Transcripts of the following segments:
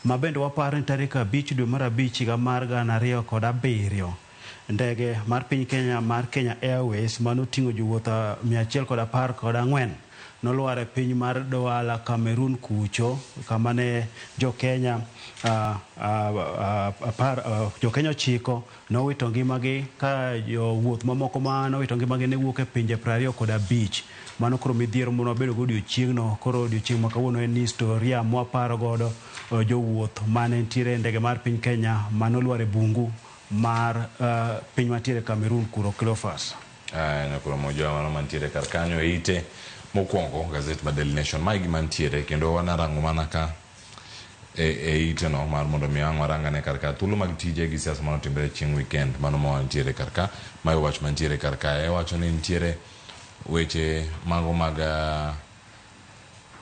Ma bende waparo ni tarik 5 dwe mar 5 higa mar 2007 ndege mar piny Kenya mar Kenya Airways manoting'o jowuoth 114 nolwar e piny mar Douala, Cameroon kucho kama ne jo Kenya jo Kenya 9 nowito ngimagi ka jowuoth mamoko ma nowito ngimagi ne wuok e pinje 25. Mano koro midhiero mane wabedo go odiochieng'no. Koro odiochieng' ma kawuono en historia mwaparo godo jowuoth mane nitiere e ndege mar piny Kenya manolwar e bungu mar piny mantiere Cameroon kuro, Cleophas. Nyakoro moja mano mantiere kar kanyo e ite mokwongo gazet mar Daily Nation. Mae gima ntiere kendo wanarango mana ka e ite no mar mondo mi ang' warangane kar ka thuolo mag tije gi siasa manotimre chieng' weekend mano ma ntiere kar ka. Mae wach mantiere kar kae wacho ni ntiere weche mago mag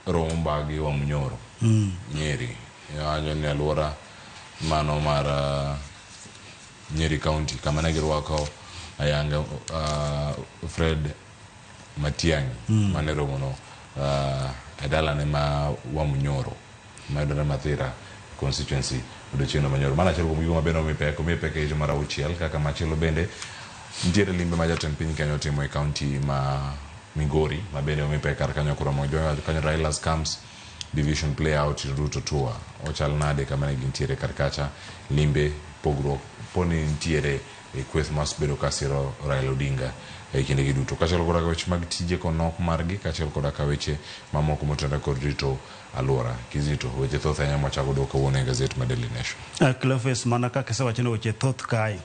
romo gi Wamunyoro Nyeri. Wacho ni alwora mano mar Nyeri County kama ne girwako ayanga Fred Matiang'i mane romono e dalane ma Wamunyoro mayudore Mathira constituency odiochieng'no manyoro. Mano achiel kuom gigo ma bende omi pek, omi pek e higa mar 6 kaka machielo bende nitiere limbe ma jatend piny Kenya otimo e county ma Migori ma bende omi pek kar kanyo. Koro kanyo Raila scams division play out in Ruto tour ochal nade kama ne gintiere kar kacha limbe pogruok poni nitiere e kweth masebedo ka siro Raila Odinga e kindegi duto, kaachiel koda weche mag tije kod nok margi, kaachiel koda ka weche mamoko motenore kod rito alwora. Kizito, weche thoth ahinya mwachako godo kawuono e gazet ma Daily Nation. Cleophas, mana kaka isewacho ni weche thoth kae,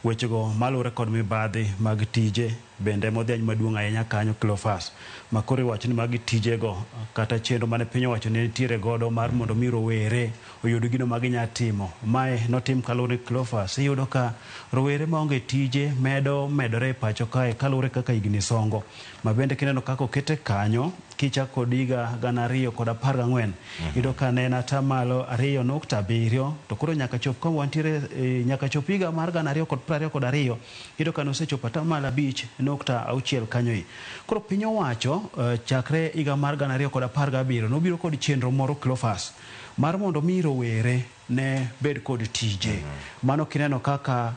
wechego maluwore kod mibadhi mag tije bende modhiany maduong' ahinya kanyo, Cleophas, ma koro iwacho ni magi tijego kata chenro mane piny owacho ne nitiere godo mar mondo mi rowere oyud gino ma ginya timo. Mae notim kaluwore ni, Cleophas, iyudo ka rowere maonge tije medo medore e pacho kae kaluwore kaka higni songo. Ma bende kineno kaka okete kanyo kichako kod higa 2014, iyudo ka ne en 2.7, to koro nyaka chop ka wantiere nyaka chop higa mar 2022, iyudo ka nosechopo 5.6 kanyo i. Koro piny owacho chakre higa mar 2017 nobiro kod chenro moro, Cleophas, mar mondo mi rowere ne bed kod tije. Mano kineno kaka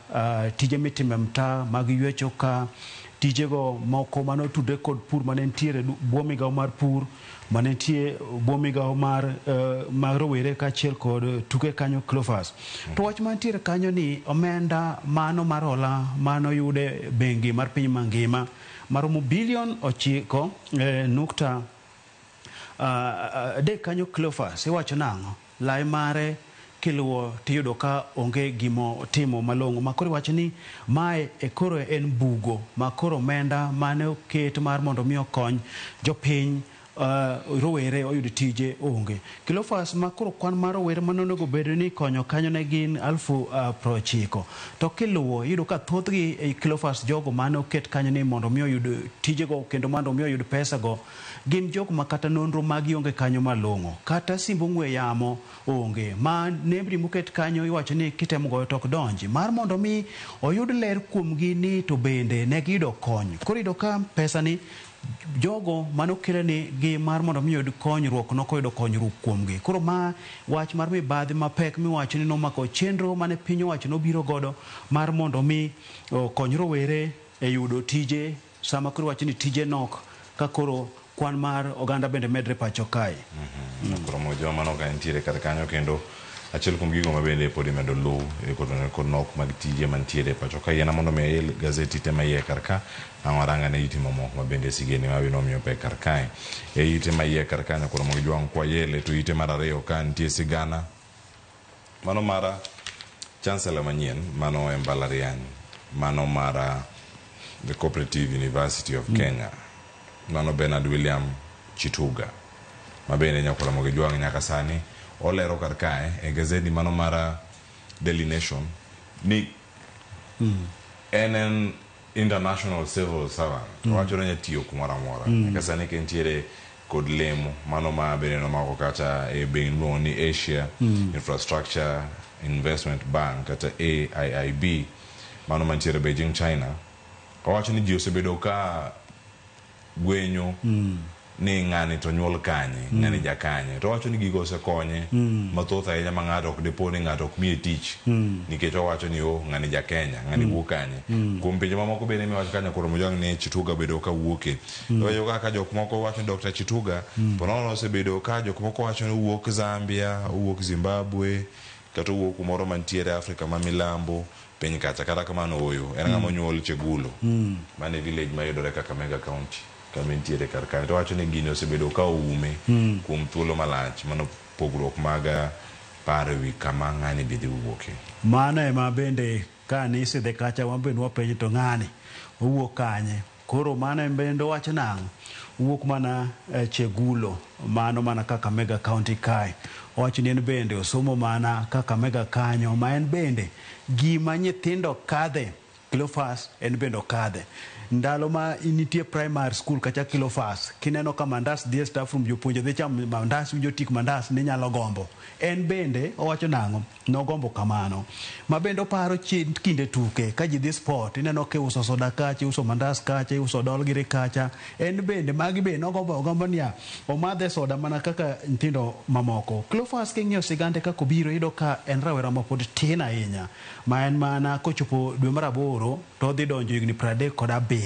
tije mitimo e mtaa mag ywecho ka tijego moko manotudre kod pur mane nitiere bwo migawo mar pur mane nitie bwo migawo mar rowere kaachiel kod tuke kanyo, Cleophas. To wach mantiere kanyo ni omenda mano mar hola manoyude bengi mar piny mangima maromo bilion 9 nukta 3 kanyo, Cleophas, iwacho nang'o? Lai mare kiluwo tiyudo ka onge gimo timo malong'o ma koro iwacho ni mae e koro en bugo ma koro omenda mane oket mar mondo mi okony jopiny, rowere oyud tije onge. Cleophas, ma koro kwan mar rowere mane onego bed ni ikonyo kanyo ne gin 90,000, to kiluwo iyudo ka thothgi e, Cleophas, jogo mane oket kanyo ni mondo mi oyud tijego kendo mondo mi oyud pesa go gin jogo ma kata nonro magi onge kanyo malong'o, kata simb ong'we yamo onge, ma nembni moket kanyo iwacho ni kitemo goyo to ok donji mar mondo mi oyud ler kuomgi ni to bende ne giyudo kony. Koro iyudo ka pesa ni jogo manokele ni gi mar mondo mi oyud konyruok nokoyudo konyruok kuomgi. Koro ma wach mar mibadhi mapek miwacho ni nomako chenro mane piny owacho nobiro godo mar mondo mi okony rowere e yudo tije sama koro iwacho ni tije nok ka koro kwan mar oganda bende medre pacho kae. Koro mojo mano ka nitiere kar kanyo kendo achiel kuom gigo ma bende pod imedo luw kod nok mag tije mantiere e pacho ka. Yiena mondo mi ael gazeti te maiye kar ka ang' waranga ne ite mamoko ma bende sigeni ma bende omiyo pek kar kae. E ite maiye kar kanyo koro mondo jwang' kwayele to ite mar ariyo ka nitie sigana mano mar chancellor manyien mano e mbalariany mano mar the Cooperative University of Kenya, mano Bernard William Chituga ma bende nyaka Ramogi Jwang' nyaka sani olero kar kae e gazeti mano mar Daily Nation ni en international civil servant. Owacho ni onyalo tiyo kumoro amora. Nyaka sani ka entiere kod lemo mano ma bende nomako kata e bengi miluongo ni Asia Infrastructure Investment Bank kata AIIB mano mantiere Beijing, China. Owacho ni ji osebedo ka gwenyo ni ng'ani to nyuol kanye, ng'ani jakanye. To owacho ni gigo osekonye mathoth ahinya ma ng'ato ok dipo ni ng'ato ok miye tich nikech owacho ni oh, ng'ani ja Kenya, ng'ani wuok kanye. Kuom pinje mamoko bende miwacho ka Nyakwar Mojwang' ni Chituga obedo ka wuoke. Owacho kaka jok moko wacho ni Dr. Chituga ponono osebedo ka jok moko wacho ni owuok Zambia, owuok Zimbabwe, kata owuok kumoro mantiere Afrika ma milambo piny kacha. Kata kamano ooyo, en ng'ama onyuol Chegulo. Mano e village mayudore Kakamega County kama entiere kar kanyo. To owacho ni gini osebedo ka oume kuom thuolo malach. Mano pogruok mag paro ewi kama ng'ani be dhi wuoke. Mano ema bende ka nisidhe kacha wan bende wapenjo to ng'ani owuok kanye? Koro mano en bende owacho nang'o? Owuok mana Chegulo, mano mana Kakamega County kae. Owacho ni en bende osomo mana Kakamega kanyo, ma en bende gima nyithindo kadhe Cleophas en bende okadhe. Ndalo ma nitie primary school kacha Cleophas, kineno ka mandas dhi e staff room, jopuonje dhi chamo mandas, winjo tik mandas, ninyalo gombo. En bende owacho nang'o? Nogombo kamano. Ma bende oparo kinde tuke, ka ji dhi sport, ineno ka iuso soda kacha, iuso mandas kacha, iuso dol giri kacha. En bende, magi bende nogombo ogombo niya, omadhe soda mana kaka nyithindo mamoko. Cleophas king'iyo sigande kaka obiro, iyudo ka en rawera mapod tin ahinya. Ma en mana kochopo dwe mar 8 to odhi donjo higni 37.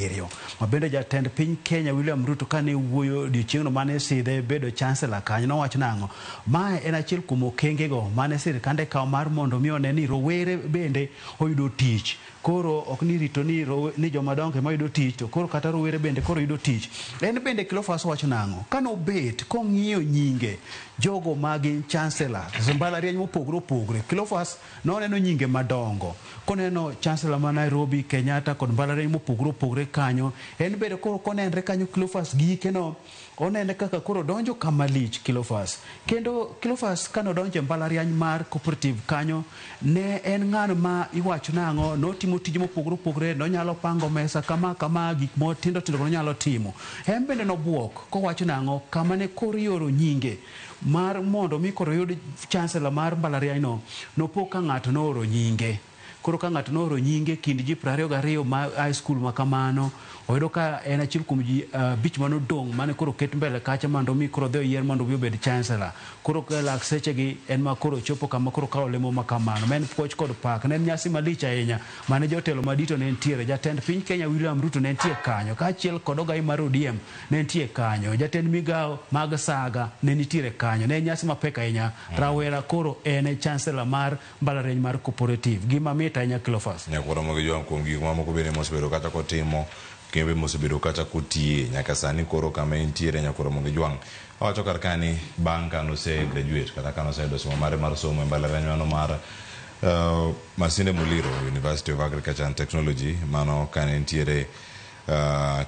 Ma bende jatend piny Kenya William Ruto kane wuoyo odiochieng'no mane sidhe bedo chancellor kanyo, nowacho nang'o? Mae en achiel kuom okengego mane sirikande kawo mar mondo mi one ni rowere bende oyudo tich. Koro ok ni rito ni, ni joma dongo ema yudo tich, to koro kata rowere bende koro yudo tich. En bende Cleophas wacho nang'o? Kane obet kong'iyo nyinge jogo ma gin chancellor, mbalariany mopogore opogore, Cleophas noneno nyinge madongo. Koneno chancellor ma Nairobi, Kenyatta kod mbalariany mopogore opogore kanyo, en bende koro konenre kanyo Cleophas gike no, onene kaka koro donjo kama lich Cleophas. Kendo Cleophas kane odonjo e mbalariany mar cooperative kanyo, ne en ng'ano ma iwacho nang'o, notimo tije mopogore opogore, nonyalo pango mesa kama kama, gik matindo tindo nonyalo timo. En bende nobuok kowacho nang'o, kama ne koro ioro nyinge mar mondo mi koro yud chancellor mar mbalariany no, nopo ka ng'ato nooro nyinge. Koro ka ng'ato nooro nyinge kind ji 22 ma high school ma kamano, oyudo ka en achiel kuom ji 5 manodong' mane koro ket mbele kacha mondo mi koro odhi oyier mondo mi obed chancellor. Koro ka lak sechegi en ma koro chopo kama koro kawo lemo ma kamano. Ma en puoch kod pak. Ne en nyasi malich ahinya mane jotelo madito ne nitiere. Jatend piny Kenya William Ruto ne nitie kanyo, kaachiel kod ogai mar ODM ne nitie kanyo. Jatend migawo mag saga ne nitiere kanyo. Ne en nyasi mapek ahinya. Rawera koro en e chancellor mar mbalariany mar cooperative. Gima mit ahinya Cleophas. Nyakwar Ramogi Jwang' kuom gik mamoko bende mosebedo kata kotimo, kendo mosebedo kata kotiye nyaka sani koro kama entiere Nyakwar Ramogi Jwang'. Owacho kar ka ni bang' ka nose graduate kata ka noseyudo somo mare mar somo e mbalariany mano mar Masinde Muliro University of Agriculture and Technology mano kane nitiere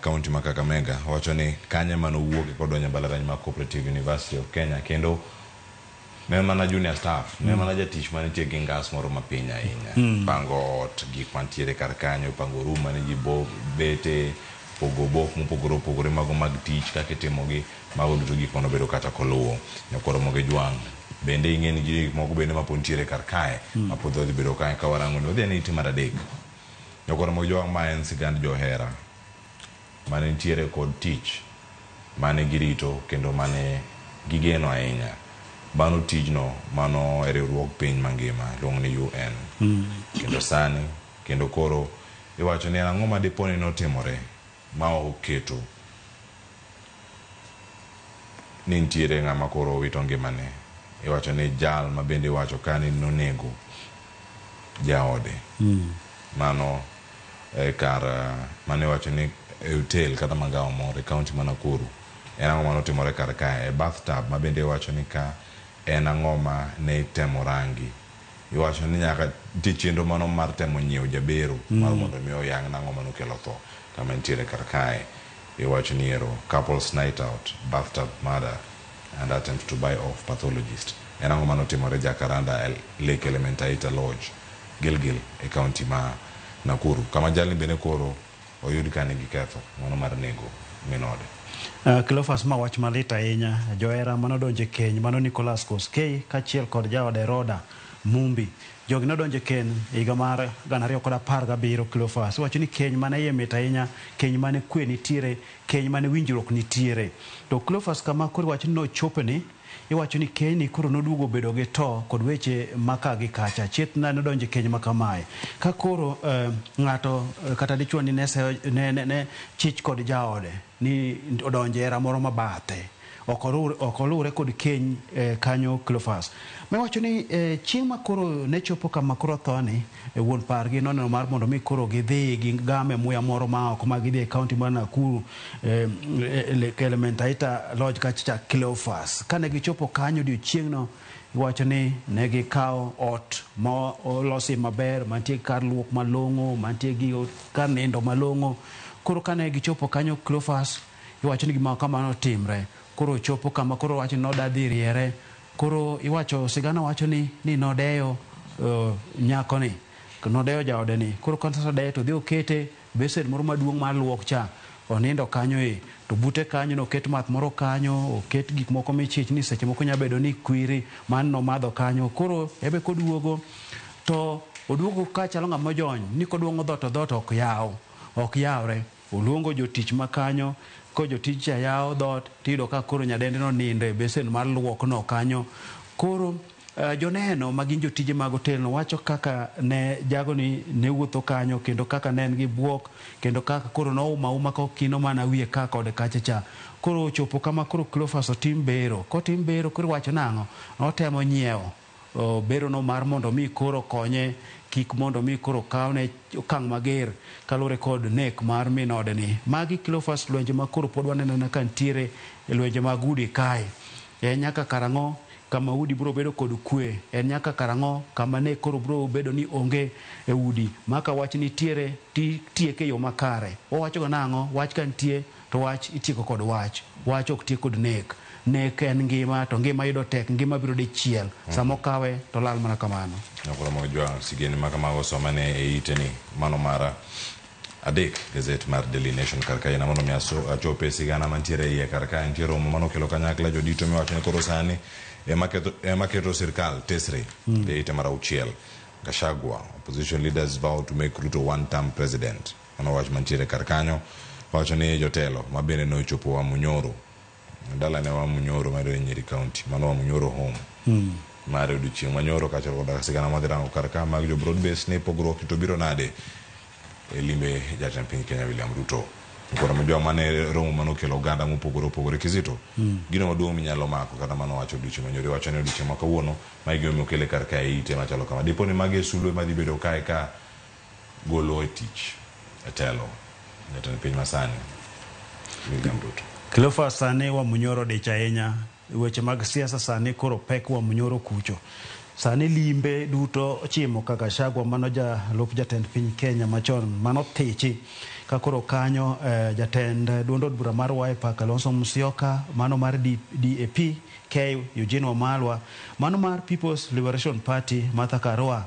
county ma Kakamega. Owacho ni kanyo ema nowuoke kodonjo e mbalariany mar Cooperative University of Kenya kendo ne en mana junior staff, ne en mana jatich manitie gi ngas moro mapiny ahinya. Pango ot, gik mantiere kar kanyo, pango room mane ji bete, pogo obok mopogore opogore mago mag tich kaka itimogi, mago duto gik manobedo kata koluwo. Nyakwar Ramogi Jwang' bende ing'e ni gik moko bende mapod nitiere kar kae, mapod odhi bedo kae ka warango ni wadhi ane ite mar 3. Nyakwar Ramogi Jwang' ma en sigand johera mane nitiere kod tich mane girito kendo mane gigeno ahinya. Mano tijno mano e riwruog piny mangima iluongo ni UN. Kendo sani kendo koro iwacho ni ang'o ma dipo ni notimore ma oketo ni nitiere ng'ama koro owito ngimane. Iwacho ni jal ma bende iwacho ka ni nonego jaode. Mano e kar mane iwacho ni e hotel kata magawa moro e county ma Nakuru. En ang'o manotimore kar kae? E bathtub ma bende iwacho ni ka en ang'o ma ne itemo rangi. Iwacho ni nyaka nitie chenro mano mar temo nyiewo jabero mar mondo mi oyang nang'o manokelo tho kama nitiere kar kae. Iwacho ni ero couples night out, bathtub murder and attempt to buy off pathologist. En ang'o manotimore Jacaranda Lake Elementaita Lodge, Gilgil e county ma Nakuru. Kama jalni bende koro oyud ka nigi ketho mano mar nego min ode. Cleophas, ma wach malit ahinya. Johera manodonjo e keny mano Nicholas Koskei kaachiel kod jaode Roda Mumbi. Jogi nodonjo e keny e higa mar 2017 Cleophas. Iwacho ni keny mane iye mit ahinya, keny mane kwe nitiere, keny mane winjruok nitiere. To Cleophas kama koro iwacho ni nochopni, iwacho ni kenyni koro noduogo bedo gi to kod weche maka gi kacha. Chieth na nodonjo e keny ma kamae. Ka koro ng'ato kata dichuo ni ne, ne, ne, ne chich kod jaode ni odonjo e hera moro mabathe. Ok oluwre kod keny kanyo Cleophas. Miwacho ni chieng' ma koro ne chopo kama koro thoni, wuon pargi noneno mar mondo mi koro gidhi gigame muya moro ma oko ma gidhi e kaunti mar Nakuru, Elementaita Lodge kacha Cleophas. Kane gichopo kanyo odiochieng'no, iwacho ni ne gikawo ot ma olosi maber, mantie gi kar luok malong'o, mantie gi kar nindo malong'o. Koro kane gichopo kanyo Cleophas, iwacho ni gima kamano otimre. Koro ochopo kama koro wacho ni noda dhi riere. Koro iwacho, sigana wacho ni nodeyo nyakoni, nodeyo jaode ni. Koro kosedeyo to odhi okete besen moro maduong' mar luok cha, onindo kanyo e. To bute kanyo noket math moro kanyo, oket gik moko michich ni seche moko nyalo bedo ni kwiri mano nomadho kanyo. Koro ebe koduogo to oduogo ka chalo ng'ama ojony ni koduong'o dhoot to dhoot ok yaw, ok yawre. Oluongo jotich ma kanyo, ko jotich cha yawo dhoot tiyudo ka koro nyadendi no nindo e besen mar luok no kanyo. Koro joneno ma gin jotije mag hotel no wacho kaka ne jagoni ne wuotho kanyo, kendo kaka ne en gi buok, kendo kaka koro nouma uma kokino mana wiye ka kod kacha cha. Koro ochopo kama koro Cleophas otim bero. Kotim bero koro iwacho nang'o? Notemo nyiewo bero no mar mondo mi koro konye kik mondo mi koro kawne okang' mager kaluwore kod nek mar min ode ni. Magi Cleophas lwenje ma koro pod waneno ka nitiere e lwenje mag udi kae. En nyaka karang'o kama udi biro bedo kod kwe? En nyaka karang'o kama nek koro biro bedo ni onge e udi? Maka wach nitiere titieke e yo makare. Wawacho ga nang'o? Wach ka nitie to wach itieko kod wach. Wach ok tiek kod nek. Nek en ngima to ngima yudo tek, ngima biro dichiel. Sama okawe to lal mana kamano. Nyakoro mag jwang' sigeni ma kamago somane e ite ni mano mara adek gazet mar Daily Nation kar kae mondo mi achope sigana mantiere e iye kar kae. Nitie romo manokelo kanyakla jodito miwacho ni koro sani ema keto sirkal tesre e ite mar auchiel. Gachagua, opposition leaders vow to make Ruto one term president. Mano wach mantiere kar kanyo. Wacho ni jotelo ma bende nochopo Wamunyoro, dalane Wamunyoro mayudore Nyeri County, mano Wamunyoro home mar odiochieng' manyoro kaachiel koda sigana madhi rango kar ka mag jo broad base ni pogruok to biro nade e limbe jatend piny Kenya William Ruto. Koro mojwa mane romo manokelo oganda mopogore opogore Kizito. Gino maduong' minyalo mako kata mano wacho odiochieng' manyoro iwacho ni odiochieng' ma kawuono ma gima okele kar kae ite machalo kama. Dipo ni magi e sulwe madhi bedo kae ka golo e tich e telo jatend piny masani William Ruto. Cleophas sani Wamunyoro dich ahinya. Weche mag siasa sani koro pek Wamunyoro kucho. Sani limbe duto ochimo kaka Gachagua mano jalup jatend piny Kenya machon mano thichi ka koro kanyo jatend duond od bura mar Wiper Kalonzo Musyoka, mano mar DAP K Eugene Wamalwa, mano mar People's Liberation Party Martha Karua,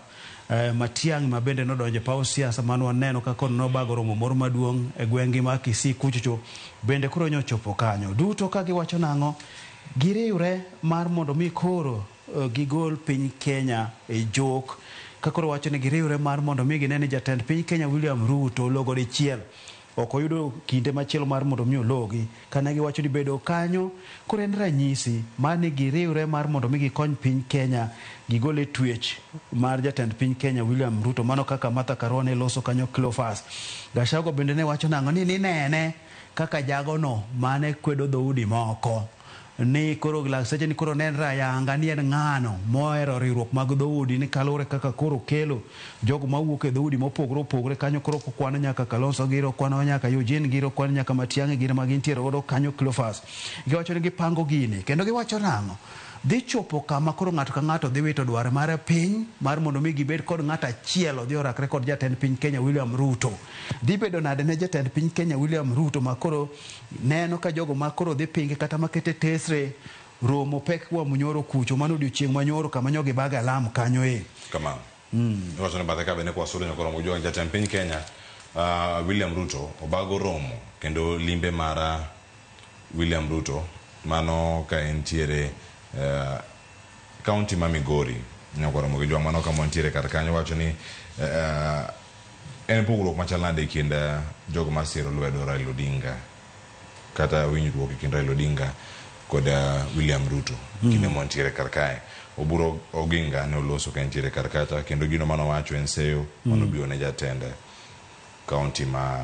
Matiang'i ma bende nodonjo e paw siasa mano waneno ka koro nobago romo moro maduong' e gweng'gi mar Kisii kuchocho bende koro nyochopo kanyo. Duto ka giwacho nang'o? Giriwre mar mondo mi koro gigol piny Kenya e jok. Ka koro wacho ni giriwre mar mondo mi gine ni jatend piny Kenya William Ruto ologo dichiel. Ok oyudo kinde machielo mar mondo mi ologi. Kane giwacho ni bedo kanyo, koro en ranyisi mar ni giriwre mar mondo mi gikony piny Kenya gigol e twech mar jatend piny Kenya William Ruto. Mano kaka Martha Karua ne loso kanyo Cleophas. Gachagua bende ne wacho nang'o ni ninene kaka jagono mane kwedo dhoudi moko. Ni koro lakseche ni koro nenre ayanga ni en ng'ano mohero riwruok mag dhoudi ni kaluwore kaka koro kelo jogo mawuok e dhoudi mopogore opogore kanyo koro okwano nyaka Kalonzo giri, okwano nyaka Eugene giri, okwano nyaka Matiang'i giri ma gintiere godo kanyo Cleophas. Giwacho ni gipango gini kendo giwacho nang'o? Dhi chopo kama koro ng'ato ka ng'ato dhi wito dwaro mare piny mar mondo mi gibed kod ng'ato achiel odhi orakre kod jatend piny Kenya William Ruto. Dhi bedo nade ne jatend piny Kenya William Ruto ma koro neno ka jogo ma koro dhi pinge kata makete tesre romo pek Wamunyoro kucho mano odiochieng' manyoro kama nyogi baga alam kanyo e. Kamano. Iwacho ni bathe ka bende kwa sudo nyakoro mojwa jatend piny Kenya William Ruto obago romo kendo limbe mara William Ruto mano ka entiere county ma Migori. Nyakwar Ramogi Jwang' mano kama wantiere kar kanyo wacho ni en pogruok machal nade e kind jogo masiro lwedo Raila Odinga kata winjruok e kind Raila Odinga kod William Ruto kinde mwantiere kar kae. Oburu Oginga ne oloso ka entiere kar kacha kendo gino manowacho en seyo manobiro ne jatend kaunti ma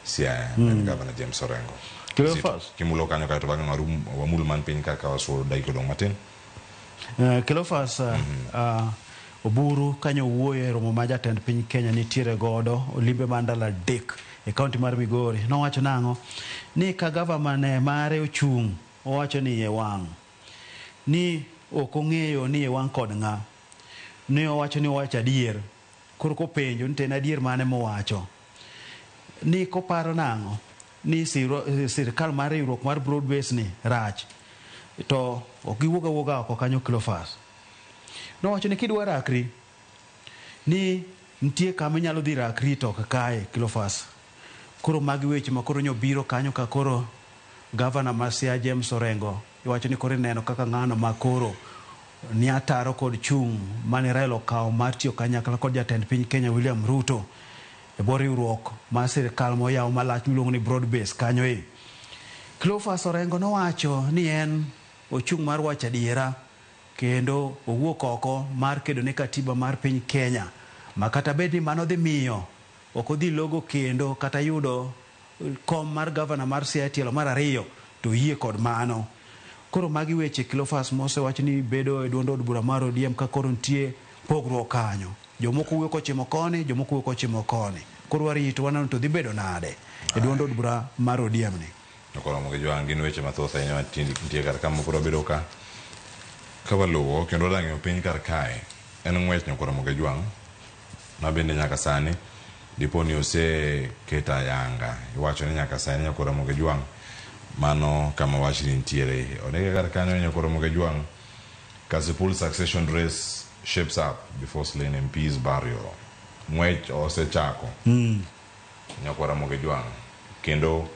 Siaya en Governor James Orengo. Cleophas. Kimulo kanyo kaeto bang'e wamul man piny kaka wasuo dakika odong' matin. Cleophas Oburu kanyo wuoyo e romo ma jatend piny Kenya nitiere godo limbe mar ndalo 3 e kaunti mar Migori. Nowacho nang'o? Ni ka gavana mare ochung' owacho ni iye wang'. Ni ok ong'eyo ni iye wang' kod ng'a. Ne owacho ni owacho adier. Koro kopenjo ni to en adier mane mowacho. Ni koparo nang'o? Ni sirikal mar riwruok mar broad base ni rach. To ok giwuog awuoga oko kanyo Cleophas. Nowacho ni kidwa rakri ni nitie kama inyalo dhi rakri to ok kae Cleophas. Koro magi weche ma koro nyobiro kanyo ka koro gavana ma Siaya James Orengo iwacho ni koro ineno kaka ng'ano ma koro ni ataro kod chung' mane Raila okawo mar tiyo kanyakla kod jatend piny Kenya William Ruto e bwo riwruok mar sirikal moyaw malach miluongo ni broad base kanyo e. Cleophas Orengo nowacho ni en ochung' mar wacho adiera kendo owuok oko mar kedo ne katiba mar piny Kenya ma kata bed ni mano dhi miyo ok odhi logo kendo kata yudo kom mar gavana mar Siaya tielo mar 2 to oyie kod mano. Koro magi weche Cleophas mosewach ni bedo e duond od bura mar ODM ka koro nitie pogruok kanyo. Jomoko wuok kochimo koni, jomoko wuok kochimo koni. Koro warito waneno to dhi bedo nade e duond od bura mar ODM ni. Nyakwar Ramogi Jwang' gin weche mathoth ahinya mantie kar ka mokoro wabedo ka waluwo kendo wadang'eyo piny kar kae en ng'wech Nyakwar Ramogi Jwang' ma bende nyaka sani dipo ni oseketa ayanga. Iwacho ni nyaka sani Nyakwar Ramogi Jwang' mano kama wachni nitiere. Ondike kar kanyo Nyakwar Ramogi Jwang' Kasipul succession race shapes up before slain MP's burial. Ng'wech osechako. Nyakwar Ramogi Jwang' kendo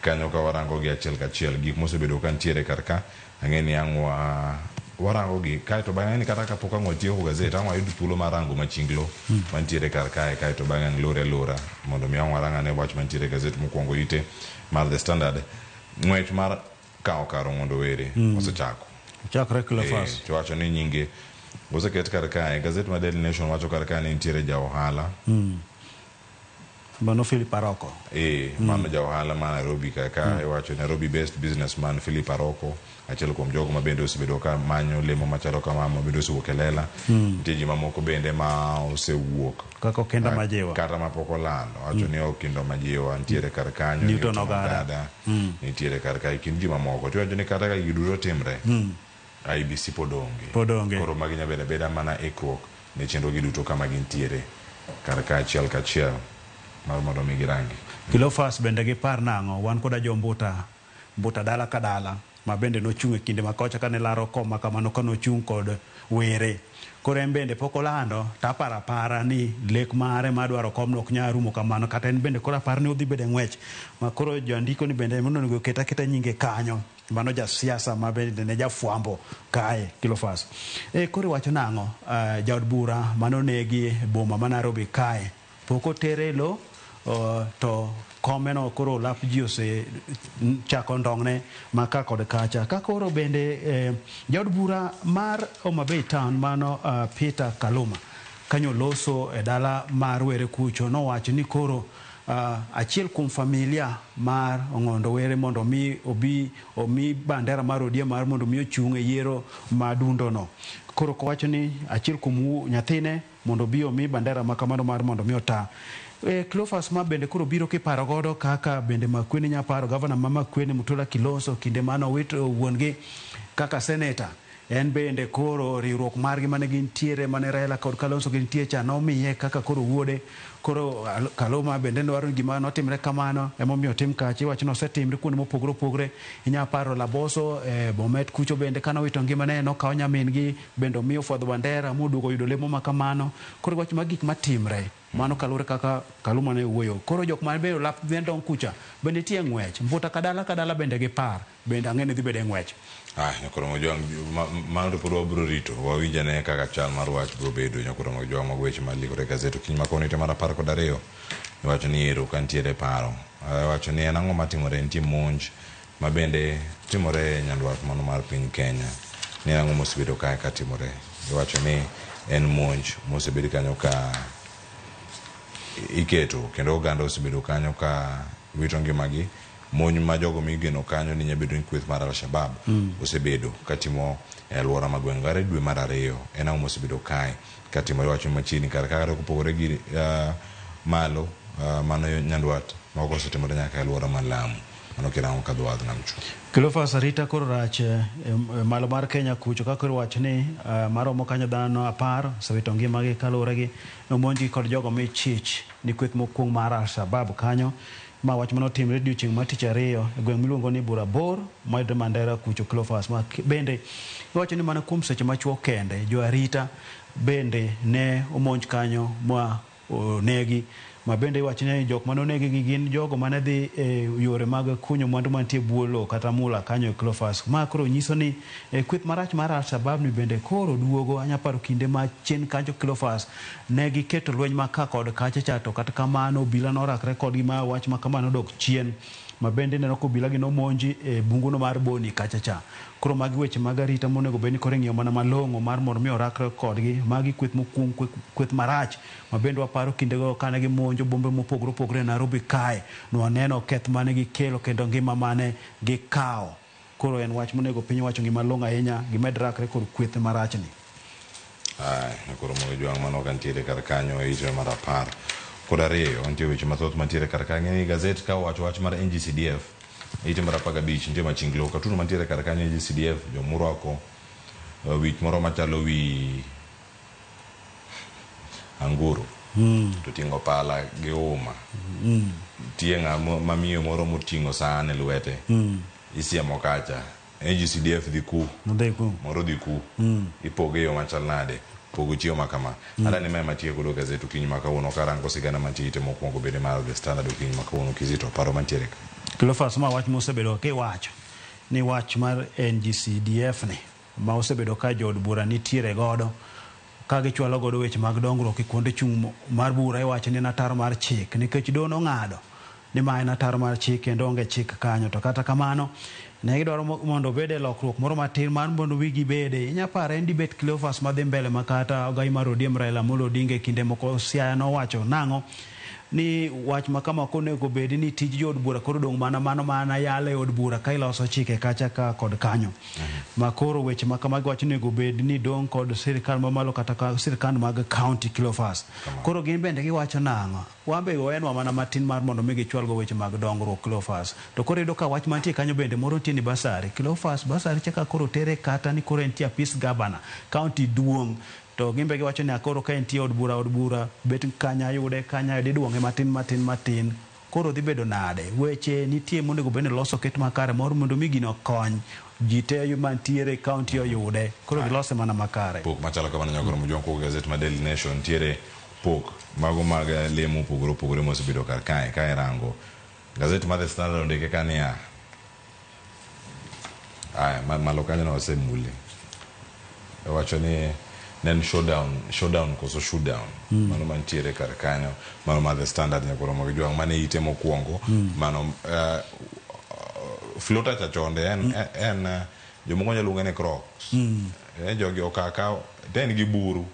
kanyo ka warango gi achiel kachiel gik mosebedo ka nitiere kar ka ang'e ni ang' warango gi kaeto bang'e ni kata kapok ang' watieko gazet ang' wayud thuolo mar rango machinglo mantiere kar kae kaeto bang'e ang' lore alora mondo mi ang' warang ane wach mantiere e gazet mokwongo ite mar The Standard. Ng'wech mar kawo kar Ong'ondo Were osechako. Chakre Cleophas. To wacho ni nyinge oseket kar kae. Gazet mar Daily Nation wacho kar kae ni nitiere ja ohala. Mano Philip Aroko. Mano ja ohala ma Nairobi kaka iwacho Nairobi based businessman Philip Aroko, achiel kuom jogo ma bende osebedo ka manyo lemo machalo kama ma bende osewuok e lela. Nitie ji mamoko bende ma osewuok kaka Okinda Majiwa kata mapok olando wacho ni Okinda Majiwa nitiere kar kanyo, Newton Ogada nitiere kar kae kind ji mamoko. Tiwacho ni kata ka gigi duto timre, IEBC pod onge. Pod onge. Koro magi nyalo bedo abeda mana ikruok ne chenro gi duto kama gintiere kar ka achiel kachiel mar mondo mi girangi. Cleophas bende gipar nang'o wan koda jo Mbuta dala ka dala ma bende nochung' e kinde ma kocha kane laro kom ma kamano ka nochung' kod Were. Koro en bende pok olando to aparo apara ni lek mare mar dwaro komno ok nyal rumo kamano kata en bende koro aparo ni odhi bedo e ng'wech ma koro jandiko ni bende onego oket aketa nyinge kanyo. Mano jasiasa ma bende ne jafwambo kae Cleophas. Koro iwacho nang'o jaod bura manonegi e boma ma Nairobi kae pok otere lo to komeno koro lap ji ose chako ndong'ne ma ka kod kacha. Ka koro bende jaod bura mar Homa Bay Town mano Peter Kaluma kanyo loso e dala mar Were kucho nowacho ni koro achiel kuom familia mar Ong'ondo Were mondo mi obi omi bandera mar ODM mar mondo mi ochung' e yiero madundo no. Koro kowacho ni achiel kuom nyathine mondo obi omi bandera ma kamano mar mondo mi ota. Cleophas ma bende koro biro kiparo godo kaka bende Makueni nyaparo gavana ma Makueni Mutula Kilonzo kinde mane owito wuon gi kaka seneta. En bende koro riwruok margi mane gintiere mane Raila kod Kalonzo gintie cha nomiye kaka koro wuode. Koro Kaluma bende dwaro ni gima notimre kamano emomiyo otim kacha. Iwacho ni osetimre kuonde mopogore opogore. Inya paro Laboso Bomet kucho bende kane owito ngimane nokawo nyamin gi bende omiyo fwadho bandera moduogo yudo lemo ma kamano. Koro iwacho magi gik matimre. Mano kaluwore kaka Kaluma ne wuoyo. Koro jok man bende olap ndong kucha bende nitie ng'wech. Mbuta kadala kadala bende gipar bende ang'e ni dhi bedo e ng'wech. Nyakoro Mojwang, mano to pod wabiro rito wawinj ane kaka chal mar wach biro bedo. Nyakoro Mojwang, mag weche malikore e gazet okinyi ma kawuono ite mar 12 iwacho ni ero ka nitiere paro, iwacho ni en ang'o matimore, nitie monj ma bende timore e nyandwat mano mar piny Kenya, ni en ang'o mosebedo kae katimore. Iwacho ni en monj mosebed kanyo ka iketo kendo oganda osebedo kanyo ka wito ngimagi. Monj ma jogo migeno kanyo ni nyabedo ni kweth mar Al-Shabaab osebedo katimo e alwora ma gweng' are dwe mar 2. En ang'o mosebedo kae katimore? Wacho machiegni kar kaka kopogore gi malo mano nyandwat moko osetimore nyaka e alwora ma Lamu, mano kirango kadho wadh nam chumbi. Cleophas, arita koro rach malo mar Kenya kucho ka koro wach ni maromo kanyo dhano 10 osewito ngimagi kaluwore gi nomonjgi kod jogo michich ni kweth mokwong mar Al-Shabaab kanyo. Ma wach mane otimre odiochieng' mar tich ariyo e gweng' miluongo ni Burabor mayudore Mandera kucho Cleophas. Ma bende iwacho ni mana kuom seche machuok kende jo arita bende ne omonj kanyo ma onegi. Ma bende iwacho ni jok mane onegi gi gin jogo mane dhi e yore mag kunyo mwandu mantie bwo lowo kata mula kanyo e Cleophas. Ma koro nyiso ni kweth marach mar Al-Shabaab ni bende koro duogo. Anya paro kinde ma chien kanyo Cleophas ne giketo lweny ma ka kod kacha cha, to kata kamano obila norakre kodgi ma wach ma kamano odok chien. Ma bende ineno ka obila gi nomonji e bunguno mar Boni kacha cha. Koro magi weche mag arita monego bed ni koro ing'iyo mana malong'o mar mondo mi orakre kodgi. Magi kweth mokuong', kweth marach ma bende waparo kindego kane gimonjo bombe mopogore opogore e Nairobi kae. Nwaneno keth mane gikelo kendo ngima mane gikawo. Koro en wach monego piny owacho ng'i malong'o ahinya, gimed rakre kod kweth marachni. Koro Mojwang' mano ka nitiere kar kanyo e ite mar 12 nitie weche mathoth mantiere kar kanyo. Ni gazet ka owacho wach mar NGCDF e ite mar 15 nitie machinglo katun mantiere kar kanyo. NGCDF jomurwako wich moro machalo wi anguro to ting'o pala gi uma. Nitie ng'ama mamiyo moro moting'o san e lwete isiemo kacha. NGCDF dhi ku moro dhi ku ipoge yo machal nade, pogo chiemo ma kama. Adani mae matiyo godo gazet okinyi ma kawuono karango sigana mantie ite mokwongo bende mar The Standard okinyi ma kawuono. Kizito, paro mantiere ka. Cleophas, ma wach mosebedo kiwacho ni wach mar NGCDF ni ma osebedo ka jood bura nitiere godo ka gichwalo godo weche mag dongruok e kuonde chung' mar bura, iwacho ni en ataro mar chik nikech doho nong'ado ni ma en ataro mar chik kendo onge chik kanyo. To kata kamano ne gidwaro mondo obed e lokruok moro matin mar mondo wigi bede. Inya paro en debate Cleophas madhi mbele ma kata ogai mar ODM Raila Amolo Odinga e kinde moko Siaya nowacho nang'o ni wach ma kama ok onego bed ni tij jood bura koro dong' mana mano mana yalo e od bura ka iloso chike kacha ka kod kanyo. Ma koro weche ma kamagi wach onego bed ni dong' kod sirikal mamalo kata ka sirikand mag county Cleophas. Koro gin bende giwacho nang'o? Wan be owenwa mana matin mar mondo mi gichwalgo weche mag dongruok Cleophas. To koro iyudo ka wach mantie kanyo bende moro nitie ni basari. Cleophas, basari chaka koro tere kata ni koro entie apis gavana, county duong'. To gin be giwacho ni akoro ka entie od bura bet kanya yude kanya yude iduong'e matin matin matin. Koro dhi bedo nade? Weche nitie monego bed ni loso ket makare moro mondo mi gino okony ji te mantiere e county oyude. Koro gilose mana makare. Pok machalo kamano nyakoro Mojwang' kuok gazet ma Daily Nation nitiere pok mago mag lee mopogore opogore mosebedo kar kae. Ka irango gazet mar The Standard ondike ka niya, aya malo kanyo no wasemule. Owacho ni ne en showdown koso showdown. Mano mantiere kar kanyo, mano mar The Standard nyakoro Mojwang' mane ite mokwongo. Mano floater cha chonde en jomoko nyalo luonge ni Crocs. Jogi okaka to en gi buru.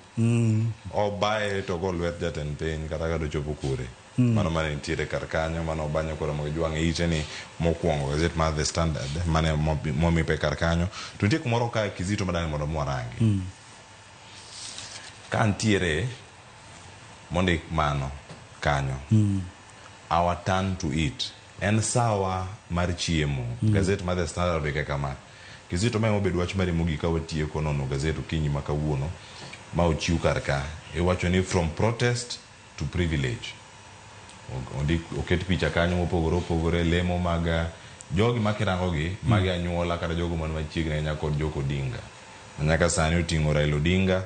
Obaye to go lwet jatend piny kata ka dochopo kure. Mano mane nitiere kar kanyo, mano obanyo koro Mojwang' e ite ni mokwongo gazet mar The Standard mane momipe kar kanyo. To nitie kumoro ka Kizito madani mondo mwarangi. Ka nitiere mondik mano kanyo. Our turn to eat. En sawa mar chiemo. Gazet mar The Standard ondike kama. Kizito mae mobedo wach mari mogik ka watieko nono gazet okinyi ma kawuono ma ochiw kar ka. Iwacho ni from protest to privilege. Ondik oket picha kanyo mopogore opogore lemo mag jogi ma kirango gi magi anyuola kata jogo man machiegni ahinya kod Jok Odinga. Ma nyaka sani oting'o Raila Odinga,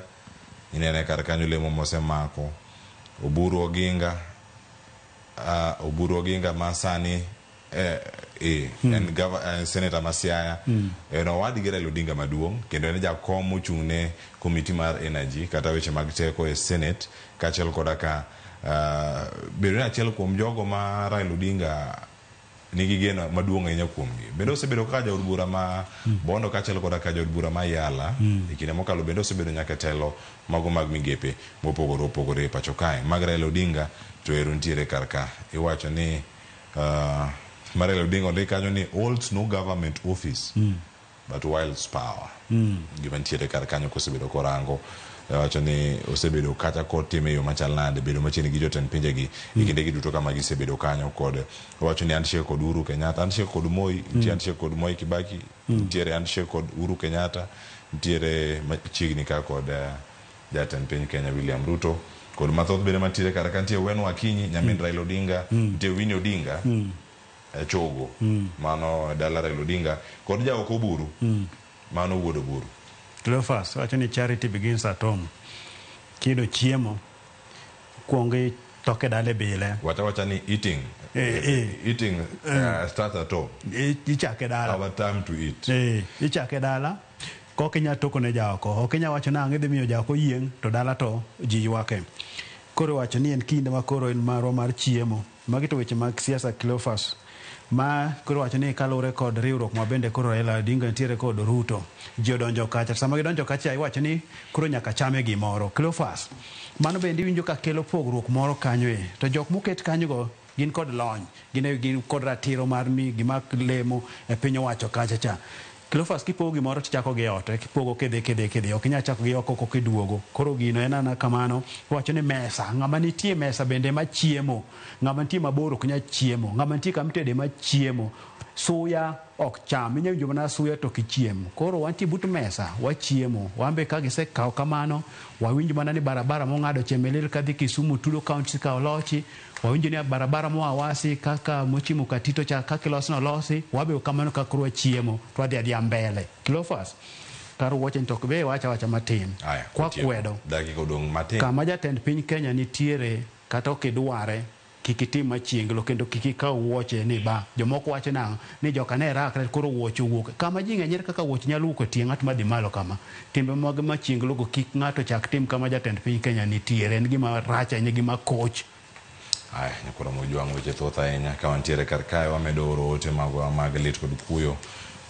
inene kar kanyo lemo mosemako, Oburu Oginga, Oburu Oginga ma sani En senator ma Siaya, en owadgi Raila Odinga maduong', kendo en jakom mochung' ne komiti mar energy kata weche mag teko e Senate, kaachiel koda ka bedo ni achiel kuom jogo ma Raila Odinga nigi geno maduong' ahinya kuomgi. Bende osebedo kaka jaod bura ma Bondo kaachiel koda ka jaod bura ma Yala e kinde mokalo, bende osebedo nyaka e telo mago mag migepe mopogore opogore e pacho kae. Mag Raila Odinga to ero nitiere kar ka. Iwacho ni mar Raila Odinga ondik kanyo ni holds no government office but wields power. Gima nitiere kar kanyo kosebedo korango, wacho ni osebedo kata kotime e yo machal nade, bedo machiegni gi jotend pinjegi e kindegi duto kama gisebedo kanyo, kod wacho ni handshake kod Uhuru Kenyatta, handshake kod Moi, nitie handshake kod Moi Kibaki, nitiere handshake kod Uhuru Kenyatta, nitiere machiegni ka kod jatend piny Kenya William Ruto, kod mathoth bende mantiere kar ka. Nitie Wen Wakinyi, nyamin Raila Odinga, nitie Winnie Odinga, chogo mano dala Raila Odinga, kod jaok Oburu, mano wuod Oburu. Cleophas wacho ni charity begins at home. Kiyudo chiemo, kuong itoke dala e bile. Wacha wacha ni eating eating starts at home. Ichake dala. Our time to eat. Ichake dala. Kok inya toko ne jaoko. Ok inya wacho nang' idhi miyo jaoko yieng' to dala to ji ywake. Koro wacho ni en kinde ma koro en marwa mar chiemo. Magi to weche mag siasa, Cleophas. Ma koro wacho ni kaluwore kod riwruok ma bende koro Raila Odinga nitiere kod Ruto. Ji odonjo kacha. Sama gidonjo kacha iwacho ni koro nyaka chame gimoro. Cleophas, mano bende iwinjo ka kelo pogruok moro kanyo e. To jok moket kanyogo gin kod lony, gin kod ratiro mar mi gima lemo e piny owacho kacha cha. Cleophas, kipogo gimoro to chako gi ot, kipogo kidhi kidhi kidhi, ok inyal chako gi oko koka iduogo. Koro gino en ana kamano, wacho ni mesa, ng'ama nitie mesa bende ema chiemo, ng'ama nitie mabor ok nyal chiemo, ng'ama nitie kama itede ema chiemo. Suya ok cham, inyalo winjo mana suya to ok ichiem. Koro wantie but mesa, wachiemo. Wan be ka gisekawo kamano, wawinj mana ni barabara mong'ado Chemelil kadhi Kisumu Tudo County ka olochi, wawinjo ni barabara moa Wasi kaka mochimo Katito cha kaka iloso no olosi, wabe kamano ka koro wachiemo, to wadhi adhiya mbele. Cleophas, kar wuoche ni to ok be wacha wacha matin. Aya, Kwa otieko. kwedo. Dakika odong' matin. Kama jatend piny Kenya nitiere, kata ok idware, kik itim machienglo kendo kik ikaw wuoche ni ba. Jomoko wacho nang'o? Ni joka ne rakre koro wuoche owuok. Kama ji ng'eny kaka wuoche nyalo wuok e tie ng'at madhi malo kama. Timbe mag machienglo go kik ng'ato chak tim kama jatend piny Kenya nitiere. En gima rach ahinya, gima koch. Aya, nyakoro Mojwang' weche thoth ahinya. Ka wantiere kar kae wamedo oro ote magwa mag lit kod kuyo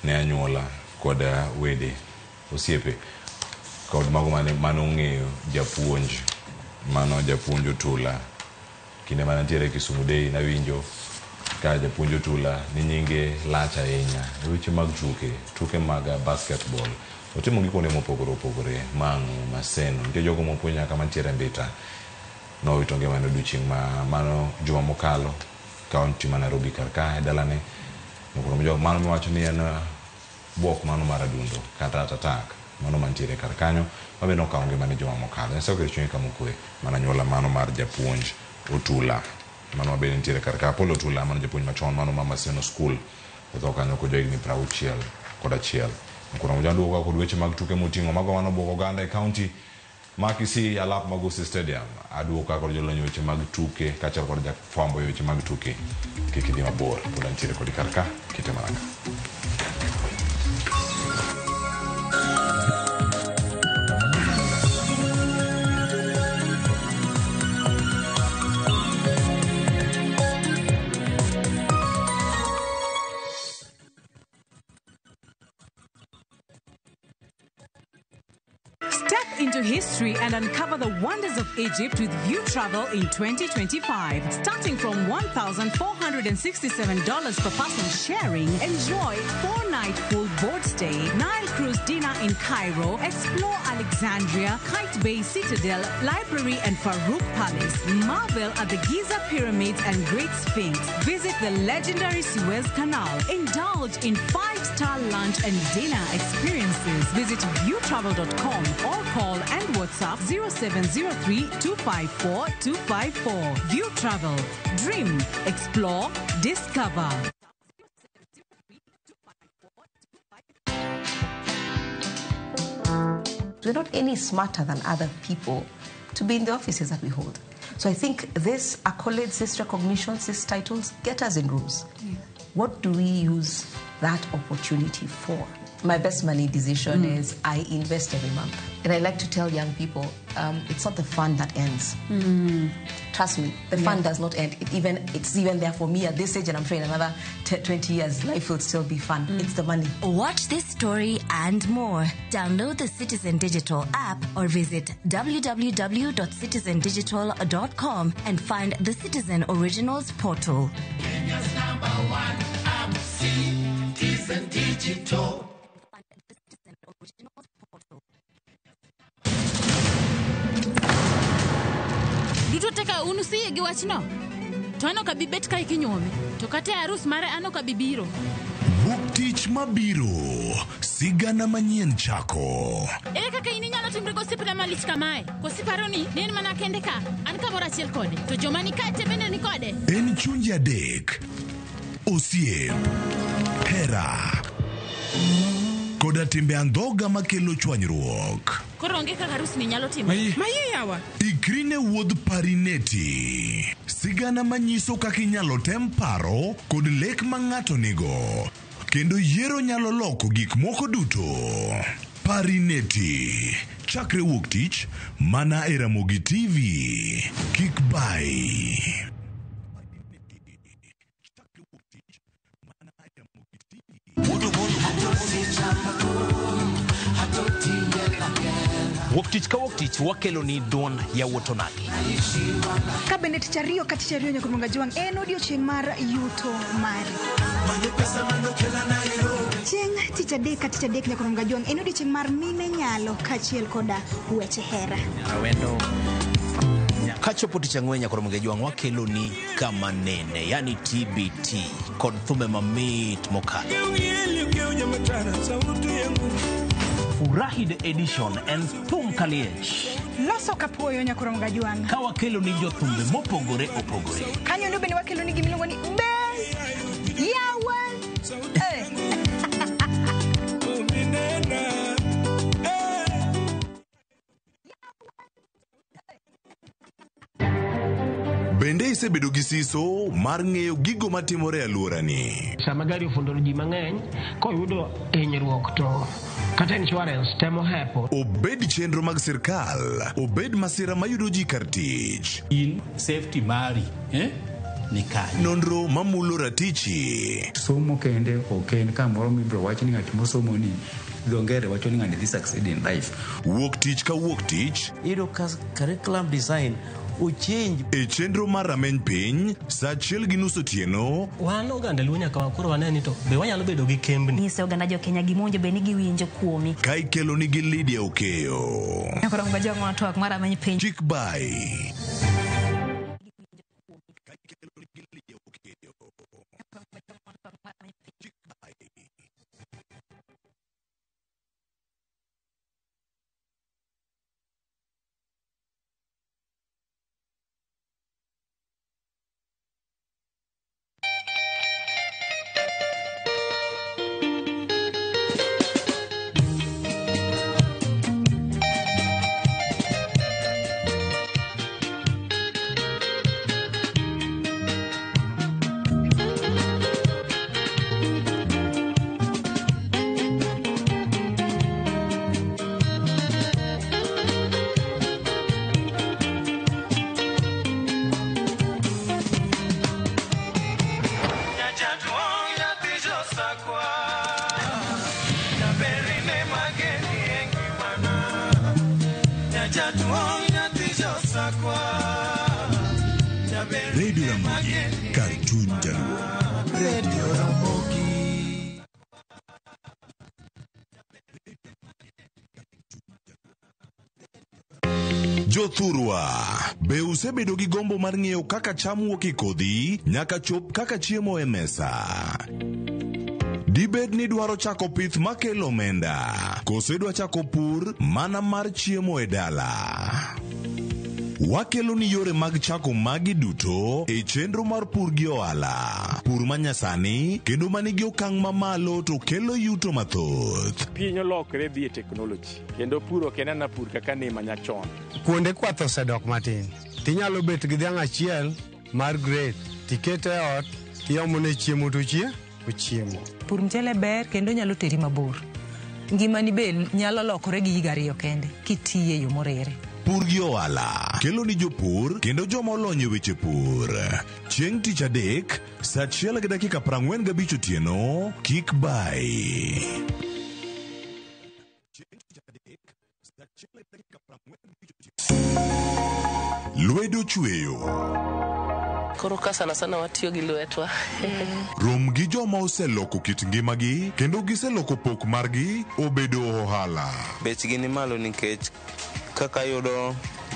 ne anyuola kod wede, osiepe kod mago mane ong'eyo japuonj, mano japuonj Otula. Kinde mane antiere Kisumu Day nawinjo ka japuonj Otula ni nyinge lach ahinya e weche mag tuke, tuke mag basketball. Otimo gi kuonde mopogore opogore, Mang'u, Maseno, nitie jogo mopuonjo nyaka mantiere Mbita. Nowito ngimane odiochieng' ma mano juma mokalo, kaunti ma Nairobi kar ka e dalane. Mano miwacho ni en buok mano mar adundo kata heart attack mano mantiere kar kanyo ma bende okawo ngimane juma mokalo. Nyasaye oket chunye kama okwe, mana anyuola mano mar japuonj Otula. Mano mabende nitiere kar ka, Apollo Otula, mano japuonj machon mano ma Maseno School. Otho kanyo ko jahigni 61. Koro mojang duogo kod weche mag tuke moting'o mago mano buogo oganda e kaunti ma Kisii alap Magusi Stadium. Aduogo ka kod jolony weche mag tuke kaachiel kod jafwambo e weche mag tuke. Kik idhi mabor, pod antiere kodi kar ka, kite mana ka. Step into history and uncover the wonders of Egypt with View Travel in 2025. Starting from $1,467 per person sharing, enjoy 4-night full board stay, Nile cruise dinner in Cairo, explore Alexandria, Qaitbay Citadel, Library and Farouk Palace, marvel at the Giza Pyramids and Great Sphinx, visit the legendary Suez Canal, indulge in 5-star lunch and dinner experiences. Visit viewtravel.com or call and WhatsApp 0703 254 254. View Travel. Dream, explore, discover. We're not any smarter than other people to be in the offices that we hold. So I think these accolades, these recognitions, these titles get us in rooms. What do we use that opportunity for? My best money decision is I invest every month. And I like to tell young people, it's not the fun that ends. Trust me, the fun does not end. It's even there for me at this age, and I'm sure in another 20 years, life will still be fun. It's the money. Watch this story and more. Download the Citizen Digital app or visit www.citizendigital.com and find the Citizen Originals portal. Kenya's #1 app, Citizen Digital. Duto teka unu siye gi wachno. To an ok abi bet ka ikinyuome. To kata e arus mare an ok abi biro. Wuok tich mabiro, sigana manyien chako. Ere kaka in inyalo timri gosiepna malich kamae? Koso iparo ni en mana kende ka, an kamoro achiel kode. To joma ni kae te bende ni kode. En chunje adek, osiep, hera, koda timbe andhoga makelo chwanyruok. Koro onge kaka arus ni nyalo timore. Maye yawa. Ikri ne wuodh Parineti. Sigana manyiso kaka inyalo tem paro kod lek ma ng'ato nigo. Kendo yiero nyalo loko gik moko duto. Parineti. Chakre wuok tich mana e Ramogi TV. Kik bai. Wuok tich ka wuok tich wakelo ni duond yawuot onagi. Ka bende tich ariyo ka tich ariyo nyaka Juang en odiochieng' mar yuto mari. Chieng' tich adek ka tich adek nyaka Juang en odiochieng' mar mine nyalo kaachiel koda weche hera. Kachopo tich ang'wen nyaka Juang wakelo ni kama nene, yani TBT kod thumbe mamit mokalo. Furahi the edition en thum kaliech. Loso kapuoyo nyaka Juang. Ka wakelo ni jothumbe mopogore opogore. Kanyo ndo bende wakelo ni gimiluongo ni be yawa. Bende isebedo gi siso mar ng'eyo gigo matimore e alworani? Sama gari ofundo ji mang'eny, koyudo hinyruok to kata insurance temo hepo. Obed chenro mag sirkal, obed masira mayudo ji kar tich. In safety mari, ni kanyo. Nonro mamulo ratichi. Somo kende ok en kamoro mibiro wach ni ng'at mosomo ni dho ngere wacho ni ng'ani dhi succeed in life. Wuok tich ka wuok tich. Iyudo ka curriculum design ochange. E chenro mar rameny piny, saa 1:30 otieno. Wan oganda Luo nyaka koro wane ni to be wanyalo bedo gi kembni. Nyiso oganda jo Kenya gima bed ni giwinjo kuomi. Ka ikelo nigi Lydia Okeyo. Nyaka Juang twak mar rameny piny. Chik bai. Radio Ramogi, kar chuny jaluo. Radio Ramogi. Jothurwa, be usebedo gi gombo mar ng'eyo kaka cham wuok e kodhi nyaka chop kaka chiemo e mesa? Dibed ni dwaro chako pith makelo omenda, koso idwa chako pur mana mar chiemo e dala? Wakelo ni yore mag chako magi duto e chenro mar pur gi ohala. Pur manyasani kendo manigi okang' mamalo to kelo yuto mathoth. Piny olokre dhi e teknoloji kendo pur ok en ana pur kaka ne manyachon. Kuonde kwath osedok matin. Tinyalo bet gi dhiang' achiel mar grade tikete e ot tiomone chiemo to chie chako chiemo. Pur mchele ber kendo nyalo teri mabor. Ngimani be nyalo lokore gi higa ariyo kende kitiye e yo morere. Pur gi ohala kelo ni jopur kendo joma olony e weche pur. Chieng' tich adek, saa 1:45 otieno, kik bai. Lwedo chweyo. Koro ka sana sana watiyo gi lwetwa. Rom gi joma oseloko kit ngimagi kendo giseloko pok margi obedo ohala. Bechgi ni malo nikech kaka yudo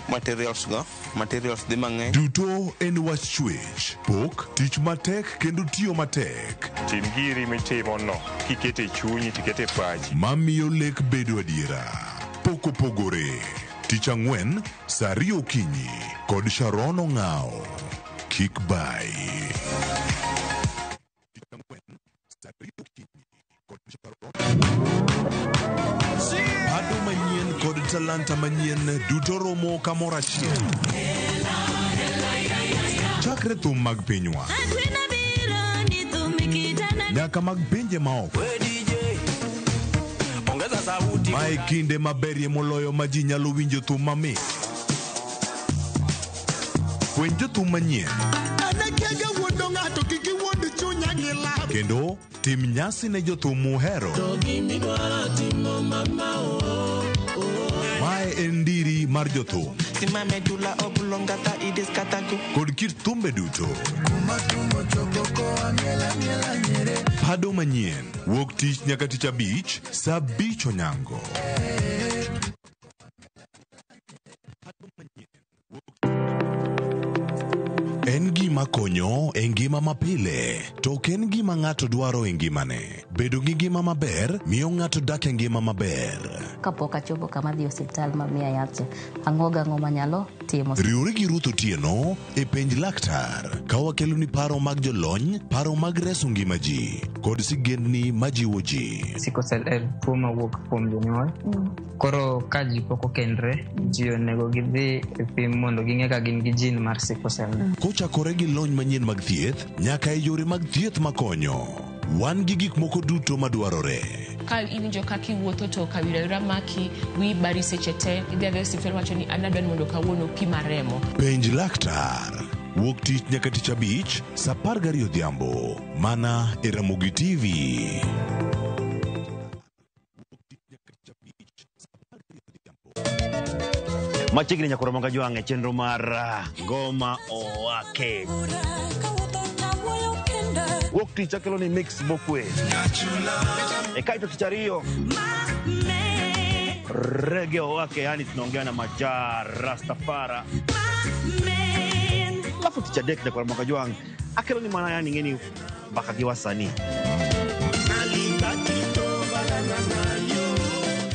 materials go, materials dhi mang'eny. Duto en wach chwech, pok, tich matek kendo tiyo matek. Tim giri mitimo no, kikete chunyi tikete pachi. Mamiyo lek bedo adiera. Pok opogore. Tich ang'wen, saa 2 okinyi kod Sharon Ong'ao. Kik bai. Pado manyien kod talanta manyien duto romo kamoro achiel. Chakre thum mag pinywa nyaka mag pinje maoko. Mae kinde maberie moloyo ma ji nyalo winjo thum mamit. Fweny jothum manyien kendo tim nyasi ne jothum muhero. Mae en ndiri mar jothum kod kit thumbe duto. Pado manyien wuok tich nyaka tich abich saa 5 onyango. En gima konyo e ngima mapile, to ok en gima ng'ato dwaro e ngimane. Bedo gi ngima maber miyo ng'ato dak e ngima maber. Kapok achopo kama dhi osiptal ma miya yath cha, ang'o gang'o manyalo timo. Riwri gi Ruth Otieno e penj laktar ka wakeloni paro mag jolony, paro mag reso ngima ji kod sigendni majiwo ji. Sickle cell en tuo mawuok kuom jonyuol. Koro ka ji pok okendre, ji onego gidhi e pim mondo ging'e ka gin gi gene mar sickle cell. Kochakore gi lony manyien mag thieth nyaka e yore mag thieth makonyo. Wan gi gik moko duto madwarore. Ka iwinjo kaka iwuotho to kawira maki, wi bari seche te, idhi adhiya e osiptal wacho ni an adwa ni mondo kawuono pima remo. Penj laktar. Wuok tich nyaka tich abich, saa 12 odhiambo. Mana e Ramogi TV. Machiegni nyakoro manga jwang' e chenro mar Ngoma Owake. Wuok tich akelo ni mix mokwe. E kaito tich ariyo Reggae Owake, yani tunaongea na Majaa Rastafara. Alafu tich adek nyakoro manga jwang' akelo ni mana yani ngeni mbaka gi wasanii.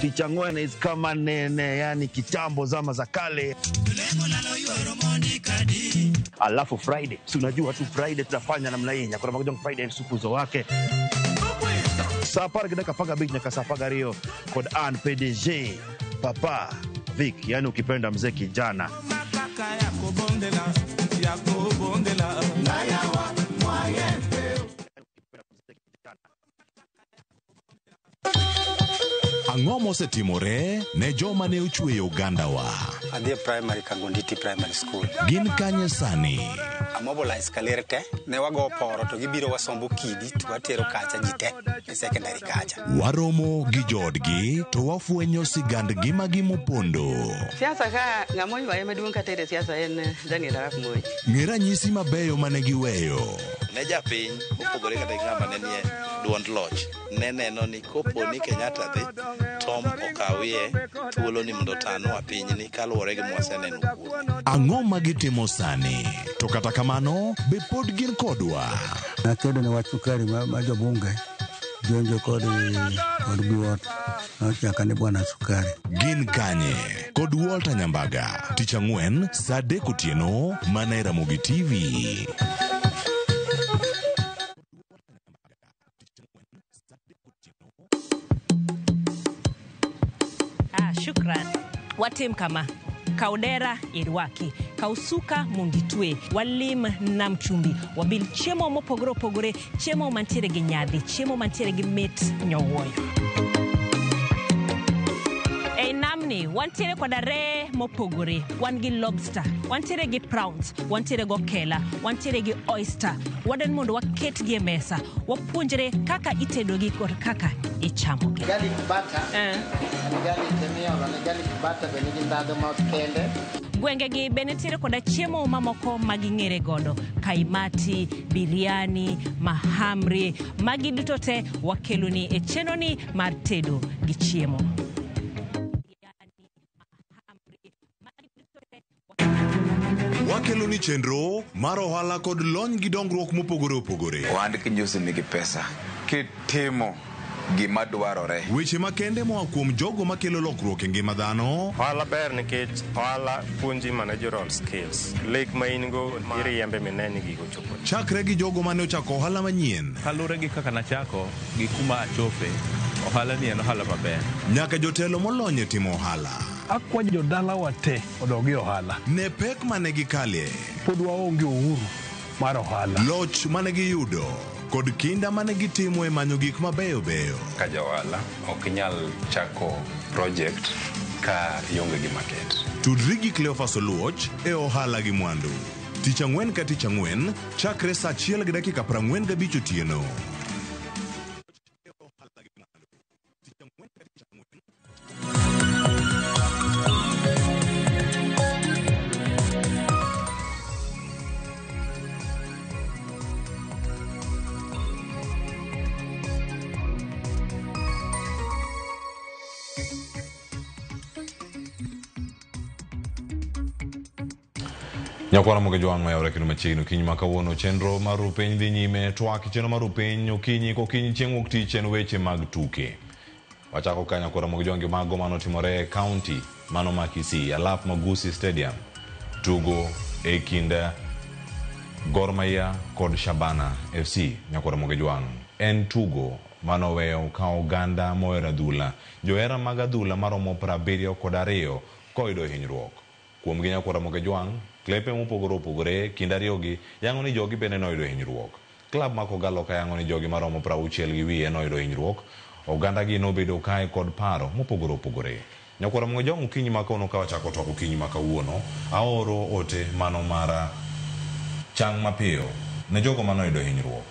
Tich ang'wen is kama nene, yani kitambo zama za kale. Alafu Friday, si unajua tu Friday tunafanya namna hii. Nyakoro manga jwang' Friday sukuzo wake. Saa 10:15 nyaka saa 12 kod Ann PDG Papa Vic, yani ukipenda mzee kijana. Ang'o mosetimore ne joma ne ochweyo ogandawa? Adhi e primary Kangonditi Primary School. Gin kanye sani? Amobilize kaler te, ne wago poro to gibiro wasombo kidi to watero kacha ji te e secondary kacha. Waromo gi joodgi to wafwenyo sigand ngimagi mopondo. Siasa ka ng'ama oywaye maduong' katere siasa en Daniel Arap Moi. Ng'e ranyisi mabeyo mane giweyo. Ne japiny mopogore kata gi ng'ama ne nie duond loch ne neno ni kopo ni Kenyatta dhi Tom okawie thuolo ni mondo otanwa pinyni kaluwore gi mwaseneno kuome. Ang'o ma gitimo sani? To kata kamano, be pod gin kodwa? Nakedo ne wach sukari ma jobunge jonjo kod biwot nochaka ni bwana sukari. Gin kanye? Kod Walter Nyambaga. Tich ang'wen saa 3 otieno mana e Ramogi TV. Shukran. Watim kama. Kaw dera irwaki, kaw suka mondo itwe, walim nam chumbi, wabil chiemo mopogore opogore, chiemo mantiere gi nyadhi, chiemo mantiere gi mit nyowuoyo. Ei namni wantiere koda reye mopogore, wan gi lobster, wantiere gi prawns, wantiere gi okela, wantiere gi oyster. Wadwani mondo waketgi e mesa, wapuonjre kaka itedogi kod kaka ichamogi. Garlic butter. En garlic miolo ne garlic butter be nigi ndhadhu ma kende. Gwengegi be nitiere koda chiemo mamoko ma ging'ere godo, kaimati, biryani, mahamri, magi duto te wakeloni e chenroni mar tedo gi chiemo. Wakelo ni chenro mar ohala kod lony gi dongruok mopogore opogore. Ohand kinyosi nigi pesa kitimo gima dwarore. Weche makende moa kuom jogo makelo lokruok e ngima dhano. Ohala ber nikech ohala puonji managerial skills. Lek ma in go iriembe mine ni gigo chopo. Chakre gi jogo mane ochako ohala manyien. Kaluwore gi kaka nachako gi kuma achope, ohala ni en ohala maber. Nyaka jotelo molony e timo ohala. Akwayo jodalawa te odog e ohala. Ne pek mane gikalie. Pod waonge uhuru mar ohala. Loch mane giyudo kod kinda mane gitimo e manyo gik mabeyo beyo. Ka ja ohala ok inyal chako project ka ionge gi market. Tudri gi Cleophas Oluoch e ohala gi mwandu. Tich ang'wen ka tich ang'wen chakre saa 1:45 otieno. Nyakwara moge jwang' mayawre kendo machiegni okinyi ma kawuono chenro mar Rupiny dhi nyime twak chenro mar Rupiny okinyi kokinyi chieng' wuok tich en weche mag tuke. Wachako ka nyakwara moge jwang' gi mago manotimore e kaunti mano ma Kisii alap Magusi Stadium tugo e kind Gor Mahia kod Shabana FC. Nyakwara moge jwang' en tugo manoweyo ka oganda mohero adhula johera mag adhula maromo 72 koyudo hinyruok. Kuom gi nyakwara moge jwang' klepe mopogore opogore kind ariyogi yango ni jogi bende noyudo hinyruok. Klab ma Kogalo ka yango ni jogi maromo 60 gi wiye noyudo hinyruok. Oganda gi nobedo kae kod paro mopogore opogore. Nyakwara moge jwang' okinyi ma kawuono ka wachako twak okinyi ma kawuono aoro ote mano mara chang mapiyo ne jogo manoyudo hinyruok.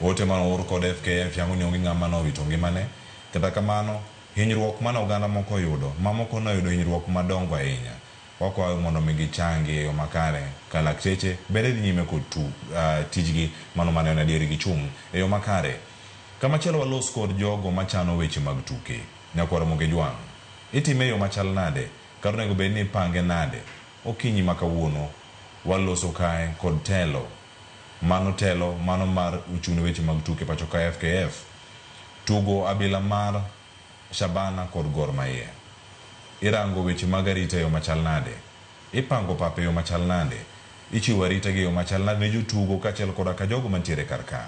Ote mano or kod FKF yango ni onge ng'ama nowito ngimane. Kata kamano hinyruok mane oganda moko oyudo mamoko noyudo hinyruok madongo ahinya. Wakwayo mondo mi gichangi e yo makare ka lakteche bende dhi nyime kod tijgi mano mane en adieri gichung' e yo makare. Kamachielo walos kod jogo machano weche mag tuke. Nyakwara moge jwang' itime e yo machal nade kata onego bed ni ipange nade? Okinyi ma kawuono waloso kae kod telo mano telo mano mar ochung' ne weche mag tuke pacho ka FKF tugo abila mar Shabana kod Gor Mahia. Irango weche mag arita e yo machal nade? Ipango pap e yo machal nade? Ichiwo arita gi e yo machal nade ne jotugo kaachiel koda ka jogo mantiere kar ka?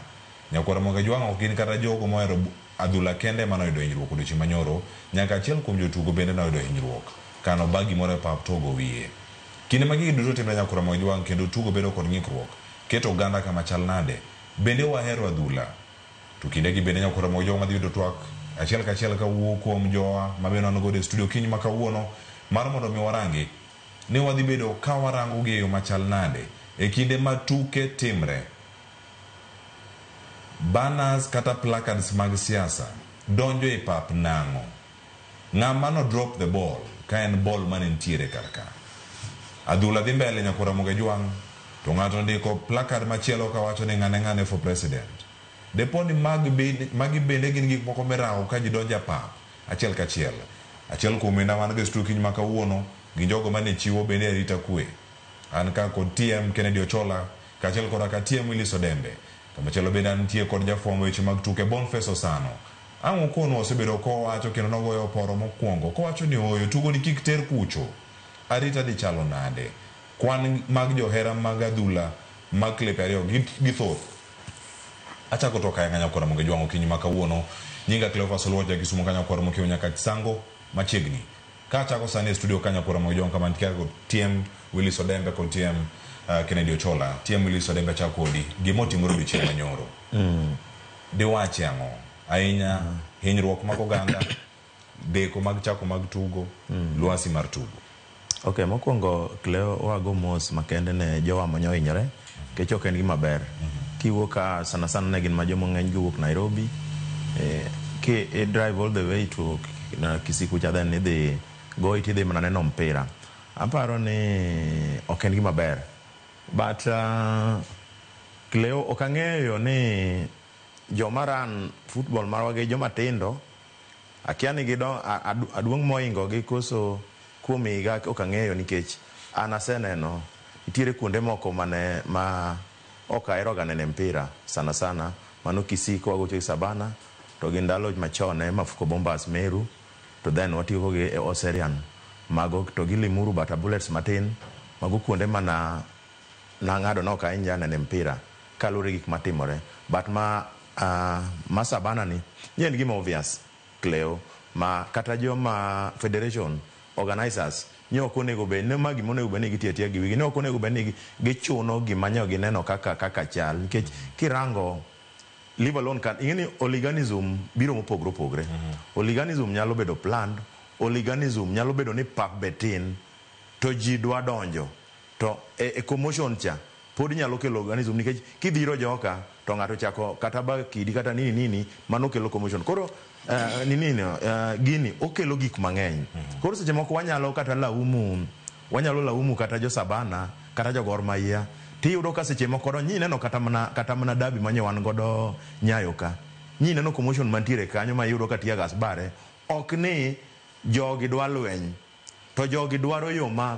Nyakwara moge jwang' ok gin kata jogo mohero adhula kende manoyudo hinyruok odiochieng' manyoro, nyaka achiel kuom jotugo bende noyudo hinyruok kano ba gimoro e pap to ogo wiye. Kinde ma gigi duto timre nyakwara moge jwang' kendo tugo bedo kod ng'ikruok, keto oganda kama chal nade? Bende wahero adhula? To kindegi bende nyakwara moge jwang' madhi yudo twak achiel kachiel kawuok kuom jowa mabende wan godo e studio kiny ma kawuono mar mondo mi warangi ni wadhi bedo ka warango gi e yo machal nade e kinde ma tuke timre. Banners kata placards mag siasa donjo e pap nang'o? Ng'ama no drop the ball ka en ball mane nitiere kar ka? Adhula dhi mbele nyakwara moge jwang' to ng'ato ndiko placard machielo kawacho ni ng'ane ng'ane for president. Depo ni magi bende gin gik moko mirango ka ji donjo e pap achiel kachiel. Achiel kuom wenda man go e studio kiny ma kawuono gin jogo mane chiwo bende arita kwe. An ka kod TM Kennedy Ochola kaachiel koda ka TM Willis Odembe. Kamachielo bende antie kod jafwambo weche mag tuke Boniface Osano. Ang' okono osebedo kowacho kendo nogoyo oporo mokwongo kowacho ni ooyo tugo ni kik ter kucho. Arita dhi chalo nade? Kwan mag johera mag adhula mag klepe ariyo gi thoth. Achako twak ahinya nyakwara moge jwang' okinyi ma kawuono. Nyinga Cleophas Oluoch ja Kisumu ka nyakwara mokiewo nyaka Sango machiegni. Kachako sani e studio kanyo koro Mojong kama nitie kod TM Willis Odembe kod TM Kennedy Ochola. TM Willis Odembe achako kodi. Gima otimore odiochieng' manyoro. Diwachi ang'o? Ahinya hinyruok mag oganda, deko mag chako mag tugo, lwasi mar tugo. Ok, mokwongo Cleo wago mos makende ne jowa manyo hinyore nikech ok en gima ber. Kiwuok ka sana sana ne gin ma joma ng'eny giwuok Nairobi, ki i drive all the way to Kisii kucha, then idhi goyi tidhi mana neno mpira. Aparo ni ok en gima ber. But Cleo ok ang'eyo ni joma run football marwa gi joma tindo, akia ni gido aduong' mohingo gi koso kuom higa, ok ang'eyo, nikech an aseneno nitiere kuonde moko mane ma ok ahero ga nene mpira sana sana mano Kisii ka wagocho gi Sabana to gi ndalo machon Mafuko Bombers Meru, to then watieko gi Oserian mago to gi Limuru Bata Bullets matin. Mago kuonde mana nang'ado nok ahinya nene mpira kaluwore gi gik matimore. But ma Sabana ni nye en gima obvious, Cleo, ma kata joma federation organizers nye ok onego bed ni ma gima onego bed ni gitiyo atiya gi wigi ne ok onego bed ni gichuno gima nyo gineno kaka chal, nikech kirango, leave alone kan ing'e ni hooliganism biro mopogore opogore. Hooliganism nyalo bedo planned, hooliganism nyalo bedo ni pap be tin to ji dwa donjo to e commotion cha pod nyalo kelo hooliganism, nikech kidhiro joka to ng'ato chako kata ba kidi kata nini nini, mano kelo commotion. Koro nini gini okelo gik mang'eny. Koro seche moko wanyalo kata laumu, wanyalo laumu kata jo Sabana kata jo Gor Mahia. Tiyudo ka seche moko donji neno kata mana derby manye wan godo Nyayo ka nyi neno commotion mantiere kanyo, ma iyudo ka tear gas bare. Ok ni jogi dwa lweny, to jogi dwaro yo ma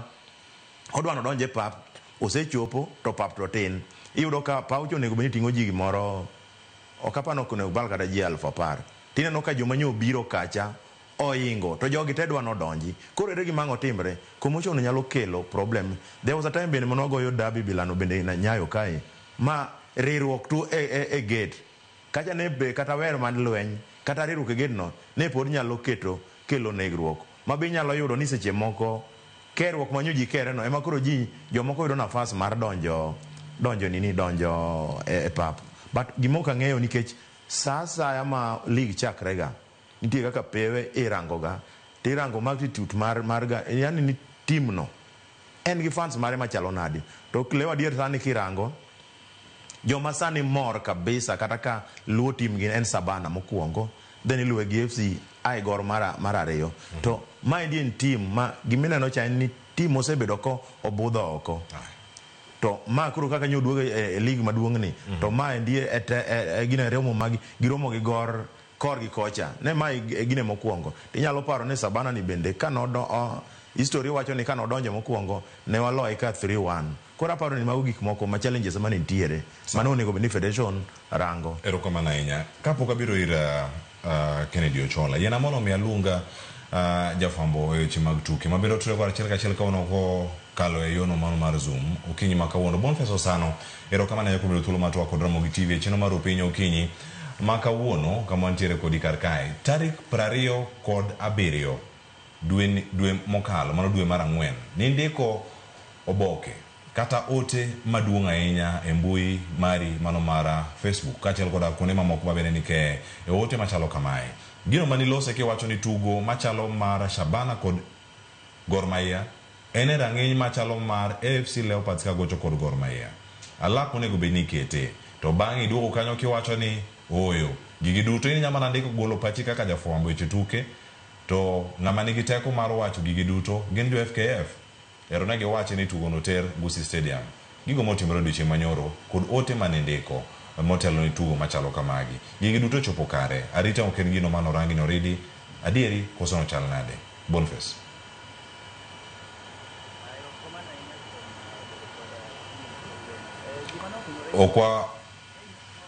odwa nodonj e pap, osechopo to pap to tin. Iyudo ka paw cha onego bed ni ting'o ji gimoro, ok apar ni ok onego bal kata ji 10,000. Tineno ka joma nyo obiro kacha oingo to jogi te dwa nodonji. Koro ere gima ang' otimre? Commotion nyalo kelo problem. There was a time bende mane wagoyo derby bilano bende na Nyayo kae ma riwruok tu e gate kacha ne be kata wer mar lweny kata riwruok e gate no ne pod nyalo keto kelo negruok, ma be inyalo yudo ni seche moko kerruok manyo ji kere no ema koro ji jomoko yudo nafas mar donjo nini, donjo e pap. But gima ok ang'eyo, nikech sa asaya ma league chakre ga nitie kaka pewe irango ga tirango magnitude mar ga, yani ni team no en gi fans mare machalo nadi. To leo adier sani kirango joma sani mor kabisa kata ka luwo team gi en Sabana mokwongo, then iluwe gi FC ae Gor mar ariyo. To maendi en team ma gimineno cha en ni team osebedo ko obudho oko, to ma koro kaka nyo duogo e league maduong' ni to maendi e gine romo mag giromo gi Gor korgi kocha ne ma e gine mokwongo. Tinyalo paro ni Sabana ni bende kanodo history wacho ni kanodonjo mokwongo ne waloye ka 3-1. Koro aparo ni mago gik moko ma challenges mane nitiere mano onego bed ni federation rango. Erokamano ahinya. Kapok abiro ir Kennedy Ochola, yiena mondo mi aluonga jafwambo e weche mag tuke mabiro tudore kod achiel kachiel kawuono kokalo e yono mano mar Zoom okinyi ma kawuono. Boniface Osano, erokamano ahinya kuom yudo thuolo mar twak kod Ramogi TV e chenro mar Opinyi okinyi ma kawuono kama wantiere kodi kar kae. Tarik 27 dwe mokalo, mano dwe mar ang'wen, nindiko oboke kata ote maduong' ahinya e mbui mari mano mar Facebook kaachiel koda kuonde mamoko mabende nike e ote machalo kamae. Gino manilose kiwacho ni tugo machalo mar Shabana kod Gor Mahia en e rang'iny machalo mar AFC Leopards kagocho kod Gor Mahia. Alap onego bed ni ikete. To bang'e iduogo kanyo kiwacho ni ooyo. Gigi duto in inyalo mana ndiko golo pachi kaka jafwambo weche tuke, to ng'ama nigi teko mar wacho gigi duto gin jo FKF. Ero ne giwache ni tugo no ter Gusii Stadium. Gigo motimore odiochieng' manyoro kod ote manindiko motelo ne tugo machalo kamagi. Gigi duto chopo kare. Arita ok en gino manorangi noridi. Adieri koso nochal nade? Boniface.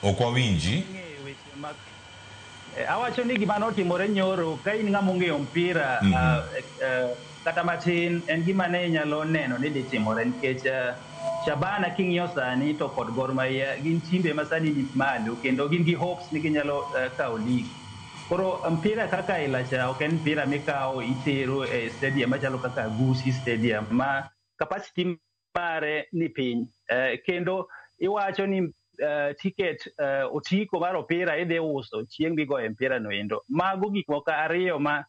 Ok wawinji. Awacho ni gima notimore nyoro, ka in ng'ama ong'eyo mpira kata matin, en gima ne inyalo neno ni dhi timore, nikech Shabana king'iyo sani to kod Gor Mahia gin timbe ma sani ni malo kendo gin gi hopes ni ginyalo kawo league. Koro mpira kaka ilacha ok en mpira mikawo itero e stadium machalo kaka Gusii Stadium ma capacity mare ni piny. Kendo iwacho ni ticket, otiko mar opira idhi uso chieng' migoye mpira no endo. Mago gik moko ariyo ma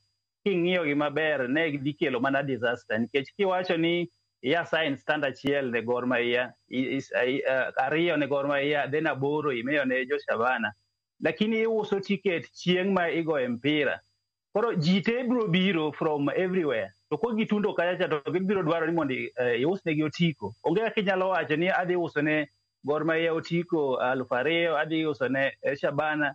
king'iyo gi maber ne dhi kelo mana disaster, nikech kiwacho ni iya sign stand achiel ne Gor Mahia, ariyo ne Gor Mahia, then 8 imiyo ne jo Shabana, lakini iuso ticket chieng' ma igoye mpira. Koro ji te biro biro from everywhere, to ko gitundo kacha cha to gibiro dwaro ni mondo iusnegi otiko. Onge kaka inyalo wacho ni adhi uso ne Gor Mahia otiko 2000, adhi uso ne Shabana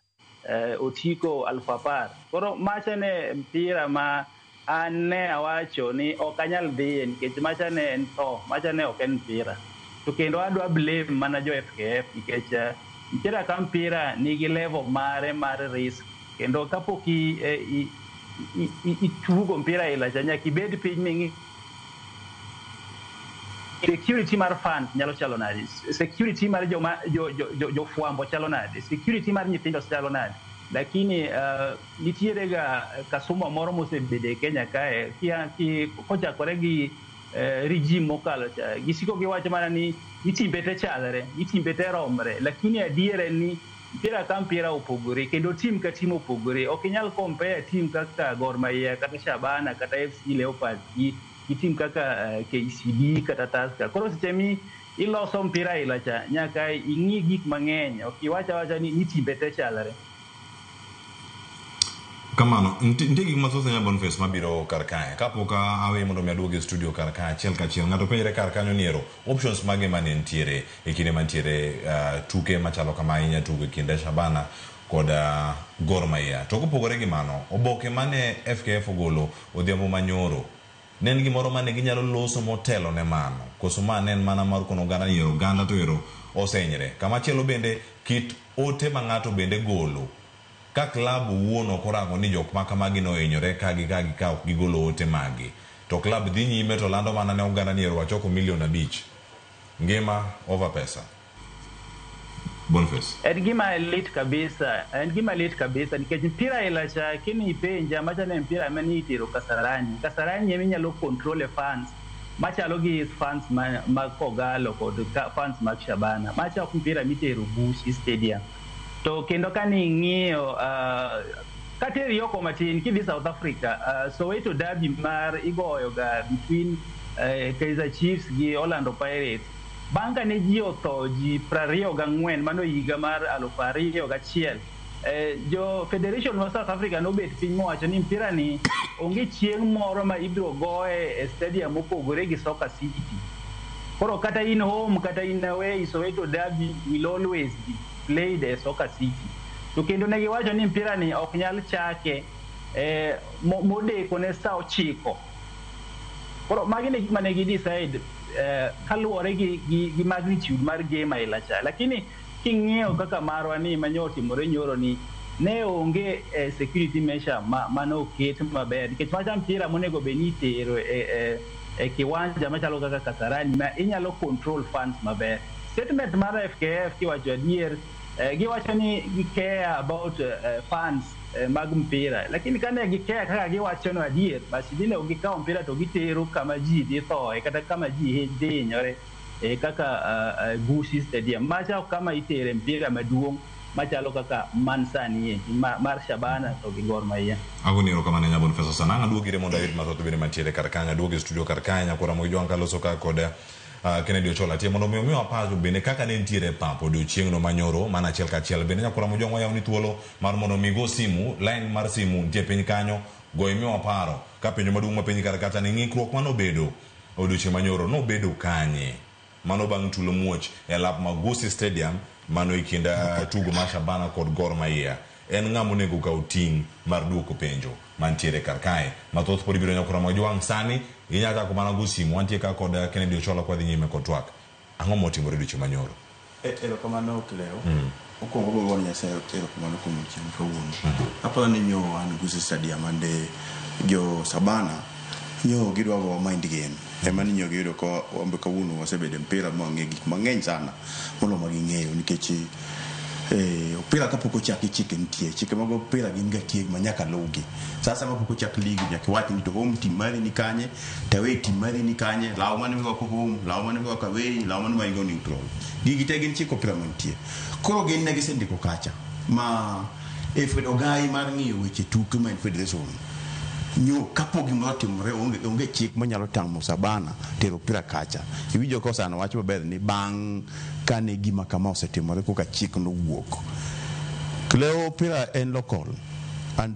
otiko 10,000. Koro macha ne mpira ma an ne awacho ni ok anyal dhiye, nikech macha ne en tho, macha ne ok en mpira. To kendo adwa blame mana jo FKF, nikech mpira ka mpira nigi level mare mar risk, kendo kapok itugo mpira ila cha nyaka ibed piny ming'i security mar fans nyalo chalo nade, security mar joma jo fwambo chalo nade, security mar nyithindo chalo nade. Lakini nitiere ga kasumba moro mosebedo e Kenya kae kochakore gi regime mokalo cha, gisiko giwacho mana ni timbe te chalre, ni timbe te romre, lakini adier en ni mpira ka mpira opogore kendo team ka team opogore. Ok inyal compare team kaka Gor Mahia kata Shabana kata FC Leopards gi team kaka KCB kata Tusker. Koro seche mi iloso mpira ila cha nyaka ing'i gik mang'eny, ok iwach awacha ni timbe te chalre. Kamano, nitie gik mathoth ahinya, Boniface, mabiro kar kae. Kapok awe mondo mi aduogi e studio kar kae achiel kachiel, ng'ato penjre kar kanyo ni ero options mage mane nitiere e kinde mantiere tuke machalo kama ahinya, tugo e kind Shabana kod Gor Mahia. To kopogore gi mano, oboke mane FKF ogolo odhiambo manyoro ne en gimoro mane ginyalo loso motelo ne mano, koso ma ne en mana mar kono oganda ni ero oganda to ero osehinyre. Kamachielo bende, kit ote ma ng'ato bende golo ka club owuon ok orango ni jok ma kamagi nohinyore ka gi ka gi ka ok gigolo ote magi, to club dhi nyime to lando mana ne oganda ni ero wachoko milion 5. Ngima over pesa, Boniface. En gima lit kabisa, en gima lit kabisa, nikech mpira ila cha kini ipenja macha ne mpira mane itero Kasarani. Kasarani ema inyalo control e fans machalo gi fans mag Kogalo kod fans mag Shabana. Macha ok mpira mitero Gusii Stadium. To kendo kani ing'iyo, kateri oko matin kidhi South Africa, Soweto derby mar igoyo ga between Kaizer Chiefs gi Orlando Pirates, bang' ka ne ji otho ji 24, mano higa mar 2001, jo federation ma South Africa nobet piny mowacho ni mpira ni onge chieng' moro ma ibiro goye e stadium mopogore gi Soccer City. Koro kata in home kata in away, Soweto derby will always be played e Soccer City. To kendo ne giwacho ni mpira ni ok nyal chake modeko ne sa 9. Koro magi ne gik mane gi decide kaluwore gi magnitude mar game aila cha. Lakini king'iyo kaka marwa ni manyo otimore nyoro ni ne onge security measure mane oket maber, nikech macha mpira monego bed ni itero e kiwanja machalo kaka Kasarani ma inyalo control fans maber. Statement mar FKF, kiwacho adier, giwacho ni gi care about fans mag mpira, lakini kane gi care kaka giwacho no adier, basi dine ok gikawo mpira to gitero kama ji dhi thoe kata kama ji dhi hinyore kaka Gusii Stadium. Macha ok kama itere mpira maduong' machalo kaka man sani mar Shabana to gi Gor Mahia. Agoni erokamano ahinya, Boniface Osana. Ang' aduogi ire mondo ayud mathoth bende mantiere kar kanyo. Aduogi e studio kar kae nyakora Ramogi Jwang' kaloso ka kod Kennedy Ochola tie mondo mi omiwa pacho bende kaka ne nitiere e pap odiochieng'no manyoro mana achiel kachiel. Bende nyakora Ramogi Jwang' wayawoni thuolo mar mondo mi go simu, line mar simu nitie piny kanyo, go imiwa paro ka penjo maduong' mapenji kar kacha ni ng'ikruok manobedo odiochieng' manyoro nobedo kanye, mano bang' tulo muoch e lap ma Gusii Stadium, mano e kind tugo mar Shabana kod Gor Mahia. En ng'ama onego kaw ting' mar duoko penjo mantiere kar kae? Mathoth pod ibiro nyakora Ramogi Jwang'. Sani inyalo chako mana go simu. Wantie ka kod Kennedy Ochola kwadhi nyime kod twak. Ang'o motimore odiochieng' manyoro? Erokamano Cleo. Mokwongo gogo ne Nyasaye erokamano kuom odiochieng' kawuono. Aparo ni nyo an Gusii Stadium ande jo Shabana nyo gidwa gowa mind game. Ema ni nyo giyudo ka wambe kawuono wasebedo e mpira ma wang'eyo gik mang'eny sana moloyo ma ging'eyo, nikech Opira kapok ochaki chike nitie. Chike mag opira gin ga tieg ma nyaka luwgi. Sasa ma pok ochak league nyaka iwach ni to home team mari ni kanye, to away team mari ni kanye, law mane mirwako home, law mane mirwako away, law mane ma in go neutral. Gigi te gin chik opira mantie. Koro gin ne gisendiko kacha ma e ogai mar ng'iyo weche tuke ma en federation nyo kapo gimoro otimore onge chik manyalo tamo Sabana tero opira kacha. Iwinjo ka Osano wacho maber ni bang' kane gima kama osetimore koka chik nowuok. Cleo, opira en local and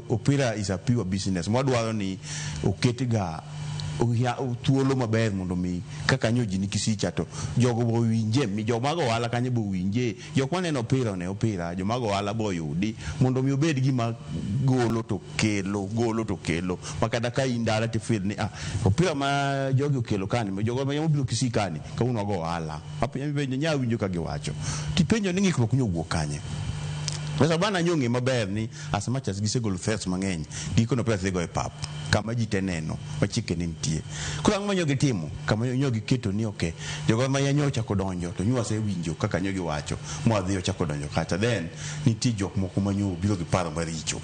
opira is a pure business. Mwadwaro ni oket ga thuolo maber mondo mi kaka nyo ji ni Kisii cha to jogo bo winje mi joma go ohala kanyo bo winje jok maneno opira one opira joma go ohala bo yudi mondo mi obed gima golo to kelo ma kata ka in dala to feel ni opira ma jogi okelo kani jogo ma obiro Kisii kani kawuono go ohala apenjo penjo nya winjo ka giwacho tipenjo ni ng'ikruok nyo wuok kanye. Sabana nyo ng'e maber ni as much as gisegolo threats mang'eny gikono opira dhi go e pap kama ji te neno ma chike ne nitie. Koro ang'o ma nyo gitimo kama nyo giketo ni okay jogo ma nyo ochako donjo to nyo wasewinjo kaka nyo giwacho mwadhi ochako donjo kacha then nitie jok moko ma nyo obiro gi paro maricho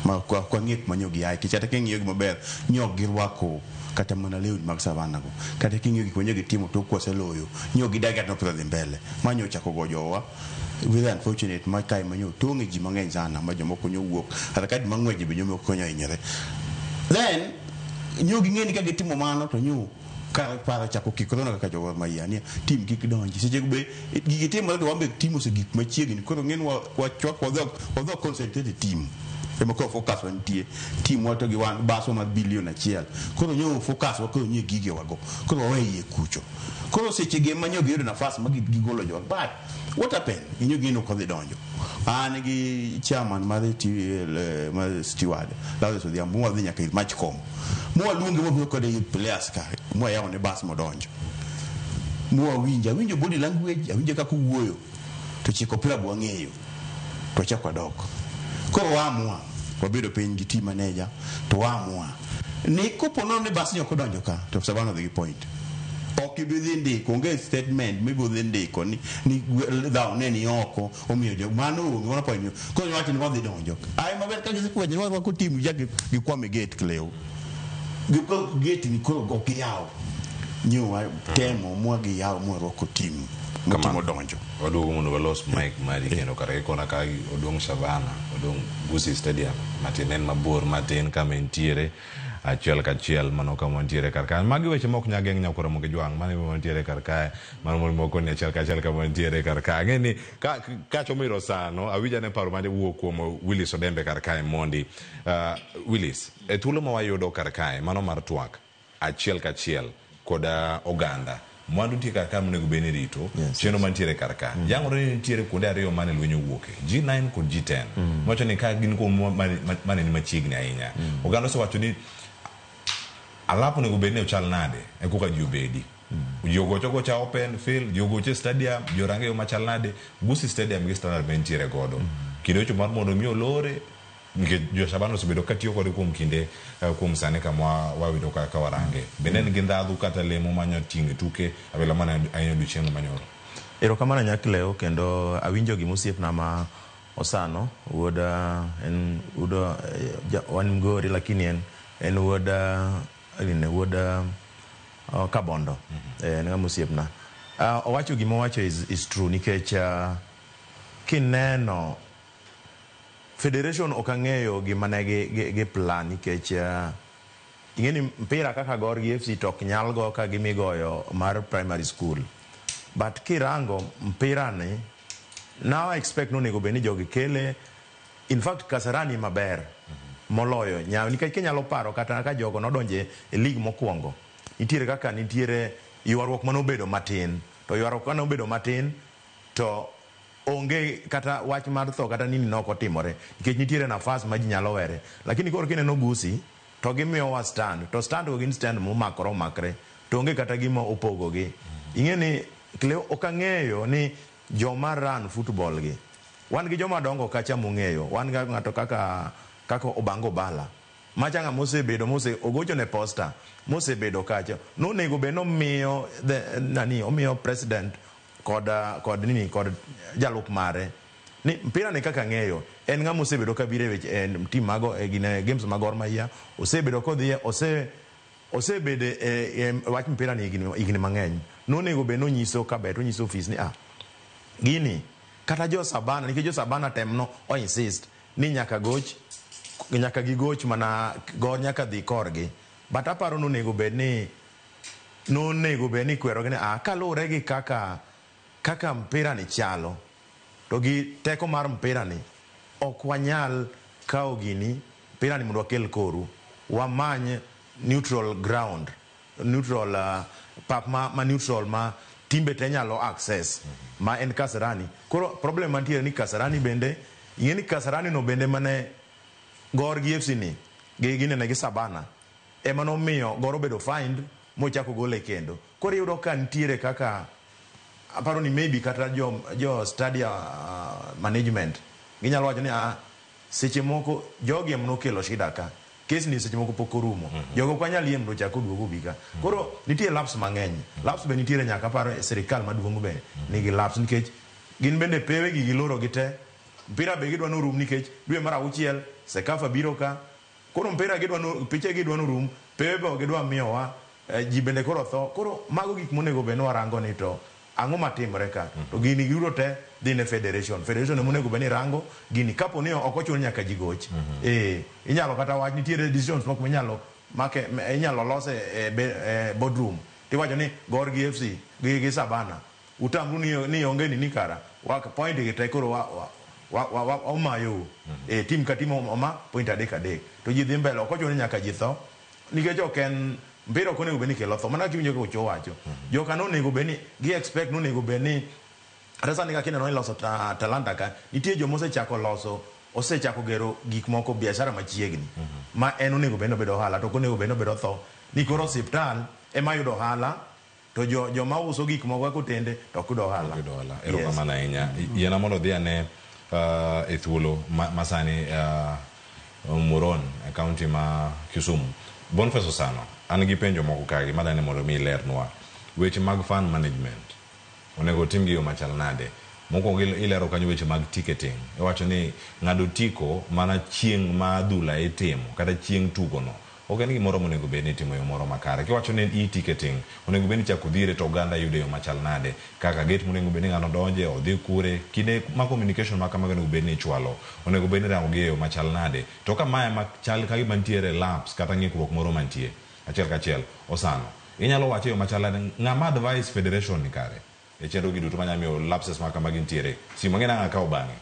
ma kwa ng'ik ma nyo giaye nikech kata king'iyo gi maber nyo girwako kata mana lewni mag Savana go kata king'iyo gik ma nyo gitimo tok waseloyo nyo gidagi kata opira dhi mbele ma nyo ochako go jowa. Very unfortunate ma kae ma nyo tong'e ji mang'eny sana ma jomoko nyo wuok kata ka mang'weje be jomoko konyo hinyore. Then nyo ging'e ni ka gitimo mano to nyo kar paro chako kikore kaka jogo ma yie tim kik donji seche go be gigi timore to wan be tim osegik machiegni koro ng'en wachwak wadhok concentrate team ema koro focus wantie team wato gi wan baso mar bilion 1 koro nyo focus wa koro nyie gige wago koro wawe yie kucho koro seche gi ma nyo giyudo nafas ma gigolo jogo but what happened inyo gino kodhi donjo an gi chairman mar mar steward Lawrence Odhiambo mwadhi nyaka ir Matchcom mwaluonge mobiro kode ir players ka mwayawo ne bas modonjo mwawinjo awinjo body language awinjo kaka owuoyo to chiko opira bo wang'eyo to wachako wadok koro waamua wabedo piny gi team manager to waamua ni kopo nono ni bas ni ok odonjo ka to Sabana dhi gi point ok ibi dhi ndiko onge statement mibiro dhi ndiko ni dhaw ne ni oko omiyo jo mano onge mano point koro wacho ni wadhi donjo ai maber ka gisekwenyo ni warwako team ja gikwame gate Cleo gate ni koro ok giyaw nyo temo mwa giyaw mwarwako team motimo donjo. Waduogo mondo walos mic mari kendo kare kona ka odong' Savana odong' Gusii Stadium matin en mabor matin kama entiere achiel kachiel mano kama wantiere kar kae. Magi weche mok nyal geng' nyakoro mogi jwang' mano ema wantiere kar kae mano moko ni achiel kachiel kama wantiere kar kae. Ang'e ni kachomo ir Osano awinjo ane paro mane wuok kuom Willis Odembe kar kae mondi. Willis, e thuolo ma wayudo kar kae mano mar twak achiel kachiel koda oganda mwandu nitie kar ka monego bed ni rito chenro mantiere kar ka yangore ni nitiere kuonde ariyo mane lweny owuoke G9 kod G10 wacho ni ka gin kuom mane ni machiegni ahinya oganda osewacho ni alap onego bed ni ochal nade e koka ji obedi ji ogocho gocha open field ji ogoche stadium ji orange yo machal nade Gusii Stadium gi standard mantiere godo kinde ocho mar mondo mi olore nikech jo Shabana osebedo katiyo kode kuom kinde kuom sani kama wayudo kaka warange bende en gi ndhadhu kata lemo manyo ting'o tuke abila mana ahinya odiochieng' manyoro. Erokamano Nyakleo kendo awinjo gima osiepna ma Osano wuod en wuod wan Migori lakini en wuod wuod Kabondo en ng'ama osiepna. Owacho gima owacho is true nikech kineno Federation ok ang'eyo gima ne gi plan nikech ing'e ni mpira kaka gor gi FC to ok nyal go ka gimigoyo mar primary school. But kirango mpira ni now I expect nonego bed ni jogi kele in fact Kasarani maber moloyo nyawo nikech kinyalo paro kata ka jogo nodonje e league mokwongo nitiere kaka nitiere ywaruok manobedo matin to ywaruok manobedo matin to onge kata wach mar tho kata nini nok otimore nikech nitiere nafas ma ji nyalo were lakini koro kineno Gusii to gimiyowa stand to stand go gin stand momakore omakre to onge kata gima opogogi. Ing'e ni Cleo ok ang'eyo ni joma run football gi wan gi joma dongo kacha mong'eyo wan ga ng'ato kaka Obango Bala macha ng'ama osebedo mose ogocho ne posta mosebedo kacha nonego bed nomiyo nani omiyo president kod nini kod jalup mare Ni mpira ni kaka ng'eyo en ng'ama osebedo ka biro e weche e team mago e gine games mag Gor Mahia osebedo kodhiye osebedo e wach mpira ni higni mang'eny. Nonego bed nonyiso Kabet, onyiso ofis ni gini kata jo Sabana, nikech jo Sabana tem no o insist ni nyaka goch, nyaka gigoch mana Gor nyaka dhi korgi, but aparo nonego bed ni kwerogi ni kaluwore gi kaka mpira ni chalo to gi teko mar mpira ni ok wanyal kawo gini mpira ni mondo wakel koru, wamany neutral ground, neutral pap ma neutral ma timbe te nyalo access ma en Kasarani. Koro problem mantiere ni Kasarani bende ing'e ni Kasarani no bende mane Gor gi FC ni gi ginene gi Sabana ema nomiyo Gor obedo fined mochako gole kendo. Koro iyudo ka nitiere kaka aparo ni maybe kata jo stadia management ginyalo wacho ni seche moko jogi ema nokelo shida ka kes ni seche moko pok orumo. Jogo ok wanyal yie mondo ochak oduog obi ka. Koro nitie lapse mang'eny. Lapse be nitiere nyaka aparo e sirikal maduong' be nigi lapse nikech gin bende pewe gi giloro gi te. Mpira be gidwa norum nikech dwe mar auchiel CECAFA biro ka. Koro mpira gidwa no piche gidwa norum, pewe be ok gidwa miyowa, ji bende koro tho. Koro mago gik monego bed ni warango ni to ang'o matimore ka. To gini giduto te dhi ne federation. Federation ema onego bed ni rango gini kapo ni ok ochuno nyaka ji goch. Inyalo kata wach nitiere decisions moko minyalo make inyalo los e boardroom. Tiwacho ni Gor gi FC gi Sabana utamru ni onge ni kara wak point gi te koro wa omayou. Team ka team oma point adek adek. To ji dhi mbele ok ochuno ni nyaka ji tho nikech ok en mpira ok onego bed ni kelo tho mana kiwinjo kaka Ocho wacho. Joka nonego bed ni gi expect nonego bed ni kata sani kaka ineno iloso Talanta ka nitie joma osechako loso osechako gero gik moko biashara machiegni ma en onego bed ni obedo ohala to ok onego bed ni obedo tho ni koro osiptal ema yudo ohala to joma uso gik moko kaka otende to ok yud ohala. Erokamano ahinya. Yiena mondo odhi ane e thuolo ma sani Muron e kaunti ma Kisumu. Boniface Osano, an gi penjo moko kagi madani mondo mi ilernwa. Weche mag fund management onego tim gi yo machal nade? Mokwongo ilero kanyo weche mag ticketing. Iwacho ni ng'ado tiko mana chieng' ma adhula itimo kata chieng' tugono ok en gimoro monego bed ni itimo e yo moro makare. Kiwacho ni e-ticketing onego bed ni ichako dhire to oganda yude e yo machal nade? Kaka gate monego bed ni ng'ano donje, odhi kure, kinde ma communication ma kamago onego bed ni ichwalo, onego bed ni irango gi e yo machal nade? To ka mae ma chal ka gima nitiere lapse kata ng'ikruok moro mantie, achiel kachiel, Osano, inyalo wache e yo machal nade? Ng'ama advise federation ni kare e chenro gi duto manyalo miyo lapses ma kamagi nitiere? Simu ang'e nang'o akawo bang'e.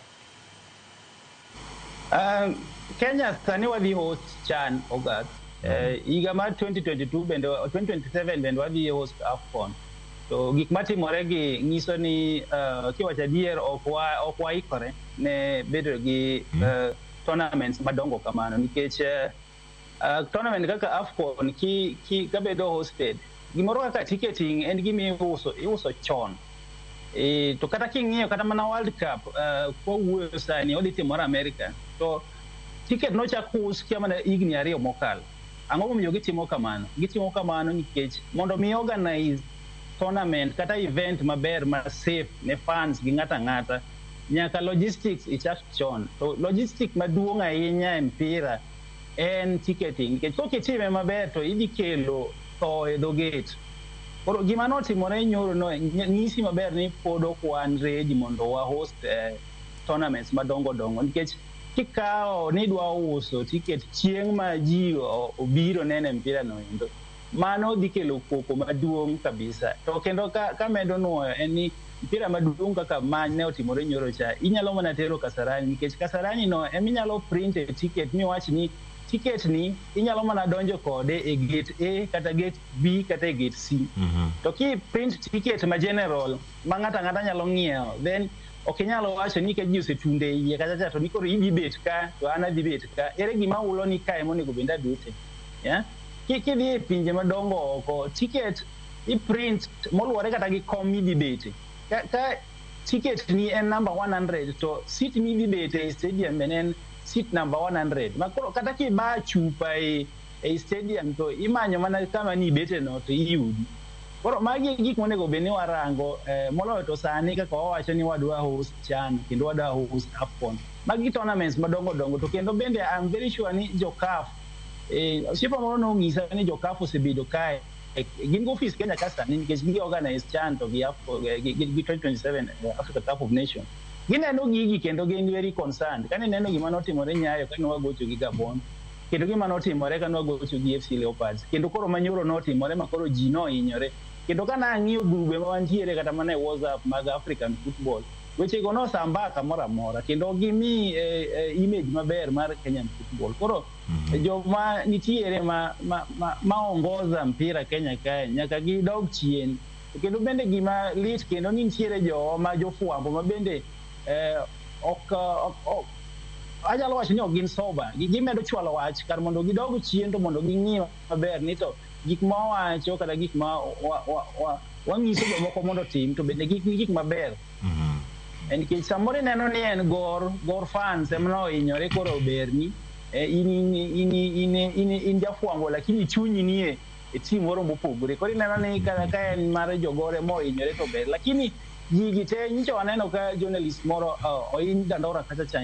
Kenya sani wadhi host CHAN August. Higa mar 2022 bende 2027 bende wadhi host AFCON. To gik matimore gi nyiso ni kiwacho adier ok waikore ne bedo gi tournaments madongo kamano nikech tournament kaka AFCON ki kabedo hosted gimoro kaka ticketing en gima iuso chon. To kata king'iyo kata mana World Cup kwawuoyo sani odhi timore America to ticket nochak us kia mana higni 2 mokalo. Ang'o momiyo gitimo kamano? Gitimo kamano nikech mondo mi organize tournament kata event maber ma safe ne fans gi ng'ato ang'ata nyaka logistics ichak chon. To logistic maduong' ahinya e mpira en ticketing nikech kok itime maber to idhi kelo tho e dho gate. Koro gima notimore nyoro no nyisi maber ni pod ok wan ready mondo wa host tournaments madongo dongo nikech kikawo ni idwa uso ticket chieng' ma ji obiro neno mpira no endo mano dhi kelo koko maduong' kabisa. To kendo kamedo nuoyo en ni mpira maduong' kaka ma ne otimore nyoro cha inyalo mana tero Kasarani nikech Kasarani no ema inyalo print e ticket miwach ni ticket ni inyalo mana donjo kode e gate A kata gate B kata e gate C. To ki print ticket ma general ma ng'ato ang'ata nyalo ng'iewo then ok inyal wacho ni ka ji osetunde e iye kacha cha to ni koro idhi bet ka to an adhi bet ka ere gima hulo ni kae monego bed abete, yeah? Kidhi e pinje madongo oko ticket i print moluwore kata gi kom midhi bete ka ticket ni en number 100 to seat midhi bete e stadium bende en seat number 100 ma koro kata kiba chupa e stadium to imanyo mana kama ni ibete no to iyudi. Koro magi e gik monego bed ni warango moloyo to sani kaka wawacho ni wadwa host CHAN kendo wadwa host AFCON. Magi tournaments madongo dongo to kendo bende I'm very sure ni jo CAF osiepa moro nonyisa ni jo CAF osebedo kae gin gi office Kenya ka sani nikech gi organize CHAN to gi AFCON gi 2027 Africa Cup of Nations. Gineno gigi kendo gin very concerned. Kane ineno gima notimore Nyayo kane wagocho gi Gabon kendo gima notimore kane wagocho gi FC Leopards kendo koro manyoro notimore ma koro ji nohinyore. Kendo ka nang'iyo grube ma wantiere kata mana e WhatsApp mag African football, wechego nosambaa kamoro amora kendo gimi image maber mar Kenyan football. Koro joma nitiere ma ongoza mpira Kenya kae nyaka gidog chien. Kendo bende gima lit kendo ni nitiere jowa ma jofwambo ma bende ok anyalo wacho ni ok gin sober. Gimedo chwalo wach kar mondo gidog chien to mondo ging'i maber ni to gik ma wawacho kata gik ma wanyiso jomoko mondo otim to bende gik gik maber. Nikech samoro ineno ni en gor fans ema nohinyore koro berni in jafwambo lakini chunyi nie e team moro mopogore. Koro ineno ni ka en mar jogore mohinyore to ber. Lakini gigi te nyocha waneno ka journalist moro ohiny Dandora kacha cha.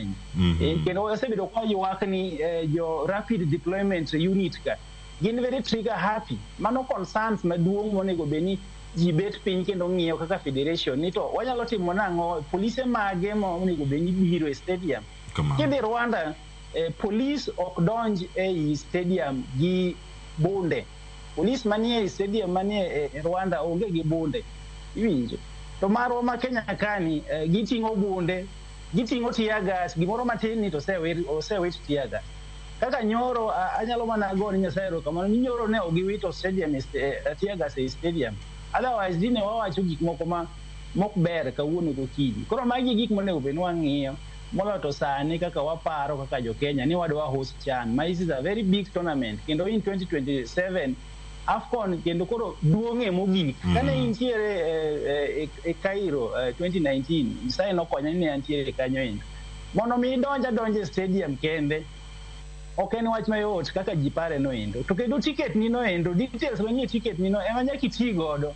Kendo osebedo ka ywak ni jo rapid deployment unit ka gin very trigger happy. Mano concerns maduong' monego bed ni ji bet piny kendo ng'iyo kaka federation ni to wanyalo timo nang'o polise mage ma onego bed ni biro e stadium. Kidhi Rwanda police ok donj ei stadium gi bunde. Police manie stadium manie e Rwanda onge gi bunde. Iwinjo? To marwa ma Kenya kani giting'o bunde, giting'o tear gas, gimoro matin ni to osewit tear gas. Kaka nyoro anyalo mana go ni Nyasaye erokamano ni nyoro ne ok giwito stadium tear gas e stadium. Otherwise dine wawacho gik moko ma mok ber kawuono gokinyi. Koro magi gik monego bed ni wang'iyo moloyo to sani kaka waparo kaka jo Kenya ni wadwa host CHAN. Ma this is a very big tournament kendo in 2027 AFCON kendo koro duong'e mogik. Kane intiere e Cairo 2019, Nyasaye nokonya ni ne antiere kanyo endo. Mondo mi idonj adonja e stadium kende ok en wach mayot kaka ji pare no endo. To kendo ticket ni no endo, details manie ticket ni no ema nyaka iti godo.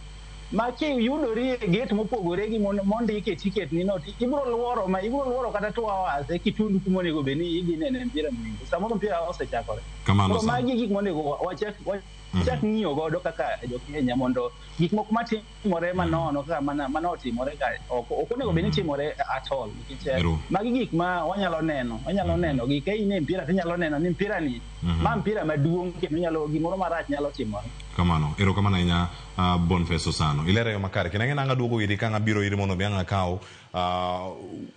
Ma kiyudori e gate mopogore gi mondik e ticket ni no, ibiro luoro ma ibiro luoro kata 2 hours e kitundu kuma onego bed ni idhi nene mpira no endo. Samoro mpira osechakore. Kamano Koro sana. magi gik monego wachak ng'iyo godo kaka jo Kenya mondo gik moko matimore manono kaka mana otimore ka ok onego bed ni timore at all nikech magi gik ma wanyalo neno wanyalo neno gi ka in e mpira tinyalo neno ni mpira ni ma mpira maduong' kendo nyalo gimoro marach nyalo timore. Kamano, erokamano ahinya Boniface Osano. Ilero yo makare. Kendo ang'e nang'a duogo iri ka ng'a biro iri mondo mi ang' akaw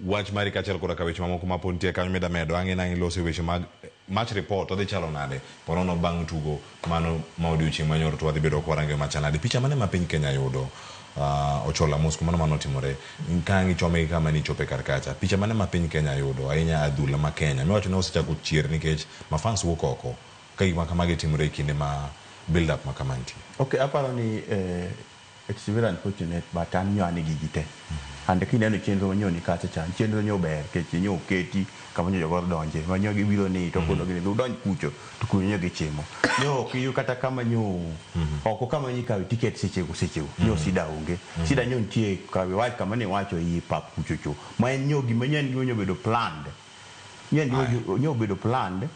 wach mari kaachiel koda ka weche mamoko ma pod nitie kanyo medo medo. Ang'e nang'e iloso weche mag match report odhi chalo nade ponono bang' tugo mano ma odiochieng' manyoro to wadhi bedo ka warange machal nade. Picha mane ma piny Kenya yudo Ochola mos mano manotimore ka ang' ichome gi kama nichope kar kacha. Picha mane ma piny Kenya yudo ahinya adhula ma Kenya miwacho ni osechako chier nikech mafans wuok oko ka gik ma kamagi timore e kinde ma build up ma kama nitie. Okay, aparo ni it's very unfortunate but an nyo an gigi te. And kineno chenro manyo ni kacha cha, chenro nyo ber nikech nyo oketi kama nyo jogor donje, ma nyo gibiro ni to kono gini udonj kucho to kuno nyo gichimo. Nyo ok iyud kata kama nyo oko kama nyo ikawe ticket sechego sechego, nyo sida onge. Sida nyo nitie kawe wach kama ne wacho iyi pap kucho cho. Ma en nyo gima nyo en gima nyo bedo planned. Nyo en gima nyo bedo planned.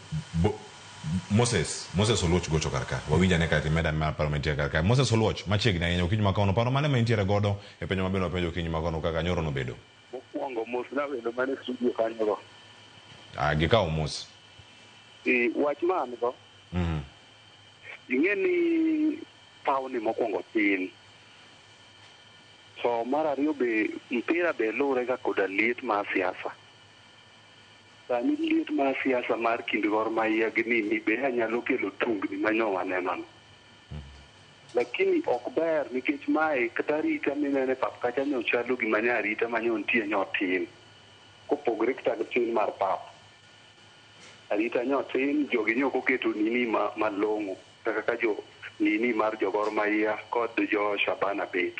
Moses Oluoch gocho kar ka. Wawinj ane kata imeda mar paro mantie kar ka. Moses Oluoch machiegni ahinya okinyi ma kawuono. Paro mane ma intiere godo e penjo mabende wapenjo okinyi ma kawuono kaka nyoro nobedo? Mokwongo mos nabedo mana e studio kanyo go. Gikawo mos. Wach ma an go. Ing'e ni paw ni mokwongo tin. To mar ariyo be mpira be luwre ga koda liet mar siasa. Sani liet mar siasa mar kind Gor Mahia gi nini be anyalo kelo tungni manyo waneno no. Lakini ok ber nikech mae kata arita minene pap kacha nyo chalo gima ne arita manyo nitie nyo tin. Kopogre kata gi tin mar pap. Arita nyo tin, jogi nyo ok oketo nini malong'o kaka ka jo nini mar jo Gor Mahia kod jo Shabana bet.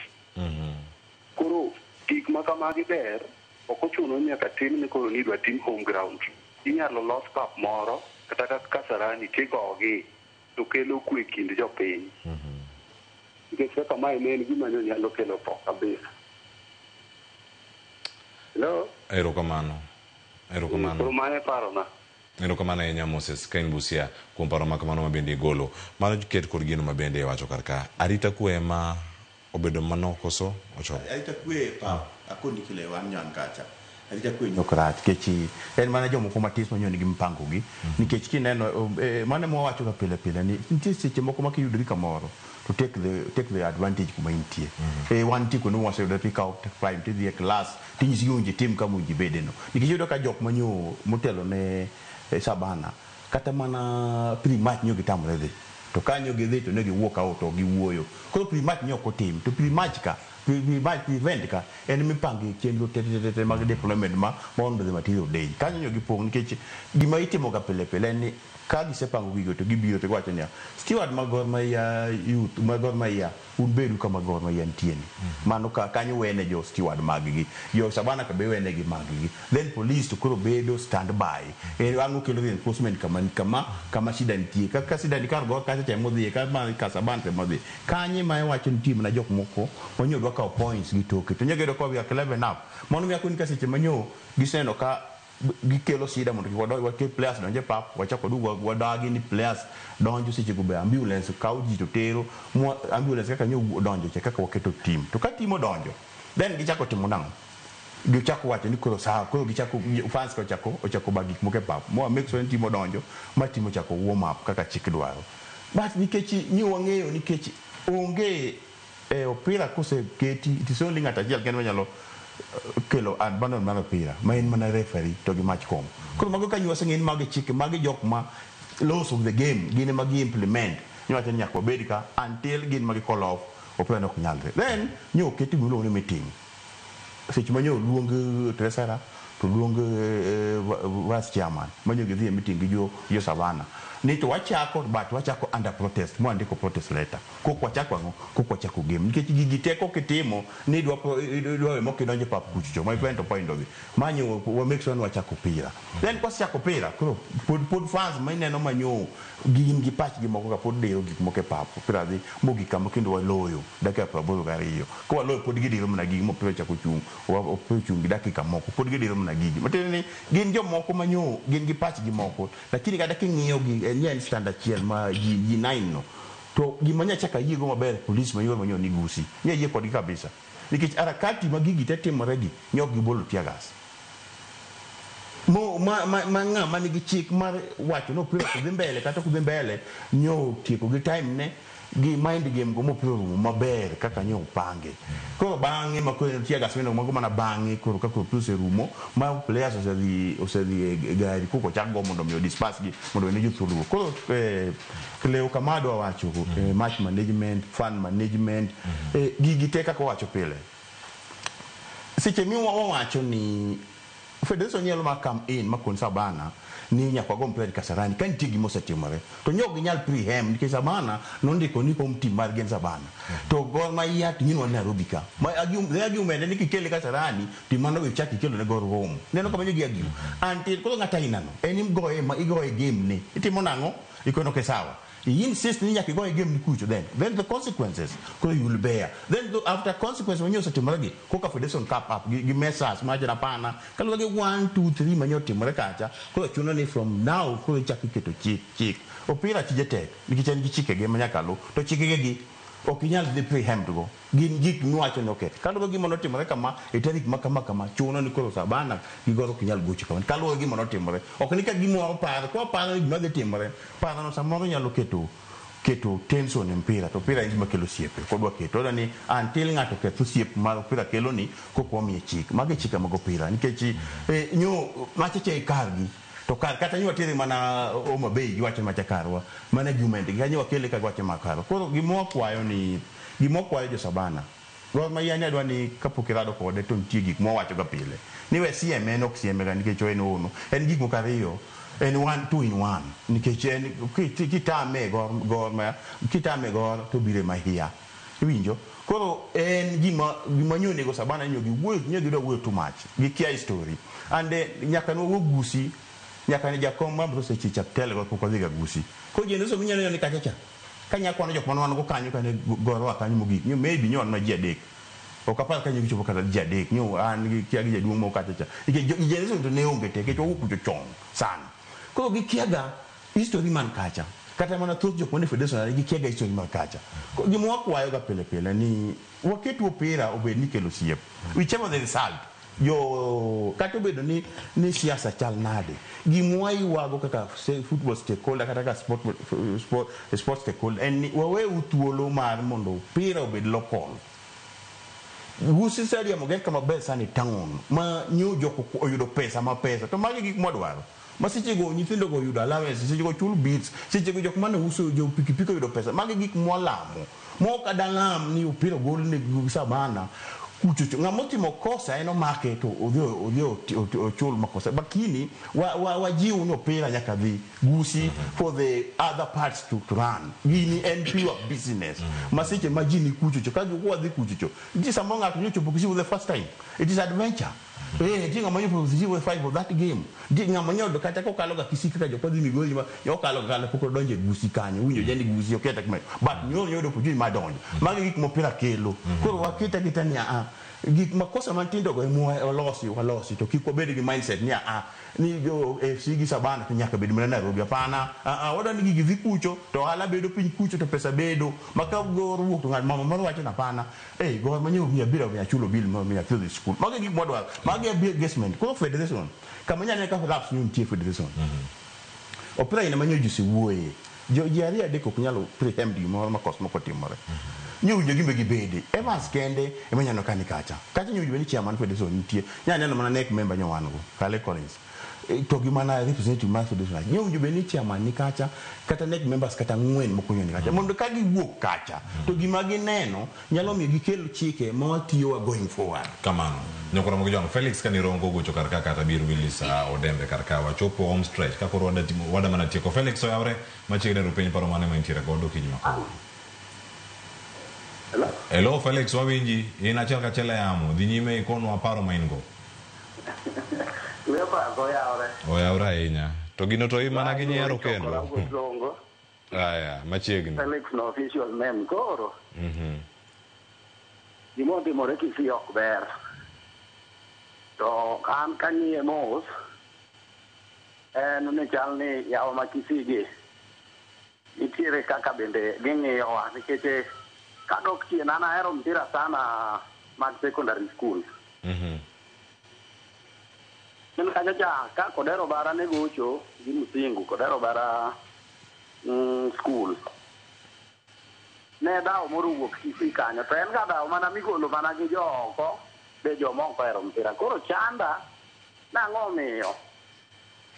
Koro gik ma kamagi ber, ok ochuno ni nyaka tim ni koro ni idwa tim home ground. Inyalo los pap moro kata kaka Kasarani tigogi to kelo kwe kind jopiny. Nikech kaka mae ne en gima ne nyalo kelo tho kabisa. Hello? Erokamano. Erokamano. Koro mano e parona. Erokamano ahinya Moses ka in Busia kuom paro ma kamano ma bende igolo. Mano ket kod gino ma bende iwacho kar ka. Arita kwe ema obedo manok koso ochopo? Arita kwe e pap akoni kile wan nyan kacha. Arita kwe ok rach nikech en mana jomoko matis manyo nigi mpango gi nikech kineno mano ema wawacho ga pile pile ni nitie seche moko ma kiyudori kamoro to take the advantage kuma intie. Wan nitie kuonde mwaseyudore to ikawo prime tidhi e class tinyisi gi owinjo itim kama owinjo ibede no. Nikech iyudo ka jok manyo motelo ne Shabana kata mana pre-match nyo gitamore dhi. To kanyo gidhi to ne giwuok out ok giwuoyo. Koro pre-match ne ok otim. To pre-match ka, pre-match pre-event ka en mipange chenro te te te mag deployment ma on the material day. Kanyo nyo gipong' nikech gima itimo ga pile pile en ni ka gisepango gigo to gibiro to giwacho niya, steward mag Gor Mahia youth mag Gor Mahia un bedu kama Gor Mahia nitie ni. Mano ka kanyo wene jo steward mag gi. Jo Shabana ka be wene gi mag gi. Then police to koro bedo stand by. Ang' okelo reinforcement kama kama kama shida nitie. Ka shida ni kar Gor kacha cha modhiye ka ma ka Shabana to modhiye. Kanye ma iwacho nitie mana jok moko manyo dwa kawo points gi toke. To nyo giyudo ka we are clever enough. Mano miyo akoni ka seche manyo giseneno ka gikelo shida mondo kik wadonj waket players donj e pap wachako waduog wadagi ni players donjo seche go be ambulance kawo ji to tero ambulance kaka nyo odonjo cha kaka waketo team to ka team odonjo then gichako timo nang'o gichako wacho ni koro sawa koro gichako fans ka ochako ba gik moko e pap moa make sure ni team odonjo ma team ochako warm up kaka chik dwaro but nikech ni wang'eyo nikech onge e opira koseketi it is only ng'ato achiel kende manyalo kelo abandon mar opira ma en mana referee to gi match com. Koro mago ka waseng'eyo ni magi chike magi jok ma laws of the game gin ema gi implement niwacho ni nyaka wabed ka until gin ma gi call off opira ne ok nyalre. Then nyo oketi gimiluongo ni meeting. Seche ma nyo oluong treasurer to oluong vice chairman ma nyo gidhi e meeting gi jo Savannah ni to wachako but wachako under protest mwandiko protest letter kok wachako ang'o kok wachako game nikech gigi te kok itimo ni idwa we mok idonjo e pap kuchocho my friend to point odhi manyo wa make sure ni wachako pira then kwasechako pira koro pod fans ma ineno manyo gin gi pachgi moko ka pod diro gik moko e pap opira dhi mogik kama kendo waloyo dakika 82 ka waloyo pod gidiro mana gigi mopira ochako chung' opira ochung' gi dakika moko pod gidiro mana gigi matiende ni gin jomoko manyo gin gi pachgi moko lakini kata king'iyo gi en en stand achiel ma ji 9 no to gima nyachako ayiego maber police ma yor manyo ni Gusii nya yie kodgi kabisa nikech harakati ma gigi te timore gi ne ok gibolo tear gas mo ma ma ng'ama nigi chik mar wacho ni opira ok dhi mbele kata ok dhi mbele nyo tieko gi time ne gi mind game go mopira orumo maber kaka nyo opange. Koro bang'e ma koro tear gas mino mago mana bang'e koro ka koro opira oserumo ma players osedhi e gari koko ochak go mondo mi disperse gi mondo ne jothuolo. Koro Cleo kama adwa wacho match management, fan management, gigi te kaka owacho pile. Seche mi wawacho ni Federation nyalo ma come in ma kon Shabana ni nyaka wago mpira Kasarani ka nitie gima osetimore to nyo ok ginyal preempt nikech Shabana nondiko ni home team margi en Shabana to Gor Mahia to nyinwa Nairobi ka ma the argument ni kikele Kasarani to mano ichak ikelo ne Gor home neno kama nyo gi argue until koro ng'ata inano en imgoye ma igoye game ni itimo nang'o ikono ke sawa you insist ni nyaka igoye game ni kucho then the consequences koro you will bear then after consequence manyo osetimore gi koka Federation Cup up gi mesas ma jana pana kaluwore gi 1 2 3 manyo otimore kacha koro chuno ni from now koro ichako iketo chik opira tije tek nikech en gi chikege ma nyaka lu to chikege gi ok inyal dhi preempt go gin gik miwacho ni okay kaluwore gi gima notimore kama e tarik ma kama kama chuno ni koro Shabana gi Gor ok nyal gocho kama kaluwore gi gima notimore ok ni ka gimoro paro kwa paro gima dhi timore parono samoro nyalo keto tension e mpira to mpira en gima kelo osiepe ok odwa keto odwa ni until ng'ato keth osiep mar opira kelo ni kok wamiye chik mago e chike mag opira nikech nyo machacha e kargi to kar kata nyo watere mana Homa Bay giwacho macha karwa mana argument gi kanyo wakele ka giwacho ma karwa koro gima wakwayo ni gima wakwayo jo Shabana Gor Mahia ni adwa ni kapok irado kode to nitie gik mwawacho ga pile ni we sieme en ok sieme ga nikech en ono en gik moko ariyo en 1 2 in 1 nikech en kitame Gor Mahia kitame Gor to bire Mahia iwinjo koro en gima nyo onego Shabana nyo giwuoyo nyo gidwa wuoyo too much gikia story and nyaka nwawuog Gusii nyaka ne jakom mar bro seche chak telo pok odhi ga Gusii koro ji nyiso minyalo ni kacha cha Kanya kwano jok mane wan go kanyo kane gorowa kanyo mogik, nyo maybe nyo wan ma ji adek. Ok apar ka nyo gichopo kata ji adek, nyo an gi kia gi jaduong' moro kacha cha. Nikech generation to ne onge te, nikech wawuok kucho chon sana. Koro gikiaga history man kacha. Kata mana thoth jok mane federation gikiaga history man kacha. Koro gima wakwayo ga pile pile ni waket opira obed ni kelo osiep. Whichever the result, jo kata obedo ni siasa chal nade, gima waywago kaka football stakeholder kata kaka sport stakeholder en ni waweuru thuolo mar mondo opira obed local. Gusii Stadium oger kama ber sana e town ma nyo jok oyudo pesa ma pesa to magi gik mwadwaro. Ma sechego nyithindo go oyudo allowance, sechego chul bills, sechego jok mane uso jo pikipiki oyudo pesa. Magi gik mwalamo. Mok adalam ni opira ogol ne Savana kuchocho. Ng'ama otimo kosa en omake to odhi ochul makosa. Lakini wajiw ni opira nyaka dhi Gusii for the other parts to run. Gini en pure business. Ma seche ma ji ni kuchocho, ka wadhi kuchocho, nitie samoro ng'ato nyochopo Kisii for the first time. It is adventure. Nitie ng'ama nyochopo Kisii for the five of that game. Nitie ng'ama nyodo kata kokalo ga Kisii kaka jok madhi Migori ma okalo kalo pok odonjo e Gusii kanyo. Winjo jani Gusii okia tak but nyodo opportunity mar donjo. Magi gik mopira kelo. Koro wakete aketa ni gik makosa matindo go ema walosi to kik wabed gi mindset ni ni jo AFC gi Savana to nyaka bed mana Nairobi. Hapana, wadwa ni gigi dhi kucho to ohala bedo piny kucho to pesa bedo ma ka Gor wuok to ng'at mama moro wacho ni hapana, Gor manyo miya biro miya chulo bill ma miya chulo school. Magi gik mwadwaro, magi e engagement. Koro federation kama nyalo ka raps ni nitie federation. Opira ina manyo ji osewuoye. Jo ji ariyo adek ok nyal preempt gimoro ma kos moko timore. Nyo winjo gimbe gibede. Evans kende ema nyalo kani kacha. Kacha nyo winjo ni chairman federation nitie. Nya neno mana nek member nyo wan go, Kale Collins. To gi mana representative mar federation. Nyo winjo ni chairman ni kacha, kata nek members kata ng'wen moko nyo ni kacha. Mondo ka giwuok kacha, to gima gineno nyalo miyo gikel chike ma watiyowa going forward. Kamano. Nyokoro mogi jong Felix kani rongo gocho kar ka kata bir Willis Odembe kar ka wachopo home stretch ka koro wada timo wada mana tieko Felix oyawre machiegni ru piny paro mane mantiere godo kinyi ma kawuono. Hello? Hello Felix, wawinji. In achiel kachiel e yamo. Dhi nyime ikonwa paro ma in go. Leopards oyawre. Oyawre ahinya. To gino to imana gi nyiero kendo. Rongo. Aya, machiegni. Felix no official name koro. Gima otimore Kisii ok ber. To an kang'iye mos, en ni chal ni yawa ma Kisii gi nitiere kaka bende ging'iyowa nikech kadok chien an ahero mpira sana mag secondary school. En kacha cha ka Kodero Bara ne gocho gi Musingu, Kodero Bara school. Ne dhawo moro owuok Kisii kanyo to en ga dhawo mana migolo mana gi jo oko be joma ok ohero mpira. Koro chanda nang'o omiyo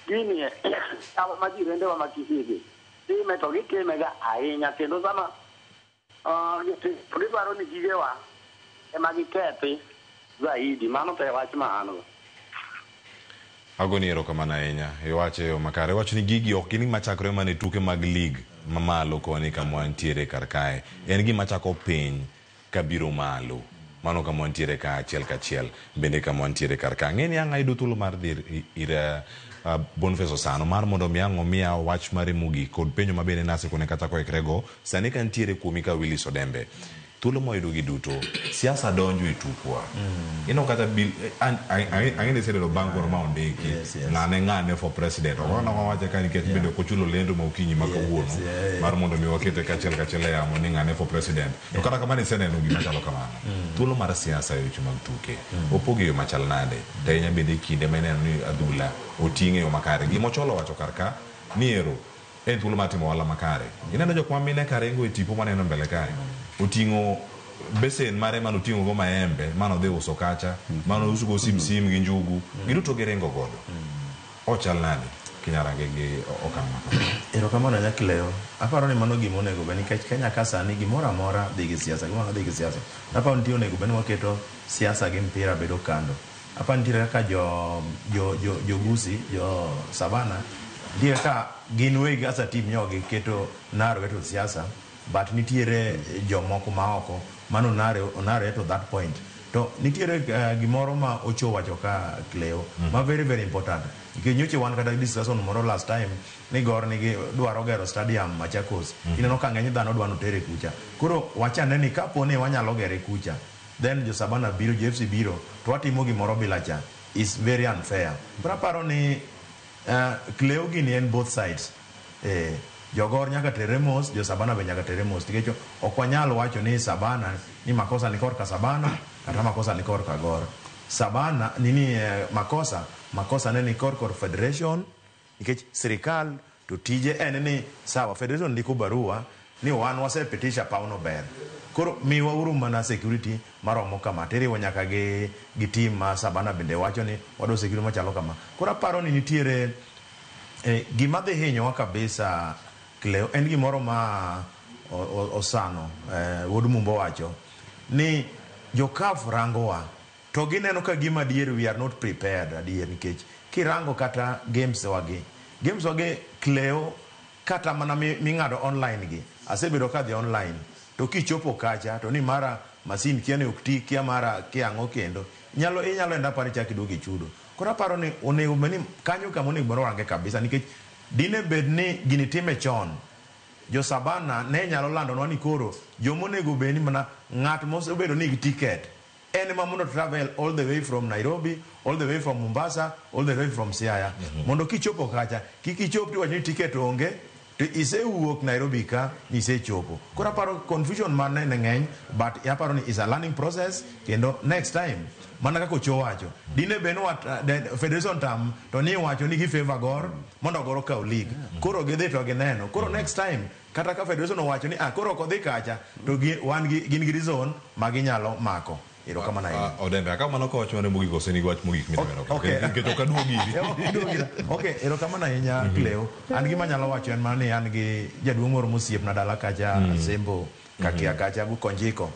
gini yawa ma jirendewa ma Kisii gi time to gitime ga ahinya kendo sama gidwaro ni gigewa ema gikethi zaidi. Mano to e wach ma an go. Agoni erokamano ahinya. Iwacho e yo makare. Iwacho ni gigi ok gin machakore mana e tuke mag league mamalo koni kama wantiere kar kae. En gima chako piny kabiro malo. Mano kama wantiere ka achiel kachiel bende kama wantiere kar ka. Ang'e ni ang' ayudo thuolo mar dhi ir Boniface Osano mar mondo mi ang' omiya wach mare mogik kod penjo ma bende nasekone kata koikrego sani ka nitiere kuomi ka Willis Odembe. Thuolo mwayudo gi duto, siasa donjo e tukwa. Ineno kata bil, ang'e ni iseneno bango moro ma ondiki, ng'ane ng'ane for president. Ok wan wawache ka nikech bende ok ochulo lendo ma okinyi ma kawuono mar mondo mi wakete kachiel kachiel e yamo ni ng'ane for president. To kata kamano iseneno gima chalo kamano. Thuolo mar siasa e weche mag tuke opogo e yo machal nade? To ahinya bende e kinde ma ineno ni adhula oting' e yo makare. Gima Ocholo owacho kar ka ni ero en thuolo mar timo ohala makare. Ineno jok ma mine ka ringo e tipo maneno mbele kae. Oting'o besen mare mane oting'o go maembe mane odhi uso kacha, mane ouso go simsim gi njugu, giduto giringo godo. Ochal nade kinyarange gi okang' ma kama? Erokamano Nyakleo. Aparo ni mano gima onego bed nikech Kenya ka sani gimoro amora dhi gi siasa, gimoro amora dhi gi siasa. Aparo nitie onego bed ni waketo siasa gi mpira bedo kando. Aparo nitiere kaka jo Gusii, jo Savana, nitie kaka gin wegi as a team nyo giketo narrow to siasa, but nitiere jomoko ma oko mano onare to that point. To nitiere gimoro ma Ocho wacho ka Cleo ma very very important. Nikech nyocha wan kata discussion moro last time ni Gor nigi dwaro gero stadium Machakos. Ineno ka ng'eny dhano dwa notere kucha. Koro wachane ni kapo ni wanyalo gere kucha, then jo Sabana biro, jo FC biro, to watimo gimoro bila cha. Is very unfair. But aparo ni Cleo gini en both sides. Jogor nyaka tere mos, jo Sabana be nyaka tere mos. Nikech ok wanyal wacho ni Sabana ni makosa ni korka Sabana kata makosa ni korka Gor. Sabana nini makosa ne ni kor federation nikech sirikal to tije en ni sawa federation ndiko barua ni wan wasepitisha pawno ber. Koro miwa uru mana security maromo kama tiriwo nyaka gi team ma Sabana bende wacho ni wadwa security machalo kama. Koro aparo ni nitiere gima dhi hinyowa kabisa Cleo en gimoro ma Osano wuod Mumbo wacho ni jo-CAF rangowa to gineno ka gima adier we are not prepared adier nikech kirango kata games wagi Cleo kata mana ming'ado online gi asebedo kadhi online to kichopo kacha to ni mara masin kia ni ok ti kia mara kia ang'o kendo inyalo enda pare chak iduogo ichudo. Koro aparo ni onego bed ni kanyo kama onego bed orange kabisa nikech dine bed ni gini time chon jo Sabana ne nyalo landonwa ni koro jomonego bed ni mana ng'at mosebedo ni gi ticket en ma mondo travel all the way from Nairobi, all the way from Mombasa, all the way from Siaya. Mondo kichopo kacha kik ichop tiwacho ni ticket onge to isewuok Nairobi ka nisechopo. Koro aparo confusion man ne ng'eny but aparo ni is a learning process kendo next time mana kaka Ocho wacho dine bed ni federation tam to ni wacho ni gi favor Gor mondo Gor okaw league. Koro gidhi to gineno. Koro next time kata ka federation owacho ni koro ok odhi kacha to wan gin gi reason ma ginyalo mako. Erokamano ahinya. Odembe akaw mano ka wach mane mogik ose ni wach mogik midwaro. Nikech ok aduogi iri. Okay, erokamano ahinya Cleo. An gima anyalo wacho en mana ni an gi jaduong' moro mosiepna dala kacha Asembo Kakia kacha Bukonjiko.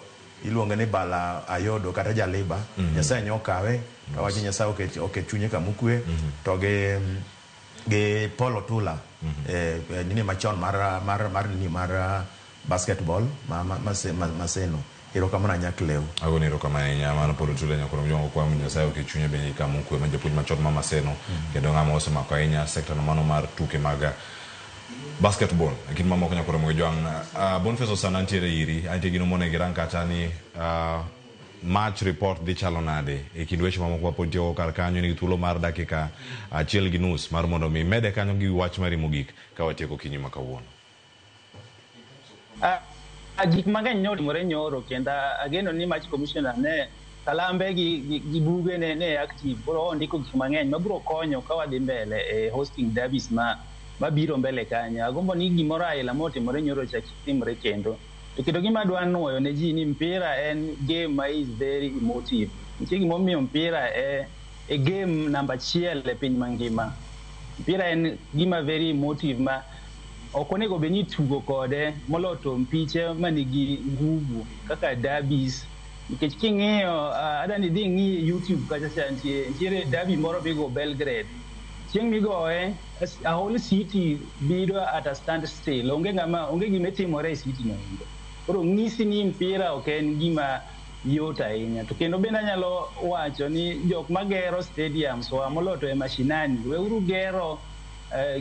Iluonge ni Bala Ayodo kata Jaliba. Nyasaye ne okawe. To awacho Nyasaye oket chunye kama okwe. To gi Paul Otula. Nini machon mar nini mar basketball Maseno. Erokamano ahinya Cleo. Agoni erokamano ahinya mano Paul Otula nyakoro mjongo kwa Nyasaye oket chunye bende kama okwe ma japuonj machon ma Maseno kendo ng'ama osemako ahinya sekta no mano mar tuke mag basketball. Kind mamoko nyakoro mojwang' Boniface Osana ntiere iri antie gino monego irang kata ni match report dhi chalo nade e kind weche mamoko mapod tiyogo kar kanyo nigi thuolo mar dakika 1.5 mar mondo mi mede kanyo gi wach mari mogik ka watieko okinyi ma kawuono. Gik mang'eny ne otimore nyoro kendo ageno ni match commissioner ne kalambe gi buge ne active koro ondiko gik mang'eny mabiro konyo ka wadhi mbele e hosting derbies mabiro mbele kanyo. Agombo ni gimoro aila motimore nyoro chak timore kendo. To kendo gima adwa nuoyo ne ji ni mpira en game ma is very emotive. Nitie gimomiyo mpira e game namba 1 e piny mangima. Mpira en gima very emotive ma ok onego bed ni itugo kode moloyo to mpiche manigi nguvu kaka derbies. Nikech king'iyo adwa ni idhi ing'i YouTube kacha cha nitiere derby moro migo Belgrade. Chieng' migoye a whole city bedo at a standstill. Onge gima timore e city no. Koro ng'isi ni mpira ok en gima yot ahinya. To kendo bende anyalo wacho ni jok magero stadiums wa moloyo to e mashinani weuru gero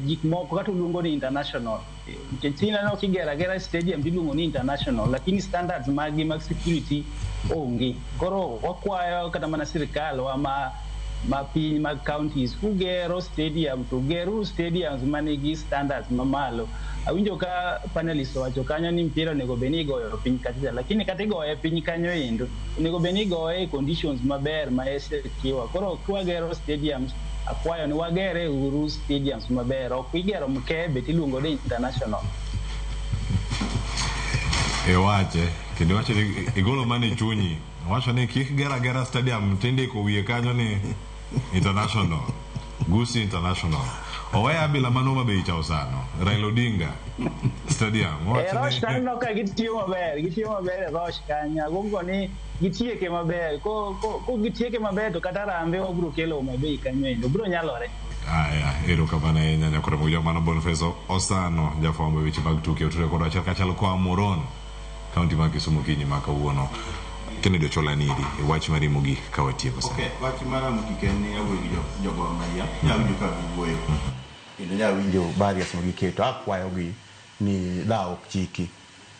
gik moko kata uluongo ni international. Nikech ineno kigero agera stadium tiluongo ni international lakini standards magi mag security onge. Koro wakwayo kata mana sirikal wa ma piny mag counties kugero stadium to geruru stadiums manigi standards mamalo. Awinjo ka panelist owacho kanyo ni mpira onego bed ni igoyo piny kacha lakini kata igoye piny kanyo endo onego bed ni igoye e conditions maber ma esekiwa. Koro kwagero stadiums akwayo ni wagere uru stadiums maber ok igero mkebe tiluongo ni international. Ewache kendo wacho ni igolo mane chunyi wacho ni kik gera gera stadium tindiko wiye kanyo ni international Gusii International. Oweya bila mano mabe icha Osano Raila Odinga Stadium. Rosh kanyo ka gitiyo maber Rosh kanyo agombo ni gitieke maber ko gitieke maber to kata Harambee obiro kelo maber kanyo endo biro nyalore. Aya, erokamano ahinya nyakoro mojwang' mano Boniface Osano jafwambo weche mag tuke otudore kodwa achiel kachiel koa Muron kaunti mar Kisumu kinyi ma kawuono. Kennedy Ochola niri e wach mari mogik ka watieko sani. Okay, wach mara mogik en ni awuoyo gi jo Gor Mahia, awinjo ka giwuoyo. Kendo nyawinjo barriers ma giketo, akwayogi ni dhawo ok chiki.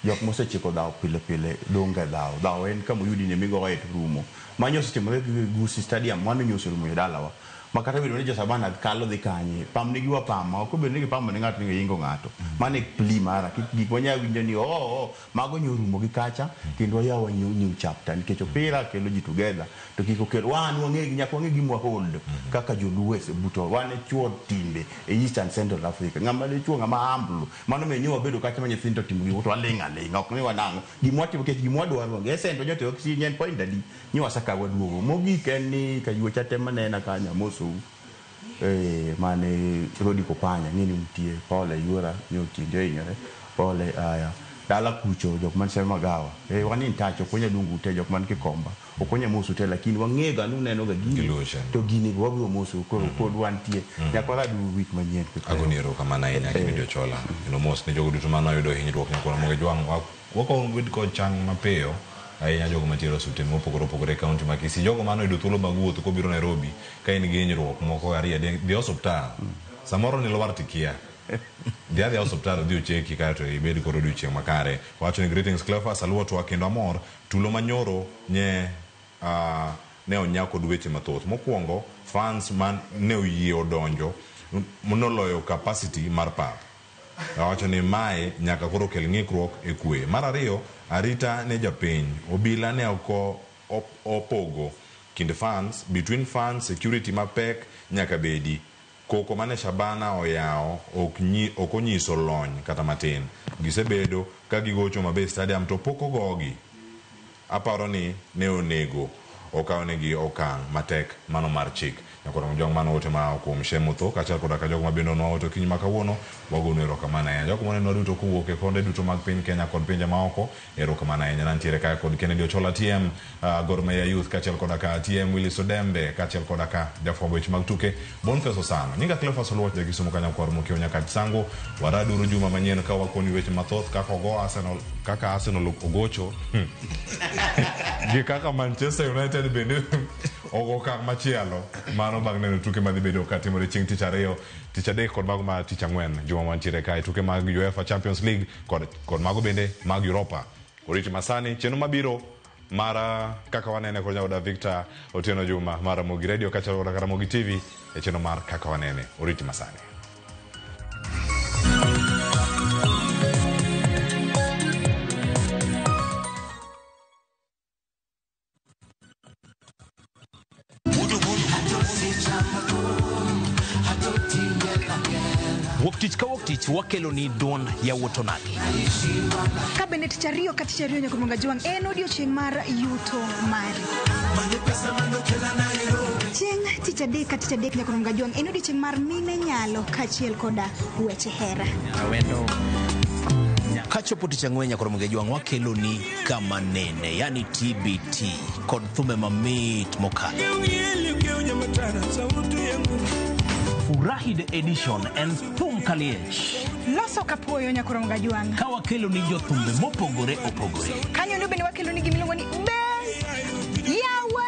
Jok mosechiko dhawo pile pile dong' e dhawo. Dhawo en kama oyudi ni migoye to rumo. Mano osetimore gi Gusii Stadium, mano nyoso rumo e dalawa. Ma kata obedo ni jo Savannah kalo dhi kanye, pam nigi wapama, ok obedo ni gipamo ne ng'ato ni oyingo ng'ato. Mano e plea mara, gik ma nyawinjo ni oh, mago nyorumo gi kacha, kendo wayawo new chapter, nikech opira kelo ji together, to kik okel, wan wang'e, nyaka wang'e gima wahold kaka joluo e buto, wan e chuo timbe e East and Central Africa. Ng'ama dichuo, ng'ama humble, mano miyo nyo wabedo kacha ma nyithindo timo gik to waling' aling'a, ok ni wanang'o. Gima watimo nikech gima wadwaro onge. Esen to nyote ok si en point adi, nyo wasekawo waduogo. Mogik en ni kayuocha te manena kanyo amosou. Mane Rodi Kopanya, ng'e ni nitie, pole yuora, nyo tinde ohinyore, pole aya. Dala kucho, jok man Seme Magawa. Wan in touch, ok wanyal luongo ute, jok man Kikomba. Ok wanyal moso ute, lakini wang'eyo ga ni uneno ga gini. To gini go wabiro moso, koro pod wantie. Nyaka waradu week manyien. Agoni erokamano ahinya Kennedy Ochola. Kendo mos ne jogo duto mane oyudo hinyruok nyaka Ramogi Jwang'. Wakwayo ubed kod chang mapiyo ahinya jogo mantiere e osiptende mopogore opogore e kaunti ma Kisii. Jogo mane oyudo thuolo mag wuotho kobiro Nairobi ka in gi hinyruok moko ariyo adek, dhi osiptal. Samoro nilwar tikia. Dhi adhiya osiptal odhi ocheki kaeto ibed kod odiochieng' makare. Wacho ni greetings Cleophas, aluwo twak kendo amor. Tulo manyoro nye ne onya kod weche mathoth. Mokwongo, fans man ne oyie odonjo noloyo capacity mar pap. Awacho ni mae nyaka koro kel ng'ikruok e kwe. Mar ariyo, arita ne japiny. Obila ne ok opogo kind fans, between fans, security mapek nyaka bedi. Koko mane Shabana oyawo ok onyiso lony kata matin. Gisebedo ka gigocho mabe stadium to pok ogogi. Aparo ni ne onego okawnegi okang' matek mano mar chik. Nyakoro Mjong mano ote ma kuom Shem Otho kaachiel koda ka jogo ma bende onwa ote okinyi ma kawuono wagonu erokamano ahinya. Jogo manenwa duto kowuok e konde duto mag piny Kenya kod pinje maoko erokamano ahinya. Nantiere kae kod Kennedy Ochola TM, Gor Mahia Youth kaachiel koda ka TM Willis Odembe kaachiel koda ka jafwambo weche mag tuke Boniface Osano. Nyinga Cleophas Oluoch ja Kisumu ka nyakwar Mokio Nyakach Sango. Waraduru juma manyien ka wakoni weche mathoth kaka ogo Arsenal, kaka Arsenal ogocho gi kaka Manchester United bende ogo okang' machielo. Mano bang' neno tuke madhi bedo katimore chieng' tich ariyo, tich adek kod mago ma tich ang'wen. Juma mantiere kae tuke mag UEFA Champions League kod mago bende mag Europa. Oriti masani chenro mabiro mara kaka wanene kod nyaoda Victor Otieno Juma mar Ramogi Radio kaachiel koda Ramogi TV e chenro mar kaka wanene. Oriti masani. Wuok tich ka wuok tich wakelo ni duond yawuot onagi. Ka bende tich ariyo ka tich ariyo nyaka Munga Jwang' en odiochieng' mar yuto mari. Chieng' tich adek ka tich adek nyaka Munga Jwang' en odiochieng' mar mine nyalo kaachiel koda weche hera. Kachopo tich ang'wen nyaka Ramogi Jwang' wakelo ni kama nene, yani TBT kod thumbe mamit mokalo. Furahi the edition en thum kaliech. Loso kapuoyo nyaka Ramogi Jwang'. Ka wakelo ni jothumbe mopogore opogore. Kanyo ndo bende wakelo ni gimiluongo ni be yawa.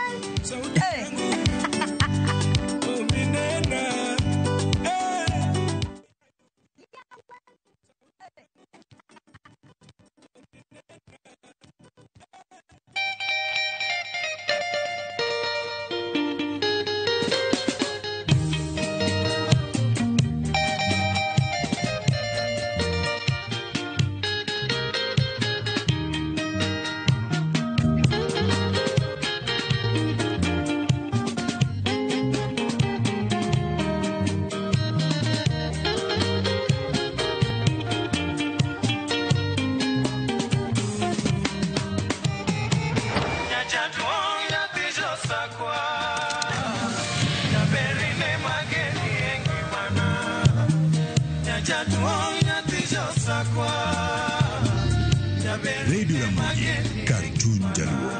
Radio Ramogi, Cartoon Jaluo.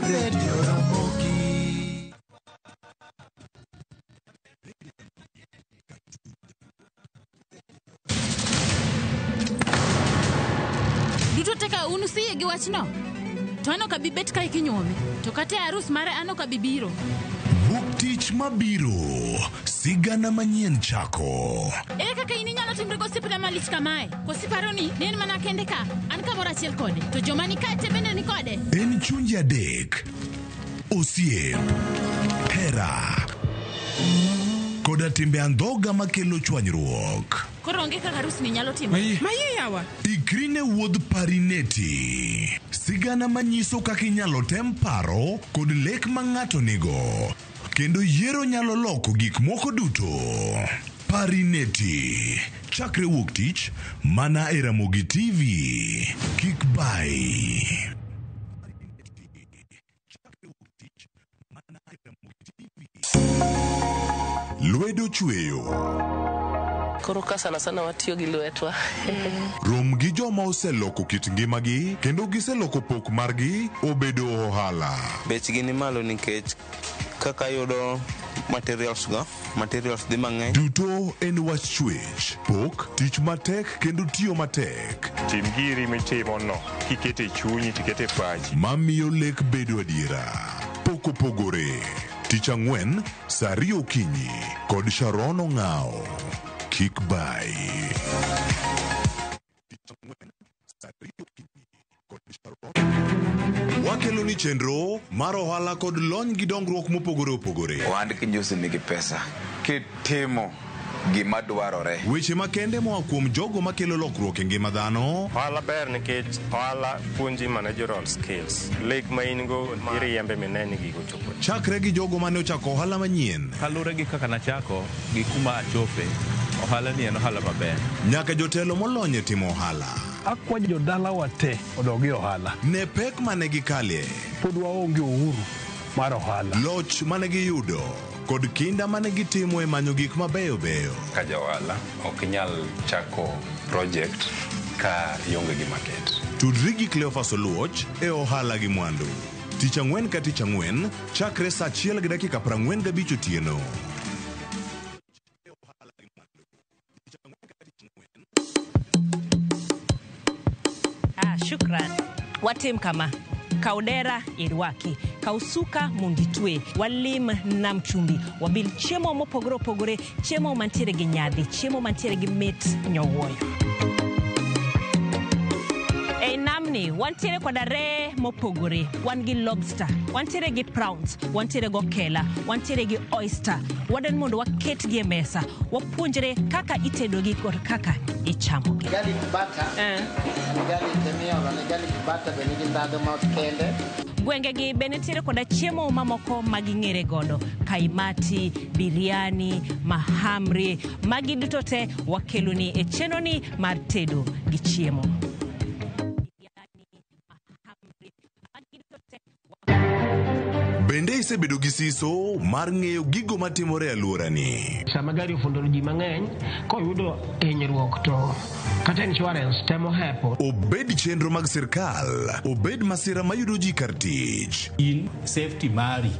Radio Ramogi. Duto teka un usiye gi wachno? To an ok abi bet kae kinyuome. To kata e arus mare an ok abi biro. Wuok tich mabiro, sigana manyien chako. Ere kaka in inyalo timri gosiepna malich kamae? Koso iparo ni ne en mana kende ka? An kamoro achiel kode. To joma ni kae te bende ni kode. En chunje adek, osiep, hera, koda timbe andhoga makelo chwanyruok. Koro onge kaka arusni nyalo timore. Maye yawa. Ikri ne wuodh Parineti. Sigana manyiso kaka inyalo tem paro kod lek ma ng'ato nigo. Kendo yiero nyalo loko gik moko duto. Parineti. Chakre wuok tich, mana e Ramogi TV. Kik bai. Lwedo chweyo. Koro ka sana sana watiyo gi lwetwa. Rom gi joma oseloko kit ngimagi kendo giseloko pok margi obedo ohala. Bechgi ni malo nikech kaka ayudo materials go, materials dhi mang'eny. Duto en wach chwech, pok, tich matek kendo tiyo matek. Tim giri mitimo no kikete chunyi tikete pachi. Mamiyo lek bedo adiera. Pok opogore. Tich ang'wen, saa ariyo okinyi kod Sharon Ong'awo. Kik bai. Wakelo ni chenro mar ohala kod lony gi dongruok mopogore opogore. Ohand kinjusi nigi pesa kitimo gima dwarore. Weche makende moa kuom jogo makelo lokruok e ngima dhano. Ohala ber nikech ohala puonji managerial skills. Lek ma in go iriembe mine ni gigo chopo. Chakre gi jogo mane ochako ohala manyien. Kaluwore gi kaka nachako gi kuma achope, ohala ni en ohala maber. Nyaka jotelo molony e timo ohala. Akwa jodalawa te odog e ohala. Ne pek mane gikalie. Pod waonge uhuru mar ohala. Loch mane giyudo kod kinda mane gitimo e manyo gik mabeyo beyo. Ka ja ohala ok inyal chako project ka ionge gi market. Tudri gi Cleophas Oluoch e ohala gi mwandu. Tich ang'wen ka tich ang'wen chakre saa 1:45 otieno. Ah, shukran. Watim kama. Kaw dera irwaki, kaw suka mondo itwe, walim nam chumbi, wabil chiemo mopogore opogore, chiemo mantiere gi nyadhi, chiemo mantiere gi mit nyowuoyo. Ei namni wantiere koda reye mopogore, wan gi lobster, wantiere gi prawns, wantiere gi okela, wantiere gi oyster. Wadwaro mondo waketgi e mesa, wapuonjre kaka itedogi kod kaka ichamogi. Garlic butter. En garlic emiolo ne garlic butter be nigi ndhadhu ma kende. Gwengegi be nitiere koda chiemo mamoko ma ging'ere godo, kaimati, biryani, mahamri, magi duto te wakeloni e chenroni mar tedo gi chiemo. Bende isebedo gi siso mar ng'eyo gigo matimore e alworani? Sama gari ofundo ji mang'eny, koyudo hinyruok to kata insurance temo hepo. Obed chenro mag sirkal, obed masira mayudo ji kar tich. In safety mari,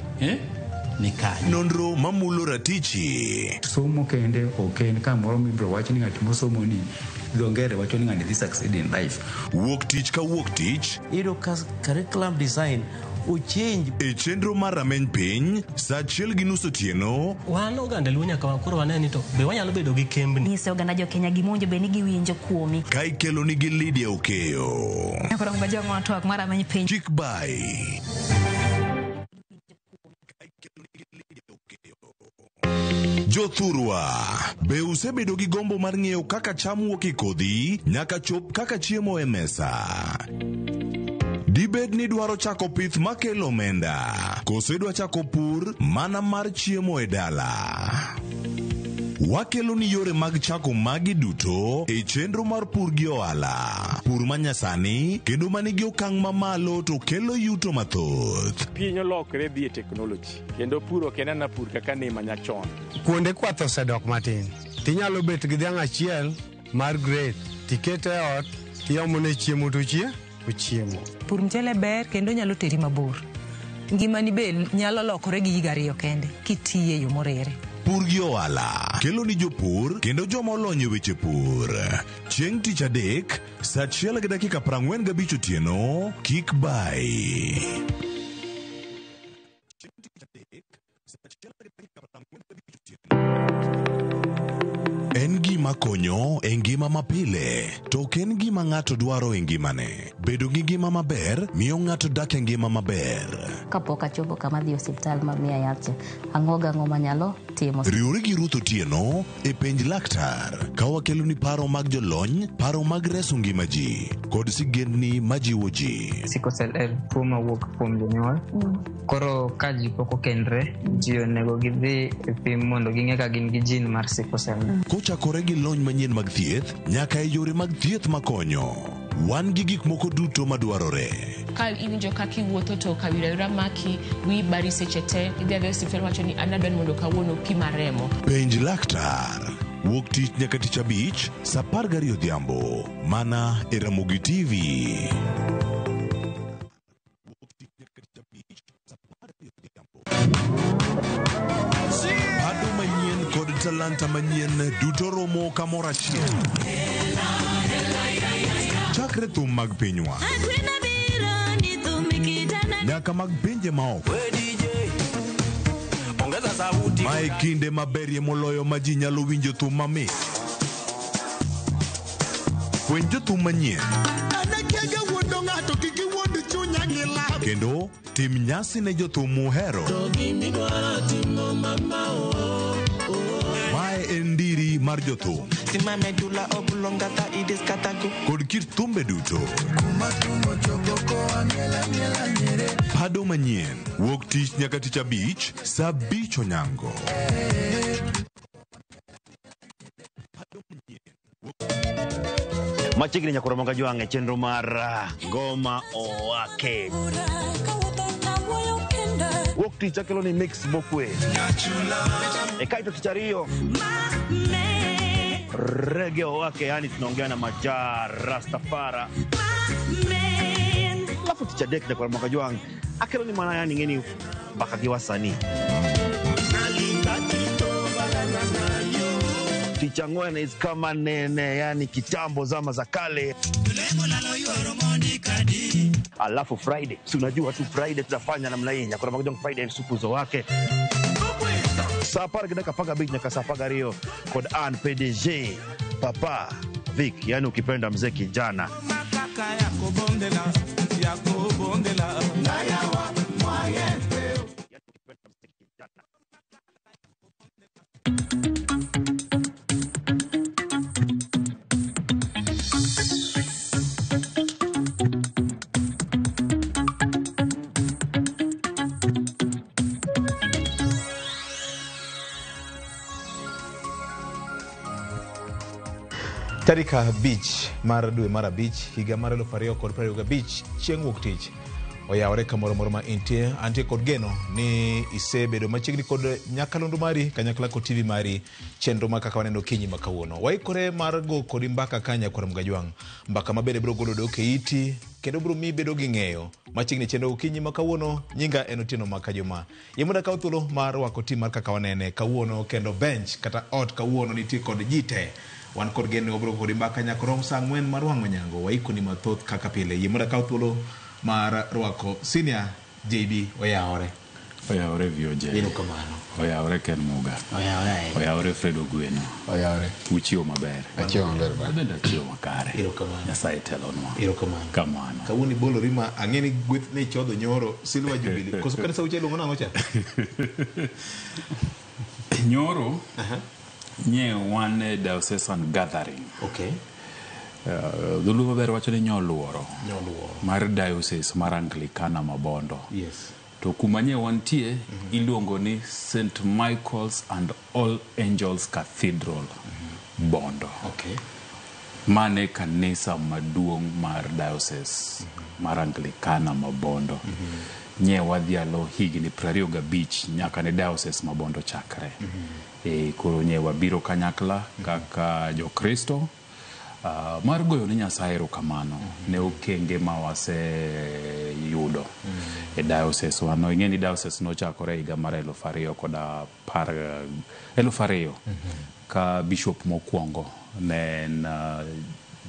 ni kanye? Nonro mamulo ratichi. Somo kende ok en kamoro mibiro wach ni ng'at mosomo ni dho ngere wacho ni ng'ani dhi succeed in life. Wuok tich ka wuok tich. Iyudo ka curriculum design ochange. E chenro mar rameny piny, saa 1:30 otieno. Wan oganda Luo nyaka koro wane ni to be wanyalo bedo gi kembni. Nyise oganda jo Kenya gima bed ni giwinjo kuomi. Ka ikelo nigi Lydia Okeyo. Koro ngajong'o twak mar rameny piny. Kik bai. Jothurwa, be usebedo gi gombo mar ng'eyo kaka cham wuok e kodhi nyaka chop kaka chiemo e mesa? Dibed ni dwaro chako pith makelo omenda, koso idwa chako pur mana mar chiemo e dala? Wakelo ni yore mag chako magi duto e chenro mar pur gi ohala. Pur manyasani kendo manigi okang' mamalo to kelo yuto mathoth. Piny olokre dhi e teknoloji kendo pur ok en ana pur kaka ne manyachon. Kuonde kwath osedok matin. Tinyalo bet gi dhiang' achiel mar grade tikete e ot tiomone chiemo to ochiemo. Pur mchele ber kendo nyalo teri mabor. Ngimani be nyalo lokore gi higa ariyo kende kitiye yo moriere. Pur gi ohala kelo ni jopur kendo joma olony e weche pur. Chieng' tich adek, saa achiel gi dakika 45 otieno, kik bayi. En gima konyo e ngima mapile, to ok en gima ng'ato dwaro e ngimane. Bedo gi ngima maber miyo ng'ato dak e ngima maber. Kapok achopo kama adhi e osiptal ma miya yath cha, ang'o gang'o manyalo timo. Riwri gi Ruth Otieno e Penj Laktar ka wakeloni paro mag jolony, paro mag reso ngima ji, kod sigendni majiwo ji. Sickle cell en tuo mawuok kuom jonyuol. Koro ka ji pok okendre, ji onego gidhi e pim mondo ging'e ka gin gi gene mar sickle cell. Kochakore gi lony manyien mag thieth nyaka e yore mag thieth makonyo, wan gi gik moko duto madwarore. Ka iwinjo kaka iwuotho to kawira wira maki, wiyi bari seche te, idhi adhiya e osiptal iwacho ni an adwa ni mondo kawuono pima remo. Penj laktar. Wuok tich nyaka tich abich, saa 12 odhiambo, mana e Ramogi TV. Bado manyien kod talanta manyien duto romo kamoro achiel. Chakre thum mag pinywa nyaka mag pinje maoko. Mae kinde maberie moloyo ma ji nyalo winjo thum mamit. Fweny jothum manyien kendo tim nyasi ne jothum muhero. Mae en ndiri mar jothum kod kit thumbe duto. Pado manyien wuok tich nyaka tich abich saa abich onyango. Machiegni nyakoro moga jwang' e chenro mar Ngoma Owake. Wuok tich akelo ni mix mokwe. E kaito tich ariyo Reggae Owake, yani tunaongea na Maja Rastafara. Alafu tich adek nyakoro moga jwang' akelo ni mana yani ng'eni mbaka gi wasanii. Tich ang'wen is kama nene, yani kitambo zama za kale. Alafu Friday, si unajua tu Friday tutafanya namna hii, nyakoro moga jwang' Friday sukuzo wake. Saa apar gi dakika apar gabich nyaka saa apar gariyo kod an PDG Papa Vic, yani ukipenda mzee kijana. Tarik 5 mar dwe mar 5 higa mar 2025 chieng' wuok tich oyawore kamoro moro ma intie. Antie kod geno ni isebedo machiegni kod nyakalondo mari kanyakla kod TV mari chenro ma kaka waneno okinyi ma kawuono. Waikore mar go kodi mbaka ka nyakwar Mgajwang', mbaka ma bende biro golo dok e iti kendo biro miyi bedo gi ng'eyo machiegni chenro okinyi ma kawuono. Nyinga en Otieno Makajuma. Yie mondo akaw thuolo mar rwako tim mar kaka wanene kawuono kendo bench kata ot kawuono nitie kod ji te. Wan kod geno ni wabiro kodi mbaka nyaka rom saa 4 mar wang' onyango. Waikoni mathoth kaka pile. Yie mondo akaw thuolo mar rwako senior JB oyawore. Oyawore VOJ. Erokamano. Oyawore Ken Muga. Oyawore ahinya. Oyawore Fred Ogweno. Oyawore. Uchiewo maber. Achiewo maber ba. Abende achiewo makare. Erokamano. Nyasaye telonwa. Erokamano. Kamano. Kawuono ibolori ma ang'e ni gweth ne ichodho nyoro Silver Jubilee. Koso kanisa uche iluongo nang'o cha? Nyoro. Nye wan e diocesan gathering. Okay. Dholuo maber wacho ni nyoluoro. Nyoluoro. Mar diocese mar Anglikana Mabondo. Yes. To kuma nye wantie iluongo ni St. Michael's and All Angels Cathedral Bondo. Okay. Mane kanisa maduong' mar diocese mar Anglikana Mabondo. Nye wadhialo higni 25 nyaka ne diocese ma Bondo chakre. Koro nye wabiro kanyakla kaka Jokristo. Mar goyo ne Nyasaye erokamano ne okenge ma waseyudo e diocese wa no. Ing'e ni diocese nochakore e higa mar 2010 ka bishop mokwongo ne en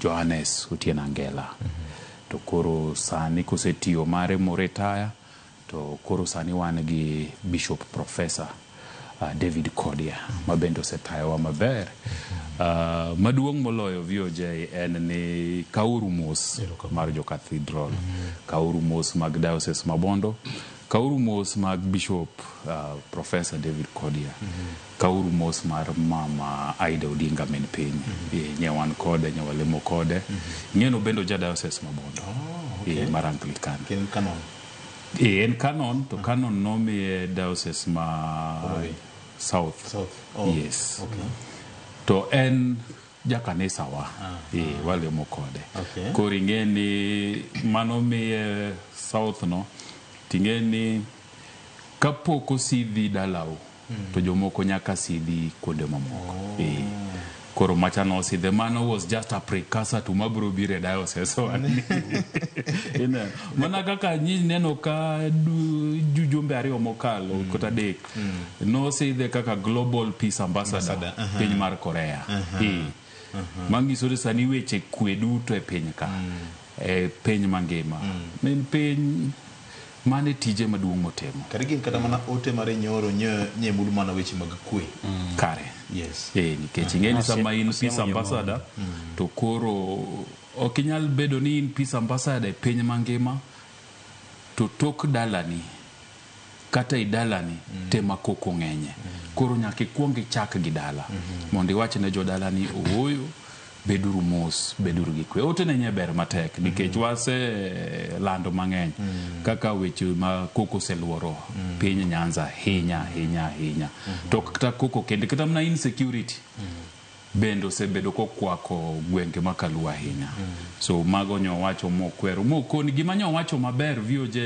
Johannes Otieno Angela. To koro sani kosetiyo mare moretire, to koro sani wan gi Bishop Professor David Kodia ma bende osetayowa maber. Maduong' moloyo VOJ en ni kauru mos mar jo cathedral, kauru mos mag diocese ma Bondo, kauru mos mag Bishop Professor David Kodia, kauru mos mar Mama Aida Odinga min piny. Nye wan kode, nye walemo kode. Ing'eno bende oja diocese ma Bondo, mar Anglican. En canon. En canon, to canon nomiye diocese ma South. South. Oh, Yes. Okay. To en jakanisa wa, walemo kode. Okay. Koro ing'e ni mano miye South no, ting'e ni kapok osidhi dalau, to jomoko nyaka sidhi kuonde mamoko. Koro macha nosidhe, mano was just a precursor to mabro biro e diocese wani. Ineno. Mana kaka nyi neno ka jumbe 2 mokalo kata 3 nosidhe kaka Global Peace Ambassador, piny mar Korea. Manyiso ni sani weche kwe duto e piny ka, e piny mangima. En piny mane tije maduong' motimo. Kata gin kata mana ote mare nyoro nye mulu mana weche mag kwe. Kare. Yes. Nikech ing'e ni sama in peace ambassador, to koro ok inyal bedo ni in peace ambassador e piny mangima, to tok dalani kata i dalani tema koko ng'enye. Koro nyaka ikuong ichak gi dala mondo iwach ne jodalani ooyo, beduru mos, beduru gi kwe. Ote ne nye ber matek nikech wase lando mang'eny kaka weche ma koko oseluoro piny Nyanza ahinya ahinya ahinya. To kata koko kende, kata mana insecurity bende osebedo kokwako gwenge ma Kaluo ahinya. So mago nyowacho mokwero mokoni. Gima nyowacho maber VOJ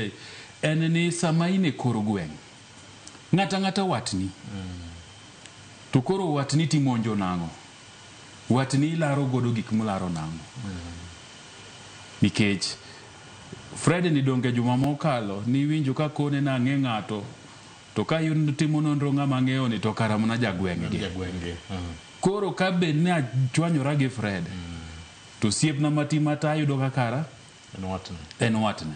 en ni sama in e kor gweng', ng'ata ng'ata watni, to koro watni timonjo nang'o? Watni ilaro godo gik mularo nang'o? Nikech Fred ni donge juma mokalo niwinjo ka kone nang'e ng'ato, to ka timo nonro ng'ama ng'eyo ni to kara mana jagweng' gi. Koro ka bed ni achwanyora gi Fred, to osiepna mati mata ayudo ka kara en watne.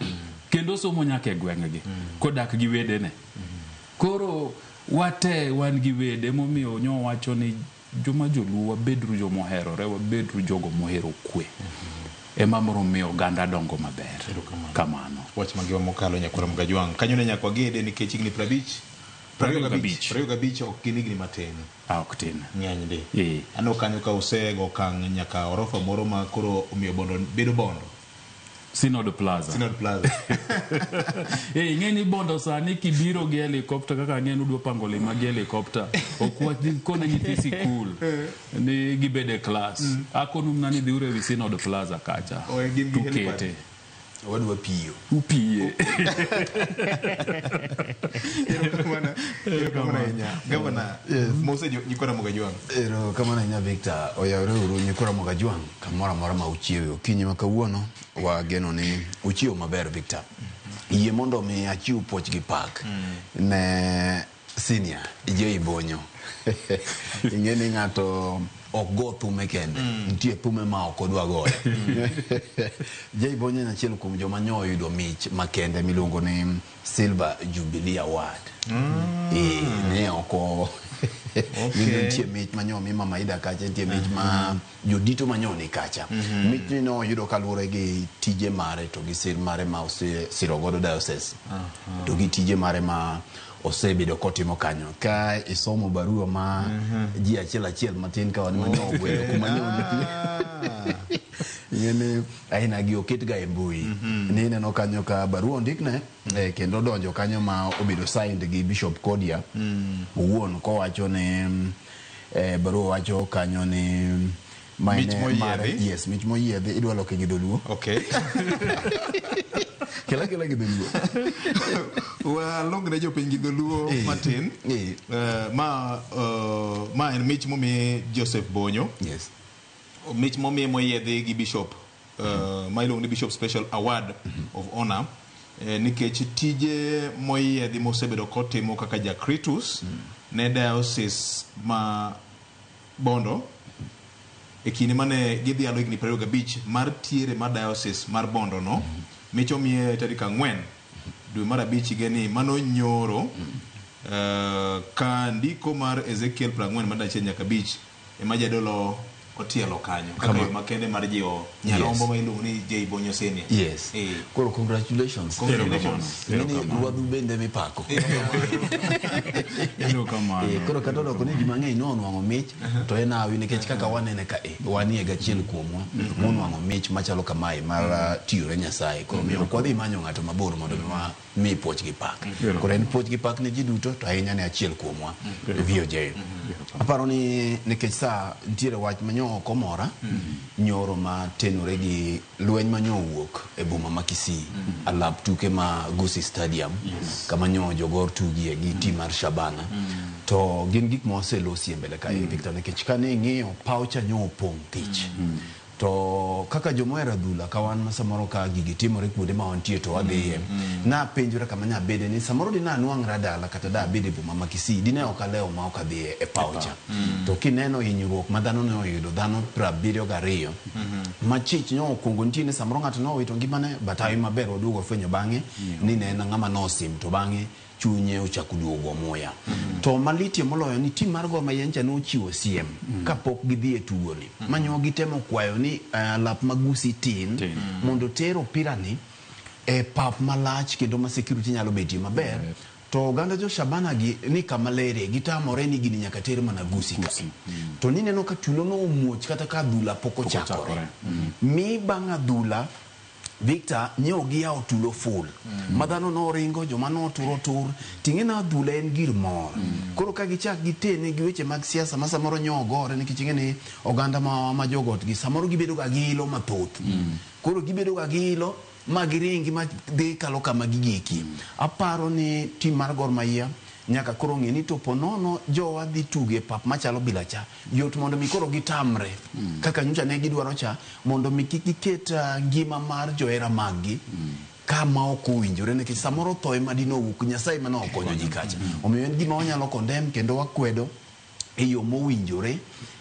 Kendo somo nyaka e gweng' gi, kodak gi wedene. Koro wate wan gi wede, momiyo nyowacho ni joma joluo wabedru joma oherore, wabedru jogo mohero kwe. Ema biro miyo oganda dongo maber. Kamano. Wach mangima mokalo nyakwara Mgajwang'. Kanyo ne nyaka wagede nikech higni 50 25. 25 ok gin higni matin. Ok tin. Ng'eny ndi. Aneno kanyo ka usego okang' nyaka orofa moro ma koro omiyo Bondo bedo Bondo. Synod Plaza. Synod Plaza. Ing'e ni Bondo sani kibiro gi helicopter kaka ang'e ni udwa pango lima gi helicopter. Ok wakone nyithi sikul ni gibed e klas. Akonu mana ni dhiuru ewi Synod Plaza kacha. Gin gi helipad. Tukete. Wadwa piyo. Upiye. Erokamano ahinya. Gavana, mose nyikwa Ramogi Ajwang'. Erokamano ahinya Victor. Oyawre uru nyikwa Ramogi Ajwang' kamoro amora ma uchiewe okinyi ma kawuono wageno ni uchiewo maber Victor. Yie mondo mi achiw puoch gi pak ne senior J Bonyo. Ing'e ni ng'ato ok go thume kende, nitie thume ma ok odwa goyo. J Bonyo en achiel kuom joma nyo oyudo mich makende miluongo ni Silver Jubilee Award. Ne oko nitie mich manyo mi Mama Ida kacha, nitie mich ma jodito manyo ni kacha. Mich ni noyudo kaluwore gi tije mare to gi sir mare ma osesiro godo diocese. To gi tije mare ma osebedo kotimo kanyo. Ka isomo barua ma ji achiel achiel matin ka wan manyo ogwelo kuma nyo nitie. Ing'eni aina gi oket ga e mbui. Ni ineno kanyo ka barua ondikne kendo odonjo kanyo ma obedo signed gi Bishop Kodia owuon kowacho ni barua wacho kanyo ni Mich moyiedhi. Yes, mich moyiedhi idwa loke gi dholuo. Okay. Kela kela gi dholuo. Walong ne jopiny gi dholuo matin. Ma en mich momi Joseph Bonyo. Yes. Mich momiye moyiedhi gi bishop ma iluongo ni Bishop Special Award of Honor nikech tije moyiedhi mosebedo kotimo kaka jakritus ne diocese ma Bondo e kinde mane gidhialo higni 25 mar tiere mar diocese mar Bondo no. Mich omiye tarik 4 dwe mar 5 higani mano nyoro ka ndiko mar Ezekiel 41 nyaka 5 ema jadolo otielo kanyo kaka yo makende mar jiwo nyarombo ma iluongo ni J Bonyo Senior. Yes. Koro congratulations. Congratulations. Ng'eni ruadhu bende mipako. Koro kata odoko ni ji mang'eny nonwang'o mich to en hawi nikech kaka wanene ka wanie gachiel kuomwa monwang'o mich machalo kamae mar tiyore Nyasaye. Koro miyo ok wadhi manyo ng'ato mabor mondo mi puoch gi pak. Koro en puoch gi pak ne ji duto to ahinya ne achiel kuomwa VOJ. Aparo ni nikech sa nitiere wach manyo ok omora nyoro ma tenore gi lweny manyo owuok e boma ma Kisii alap tuke ma Gusii Stadium kama nyo jogor tugie gi tim mar Shabana. To gin gik ma waselosi e mbele kae Victor, nikech kane ing'iyo paw cha nyo opong' thich. To kaka jomohero adhula ka wan ma samoro ka gigi timore kuonde ma wantie to wadhiye. Napenjora kama nyabede ni samoro dine anwang'ra dala kata da abed e boma ma Kisii dine ok alewo ma ok adhi e paw cha. To kineno hinyruok ma dhano ne oyudo dhano 72 machich nyo okuongo nitie ni samoro ng'ato nowito ngimane but hawi maber waduogo fwenyo bang'e ni ne en ng'ama nosim to bang'e chunye ochako duogo muya. To malitie moloyo ni tim mar Gor Mahia ncha nochiwo siem kapok gidhi e tugoni. Manyo gitemo kwayo ni lap ma Gusii tin mondo ter opira ni e pap malach kendo ma security nyalo betie maber. To oganda jo Shabana gi ni kama lere gitamore ni gini nyaka ter mana Gusii ka. To nineno ka tulo no omuoch kata ka adhula pok ochakore. Mi bang' adhula Victor nyo giyawo tulo full. Ma dhano noringo, joma noturo tur. Ting'e na adhula en gir mor. Koro ka gichak gitene gi weche mag siasa ma samoro nyo ogore nikech ing'e ni oganda ma jogot gi samoro gibedo ga gi ilo mathoth. Koro gibedo ga gi ilo ma giringi ma dhi kalo kama gigiki. Aparo ni tim mar Gor Mahia nyaka koro ng'e ni to po nono jowa dhi tuge pap machalo bila cha yot mondo mi koro gitamre kaka nyocha ne gidwaro cha mondo mi kik giket ngima mar johera maggi kama ok owinjore nikech samoro tho ema dine owuok Nyasaye ema ne okonyo ji kacha. Omiyo en gima wanyalo condemn kendo wakwedo e yo mowinjore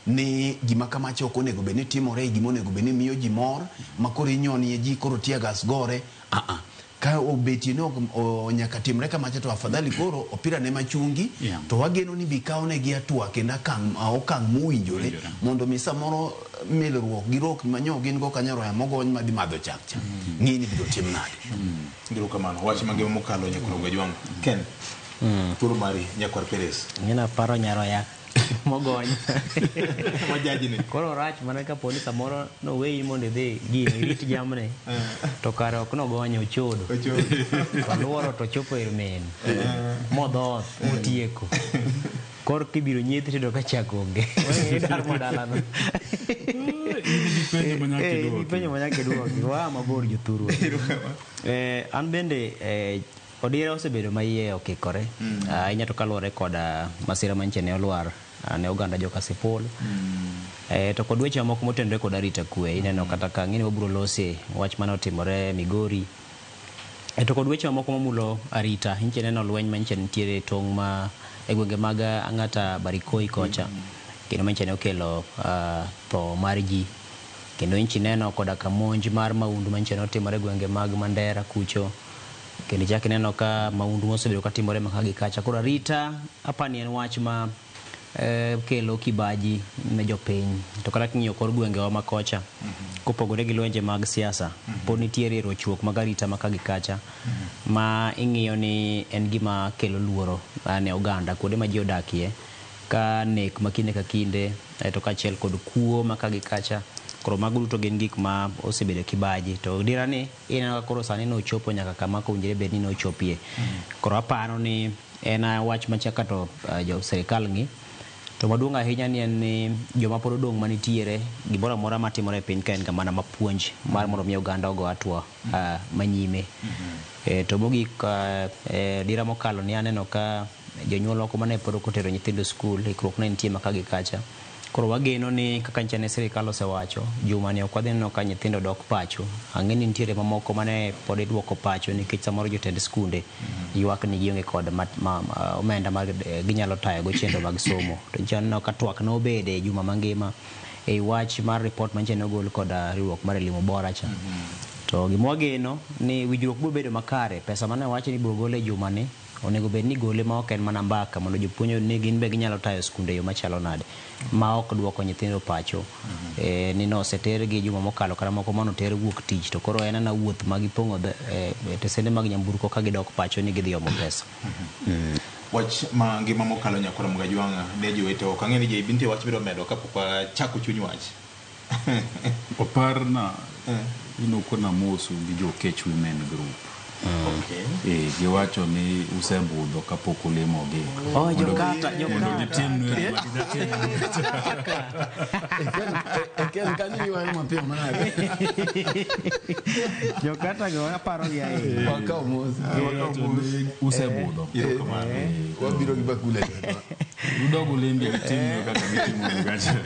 ni gima kamacha ok onego bed ni timore, gima onego bed ni miyo ji mor ma koro inyonie ji koro tear gas gore. Ka obetie ni nyaka timre kamacha to afadhali koro opira ne machungi to wageno ni bi kawnegi hatua kendo okang' mowinjore mondo mi samoro milruok gi rok manyo gin go kanyo roya mogony madhi madho chak cha ng'i ni biro tim nade. Erokamano. Wach mangima mokalo nyakwar Gajwang'. Ken, thuolo mari nyakwar Perez. Ng'ina paro nyaroya mogony. Majajni. Koro rach mana kapo ni samoro noweyi mondo idhi gini irit jamni to kare ok nogonye ochodo. To luoro to chopo ir min modhoth motieko. Koro kibiro nyiedhi tiyudo ka chak onge. Idar modalano. Ipenjo manyaka iduoki. Waa mabor jothurwa. An bende odira osebedo ma iye okikore ahinya to kaluwore kod masira manyiche ne olwar ne oganda joka Kasipul. To kod weche mamoko motenore kod arita kwe ineno kata ka ng'eni wabiro lose wach mane otimore Migori. To kod weche mamoko mamulo arita inche neno lweny manyiche nitiere tong' ma e gwenge mag Ang'ata Barikoi kocha kendo manyiche ne okelo tho mar ji kendo inchi neno koda ka monj mar maundu manyiche ne otimore e gwenge mag Mandera kucho. Kendo ichak ineno ka maundu mosebedo katimore maka gi kacha. Koro arita apani en wach ma kelo kibaji ne jopiny. To kata king'iyo kor gwengewa ma kocha, kopogore gi lwenje mag siasa, pod nitiere rochruok mag arita maka gi kacha ma ing'iyo ni en gima kelo luoro ne oganda kuonde ma ji odakie, ka nek ma kinde ka kinde to kaachiel kod kuo maka gi kacha. Koro mago duto gin gik ma osebedo kibaji. To dira ni ineno ka koro sani nochopo nyaka kama kowinjore bed ni nochopie. Koro aparo ni en wach machaka to jo sirikal ng'i. To maduong' ahinya ni en ni joma pod odong' manitiere gimoro amora matimore e piny ka en ga mana mapuonj mar mondo mi oganda ogo hatua manyime. To mogik dira mokalo ni aneno ka jonyuol moko mane pod ok otero nyithindo e skul, ikruok ne nitie maka gi kacha. Koro wageno ni kaka nyicha ne sirikal osewacho, juma ni ok wadhi neno ka nyithindo dok pacho. Ang'e ni nitiere mamoko mane pod iduoko pacho nikech samoro jotend skunde ywak ni gionge kod omenda ma ginyalo tayogo chenro mag somo. To nyicha waneno ka twak nobede juma mangima e wach mar report manyicha ne ogol kod riwruok mar Elimu Bora cha. To gima wageno ni winjruok biro bedo makare, pesa mane owach ni ibiro gol e juma ni onego bed ni igole ma ok en mana mbaka mondo jopuonj oyud ni gin be ginyalo tayo skunde e yo machalo nade ma ok duoko nyithindo pacho. Ni nosetergi juma mokalo kata moko manoter wuok tich to koro en ana wuoth ma gipong'o tesende mag nyamburko ka gidok pacho ni gidhi omo pesa. Wach ma ngima mokalo nyakora Mgajwang' ne jowete ok ang'e ni JB nitie wach midwa medo kapok wachako chuny wach. Oparna inokona mosu gi jo Kech Women Group. Okay. Giwacho ni usebudho kapok ulimogi. Oh, jokata, Mondo jokata. gitimnu gima gijatimo. Eken kanyo ywayo mapiyo manade. Jokata go aparo gi ahinya. Wakaw mos. Giwacho ni usebudho. Wabiro gi bakul e lwetwa. Udog ulimgi gitimnu kaka gitimo kacha.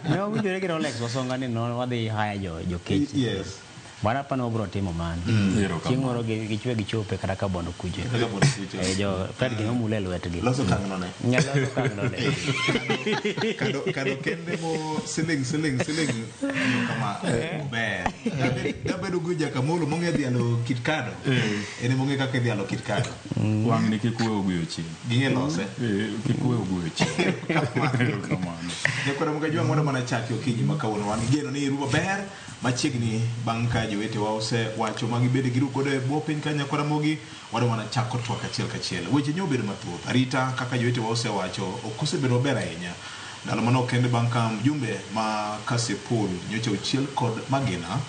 Ne wawinjore gi Rolex Wasonga ni no wadhi haya jo Kech. Yes. Bwana hapa ne wabiro timo mano. Erokamano. Chieng' moro gichwe gichope kata ka bondo kucho. Kata bondo kucho. Jo Fred gima mule lwetgi. Loso kang'no ne. Nyalo loso kang'no ne. Kado kende mo siling siling siling yo kama ber. Dabedo go jakamolo mong'e dhialo kit kado. En ema ong'e kaka idhialo kit kado. Wang' ni kik we oguyo chien. Ging'e lose. Kik we oguyo chien. Erokamano. Nyakwara Mgajwang' wadwa mana chaki okinyi ma kawuono wan gi geno ni iru maber machiegni bang' ka jowetewa osewacho ma gibedo giru godo e bwo piny ka nyakwara Mogi wadwa mana chako twak achiel kachiel. Weche nyo obedo mathoth. Arita kaka jowetewa osewacho ok osebedo maber ahinya. Ndalo manok kende bang' ka mjumbe ma Kasipul nyocha ochiel kod magina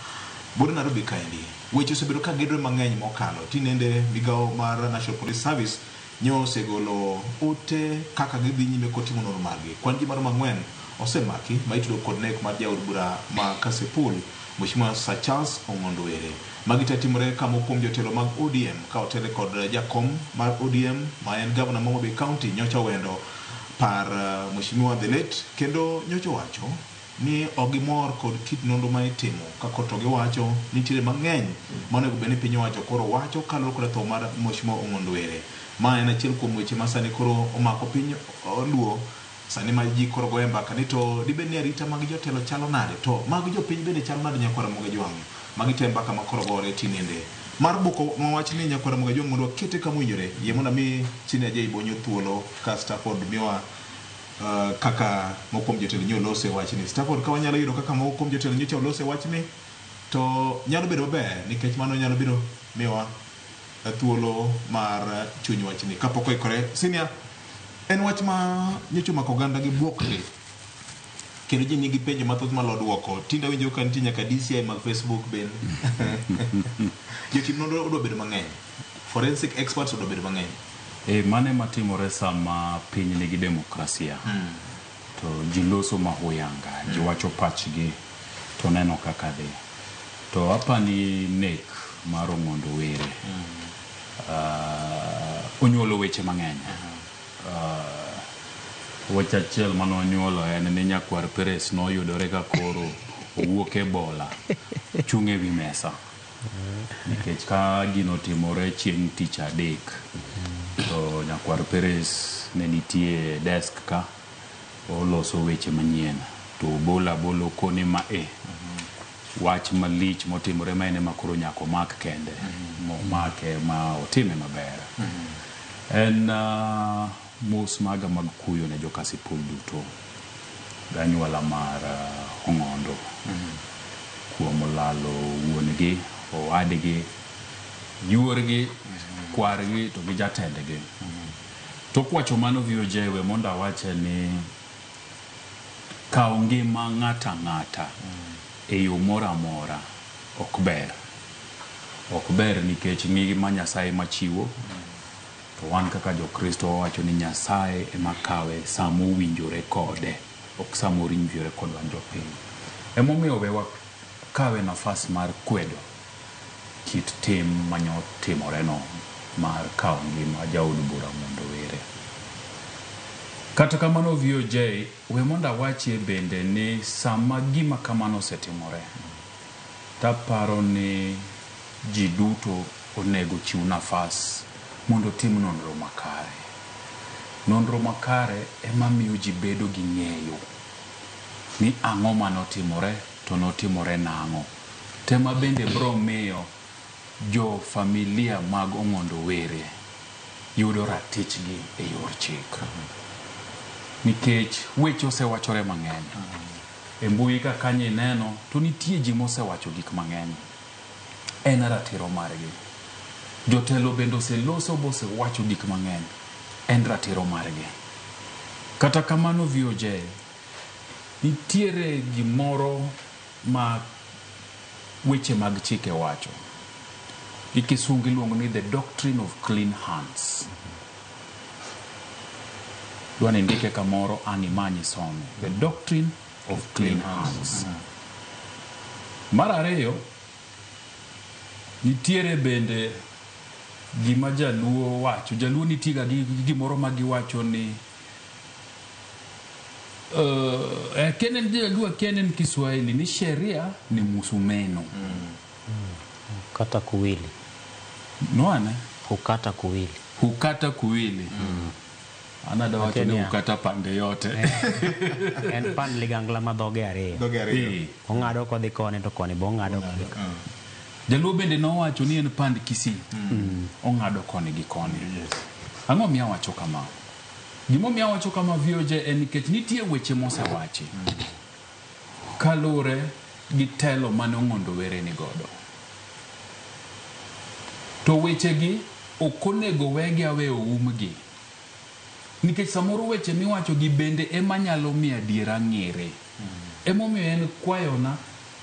buore Nairobi kaendi. Weche osebedo ka gedore mang'eny mokalo. Tinende migawo mar National Police Service nyo osegolo ote kaka gidhi nyime kod timo nonro margi. Kwan ji maromo 4 osemaki ma itudo kod nek mar jaod bura ma Kasipul Mheshimiwa Sir Charles Ong'ondo Were. Magi te timore ka moko kuom jotelo mag ODM ka otele kod jakom mar ODM ma en gavana ma Homa Bay County nyocha owendo par Mheshimiwa the late kendo nyocha owacho ni ok gimor kod kit nonro ma itimo ka to giwacho nitiere mang'eny ma onego bed ni piny owacho koro wacho kaluwore kod tho mar Mheshimiwa Ong'ondo Were. Ma en achiel kuom weche ma sani koro omako piny Luo sani ma ji koro goye mbaka ni to dibed ni arita mag jotelo chalo nade to mag jopiny bende chalo nade nyakwara Mgajwang'. Magi te mbaka ma koro gore tinende. Mar buko wach ni nyakwara Mgajwang' mondo wakete kama owinjore yie mondo ami Senior J Bonyo thuolo ka Stafford miwa kaka moko kuom jotelo nyo olose wachni. Stafford ka wanyalo yudo kaka moko kuom jotelo nyocha olose wachni to nyalo bedo maber nikech mano nyalo biro miwa thuolo mar chuny wachni kapok oikore. Senior, en wach ma nyocha omako oganda gi bwok ndi kendo ji nigi penjo mathoth malo duoko. Tinde awinjo ka nitie nyaka DCI mag Facebook bende. Jotim nonro odwa bedo mang'eny. Forensic experts odwa bedo mang'eny. Mano ema timore sama piny nigi demokrasia. To ji loso mahuyanga, ji wacho pachgi to neno kaka dhi. To apani nek mar Ong'ondo Were onyuolo weche mang'eny. Wach achiel mane onyuolo en ni nyakwar Peres noyudore ka koro owuok e bola chung' e wi mesa. Nikech ka gino otimore chieng' tich adek to nyakwar Peres ne nitie e desk ka oloso weche manyien to obolo abola okone ma wach malich motimore ma en ema koro nyaka omak kende momake ma otime maber. En mos maga mag kuyo ne jo Kasipul duto gi anyuola mar Ong'ondo kuom lalo wuon-gi, owadgi, yuorgi, kwargi to gi jatendgi. Tok wacho mano VOJ we mondo awache ni kawo ngima ng'ato ang'ata e yo moro amora ok ber. Ok ber nikech ngima Nyasaye machiwo to wan kaka jokristo wawacho ni Nyasaye ema kawe sama owinjore kode, ok sama owinjore kodwa wan jopiny. Emomiyo we wakawe nafas mar kwedo kit tim manyotimoreno mar kawo ngima jaod bura Ong'ondo Were. Kata kamano VOJ, we mondo awachie bende ni sama gima kamano osetimore, taparo ni ji duto onego chiw nafas mondo otim nonro makare. Nonro makare ema miyo ji bedo gi ng'eyo ni ang'o manotimore to notimore nang'o. Tema bende bro miyo jo familia mag Ong'ondo Were yudo ratichgi e yor chik. Nikech weche osewachore mang'eny. E mbui ka kanyo ineno to nitie ji mosewacho gik mang'eny. En ratiro margi. Jotelo bende oseloso bosewacho gik mang'eny. En ratiro margi. Kata kamano VOJ, nitiere gimoro ma weche mag chike wacho. Gi kisungu iluongo ni the doctrine of clean hands. Dwa ni ndike kamoro ang' imany isome. The doctrine of clean hands. Mar ariyo, nitiere bende gima jaluo wacho. Jaluo nitie ga gi gimoro ma giwacho ni akia en jaluo akia en Kiswahili ni sheria ni msumeno. Kata kuwili. Nwane? Hukata kuwili. Hukata kuwili. An adawacho ni hukata pande yote. En pand ligangla ma dhoge ariyo. Dhoge ariyo. Ong'ado kodhi koni to koni bo ong'ado kodhi koni. Jaluo bende nowacho ni en pand Kisii. Ong'ado koni gi koni. Ang'o miyo awacho kama? Gimomiyo awacho kama VOJ en nikech nitie weche mosewachi. Kaluwore gi telo mane Ong'ondo Were ni godo. To wechegi ok onego wegi awe oumgi. Nikech samoro weche miwacho gi bende ema nyalo miyo adiera ng'ere. Emomiyo en kwayona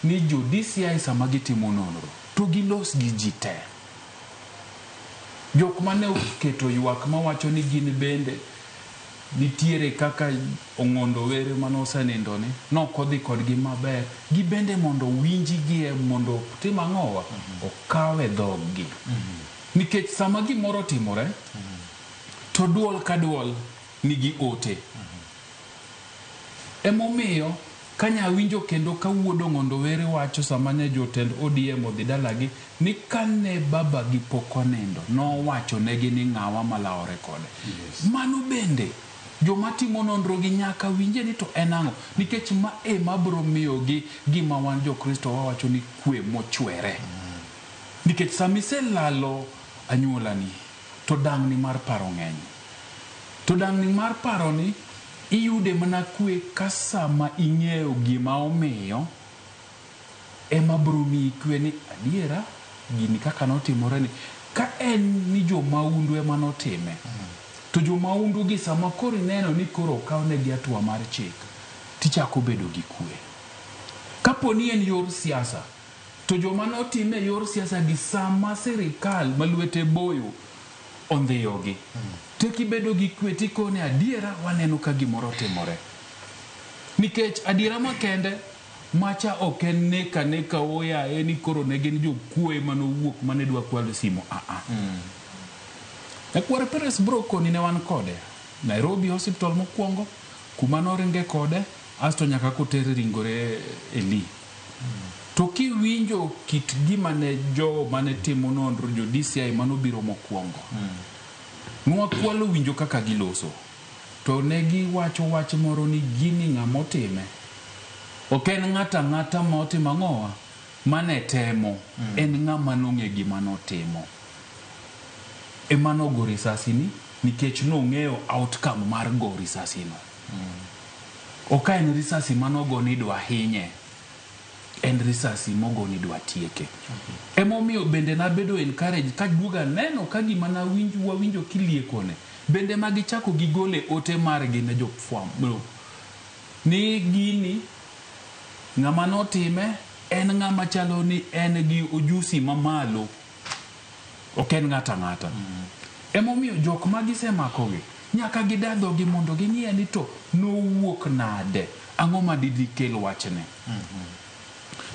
ni jo DCI sama gitimo nonro to gilos gi ji te. Jok mane oketo ywak mawacho ni gin bende nitiere kaka Ong'ondo Were mane osenindo ni nokodhi kodgi maber, gibende mondo winjgie mondo tim ang'owa okawe dhoggi. Nikech sama gimoro otimore to duol ka duol nigi ote. Emomiyo kanya winjo kendo ka wuod Ong'ondo Were wacho sama ne jotend ODM odhi dalagi ni kane babagi pok onindo nowacho negi ni ng'awa malawore kode. Mano bende joma timo nonro gi nyaka winje ni to en ang'o nikech ma ema biro miyogi gima wan jokristo wawacho ni kwe mochwere. Nikech sama iselalo anyuolani to dang'ni mar paro ng'eny. To dang'ni mar paro ni iyude mana kwe ka sama ing'eyo gima omiyo ema biro miyi kwe ni adiera gini kaka notimore ni ka en ni jomaundu ema notime to jomaundu gi sama koro ineno ni koro okawnegi hatua mar chik tichako bedo gi kwe. Kapo ni en yor siasa to joma notime e yor siasa gi sama sirikal ma lwete boyo ondhiyogi tekibedo gi kwe tikone adiera waneno ka gimoro timore. Nikech adiera makende macha ok en neka neka oyaye ni koro ne gin jokuoe manowuok mane dwa kwalo simo aa. Nyakwar Peres bro koni ne wan kode Nairobi Hospital mokwongo kuma noringe kode asto nyaka koter ringore e Lee. To kiwinjo kit gima ne jo mane timo nonro jo DCI manobiro mokwongo nwakwalo winjo kaka giloso to ne giwacho wach moro ni gini ng'ama otime ok en ng'ato ang'ata ma otimo ang'owa mane temo en ng'ama nong'e gima notimo ema nogo risasi ni nikech nong'eyo outcome mar go risasi no. Ok en risasi manogo ni idwa hinye, en risasi mogo ni idwa tieke. Emomiyo bende nabedo encourage kaduogo aneno ka gima nawinjo wawinjo kiliekone bende magichako gigole ote margi ne jofwambo ni gini ng'ama notime en ng'ama chalo ni en gi ojusi mamalo ok en ng'ato ang'ata. Emomiyo jok ma gisemakogi nyaka gida dhogi mondo ging'iye ni to nowuok nade, ang'o ma dikel wachne.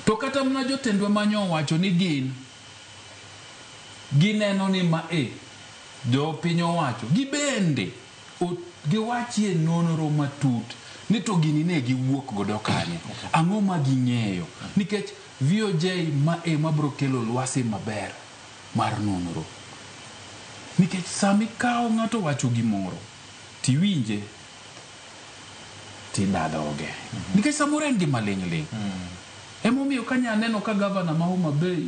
To kata mana jotendwa manyo owacho ni gin gineno ni ma e jopiny owacho gibende Giwachie nonro matut ni to gini ne giwuok godo kanye, ang'o ma ging'eyo, nikech VOJ ma ema biro kelo lwasi maber mar nonro. Nikech sama ikawo ng'ato wacho gimoro tiwinje tidadhoge, nikech samoro en gima ling' ling'. Emomiyo kanya aneno ka gavana ma Homa Bay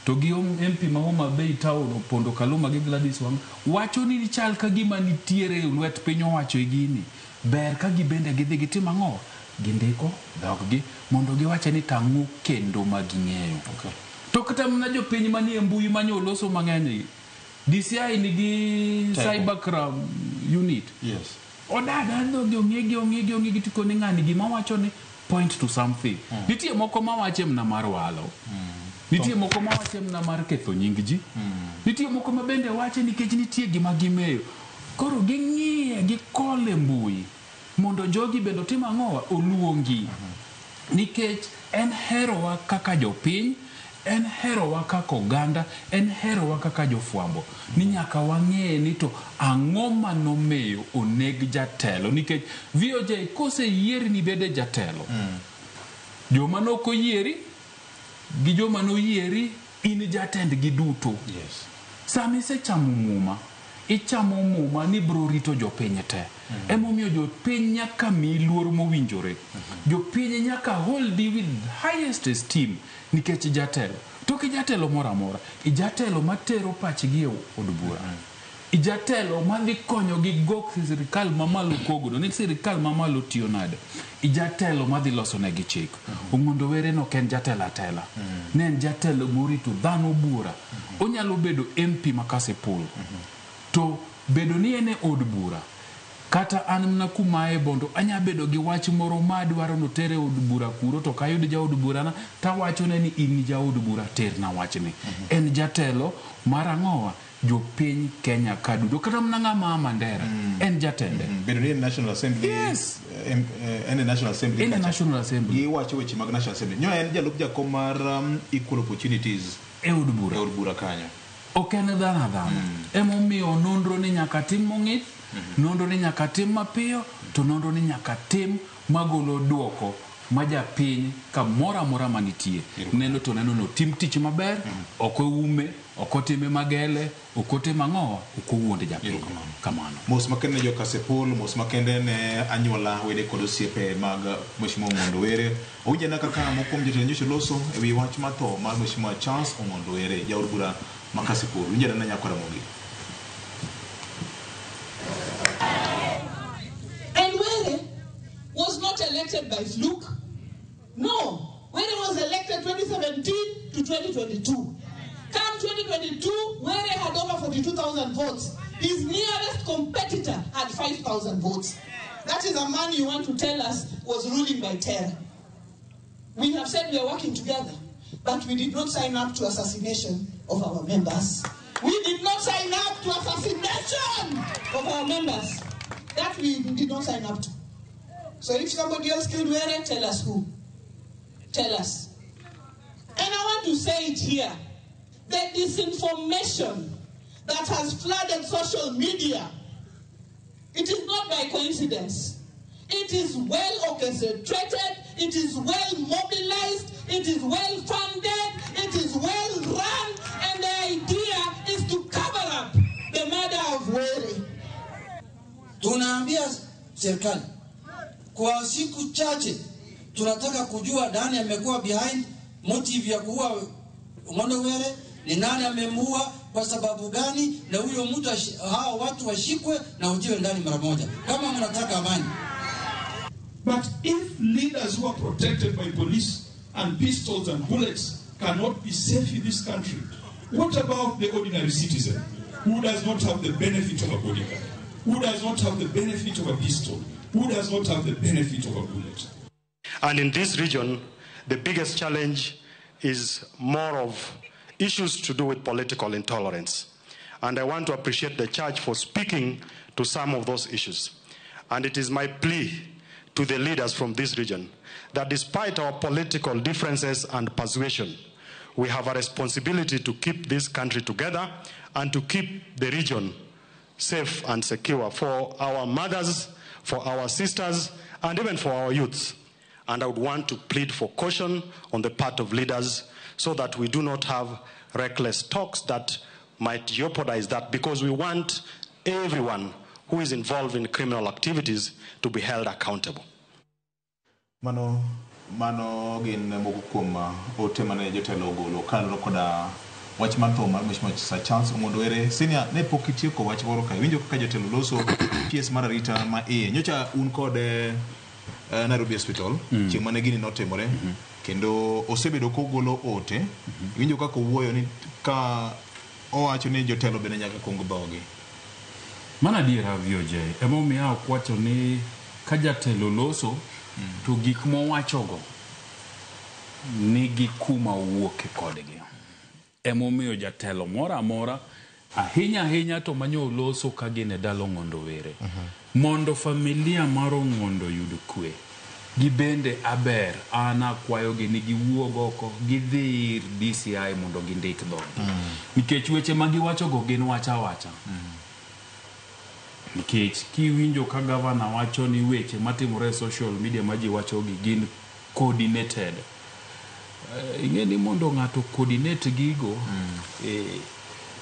to gi MP ma Homa Bay town Opondo Kaluma gi Gladys Wanga wacho ni chal ka gima nitiere lwet piny owacho e gini, ber ka gibende gidhi gitim ang'o, gindiko dhoggi mondo giwache ni tang'o kendo ma ging'eyo. To kata mana jopiny manie mbui manyo loso mang'eny, DCI nigi cybercrime unit. Odada dhogi ong'egi ong'egi ong'egi tikoni ng'ani gima wacho ni point to something. Nitie moko mawache mna mar walo. Nitie moko mawache mna mar ketho nying ji. Nitie moko ma bende wache nikech nitie gima gimeyo. Koro ging'iye gikole mbui mondo jogi bende otim ang'owa oluongi. Nikech en herowa kaka jopiny, en herowa kaka oganda, en herowa kaka jofwambo. Ni nyaka wang'e ni to ang'o manomiyo oneg jatelo. Nikech VOJ koseyieri ni bede jatelo, joma nok oyieri gi joma noyieri in jatendgi duto. Sama isechamo muma, ichamo muma ni biro rito jopiny te. Emomiyo jopiny nyaka miyi luor mowinjore. Jopiny nyaka hold you with highest esteem nikech jatelo. To ki jatelo moro amora, ijatelo matero pachgi e od bura. Ijatelo madhi konyogi go sirikal mamalo kogono ni sirikal mamalo tiyo nade. Ijatelo madhi loso negi chik. Ong'ondo Were no ok en jatelo atela. Ne en jatelo morito dhano bura. Onyalo bedo MP ma Kasipul. To bedo ni en e od bura, kata an mana kuma ae Bondo, anya bedo gi wach moro ma adwaro notere e od bura kuro, to kayud jaod burana tawachone ni in jaod bura terna wachni. En jatelo mar ang'owa jopiny Kenya ka duto, kata mana ng'ama a Mandera en jatende. Bedo ni en National Assembly. En e National Assembly. En e National Assembly. Giwacho weche mag National Assembly. Nyo en jalup jakom mar Equal Opportunities e od bura. E od bura kanyo. Ok en dhano adhana. Emomiyo nonro ni nyaka tim mong'ith, nonro ni nyaka tim mapiyo, to nonro ni nyaka tim magolo duoko ma japiny kamoro amora manitie. Neno to neno no tim tich maber, ok oume, ok otime magele, ok otime ang'owa, ok owuond japiny. Kamano. Mos makende ne jo Kasipul, mos makende ne anyuola, wede kod osiepe mag Mheshimiwa Ong'ondo Were. Owinjana kaka moko kuom jotend nyocha loso e wi wach mar tho mar Mheshimiwa Charles Ong'ondo Were, jaod bura ma Kasipul. Winjana na Nyakwar Ramogi. And Were was not elected by fluke. No, Were was elected 2017 to 2022. Come 2022, Were had over 42,000 votes. His nearest competitor had 5,000 votes. That is a man you want to tell us was ruling by terror. We have said we are working together, but we did not sign up to assassination of our members. We did not sign up to assassination of our members. That we did not sign up to. So if somebody else killed Were, tell us who. Tell us. And I want to say it here. The disinformation that has flooded social media, it is not by coincidence. It is well orchestrated, it is well mobilized, it is well funded, it is well run, and the idea is to cover up the murder of Were. Tunaambia serikali kwa siku chache tunataka kujua nani amekuwa behind motive ya kuua Ong'ondo Were, ni nani amemuua, kwa sababu gani, na huyo mtu hao watu washikwe na utiwe ndani mara moja kama mnataka amani. But if leaders who are protected by police and pistols and bullets cannot be safe in this country, what about the ordinary citizen who does not have the benefit of a bodyguard, who does not have the benefit of a pistol, who does not have the benefit of a bullet? And in this region, the biggest challenge is more of issues to do with political intolerance. And I want to appreciate the church for speaking to some of those issues. And it is my plea to the leaders from this region that despite our political differences and persuasion, we have a responsibility to keep this country together and to keep the region safe and secure for our mothers, for our sisters, and even for our youths. And I would want to plead for caution on the part of leaders so that we do not have reckless talks that might jeopardize that, because we want everyone who is involved in criminal activities to be held accountable. Mano mano gin moko kuom ote mane jotelo ogolo kaluwore koda wach mar tho mar Mheshimiwa Sir Charles Ong'ondo Were. Senior, ne pok itieko wach moro ka. Iwinjo kaka jotelo loso PS mar arita ma iye. Nyocha un kod Nairobi Hospital chieng' mane gini notimore kendo osebedo kogolo ote. Iwinjo kaka owuoyo ni ka owacho ni jotelo bende nyaka kuong dhogi. Mano adiera VOJ. Emomiyo ok wacho ni ka jatelo loso to gik mowachogo nigi kuma owuoke kodgi. Emomiyo jatelo moro amora ahinya ahinya to manyo loso ka gin e dala Ong'ondo Were. Mondo familia mar Ong'ondo oyud kwe. Gibende aber an akwayogi ni giwuog oko gidhi ir DCI mondo gindik dhogi. Nikech weche ma giwachogo gin wach awacha. Nikech kiwinjo ka gavana wacho ni weche matimore e social media ma ji wachogi gin coordinated. Ing'e ni mondo ng'ato coordinate gigo,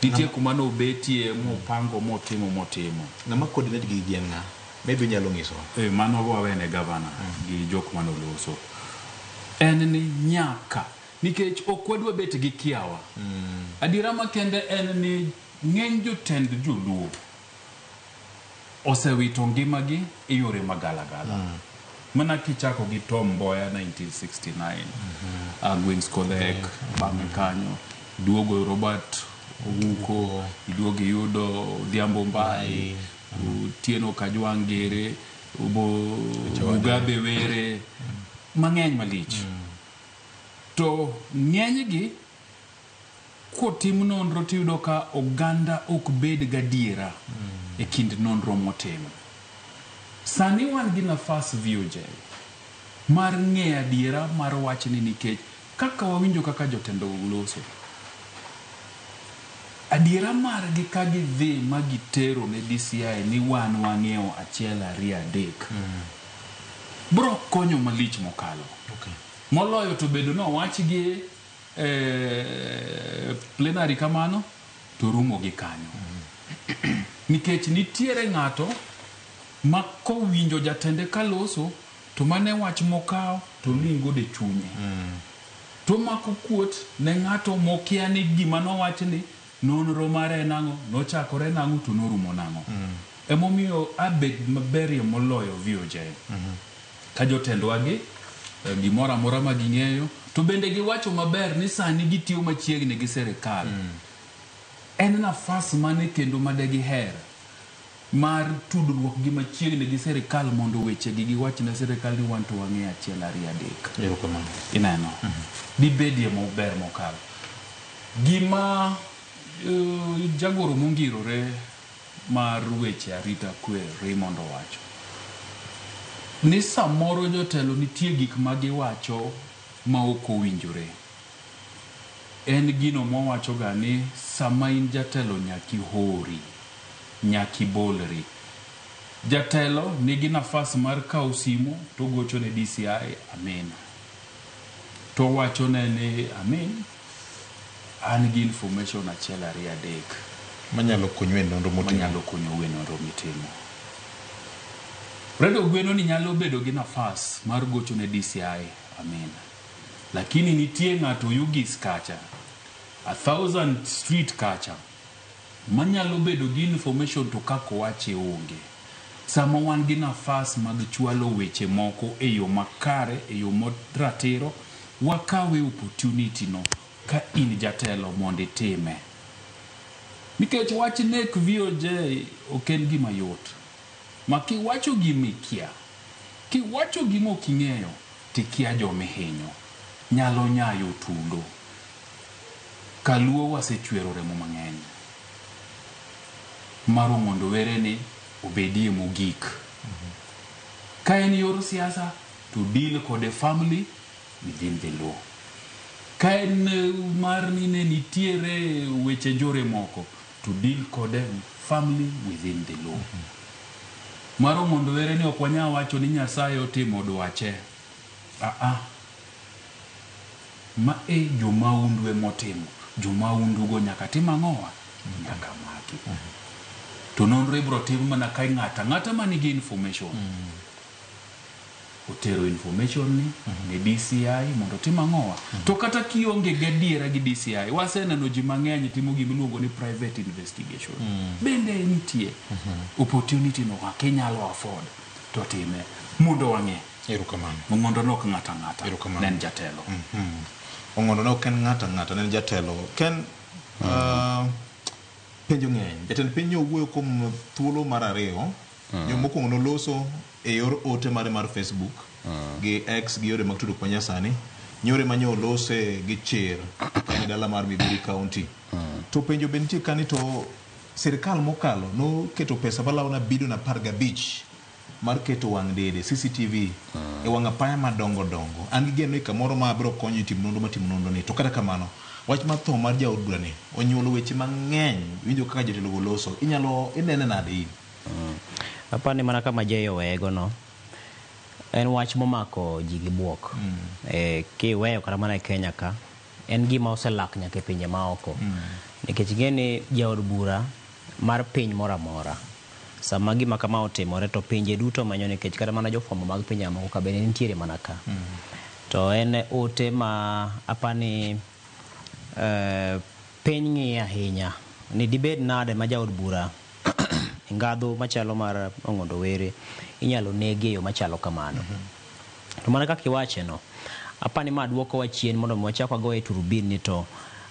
nitie kuma nobetie mopango motimo motimo. Ng'ama coordinate gigi en ng'a? Maybe inyalo nyisowa. Mano wawene gavana gi jok manoloso. En ni nyaka, nikech ok wadwa bet gi kiawa. Adiera makende en ni ng'eny jotend joluo osewito ngimagi e yore magalagala. Mana kichako gi Tom Mboya 1969, Agwins Kodhek, bang'e kanyo, duogo Robert Ouko, iduogo iyudo Odhiambo Mbai, Otieno Kajwang' Gere, Mugabe Were, mang'eny malich. To ng'enygi kotim nonro tiyudo ka oganda ok bed gadiera e kind nonro motim. Sani wan gi nafas VOJ mar ng'eyo adiera mar wachni nikech kaka wawinjo kaka jotendo loso. Adiera margi ka gidhi ma gitero ne DCI ni wan wang'eyo 1 2 3. Bro konyo malich mokalo. Moloyo to bedo nowach gi plenary kamano to rumo gi kanyo. Nikech nitiere ng'ato ma kowinjo jatende kaloso to mane wach mokawo to lingo de chunye. To mako kuot ne ng'ato mokia ni gima nowach ni nonro mare nang'o, nochakore nang'o to norumo nang'o. Emomiyo abed maberie moloyo VOJ. Ka jotendwa gi gimoro amora ma ging'eyo to bende giwacho maber ni sani gitiyo machiegni gi sirikal. En nafas mane kendo madegiher mar tudruok gi machiegni gi sirikal mondo weche gi giwach ne sirikal ni wan to wang'eyo 1 2 3. Erokamano. Ineno. Dibedie maber mokalo. Gima jagoro mongirore mar weche arita kwe Raymond owacho ni samoro jotelo nitie gik ma giwacho ma ok owinjore. En gino mowacho ga ni sama in jatelo nyaka ihori, nyaka ibolri. Jatelo nigi nafas mar kawo simu to gocho ne DCI amin. To wacho ne ni amin, an gi information 1 2 3. Manyalo konyo e nonro motimo. Manyalo konyo e nonro mitimo. Redo Gweno ni nyalo bedo gi nafas mar gocho ne DCI amin. Lakini nitie ng'ato Yugis kacha, 1000 Street kacha, manyalo bedo gi information to kako wache onge. Sama wan gi nafas mag chwalo weche moko e yo makare, e yo moratiro, wakawe opportunity no ka in jatelo mondo itime. Nikech wach nek VOJ ok en gima yot. Ma kiwacho gima ikia, kiwacho gima ok ing'eyo, tikia jomihinyo. Nyalo nyayo tundo. Kaluo wasechwero remo mang'eny. Mar Ong'ondo Were ni obedie mogik. Ka en yor siasa, to deal kode family within the law. Ka en mar ni ne nitiere weche njore moko, to deal kode firmly within the law. Mar Ong'ondo Were ni ok wanyal wacho ni Nyasaye otimo dwache. Aa. Ma e jomaundu emotimo. Jomaundu go nyaka tim ang'owa? Nyaka maki. To nonro ibiro tim mana ka ng'ato ang'ata manigi information. Otero information ni ne DCI mondo otim ang'owa. To kata kionge gadiera gi DCI, waseneno ji mang'eny timo gimiluongo ni private investigation. Bende nitie opportunity no kaka inyalo afford to time mondo wang'e. Erokamano. Ong'ondo ne ok ng'ato ang'ata. Erokamano. Ne en jatelo. Ong'ondo ne ok en ng'ato ang'ata, ne en jatelo. Ken, penjo ng'eny. Jatend piny nyo owuoyo kuom thuolo mar ariyo. Yo mokwongo noloso e yor ote mare mar Facebook gi X gi yore mag tudruok manyasani. Nyore ma nyo olose gi chir e dala mar Migori County. To penjo be nitie kani to sirikal mokalo noketo pesa malao na bilion 15 mar keto wang' dede CCTV e wang' apaya madongo dongo. An gi geno ni kamoro ma biro konyo e timo nonro matimo nonro ni. To kata kamano, wach mar tho mar jaod bura ni onyuolo weche mang'eny. Iwinjo kaka jotelo go loso. Inyalo inene nade in? Apani mana kama Jay oweyego no, en wach momako ji gi buok. Kiweyo kata mana e Kenya ka, en gima oselak nyaka e pinje maoko. Nikech ing'e ni jaod bura mar piny moro amora, sama gima kama otimore to pinje duto manyo nikech kata mana jofwambo mag pinje mamoko ka bende nitiere mana ka. To en ote ma apani piny ng'iye ahinya ni dibed nade ma jaod bura ngadho machalo mar Ong'ondo Were inyalo negi e yo machalo kamano. To mana kaka iwache no, apani ma duokowa chien mondo mi wachak wagoye turubin ni to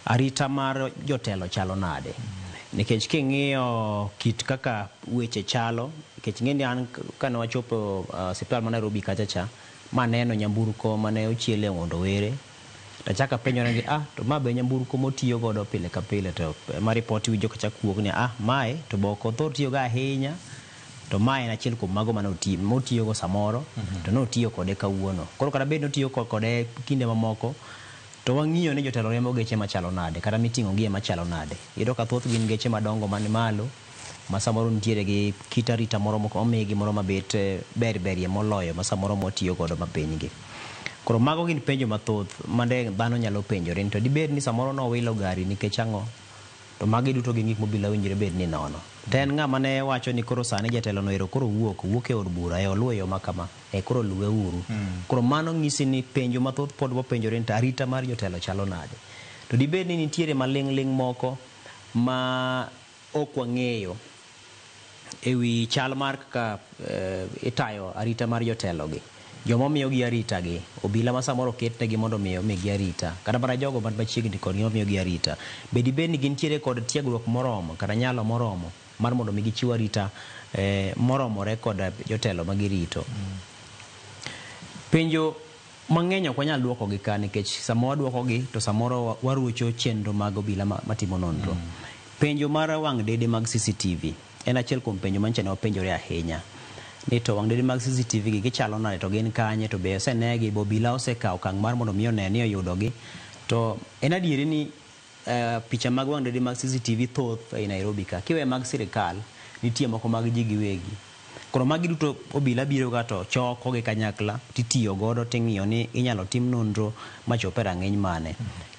arita mar jotelo chalo nade. Nikech king'iyo kit kaka weche chalo, nikech ing'e ni an kane wachopo osiptal ma Nairobi kacha cha, maneno nyamburko mane ochiele Ong'ondo Were, tachako apenjora ni to ma be nyamburko motiyo godo pile ka pile to ma ripot iwinjo kacha kuok ni mae to be ok othor tiyogo ahinya, to mae en achiel kuom mago mane motiyogo samoro, to notiyo kode kawuono. Koro kata bed notiyo kode kinde mamoko, to wang'iyo ni jotelo riembo geche machalo nade, kata miting'o gi e machalo nade. Iyudo ka thoth gin geche madongo man malo, ma samoro nitiere gi kit arita moro omigi moro mabet ber berie moloyo ma samoro mwatiyo godo mapiny gi. Koro mago gin penjo mathoth mande dhano nyalo penjore ni to dibed ni samoro nowilo gari nikech ang'o? To magi duto gin gik mobila winjore bed ni nono. To en ng'ama ne wacho ni koro sani jatelo no ero koro wuok e od bura e oluwo yo ma kama, e koro luwe uru. Koro mano nyisi ni penjo mathoth pod wapenjore ni to arita mar jotelo chalo nade. To dibed ni nitiere maling' ling' moko ma ok wang'eyo ewi chal mar kaka itayo arita mar jotelo gi. Joma miyogi arita gi, obila ma samoro oketnegi mondo mi omigi arita, kata mana jogo man machiegni kodgi mamiyogi arita, be dibed ni gintiere kod tiegruok moromo kata nyalo moromo mar mondo mi gichiw arita moromore kod jotelo ma girito. Penjo mang'eny ok wanyal duokogi ka nikech sama waduokogi to samoro warucho chenro mag obila matimo nonro. Penjo mar wang' dede mag CCTV en achiel kuom penjo manyicha ne wapenjore ahinya. Ni to wang' dede mag CCTV gi gichalo nade to gin kanye to be osenegi be obila osekawo okang' mar mondo mi one ni oyudogi. To en adieri ni picha mag wang' dede mag CCTV thoth ei Nairobi ka. Kiwe mag sirikal, nitie moko mag ji giwegi. Koro magi duto obila biro ga to choko gi kanyakla titiyo godo ting'iyo ni inyalo tim nonro machop e rang'iny mane.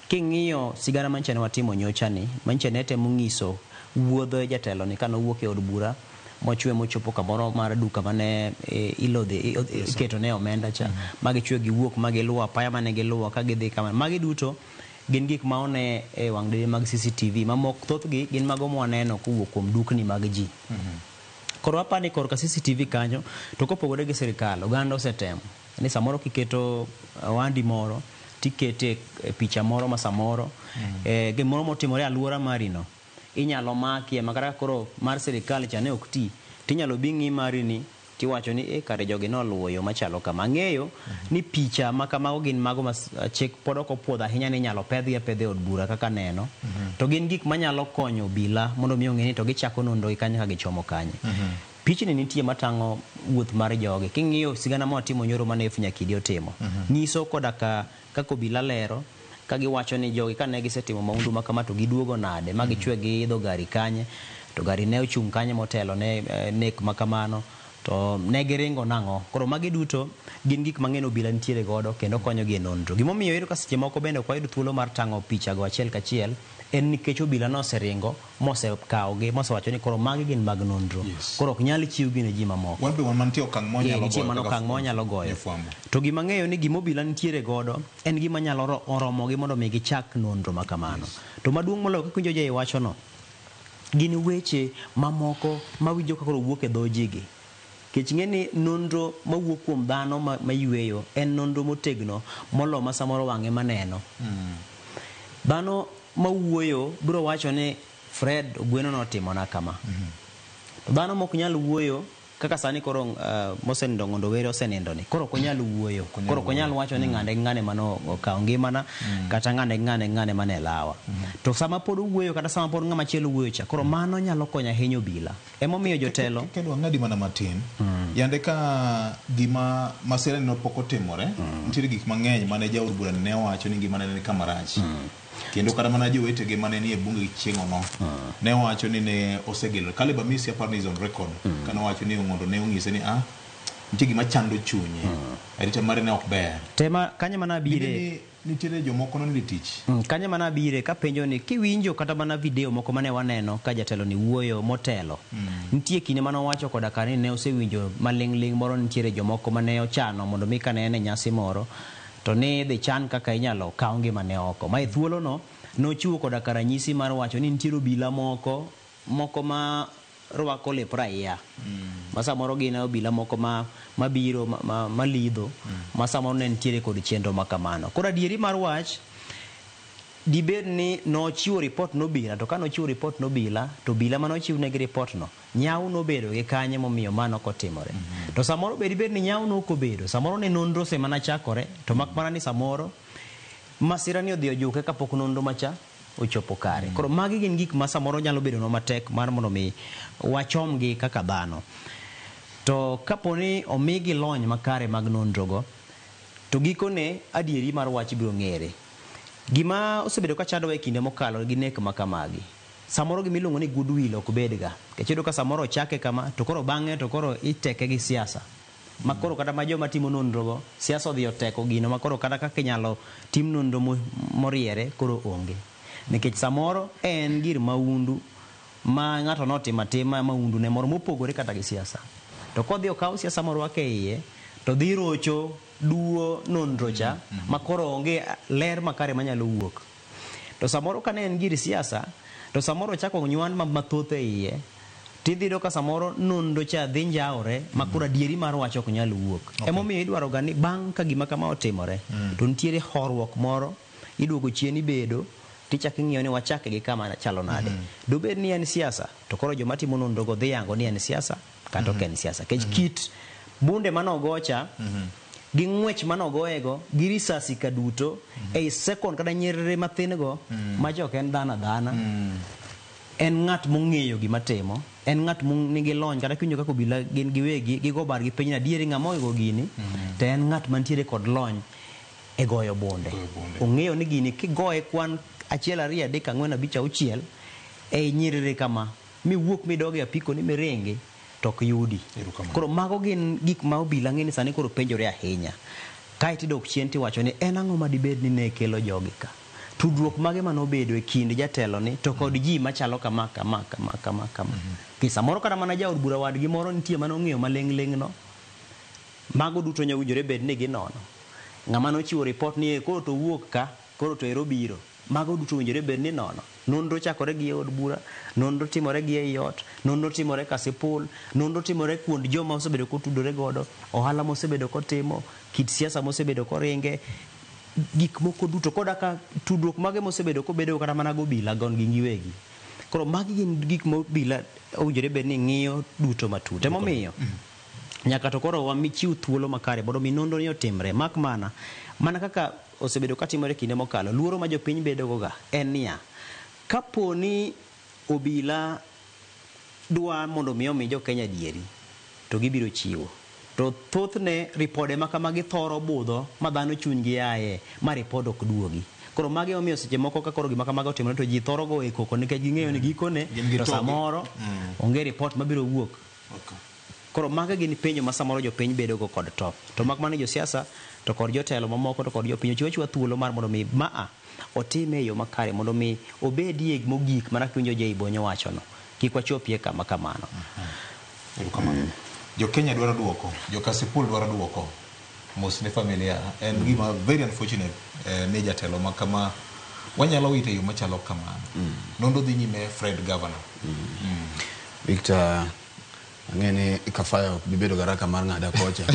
King'iyo sigana manyicha ne watimo nyocha ni, manyicha ne temo ng'iso wuodh jatelo ni kanowuok e od bura mochwe mochopo kamoro mar duka mane ilodhe iketo ne omenda cha, magichwe giwuok magiluwo apaya mane giluwo ka gidhi kama. Magi duto gin gik ma one e wang' dede mag CCTV ma mok thothgi gin mago mwaneno kowuok kuom dukni mag ji. Koro apani korka CCTV kanyo to kopogore gi sirikal, oganda osetemo ni samoro kiketo wandi moro tikete e picha moro ma samoro gimoro motimore e aluora mari no inyalo makie ma kata koro mar sirikal cha ne ok ti tinyalo bi ng'i mari ni tiwacho ni kare jogi noluwo yo machalo kama. Ang'eyo ni picha ma kamago gin mago ma chik pod ok opuodho ahinya ni inyalo pedhgi apedha e od bura kaka neno. To gin gik manyalo konyo obila mondo mi ong'e ni to gichako nonro gi kanye ka gichomo kanye. Pichni nitie matang'o wuoth mar jogi. King'iyo sigana mawatimo nyoro mane F Nyakidi otimo, nyiso koda ka kaka obila lero ka giwacho ni jogi kane gisetimo maundu ma kama to giduogo nade ma gichwe giidho gari kanye. To gari ne ochung' kanye motelo ne nek ma kamano, to ne giringo nang'o? Koro magi duto gin gik mang'eny obila nitiere godo kendo konyogi e nonro. Gimomiyo iyudo ka seche moko bende ok wayud thuolo mar tang'o pichago achiel kachiel en nikech obila noseringo mosekawogi mosewacho ni koro magi gin mag nonro. Koro ok nyal chiwgi ne ji mamoko. Wan be wan mantie okang' ma wanyalo Nitie goyo mana kaka okang' ma wanyalo goyo. jofwambo. To gima ang'eyo ni gima obila nitiere godo en gima nyalo oromogi mondo mi gichak nonro ma kamano. To maduong' moloyo kaka iwinjo Jay wachono, gin weche mamoko mawinjo ka koro wuok e dho ji gi. Nikech ing'e ni nonro mawuok kuom dhano mayweyo en nonro motegno molo ma samoro wang'e maneno. Dhano mawuoyo biro wacho ni Fred Ogweno notimona kama. To dhano mok nyal wuoyo kaka sani koro mosenindo Ng'ondo Were osenindo ni koro ok onyal wuoyo. Koro ok onyal wacho ni ng'ane gi ng'ane mane okawo ngimana kata ng'ane gi ng'ane gi ng'ane mane lawa. To sama pod owuoyo kata sama pod ng'ama chielo wuoyo cha, koro mano nyalo konyo ahinya obila. Emomiyo jotelo Kedwa ng'adi mana matin. Yande ka gima masira ni pok otimore, nitiere gik mang'eny mane jaod bura ne owacho ni ngimane ne ni kama rach. Kendo kata mana jowetege mane nie bunge chieng'ono ne owacho ni ne osegelo. Caleb Amisi aparo ni is on record kane owacho ni Ong'ondo ne onyise ni nitie gima chando chunye. Arita mare ne ok ber. Tema kanye mana abire. Dibed ni nitiere jomoko nonindo e tich. Kanye mana abire kapenjo ni kiwinjo kata mana video moko mane waneno ka jatelo ni wuoyo motelo. Nitie kinde mane owacho koda ka ni ne osewinjo maling'ling' moro nitiere jomoko mane ochano mondo mi kane en e nyasi moro to ni idhi chan kaka inyalo kaw ngimane oko. Ma e thuolono nochiwo koda ka ranyisi mar wacho ni nitiere obila moko moko ma rwako lep raia. Ma samoro gin obila moko mabiro malidho ma samoro ne nitiere kod chenro ma kamano. Koro adieri mar wach dibed ni nochiwo report nobila, to ka nochiwo report nobila to obila mane ochiwnegi report no nyawo nobedo gi kanye momiyo mano ok otimore. To samoro be dibed ni nyawo nok obedo, samoro ne nonro osemana chakore to mak mana ni samoro masira ni odhi ojuke kapok nonro macha ochopo kare. Koro magi gin gik ma samoro nyalo bedonwa matek mar mondo mi wachomgi kaka dhano. To kapo ni omigi lony makare mag nonrogo, to gikone adieri mar wach biro ng'ere. Gima osebedo ka chandowa e kinde mokalo gi nek ma kamagi, samoro gima iluongo ni goodwill ok bedga. Nikech iyudo ka samoro ochake kama, to koro bang'e to koro iteke gi siasa. Ma koro kata ma joma timo nonrogo, siasa odhi oteko gino ma koro kata kaka inyalo tim nonro moriere koro onge. Nikech samoro en gir maundu ma ng'ato notimo atima maundu ne moro mopogore kata gi siasa. To kodhi okaw siasa morwak e iye, to dhi rocho duo nonro cha ma koro onge ler makare manyalo wuok. To samoro ka ne en gir siasa, to samoro ochako nywan mathoth e iye, tidhi yudo ka samoro nonro cha dhi njawre ma koro adieri mar wach ok nyal wuok. Emomiyo idwaro ga ni bang' ka gima kama otimore, to nitiere horuok moro, iduogo chien ibedo, tichako ing'iyo ni wachake gi kama chalo nade. Dobed ni en siasa, to koro joma timo nonro go dhi yango ni en siasa kata ok en siasa. Nikech kit bunde manogocha, gi ng'wech manogoyego, gi risasi ka duto, ei second kata nyiriri mathin go, macha ok en dhano adhana. En ng'at mong'eyo gima timo, en ng'at nigi lony, kata kiwinjo kaka obila gin giwegi, gigo bargi piny ni adieri ng'ama ogo gini, to en ng'at mantiere kod lony e goyo bunde. Ong'eyo ni gini kigoye kwan 1 2 3 4 5 6 ei nyiriri kama, miwuok midog e apiko ni miringi, to ok yudi. Koro mago gin gik ma obila ng'e ni sani koro penjore ahinya. Kae tidok chien tiwacho ni en ang'o ma dibed ni ne kelo jogi ka? Tudruok mage manobedo e kind jatelo ni to kod ji machalo kama kama kama kama kama. Ki samoro kata mana jaod bura wadgi moro nitie mane ong'eyo maling' ling' no. Mago duto nyalo winjore bed ni ginono. Ng'ama nochiwo report ni koro to wuok ka, koro to ero biro. Mago duto owinjore bed ni nono. Nonro chakore gi e od bura, nonro timore gi ei ot, nonro timore Kasipul, nonro timore kuond joma osebedo kotudore godo, ohala mosebedo kotimo, kit siasa mosebedo koringe, gik moko duto koda ka tudruok mage mosebedo kobedo kata mana gobila gon gi giwegi. Koro magi gin gik ma obila owinjore bed ni ng'iyo duto matut. Emomiyo nyaka to koro wamichiw thuolo makare mondo mi nonro ni otimre. Mak mana kaka osebedo katimore kinde mokalo, luoro ma jopiny bedo go ga en niya, kapo ni obila dwa mondo mi omi jo Kenya adieri, to gibiro chiwo. To thothne ripode ma kamagi thoro budho ma dhano chunygi aye, ma ripod ok duogi. Koro magi omiyo seche moko ka koro gima kamago otimore to ji thoro go e koko nikech ging'eyo ni gikone Gin gi to togi. samoro onge report mabiro wuok. Koro mago gin penjo ma samoro jopiny bedo go kod to. To mak mana ni josiasa to kod jotelo mamoko to kod jopiny ochiw achiwa thuolo mar mondo mi maa otime e yo makare mondo mi obedie mogik mana kaka iwinjo Jay Bonyo wachono. Kik wachopie kama kamano. Erokamano. Jo Kenya dwaro duoko, jo Kasipul dwaro duoko. Mos ne familia. En gima very unfortunate ni jatelo ma kama wanyalo wito e yo machalo kamano. Nonro dhi nyime Fred Governor. Victor, ang'e ni Kafaya ok bi bedo garaka mar ng'ada kocha.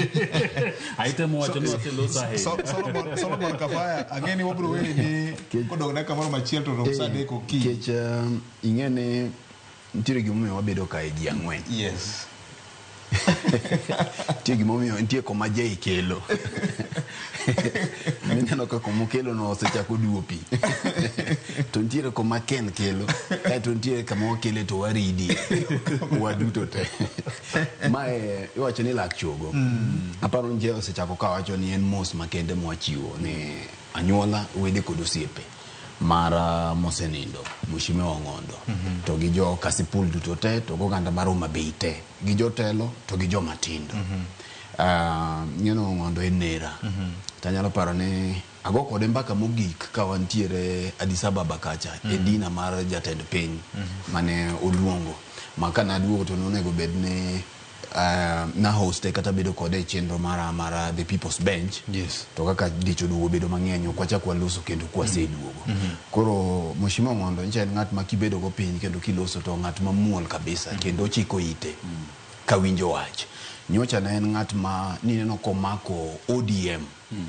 Aitemo wacho ni waseloso ahinya. Solomon Kafaya, ang'e ni wabiro weni ni kodong' dakika moro machiel to rom sa 3 okinyi. Nikech ing'e ni nitiere gimomiyo wabedo kae ji ang'wen. Yes. Nitie gimomiyo nitie koma Jay kelo. Mineno ka koma okelo no osechako duwo pi. To nitiere koma Ken kelo, kaeto nitiere kama wakele to waridi. Waduto te. Mae iwacho ni lak chogo. Aparo ni Jay osechako kawacho ni en mos makende mwachiwo ni anyuola, wede kod osiepe mar mosenindo Mheshimiwa Ong'ondo to gi jo Kasipul duto te to goganda mar Homa Bay te gi jotelo to gi joma tindo. Ng'eno Ong'ondo en nera. Tanyalo paro ni ago kode mbaka mogik ka wantiere Addis Ababa kacha e dina mar jatend piny mane oluongo ma ka naduogo to nonego bed ni na hoste kata bedo kode e chenro mara mar The People's Bench. Yes. To kaka dich oduogo bedo mang'eny ok wachak waloso kendo kwaseduogo. Koro Mheshimiwa Ong'ondo nyicha en ng'at ma kibedo go piny kendo kiloso to ng'at mamuol kabisa kendo ochiko ite kawinjo wach. Nyocha ne en ng'at ma nineno komako ODM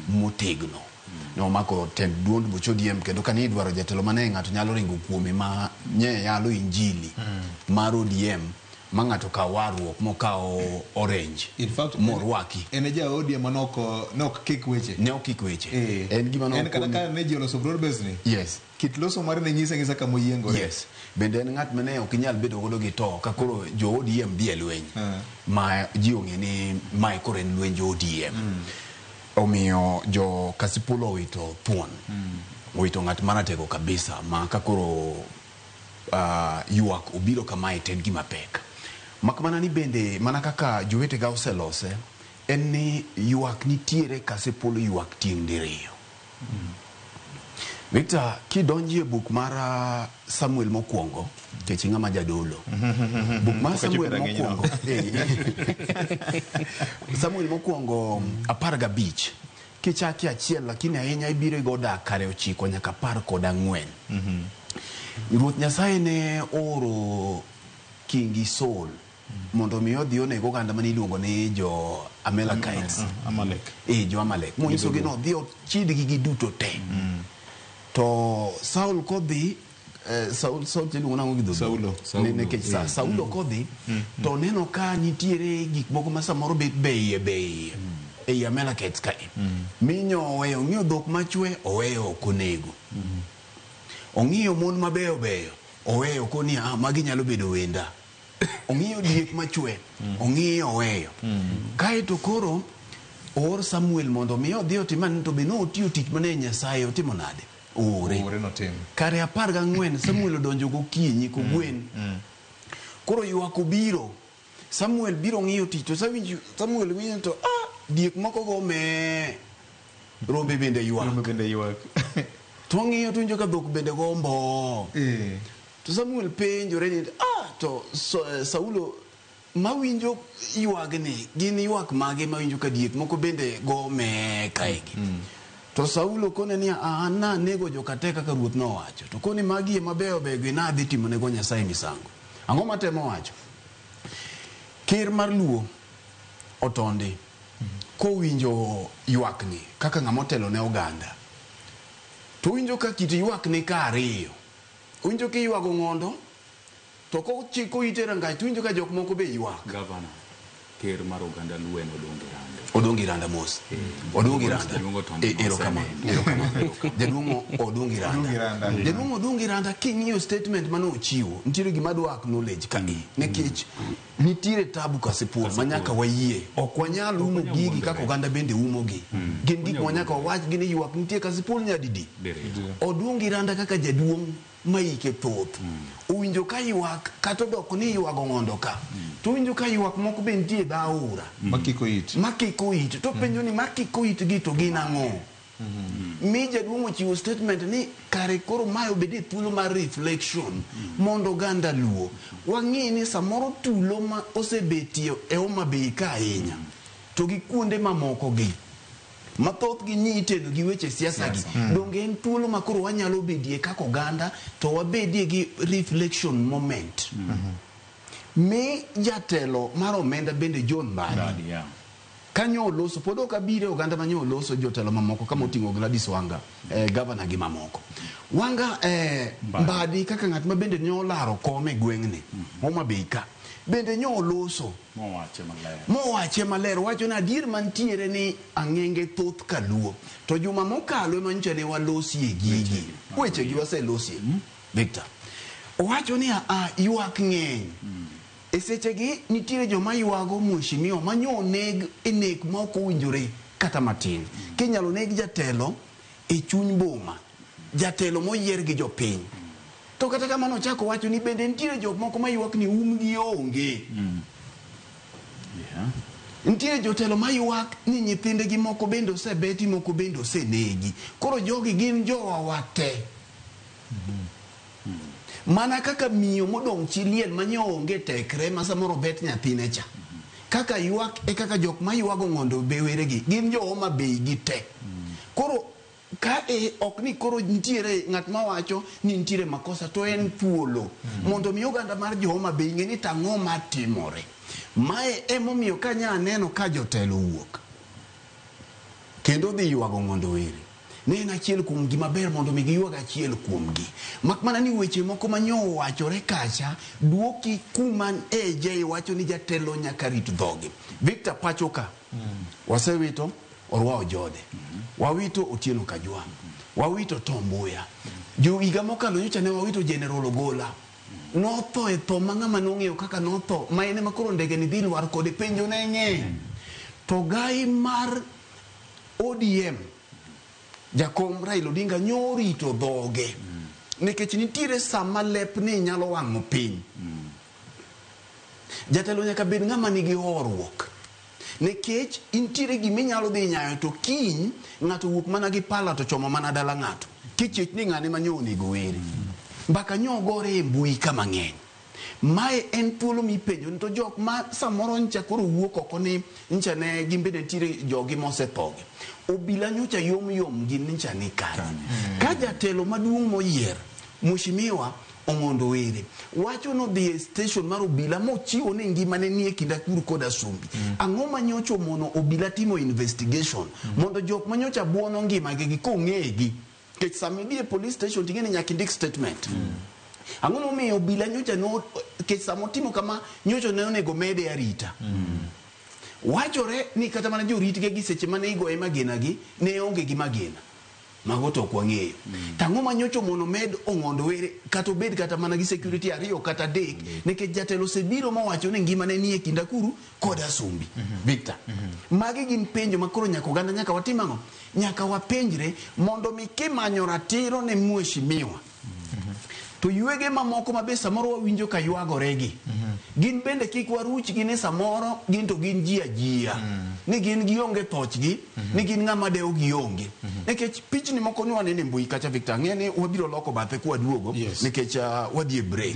motegno. Nomako tend duond buch ODM kendo kane idwaro jatelo mane ng'ato nyalo ringo kuome ma nye yalo injili mar ODM ma ng'ato kaw warruok mokawo orange. In fact, morwaki. En e ja ODM mane ok kik weche. Ne ok kik weche. En gima En kata nokoni- ka ne ji oloso broad base ni. Yes. Kit loso mare ne nyise ang'isa kama oyiengore. Yes. Bende en ng'at mane ok inyal bedo godo gi to ka koro jo ODM dhi e lweny. Ma ji ong'e ni mae koro en lwenj ODM. Omiyo jo Kasipul owito thuon. Owito ng'at maratego kabisa ma ka koro ywak obiro kamae to en gima pek. Mak mana ni bende mana kaka jowetega oselose en ni ywak nitiere Kasipul ywak tieng' diriyo. Victor, kidonji e buk mar Samuel mokwongo, nikech ing'ama jadolo. Buk mar Samuel mokwongo. Samuel mokwongo 15. Kichaki achiel lakini ahinya ibiro igo dak kare 9 nyaka 14. Ruoth Nyasaye ne ooro Kingi Saul mondo mi odhi oneg oganda mane iluongo ni jo Amalekites. Amalek. Jo Amalek. Monyisogi ni odhi ochidgi giduto te. To Saul kodhi Saul iluongo nang'o gi dholuo? Saulo. Nikech Saulo kodhi to neno ka nitiere gik moko ma samoro bet beiye beiye ei Amalekites kae. Minyo oweyo, ong'iyo dhok machwe oweyo ok onego. Ong'iyo mon mabeyo beyo oweyo koni magi nyalo bedo wenda. Ong'iyo diek machwe ong'iyo oweyo. Kaeto koro oor Samuel mondo mi odhi otim ang'o to be notiyo tich mane Nyasaye otimo nade? Oore. Oore notim. Kare 14 Samuel odonjo gokinyi kogwen. Koro ywak obiro. Samuel biro ng'iyo tich to Samuel winjo to diek moko go me rombe bende ywak. Rombe bende ywak. To ng'iyo to winjo ka dhok bende go mbo. To Samuel penjore ni to Saulo mawinjo ywagni gin ywak mage mawinjo ka diek moko bende go me kaegi. To Saulo kone ni an nanego joka te kaka ruoth nowacho. To kone magi ema beyo beyo gi nadhi timonego Nyasaye misango. Ang'o matemo wacho? Ker mar Luo Otondi kowinjo ywakni kaka ng'ama otelo ne oganda to winjo ka kit ywakni ka ariyo. Winjo kiywago ng'ondo to kochiko ite rangach to winjo ka jok moko be ywak. Gavana. ker mar oganda Luo en Odongo Iranda. Odongo Iranda mos. Odongo Iranda. Jaduong' to Erokamano. Erokamano. Jaduong' Odongo Iranda. Jaduong' Odongo Iranda king'iyo statement mane ochiwo, nitiere gima adwa acknowledge ka e. Nikech nitiere tabu Kasipul ma nyaka wayie. Ok wanyal umo gigi kaka oganda bende umogi. Gin gik ma nyaka wawach gi ni ywak nitie Kasipul nyadidi. Odongo Iranda kaka jaduong' ma hike thoth. Owinjo ka ywak kata odok ni ywago ng'ondo ka. To owinjo ka ywak moko be nitie e dho aora. Makiko it. Makiko it. To penjo ni makiko it gi to gin ang'o? Mi jaduong' ochiwo statement ni kare koro mae obed e thuolo mar reflection mondo oganda Luo wang'i ni samoro tulo ma osebetie e Homa Bay ka ahinya to gi kuonde mamoko gi mathoth gi ni itedo gi weche siasa gi donge en thuolo ma koro wanyalo bedie kaka oganda to wabedie gi reflection moment mi jatelo mar omenda bende John Mbadi kanyo oloso pod ok abire oganda manyo oloso jotelo mamoko kama oting'o Gladys Wanga gavana gi mamoko Wanga Mbadi kaka ng'at ma bende nyo olaro kom e gweng'ni Homa Bay ka bende nyo oloso mowache maler wacho ni adier mantiere ni ang'enge thoth kaluo to juma mokalo ema nyocha ne walosie gigi wechegi waselosie Victor owacho ni ywak ng'eny e sechegi nitiere joma ywago mheshimiwa manyo oneg e nek ma ok owinjore kata matin kinyalo neg jatelo e chuny boma jatelo moyier gi jopiny to kata kamano ochako wacho ni bende nitiere jok moko maywak ni umgi onge nitiere jotelo maywak ni nyithindegi moko bende osebeti moko bende osenegi koro jogi gin jowa wate mana kaka miyo modong' chi liel manyo onge tekre ma samoro bet nyathine cha kaka ywak e kaka jok maywago ng'ondo be weregi gin jo Homa Bay gi te koro ka e ok ni koro nitiere ng'at mawacho ni nitiere makosa to en thuolo mondo mi oganda mar jo Homa Bay ng'e ni tang'o matimore mae emomiyo kanya aneno ka jotelo wuok kendo dhi ywago ng'ondo were ne en achiel kuom gima ber mondo mi giywag achiel kuomgi mak mana ni weche moko manyo owachore kacha duoki kuma AJ wacho ni jatelo nyaka rit dhoge Victor pacho ka wasewito Orwa Ojode wawito Otieno Kajwang' wawito Tom Mboya jo higa mokalo nyocha ne wawito General Ogola notho e tho ma ng'ama nong'eyo kaka notho ma en ema koro ndege ni dhi lwar kode penjo ne ng'eny to gai mar ODM jakom Raila Odinga nyo orito dhoge nikech nitiere sama lep ni nyalo wang'o piny jatelo nyaka bed ng'ama nigi horuok nikech intiere giminyalo dhi nyayo to kiny ng'ato wuok mana gi pala to chomo mana dala ng'ato kichich ni ng'ane manyo onego were mbaka nyo ogore e mbui kama ng'eny mae en thuolo mipenjo ni to jok ma samoro ncha koro wuok oko ni ncha ne gin bende nitiere jogi mosethogi obila nyocha yom yom gin ncha ni kanye ka jatelo maduong' moyier mheshimiwa Ong'ondo Were wacho nodhi e station mar obila mochiwo ni ngimane nie kind akuru kod asumbi ang'o ma nyocha omono obila timo investigation mondo jok ma nyocha buono ngimagi gi kong'egi nikech sama idhi e police station ting'e ni nyaka indik statement ang'o momiyo obila nyocha no nikech sama otimo kama nyocha ne onego mede arita wachore ni kata mana joritge gi seche mane igoye magina gi ne onge gi magina mago to ok wang'eyo to ang'o ma nyocha omono med Ong'ondo Were kata obed kata mana gi security 2 kata 3 nikech jatelo osebiro mowacho ni ngimane nie kind akuru kod asumbi Victor magi gin penjo ma koro nyaka oganda nyaka watim ang'o nyaka wapenjre mondo mi kimanyo ratiro ne mheshimiwa to ywege mamoko ma be samoro wawinjo ka ywagoregi gin bende kik waruchgi ni samoro gin to gin ji ajia ni gin gionge thochgi ni gin ng'ama dewo gionge nikech pichni moko ni waneno e mbui kacha Victor ang'e ni wabiro loko bathe kwaduogo nikech wadhi e break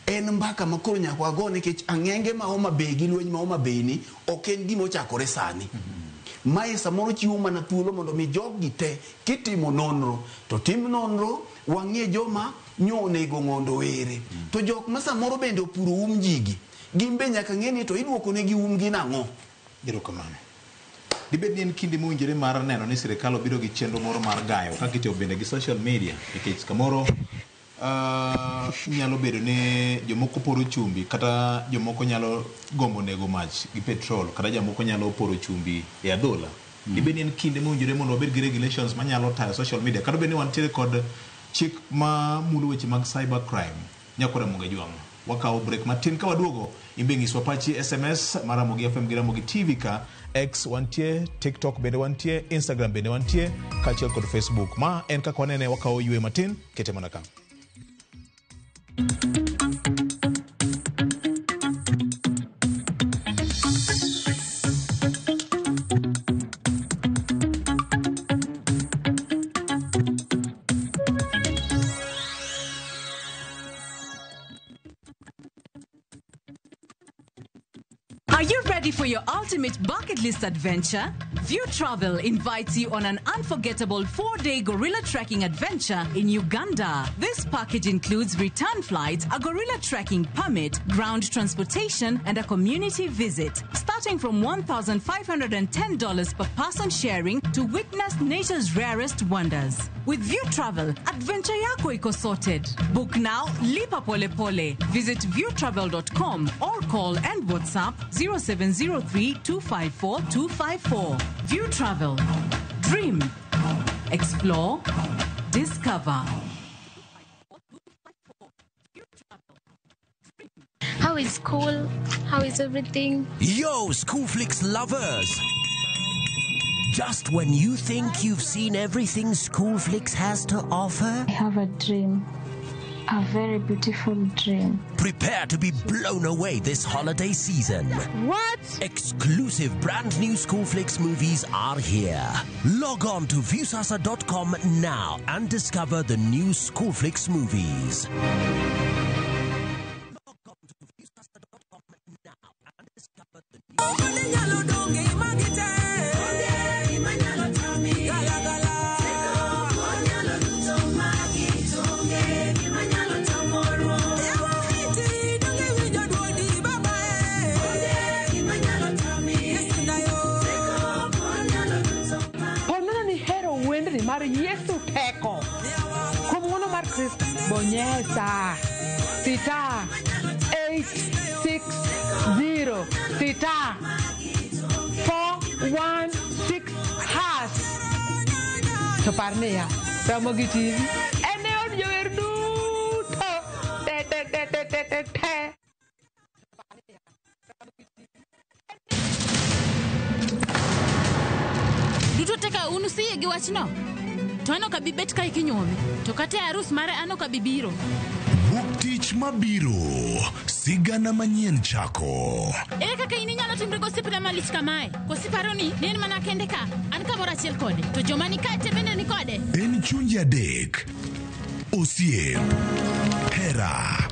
en mbaka ma koro nyaka wago nikech ang'enge ma Homa Bay gi lweny ma Homa Bay ni ok en gima ochakore sani mae samoro chiwo mana thuolo mondo mi joggi te kitimo nonro to tim nonro wang'e joma nyo onego ng'ondo were to jok ma samoro bende opuro um jigi gin be nyaka ng'e ni to iduoko negi umgi nang'o Erokamano. Dibed ni en kinde mowinjore mar neno ni sirikal obiro gi chenro moro mar gayo kaka itiyo bende gi social media nikech kamoro Nyalo bedo ni jomoko poro chumbi kata jomoko nyalo gombo nego mach gi petrol kata jomoko nyalo poro chumbi e adhola. Dibed ni en kinde mowinjore mondo wabed gi regulations manyalo tayo social media kata obed ni wantiere kod chik ma mulo weche mag cyber crime. Nyakora Ramogi Ajwang'. Wakawo break matin ka waduogo imbe nyiswa pachi SMS mar Ramogi FM gi Ramogi TV ka X wantie, TikTok bende wantie, Instagram bende wantie kaachiel kod Facebook. Ma en kaka wanene wakawo ywe matin kete mana ka. Are you ready for your ultimate bucket list adventure? View Travel invites you on an unforgettable 4-day gorilla trekking adventure in Uganda. This package includes return flights, a gorilla trekking permit, ground transportation, and a community visit. Starting from $1,510 per person sharing to witness nature's rarest wonders. With View Travel, adventure yako iko sorted. Book now, lipa pole pole. Visit viewtravel.com or call and WhatsApp 0703 254 254. View Travel. Dream. Explore. Discover. How is school? How is everything? Yo, Schoolflix lovers! Just when you think you've seen everything Schoolflix has to offer, I have a dream. A very beautiful dream. Prepare to be blown away this holiday season. What? Exclusive brand new Schoolflix movies are here. Log on to Viusasa.com now and discover the new Schoolflix movies. Ponona ni hero wendni mar Yesu teko. Kuom ng'wono mar Kristo, bonyesa sita 8 6 0 sita 4 1 6 hash. To par niya, Ramogi TV en e od jower duto te te te te te te te. Duto te ka un usiyie gi wachno? To an ok abi bet kae kinyuome, to kata e arus mare an ok abi biro. Wuok tich mabiro, sigana manyien chako. Ere kaka in inyalo timri gosiepna malich kamae? Koso iparo ni ne en mana kende ka, an kamoro achiel kode, to joma ni kae te bende ni kode? En chunje adek, osiep, hera,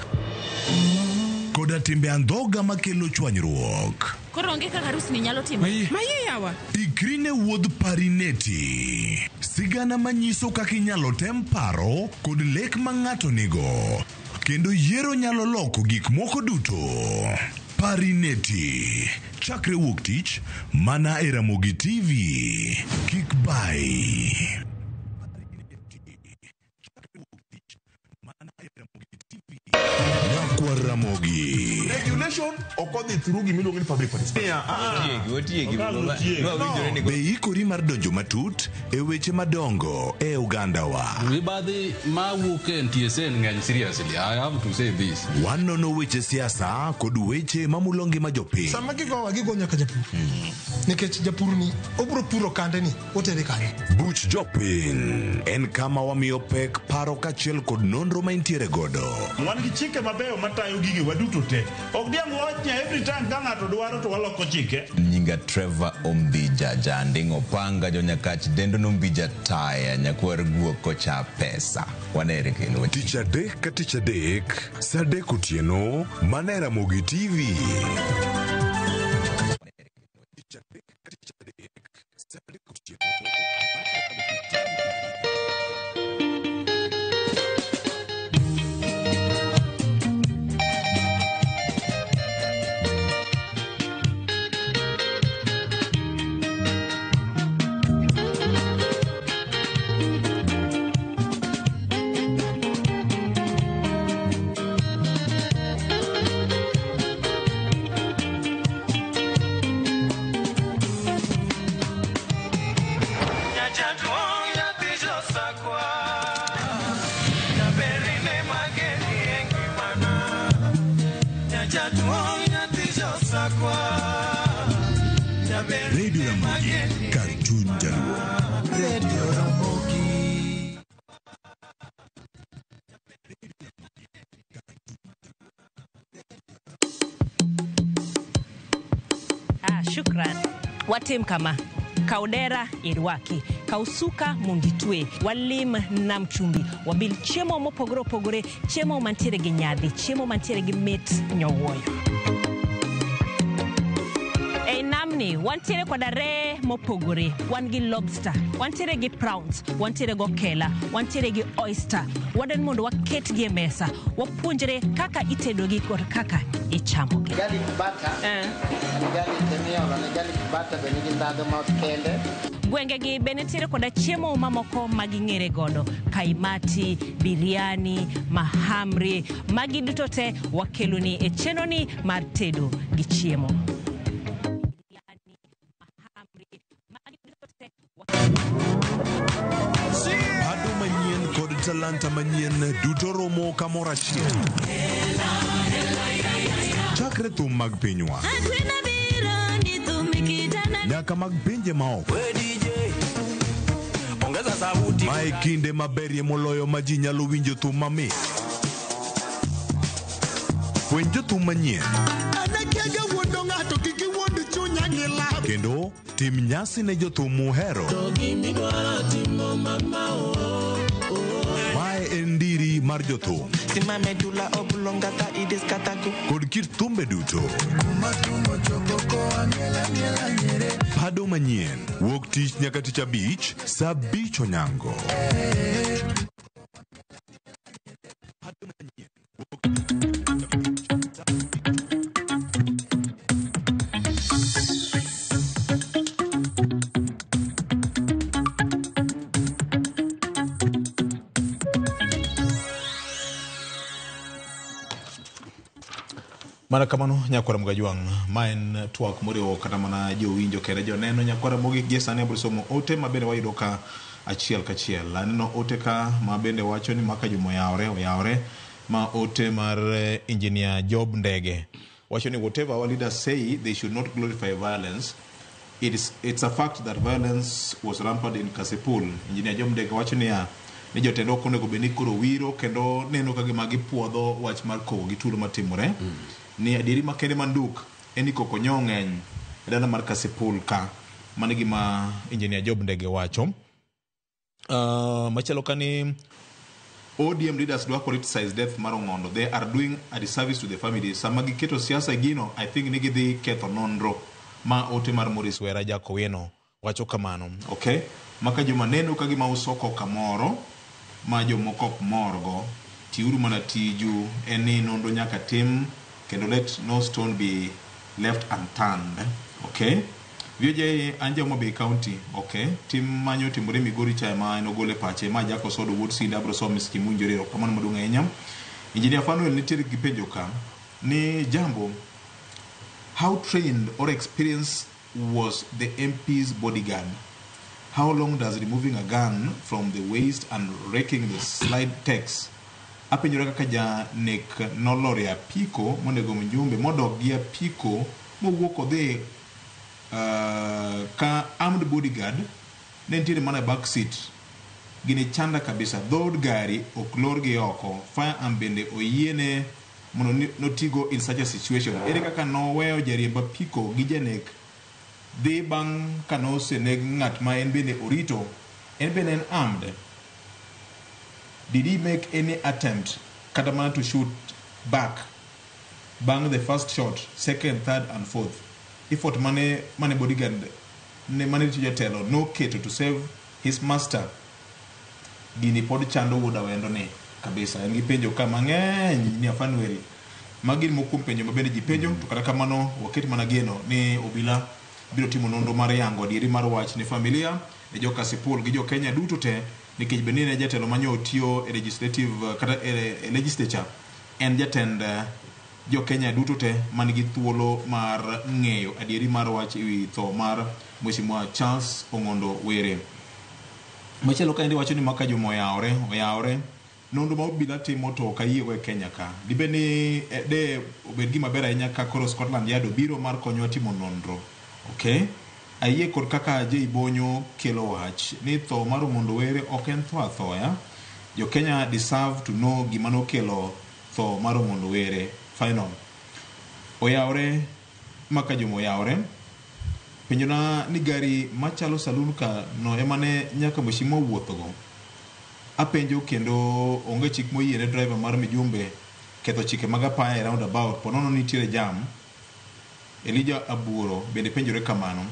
koda timbe andhoga makelo chwanyruok. Koro onge kaka arus ni nyalo timore. Maye yawa. Ikri ne wuodh Parineti. Sigana manyiso kaka inyalo tem paro kod lek ma ng'ato nigo. Kendo yiero nyalo loko gik moko duto. Parineti. Chakre wuok tich, mana e Ramogi TV. Kik bai. Nyakwar Ramogi. Regulation ok odhi through gimiluongo ni public participation. Be ikori mar donjo matut e weche madongo e ogandawa. Mibadhi mawuok e NTSA ng'eny seriously. I have to say this. Wanono weche siasa kod weche mamulo ngima jopiny. Sama gigowa gigo nyaka japur. Nikech japur ni obro puro kande ni otere kanye. Buch jopiny en kama wamiyo pek paro kaachiel kod nonro ma intiere godo. Wan gi chike mabeyo matayo gige waduto te. Ok diang' wach ni every time ka ng'ato dwaro to waloko chike. Nyinga Trevor Ombija Janding Opanga Jonyakach Dendo Nombija Taya Nyakwar Guok Kocha Pesa. Wanere kendo. Tich adek ka tich adek, saa adek otieno, mana e Ramogi TV. Radio Ramogi, kar chuny jaluo. Radio Ramogi. Ah, shukran. Watim kama kaw dera irwaki, kaw suka mondo itwe, walim nam chumbi, wabil chiemo mopogore opogore, chiemo mantiere gi nyadhi, chiemo mantiere gi mit nyowuoyo. Ei namni wantiere koda reye mopogore, wan gi lobster, wantiere gi prawns, wantiere gi okela, wantiere gi oyster. Wadwani mondo waketgi e mesa, wapuonjre kaka itedogi kod kaka ichamogi. Garlic butter. Garlic miolo ne garlic butter be nigi ndhadhu ma kende. Gwengegi be nitiere koda chiemo mamoko ma ging'ere godo, kaimati, biryani, mahamri, magi duto te wakeloni e chenroni mar tedo gi chiemo. Bado manyien kod talanta manyien duto romo kamoro achiel. Chakre thum mag pinywa nyaka mag pinje maoko. Mae kinde maberie moloyo ma ji nyalo winjo thum mamit. Fweny jothum manyien Anakiaga wuondo ng'ato kik iwuond chunya gi lab. kendo tim nyasi ne jothum muhero. Mae en ndiri mar jothum kod kit thumbe duto. Pado manyien wuok tich nyaka tich abich saa abich onyango. Mana kamano nyakwara Mgajwang', ma en twak moriwo kata mana jowinjo kendo joneno. Nyakwara mogik gie sani abiro somo ote ma bende wayudo ka achiel kachiel. Aneno ote ka ma bende wacho ni maka juma oyawre oyawre ma ote mar engineer Job Ndege wacho ni whatever our leaders say they should not glorify violence. It's a fact that violence was rampant in Kasipul. Engineer Job Ndege wacho niya ni jotend ok onego bed ni koro wiro kendo neno ka gima gipuodho wach mar koko gi tulo matimore. Ni adieri makende manduk en ni koko nyo ng'eny e dala mar Kasipul ka. Mano e gima engineer Job Ndege wacho. Machielo ka ni ODM leaders dwa politicize death mar Ong'ondo. They are doing a disservice to the family. Sama giketo siasa e gino, I think ni gidhi ketho nonro. Ma ote mar Maurice Wera Jakowino wacho kamano. Okay. Maka joma neno ka gima usoko kamoro ma jomoko ok morgo, tiuru mana tiju en ni nonro nyaka tim kendo let no stone be left unturned. Okay. VJ an ja Homa Bay County. Okay. Tim manyo timore Migori cha ema en ogole pache ma Jack Osodo wuod Sinda abro somo seche mowinjore. Erokamano maduong' ahinya. Engineer Fanuel nitiere gi penjo ka ni jambo, how trained or experienced was the MP's bodyguard? How long does removing a gun from the waist and raking the slide takes? Apenjora kaka janek nolor e apiko monego mjumbe modok gi apiko mowuok odhi ka armed bodyguard ne nitiere mana e back seat. Gini chanda kabisa. Dhood gari ok lor gi oko. Firearm bende oyiene mondo notigo in such a situation. Ere kaka noweyo jariemb apiko gi janek dhi bang' ka noseneg ng'at ma en bende orito? En bende en armed. Did he make any attempt kata mana to shoot back bang' the first shot, second, third and fourth? Effort mane bodyguard ne mane rito jatelo noketo to save his master. Gini pod chando wuod Awendo ni kabisa. En gi penjo ka mang'eny ni Fanuel. Magi moko kuom penjo ma bende ji penjo, to kata kamano waket mana geno ni obila biro timo nonro mar yango adieri mar wach ne familia, ne jo Kasipul gi jo Kenya duto te, nikech bende ne jatelo manyo otiyo e legislative kata e legislature, en jatend jo Kenya duto te man gi thuolo mar ng'eyo adieri mar wach ewi tho mar Mheshimiwa Charles Ong'ondo Were. Machielo kaendi wacho ni maka juma oyawre, oyawre nonro ma obila timo to ok ayiego e Kenya ka. Dibed ni de obed gima ber ahinya ka koro Scotland Yard obiro mar konyowa timo nonro. Okay. Ayie kod kaka Jay Bonyo kelo wach ni tho mar Ong'ondo Were ok en tho athoya. Jo Kenya deserve to know gima nokelo tho mar Ong'ondo Were. Final. Oyawre maka juma oyawre. Penjona ni gari machalo saloon ka no ema ne nyaka mheshimiwa wuothogo. Apenjo kendo onge chik moyiene driver mar Mijumbe ketho chike mag apaya e roundabout po nono nitiere jam. Elijah Abuoro bende penjore kamano.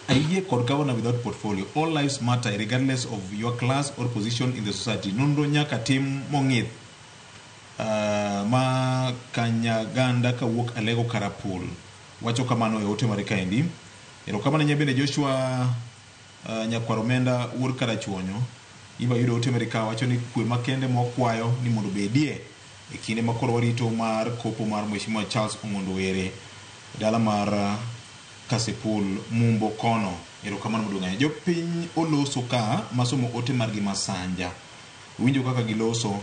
Ayie kod governor without portfolio. All lives matter regardless of your class or position in the society. Nonro nyaka tim mong'ith ma Kanyaganda kawuok Alego Karapul. Wacho kamano e ote mare kaendi. Erokamano ahinya bende Joshua Nyakwar Omenda wuod Karachuonyo. Iba yudo ote mare ka wacho ni kwe makende mokwayo ni mondo obedie e kinde ma koro warito mar kopo mar Mheshimiwa Charles Ong'ondo Were dala mar Kasipul Mumbo kono. Erokamano maduong' ahinya. Jopiny oloso ka masomo ote margi masanja. Winjo kaka giloso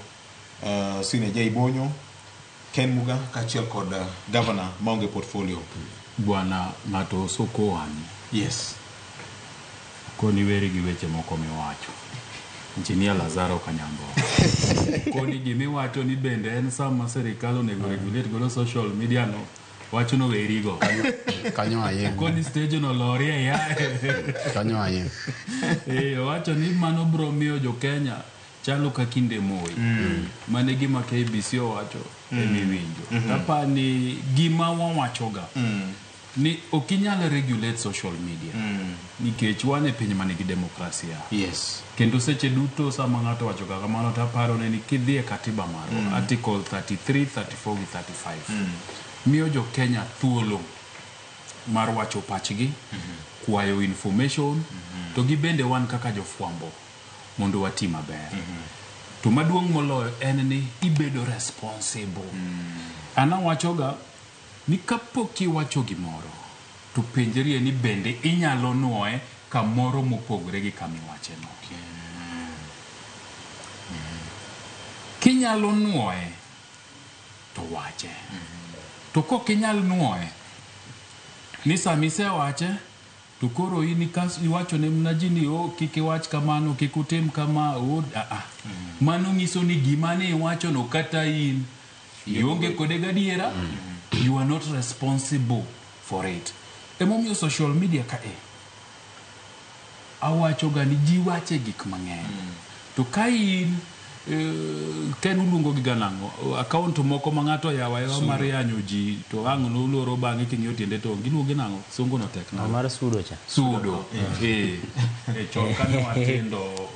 Sine Jay Bonyo, Ken Muga kaachiel kod governor maonge portfolio. Bwana ng'ato osoko wang'i. Yes. Koni weri gi weche moko miwacho. Engineer Lazaro Kanyambo. Koni gimiwacho ni bende en sama sirikal onego regulate godo social media no wacho no werigo. Kanyo aye. Koni stage no lorie yae. Kanyo aye. Owacho ni mano bro miyo jo Kenya chalo ka kinde Moi. Mane gima KBC owacho emiwinjo. Tapani gima wawachoga ni ok inyal regulate social media nikech wan e piny manigi demokrasia. Yes. Kendo seche duto sama ng'ato wacho kaka kamano to aparo ne ni kidhi e katiba marwa article 33, 34 gi 35 miyo jo Kenya thuolo mar wacho pachgi, kwayo information to gi bende wan kaka jofwambo mondo wati maber. To maduong' moloyo en ni ibedo responsible. An awachoga ni kapok iwacho gimoro to penjrie ni bende inyalo nuoye kamoro mopogore gi kamiwacheno. Kinyalo nuoye to wache. To kok inyal nuoye ni sama isewache to koro in iwacho ne mana ji ni o kik iwach kamano, kik utim kama, o Mano nyiso ni gima ne iwacho no kata in ionge kode gadiera, you are not responsible for it. Emomiyo social media ka awacho ga ni ji wache gik mang'eny. To ka in Ken uluongo gi ga nang'o? Account moko ma ng'ato oyawo ayawa mar yanyo ji to ang' noloro bang'e king'iyo tiende to giluonge nang'o? Songo no tek nang'o? Mar sudo cha. Sudo. Chon kane watindo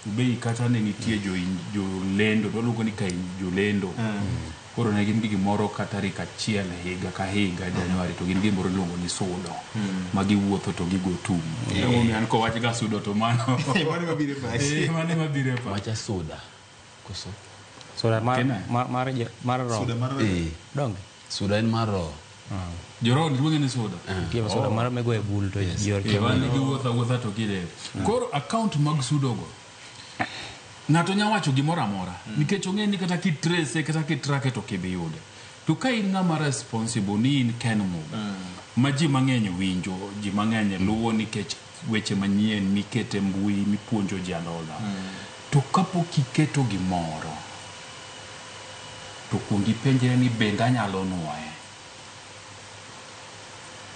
Ubei kata ne nitie jolendo, waluongo ni ka jolendo. Koro ne gin gi gimoro ka tarik 1 higa ka higa January to gin gimoro iluongo ni sudo. Ma giwuotho to gigo tum. Emomiyo an kowach ga sudo to mano. Mano ema biro e pachi. Mano ema biro e pachi. Wacha suda. Koso? Suda mar roho. Suda mar roho. Donge? Suda en mar roho. Joroho luonge ni suda. Nitie suda mar mego e bul to ji orche. Wan giwuotho awuotha to gilewo. Koro account mag sudo go ng'ato nyalo wacho gimoro amora nikech ong'e ni kata kitrace kata kitrake to ok ibi yude. To ka in ng'ama responsible ni in Ken Muga ma ji mang'eny winjo, ji mang'eny luwo nikech weche manyien mikete mbui mipuonjo ji and all that. To kapok iketo gimoro to kuong ipenjre ni bende anyalo nuoye.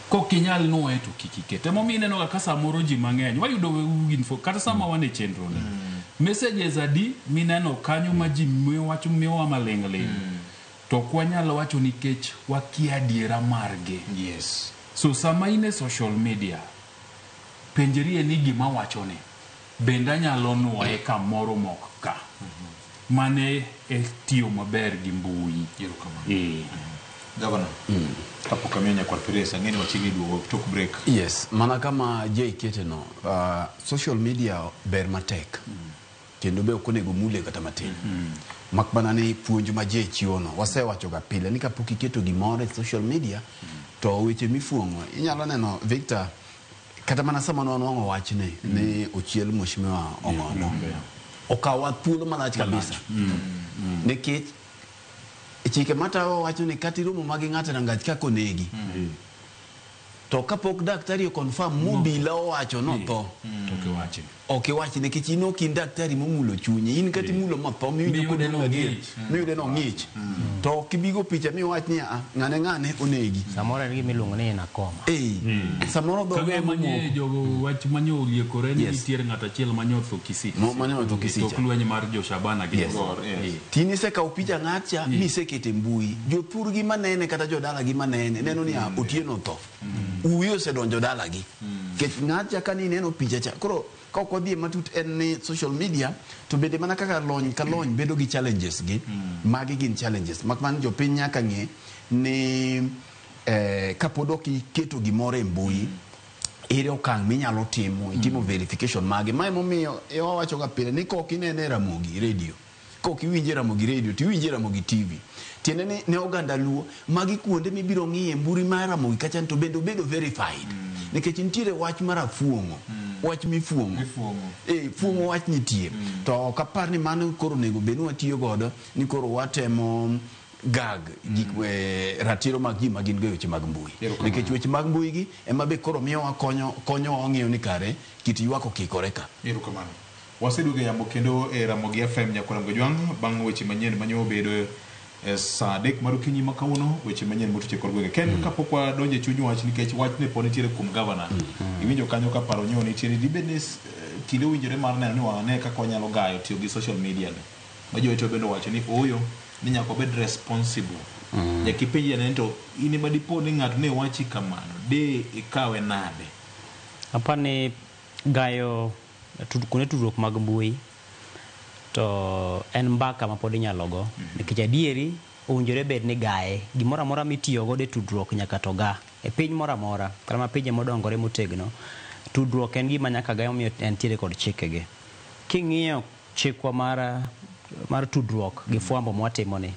Kok inyal nuoye to kik iket. Emomiyo ineno ga ka samoro ji mang'eny wayudo info kata sama wan e chenro ni. Messages adi mineno kanyo ma ji wacho miyowa maling' ling'. To ok wanyal wacho nikech wakia adiera margi. Yes. So sama in e social media, penjrie ni gima wachoni bende anyalo nuoye kamoro mok ka. Mane e tiyo maber gi mbui. Governor, kapok amiyo nyakwar Perez, ang'e ni wachiegni duogo tok break. Yes, mana kama Jay kete no, social media ber matek. Kendo be ok onego mule kata matin. Mak mana ni puonj ma Jay chiwo no, wasewacho ga pile ni kapok iketo gimoro e social media, to weche mifuong'o, inyalo neno Victor, kata mana sama ne wanwang'o wachni ni ochiel Mheshimiwa Ong'ondo. Okawa thuolo malach kabisa. Nikech chike matayo wacho ni kata iromo ma gi ng'ato e rangach kaka onegi. To kapok daktari o confirm mobila owacho notho, ok iwachi nikech in ok in daktari momulo chunye. In kata imulo motho miwinjo Miyude kodung' adier, nong'ich. miyude nong'ich. To ok ibigo picha miwach ni "Ah, ng'ane ng'ane onegi." Samoro en gima iluongo ni in a coma. Samoro dhoge Kaka ema manye omoko. jogo wach manye oliekore ni Yes. nitiere ng'at achiel manye otho Kisii. Manye otho Kisii Tok cha. lweny mar jo Shabana gi Yes. Gor. Tin isekawo picha ng'atcha misekete e mbui. Jothurgi manene kata jodalagi manene neno ni ah, Otieno otho. Uwi osedonjo dalagi. Nikech ng'atcha ka nineno picha cha. Koro ka ok wadhi e matut en ni social media to bende mana kaka lony ka lony bedo gi challenges gi. Magi gin challenges. Mak mana jopiny nyaka ng'e ni kapod ok iketo gimoro e mbui, ere okang' minyalo timo itimo verification mage. Ma emomiyo wawacho ga pile ni kok inene e Ramogi radio, kok iwinje e Ramogi radio to iwinje e Ramogi TV. Tiende ni ne oganda Luo, magi kuonde mibiro ng'iye mbui mar Ramogi kacha to bende obedo verified. Nikech nitiere wach mar afuong'o, wach mifuong'o. Fuong'o wach nitie. To ok apar ni mano koro onego bed ni watiyo godo ni koro watemo gag gik ratiro mag ji ma gin go e weche mag mbui. Nikech weche mag mbui gi ema be koro miyowa konyowa wang'eyo ni kare kit ywak okikore ka. Erokamano. Waseduogo e yamo kendo e Ramogi FM nyakora Mgojwang' bang' weche manyien mane obedo e saa 3 mar okinyi ma kawuono, weche manyien motuch e kor gwenge. Ken kapok wadonjo e chuny wach nikech wach ne pod nitiere kuom gavana. Iwinjo kanyo ka paro nyo nitiere dibed ni kinde owinjore mar neno ni wane kaka wanyalo gayo tiyo gi social media ni. Ma jowetewa bende owacho ni ooyo ni nyaka wabed responsible. Nyaka ipenj janeno to in ema dipo ni ng'ato ne wachi kamano, de ikawe nade? Aparo ni gayo kuonde tudruok mag mbui to en mbaka ma pod inyalo go. Nikech adieri owinjore bed ni gaye. Gimoro amora mitiyo godo e tudruok nyaka to ga. E piny moro amora, kata mana pinje modongore motegno, tudruok en gima nyaka ga emomiyo entiere kod chikegi. King'iyo chikwa mar tudruok gi fwambo mwatimoni,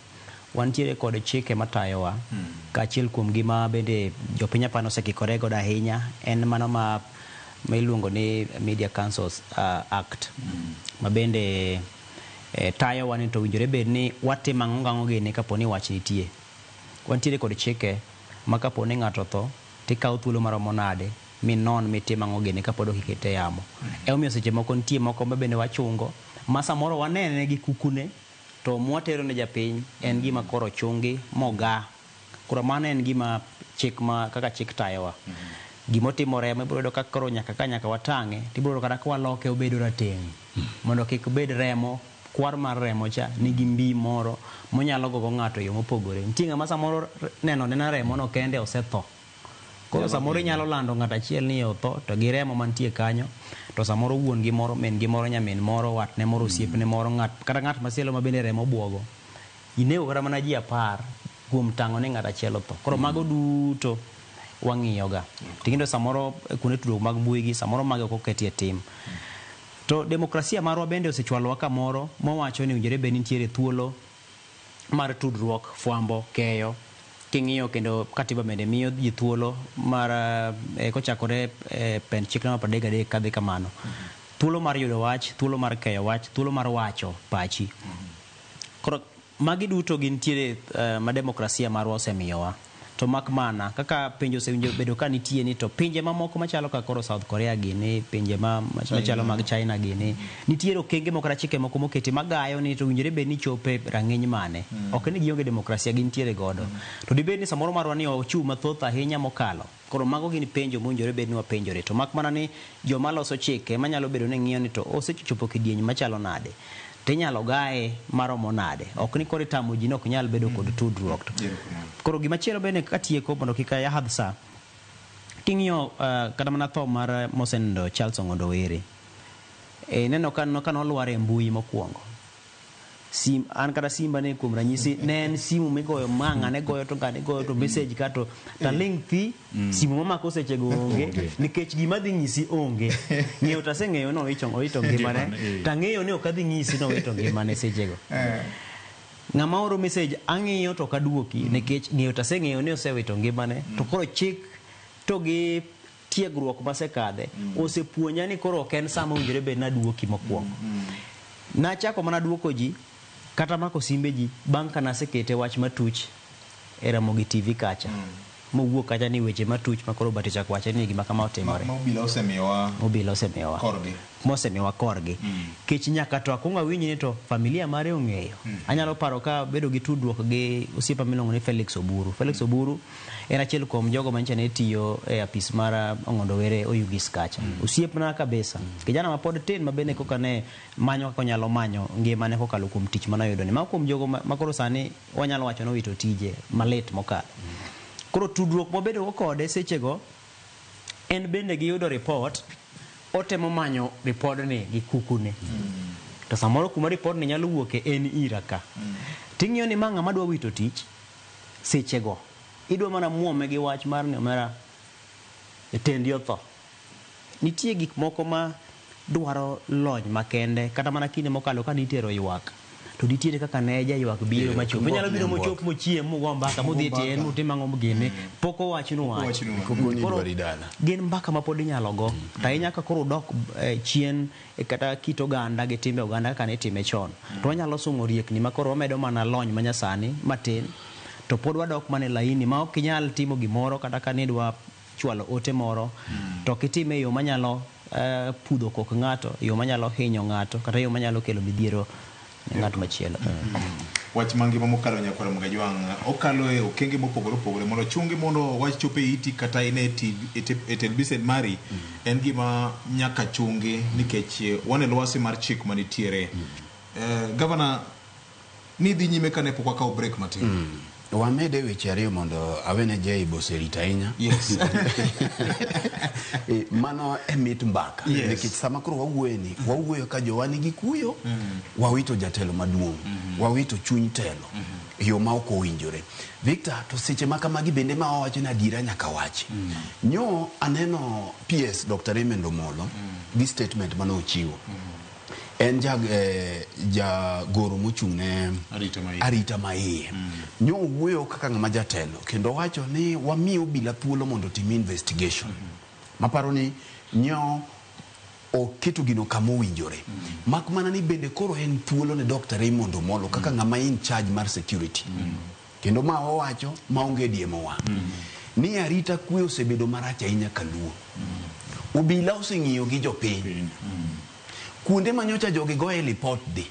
wantiere kod chike matayowa. Kaachiel kuom gima bende jopiny apani osekikore godo ahinya en mano ma iluongo ni Media Councils Act, ma bende tayowa ni to owinjore bed ni watimo ang'o gang'o gini kapo ni wach nitie. Wantiere kod chike ma kapo ni ng'ato otho tikawo thuolo maromo nade minon mitim ang'o gini kapod ok ikete e yamo. Emomiyo seche moko nitie moko ma bende wachungo ma samoro wanene gi kukune to mwatero ne japiny en gima koro ochungi moga. Koro mano en gima chik ma kaka chik tayowa. Gimotimore ema ibiro yudo ka koro nyaka ka nyaka watang'e tibiro yudo kata ka waloke obedo rateng' mondo kik bed remo, kwar mar remo cha nigi mbi moro monyalo gogo ng'ato e yo mopogore. Nitie ng'ama samoro neno nena remo no kende osetho. Koro samoro inyalo lando ng'ato achiel ni otho to gi remo mantie kanyo to samoro wuon gi moro, min gi moro, nyamin moro, watne moro, osiepne moro, ng'at kata ng'at machielo ma bende remo buogo. Inego kata mana ji 10 kuom tang'o ni ng'at achiel otho. Koro mago duto wang'iyoga. To kendo samoro kuonde tudruok mag mbui gi samoro mago ok oketie tim. To demokrasia marwa bende osechwalowa kamoro mowacho ni owinjore bed ni nitiere thuolo mar tudruok, fwambo, keyo. King'iyo kendo katiba bende miyo ji thuolo mar kochakore pend chik namba 33 kadhi kamano. Thuolo mar yudo wach, thuolo mar keyo wach, thuolo mar wacho pachi. Koro magi duto gintiere ma demokrasia marwa osemiyowa. To mak mana kaka penjo osewinjo bedo ka nitie ni to pinje mamoko machalo kaka koro South Korea gini, pinje machalo mag China gini, nitiere okenge moko kata chike moko moketi magayo ni to owinjore bed ni chope rang'iny mane. Ok ni gionge demokrasia, gintiere godo. To dibed ni samoro marwa ni ochung' mathoth ahinya mokalo. Koro mago gin penjo mowinjore bed ni wapenjore. To mak mana ni joma loso chike manyalo bedo ni ng'iyo ni to osechopo kidieny machalo nade. Tinyalo gaye maromo nade. Ok ni koro itamo ji ni ok nyal bedo kod tudruok. Koro gimachielo bende katieko mondo kik ayahadh sa. King'iyo kata mana tho mar mosenindo Charles Ong'ondo Were. Ineno ka nolwar e mbui mokwongo. Sim, an kata simba ne kuom ranyisi ne en simu migoyo ma ng'ane goyo to ng'ane goyo to message ka to taling' thi simu mamako sechego onge nikech gima dhi nyisi onge. Ng'eyo to aseng'eyo ni owito ngimane tang'eyo ni ok adhi nyisi ni owito ngimane sechego. Ng'ama oro message ang'iyo to ok aduoki nikech ng'eyo to aseng'eyo ni osewito ngimane to koro chik to gi tiegruok masekadhe osepuonja ni koro ok en sama owinjore bed ni aduoki mokwongo. Nachako mana duoko ji kata mako simbe ji bang' ka nasekete wach matuch e Ramogi TV kacha. Mowuok kacha ni weche matuch ma koro Bati chako wache ni gima kama otimore. Ma obila osemiyowa Obila osemiyowa. korgi. Mosemiyowa korgi. Kech nyaka to akwong awinj ni to familia mare ong'eyo. Anyalo paro ka bedo gi tudruok gi osiepa miluongo ni Felix Oburu. Felix Oburu en achiel kuom jogo manyicha ne tiyo e apis mar Ong'ondo Were Oyugis kacha. Osiepna kabisa. Kijana ma pod tin ma bende koka ne manyo kaka onyalo manyo ngimane kokalo kuom tich manoyudo ni. Mago kuom jogo ma koro sani wanyalo wacho ni owito tije malit mokalo. Koro tudruok mwabedo go kode sechego, en bende giyudo report, otemo manyo ripodni gi kukune. To samoro kuma ripodni nyalo wuoke en ira ka. Ting'iyo ni ma ng'ama dwa wito tich sechego. Idwa mana muome gi wach mar ni omera tendi otho. Nitie gik moko ma dwaro lony makende kata mana kinde mokalo ka nitero ywak. To nitiere kaka ne jaywak biro machopo. Inyalo biro mochop mochiem mugo mbaka modhi e tien mutim ang'o gini. Pok owachnu wach. Koro gin mbaka ma pod inyalo go. To ahinya ka koro udok chien kata kit oganda gi timbe oganda kaka ne itime chon. To wanyalo somo riekni ma koro wamedo mana lony manyasani matin. To pod wadok mana e laini ma ok inyal timo gimoro kata ka nidwa chwalo ote moro. To kitime e yo manyalo pudho kok ng'ato, yo manyalo hinyo ng'ato, kata yo manyalo kelo midhiero ne ng'at machielo. Wach mangima mokalo nyakwar Mgajwang' okalo e okenge mopogore opogore mondo chungi mondo wach chope iti kata ine e televisen mari en gima nyaka chungi nikech wan e lwasi mar chik manitiere. Gavana, ni dhi nyime kane pok wakawo break matin. Wamede weche ariyo mondo awene Jay boserit ahinya. Yes. Mano e mit mbaka. Yes. Nikech sama koro wawuoyo ni, wawuoyo ka jowa nigi kuyo, wawito jatelo maduong', wawito chuny telo, yo ma ok owinjore. Victor, to seche ma kamagi bende ma wawacho ni adiera nyaka wachi. Nyo aneno PS Dr. Raymond Omolo gi statement mane ochiwo. En jagoro mochung' ne arita maiye. Nyo owuoyo kaka ng'ama jatelo kendo owacho ni wamiyo obila thuolo mondo otim investigation. Maparo ni nyo oketo gino kama owinjore. Mak mana ni bende koro en thuolo ne Dr. Raymond Omolo kaka ng'ama in charge mar security. Kendo ma owacho maonge diemo wang'. Ni arita kwe osebedo marach ahinya kaluo. Obila oseng'iyo gi jopiny. Kuonde manyocha jogi goye lipot dhi.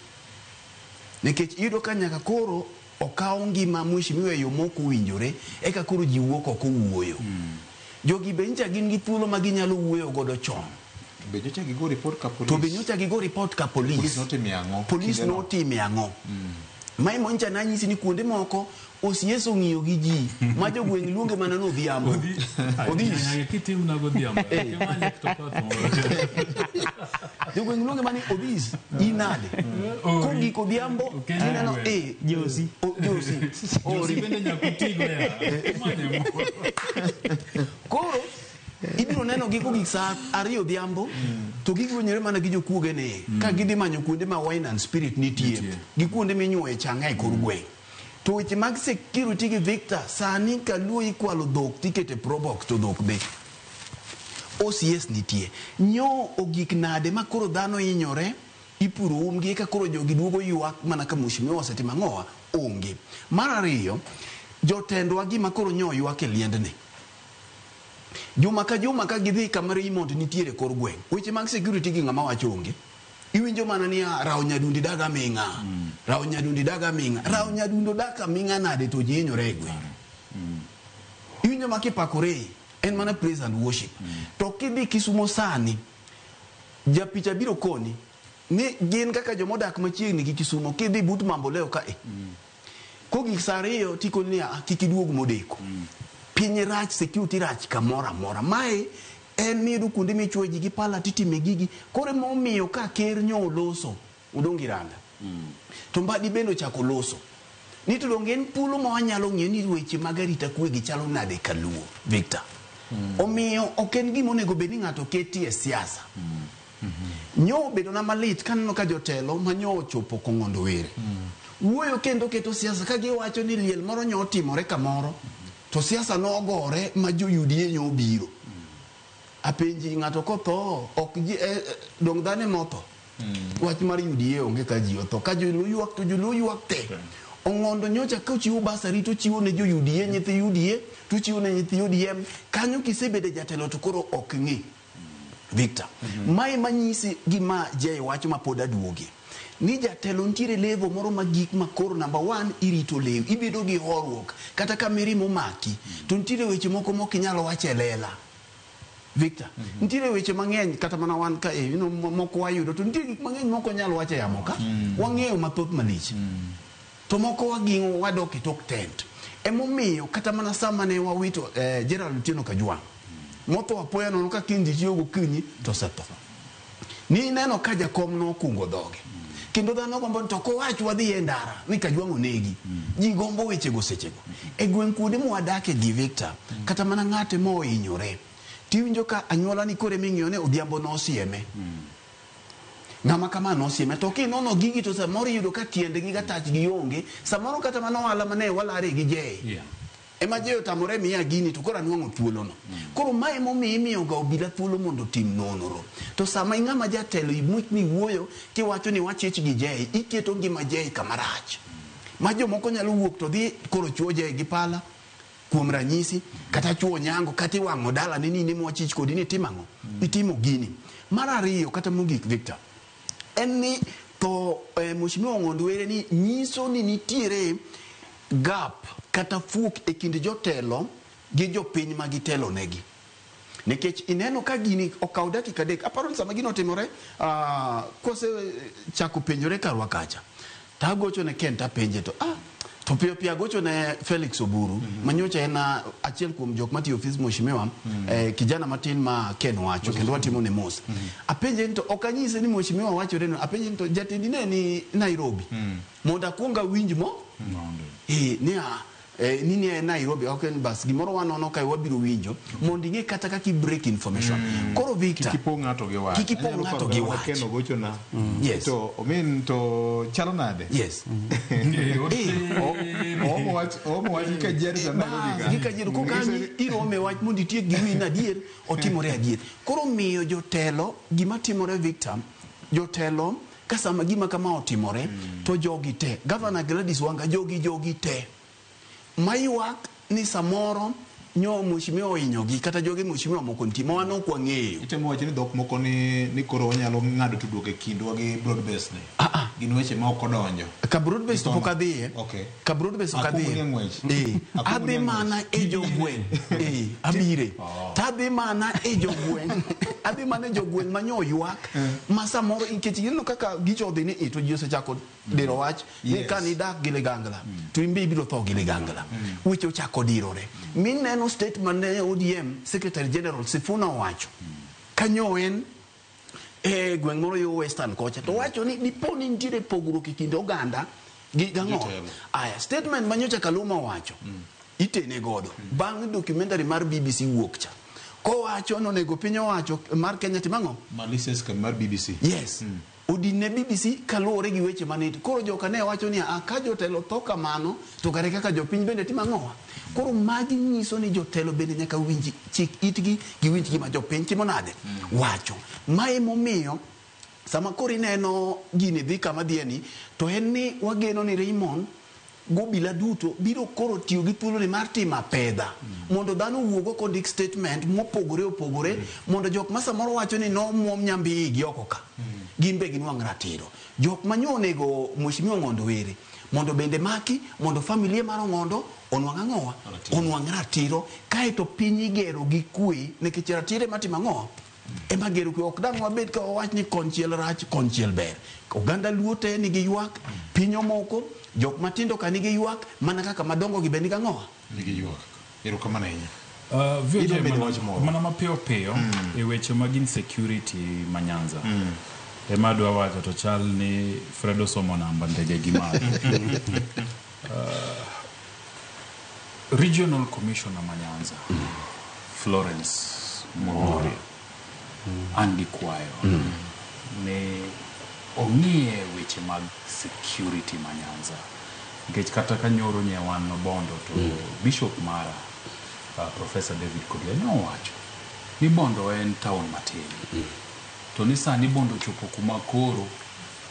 Nikech iyudo ka nyaka koro okaw ngima mheshimiwa e yo mok owinjore, eka koro ji wuok oko wuoyo. Jogi be nyicha gin gi thuolo ma ginyalo wuoyo godo chon. Be nyocha gigo report ka police? To be nyocha gigo report ka police. Police notime ang'o? Police notime ang'o? Mae moncha nanyisi ni kuonde moko OCS ong'iyo gi ji ma jogweng' luonge mana ni Odhiambo. Odhis. Jogweng' luonge mana ni Odhis. In nade? Kogik Odhiambo tineno Josi. Josi. Josi bende nyaka utigo ya. Koro ibiro neno gi kogik saa 2 odhiambo to gigwenyore mana gi jokuoge ni ka gidhi manyo kuonde ma wine and spirit nitie gi kuonde minyuoye chang'a e kor gweng'. To weche mag security gi Victor sani kaluo ikwalo dhok tikete probox to dhok be OCS nitie. Nyo ogik nade ma koro dhano hinyore ipuro umgi eka koro jogi duogo ywak mana ka mheshimiwa osetimo ang'owa onge. Mar ariyo, jotendwa gima koro nyo ywak e liendni. Juma ka juma ka gidhi kama Raymond nitiere kor gweng'. Weche mag security gi ng'ama wacho onge. Iwinjo mana ni Rawo Nyadundi daga ming'a. Rawo Nyadundi daga ming'a. Rawo Nyadundi daga ming'a nade to ji hinyore e gweng'. Iwinjo ma kipakore en mana praise and worship. To kidhi Kisumo sani, japicha biro koni ni gin kaka jomodak machiegni gi Kisumo kidhi but Mamboleo ka e. Kogik saa 2 tikoni ni kik iduog modeko. Piny rach, security rach kamoro amora. Mae en miyudo kuonde michwoye ji gi pala titime gigi. Koro emomiyo ka ker nyo oloso, odong' Iranda. To Mbadi bende ochako loso. Ni to donge en thuolo ma wanyalo ng'iyo ni weche mag arita kwe gi chalo nade kaluo, Victor. Omiyo ok en gima onego bed ni ng'ato ketie siasa. Nyo obedo na malit kaneno ka jotelo ma nyo ochopo Kong'ondo Were. Wuoyo kendo keto siasa ka giwacho ni liel moro nyo otimore kamoro to siasa nogore ma jo UDA nyo obiro. Apenji ng'ato kotho ok ji dong dhano ema otho. Wach mar UDA onge ka ji otho. Ka joluo ywak to joluo ywak te. Ong'ondo nyocha ka ochiwo basari to ochiwo ne jo UDA, nyithi UDA, to ochiwo ne nyithi ODM. Kanyo kisebedo jatelo to koro ok ng'i. Victor, mae manyisi gima Jay wacho ma pod aduoge. Ni jatelo nitiere level moro ma gik ma koro number one irito lew, ibedo gi horuok kata ka mirima omaki to nitiere weche moko mok inyal wacho e lela. Victor, nitiere weche mang'eny kata mana wan ka e, you know, moko wayudo to nitie gik mang'eny mok wanyal wacho e yamo ka. Wang'eyo mathoth malich. To moko waging'o wadok e tok tent. Emomiyo kata mana sama ne wawito Gerald Otieno Kajwang' motho apoya nono ka kiny ji chiewo gokinyi to osetho. Ni neno ka jakom nokungo dhoge. Kendo dhano gombo ni to kowach wadhi e ndara ni Kajwang' onegi. Ji gombo wechego sechego. E gweng' kuonde mwadake gi Victor, kata mana ng'ate mohinyore, tiwinjo ka anyuola ni koro eming'iyo ni Odhiambo nosieme. Ng'ama kama nosieme. To kinono gigi to samoro iyudo ka tiendgi gi tachgi onge. Samoro kata mana ohala mane walare gi Jay. Ema Jay otamore miya gini to koro anwang'o thuolono. Koro mae emomiyo imiyo ga obila thuolo mondo otim nonro. To sama ing'ama jatelo imuch ni wuoyo kiwacho ni wachich gi Jay, iketo ngima Jay kama rach. Ma jomoko nyalo wuok to dhi koro chuo Jay gi pala kuom ranyisi, kata chuo nyango, kata iwang'o dalane ni in ema wachich kodi ni itimo ang'o? Itimo gini. Mar ariyo kata mogik Victor, en ni tho Mheshimiwa Ong'ondo Were ni nyiso ni nitiere gap kata fuok e kind jotelo gi jopiny ma gitelo negi. Nikech ineno ka gini okawo dakika 3, aparo ni sama gino otimore, kose chako penjore karwa kacha, to agocho ne Ken tapenje to, to piyo piyo agocho ne Felix Oburu, ma nyocha en achiel kuom jok matiyo ofis Mheshimiwa, kijana matin ma Ken wacho, kendo watimo ne mos. Apenje ni to ok anyise ni Mheshimiwa wachore no, apenje ni to jatendi ne ni Nairobi. Mondo akuong awinj mo? Ni a, ni ni en Nairobi, ok en bas, gimoro wanono kae wabiro winjo, mondo ing'e kata kaka i break information. Koro Victor, Kik ipong' ng'ato gi wach. Kik ipong' Anyalo ng'ato paro gi gima wach. Ken ogochona. Yes. To omin to chalo nade? Yes. Oomo wach, oomo wach gi Kajiado to Nairobi ka. Gi Kajiado, koka Nyiso ni irome wach mondo itiek gi wiyi adier, otimore adier. Koro miyo jotelo gima timore Victor, jotelo ka sama gima kama otimore, to jogi te, Governor Gladys Wanga, jogi te, maywak ni samoro nyo mheshimiwa ohinyogi kata joge mheshimiwa moko nitie ma wan ok wang'eyo. Itemo wacho ni dhok moko ni koro wanyalo ng'ado tudruok e kindwa gi broad base ni. Gin weche ma ok odonjo. Ka broad base to pok adhiye. Okay. Ka broad base ok Akungo adhiye. ni e ng'wech. Akungo Adhi ni e ng'wech. mana e jogweng'. Abire. To adhi mana e jogweng'. Adhi mana e jogweng' ma nyo ywak. Ma samoro nikech ineno kaka gicho odhi ni i to ji osechako diro wach ni ka nidak gi ligangla to in be ibiro tho gi ligangla. Weche ochako dirore. Mineno statement ne ODM Secretary General Sifuna owacho. Kanyo en e gweng' moro yo Western kocha to wacho ni dipo ni nitiere pogruok e kind oganda gi gang'o. Jotelo. Aya, statement ma nyocha Kaluma owacho itene godo bang' documentary mar BBC wuok cha. Kowacho ni onego piny owacho mar Kenya tim ang'o? Malicious mar BBC. Yes. Odin ne BBC kaluwore gi weche mane koro joka ne wacho ni ka jotelo tho kamano to kare kaka jopiny bende timo ang'owa. Koro magi nyiso ni jotelo bende nyaka winj chik itgi giwinj gima jopiny timo nade wacho. Mae momiyo sama koro ineno gini dhi kama dhiye ni to en ni wageno ni Raymond Gobila duto biro koro tiyo gi thuoloni mar timo apedha mondo dhano owuog oko ondik statement mopogore opogore mondo jok ma samoro wacho ni nomuom nyambi igi oko ka gin be ginwang' ratiro. Jok ma nyo onego Mheshimiwa Ong'ondo Were mondo bende maki mondo familia mar Ong'ondo onwang' ang'owa? Onwang' ratiro kaeto piny igero gi kwe nikech ratiro ema timo ang'owa? Ema gero kwe. Ok dang' wabed ka wawach ni konchiel rach konchiel ber. Oganda Luo te nigi ywak, piny omoko, jok matindo ka nigi ywak, mana kaka madongo gi be nigi ang'owa? Nigi ywak. Erokamano ahinya. VOJ Idwa medo wach moro? mana mapiyo piyo e weche mag insecurity ma Nyanza. Ema adwa wacho to chal ni Fred osomo namba ndege gi malo. Regional Commissioner ma Nyanza, Florence Mugure, an gi kwayo ni ong'iye weche mag security ma Nyanza. Nikech kata ka nyoro nye wan Bondo to Bishop mara Professor David Kodia ne owacho ni Bondo en town matin. To ni sani Bondo ochopo kuma koro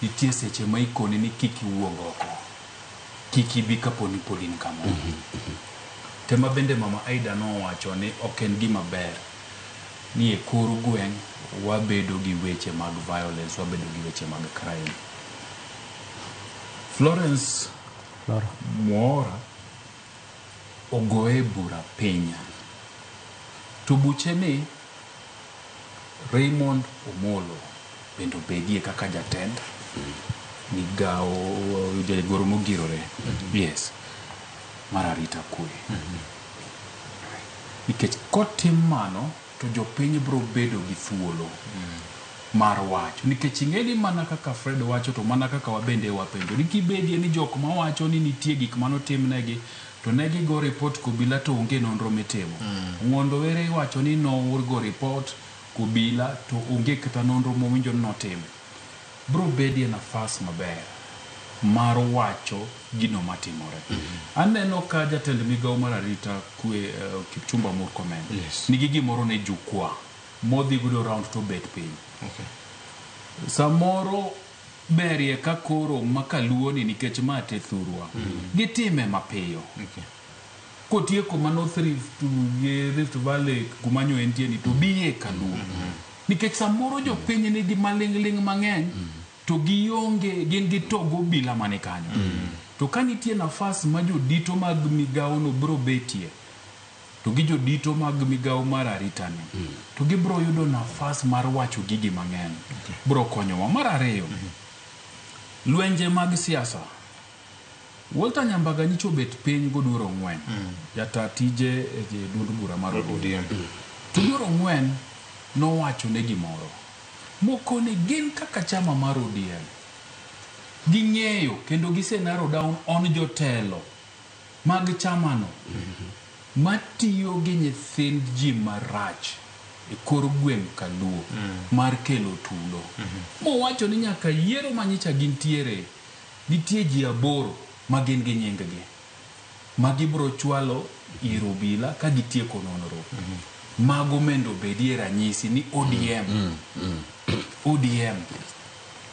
nitie seche ma ikoni ni kik iwuog oko. Kik ibi kapo ni pod in kamoro. Tema bende Mama Aida nowacho ni ok en gima ber ni e kor gweng' wabedo gi weche mag violence, wabedo gi weche mag crime. Florence Muora ogoye bura piny. To buche ni Raymond Omolo bende obedie kaka jatend migawo jagoro mogirore. Yes. Mar arita kwe. Nikech kotim mano to jopiny biro bedo gi thuolo mar wacho. Nikech ing'e ni mana kaka Fred wacho to mana kaka wabende wapenjo ni kibedie ni jok mawacho ni nitie gik manotimnegi to ne gigo report kobila to onge nonro mitimo. Ng'ondo Were iwacho ni nogo report kobila to onge kata nonro mowinjo ni notimo. Biro bedie nafas maber mar wacho gino matimore. Aneno ka jatend migawo mar arita kwe Kipchumba Murkomen nigi gimoro ne jukwaa modhi godo round to bet piny. Samoro berie ka koro makaluo ni nikech ma te thurwa. Gitime mapiyo. Kotieko mano Rift, Rift Valley kuma nyo entie ni to biye kaluo. Nikech samoro jopiny nigi maling'ling' mang'eny to gionge gin gi togo obila mani kanyo. To ka nitie nafas ma jodito mag migawo no biro betie to gi jodito mag migawo mar arita ni to gibiro yudo nafas mar wacho gigi mang'eny. Biro konyowa. Mar ariyo, lwenje mag siasa. Walter Nyambaga nyicha obet piny goduoro ng'wen. Jata tije e duond bura mar ODM. To Oduor Ong'wen nowacho ne gimoro. Mokoni gin kaka chama mar ODM. Ging'eyo kendo gise narrow down on jotelo mag chamano matiyo gi nyithind ji marach e kor gweng' kaluo mar kelo tulo. Mowacho ni nyaka yiero manyicha gintiere nitie ji 8 ma gin gi nying gi ma gibiro chwalo ir obila ka gitieko nonro. Mago mendo bedie ranyisi ni ODM ODM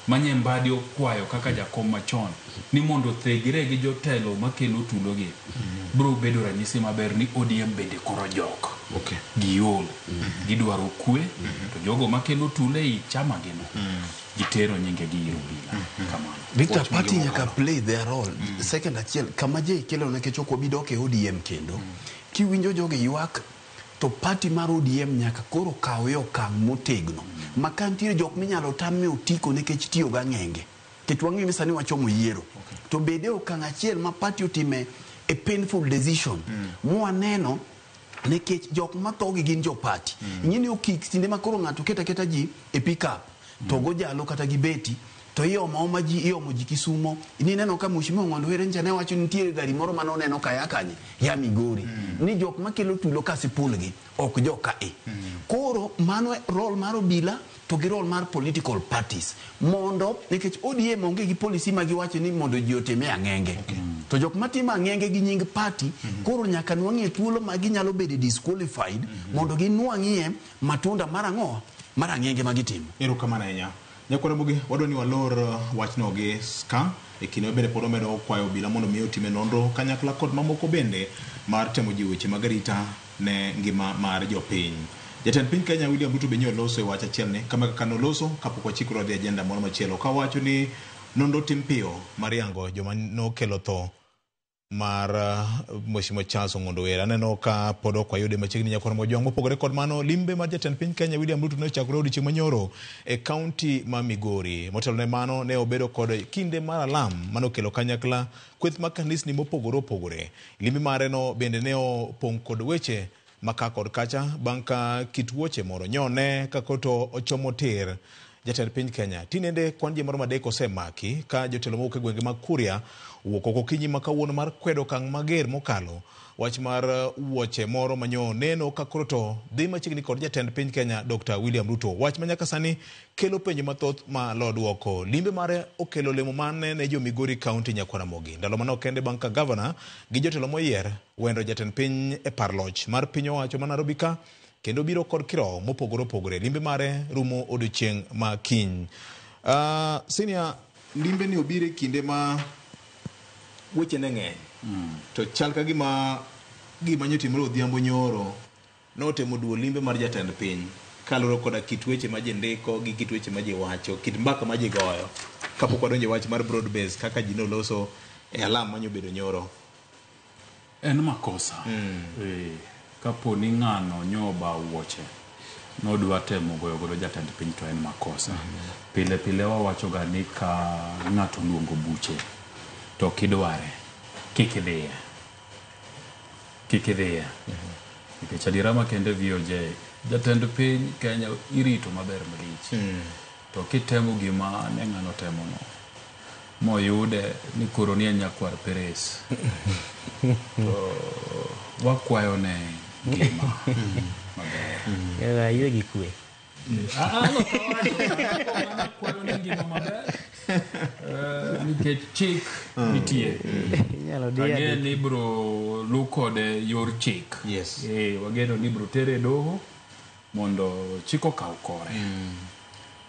manye Mbadi okwayo kaka jakom machon ni mondo othegre gi jotelo makelo tulo gi biro bedo ranyisi maber ni ODM bende koro jok. Giol. Gidwaro kwe to jogo makelo tulo ei chama gino gitero nyinge gi ir obila. Kamano. Victor, party nyaka play their role. Second achiel, kama je ikelo nikech ok wabi dok e ODM kendo. Kiwinjo jogi ywak to party mar ODM nyaka koro kawe okang' motegno. Ma ka nitiere jok minyalo tam e otiko nikech tiyo gang'enge. Nikech wang'eyo ni sani wachomo yiero. To bede okang' achiel ma party otime a painful decision. Mwaneno nikech jok matho gi gin jo party. Ing'e ni okik kinde ma koro ng'ato keto aketa ji e pick up to gojalo kata gibeti to iomo oma ji iomo ji Kisumo. Nineno ka Mheshimiwa Ong'ondo Were ncha ne wacho ni nitiere gari moro mane oneno kaya kanye ya Migori. Ni jok makelo tulo kasipul gi ok joka e. Koro mano role mar obila to gi role mar political parties mondo nikech ODM onge gi policy ma giwacho ni mondo ji otime ang'enge. To jok matimo ang'enge gi nying party koro nyaka nwang'ie thuolo ma ginyalo bedo disqualified mondo ginwang'ie matunda mar ang'o mar ang'enge ma gitimo. Erokamano ahinya. Nyakwar Ramogi, wadwa ni walor wachno gi ska e kinde ma bende pod omedo kwayo obila mondo mi otime nonro kanyakla kod mamoko bende mar temo jiwo weche mag arita ne ngima mar jopiny. Jatend piny Kenya William Ruto be oloso e wach achiel ni kama kaka noloso kapok wachikore wadhi agenda moro machielo kawacho ni nonro tim piyo mar yango joma nokelo tho mar Mheshimiwa Charles Ong'ondo Were. Aneno ka pod ok wayude machiegni nyakwar Mojwang'. Mopogore kod mano, limbe mar jatend piny Kenya William Ruto ne ochakore odiochieng' manyoro e kaunti ma Migori. Motelo ne mano ne obedo kod kinde mar alam manokelo kanyakla kweth mag kanisni mopogore opogore. Limbe mare no bende ne opong' kod weche maka kod kacha bang' ka kit wuoche moro nyone ka koto ochomo tir jatend piny Kenya. Tinende kwan ji moro 3 osemaki ka jotelo mowuok e gwenge mag Kuria owuok oko okinyi ma kawuono mar kwedo okang' mager mokalo wach mar wuoche moro manyo neno ka koro to dhi machiegni kod jatend piny Kenya Dr. William Ruto. Wach ma nyaka sani kelo penjo mathoth ma lo duoko. Limbe mare okelo lemo mane ne jo Migori County nyakwar Ramogi. Ndalo manok kende bang' ka gavana gi jotelo moyier wendo jatend piny e par loch mar piny owacho ma Nairobi ka kendo biro kod kirowo mopogore opogore. Limbe mare rumo odiochieng' ma kiny. Senior, limbe ni obiro e kinde ma Weche ne ng'eny. To chal ka gima gima nyotimore odhiambo nyoro notemo duo limbe mar jatend piny kaluwore koda kit weche ma ji ndiko gi kit weche ma ji wacho, kit mbaka ma ji goyo kapok wadonjo e wach mar broad base kaka ji noloso e alam manyobedo nyoro. En makosa. Kapo ni ng'ano nyoba wuoche nodwa temo goyo godo jatend piny to en makosa. Pile pile wawacho ga ni ka ng'ato oluongo buche to ok idware, kik idhiye. Kik idhiye. Nikech adiera makende VOJ, jatend piny Kenya irito maber malich. To kitemo gima ne ng'ano temono, moyude ni koro ni en nyakwar Peres. To wakwayo ne ngima maber. Aywe gi kwe. Akwayo ne ngima maber. Nikech chik nitie. Inyalo diye Ang'e ni ibro lu kode yor chik. Yes. Wageno ni ibro tere e doho mondo chik okaw kore.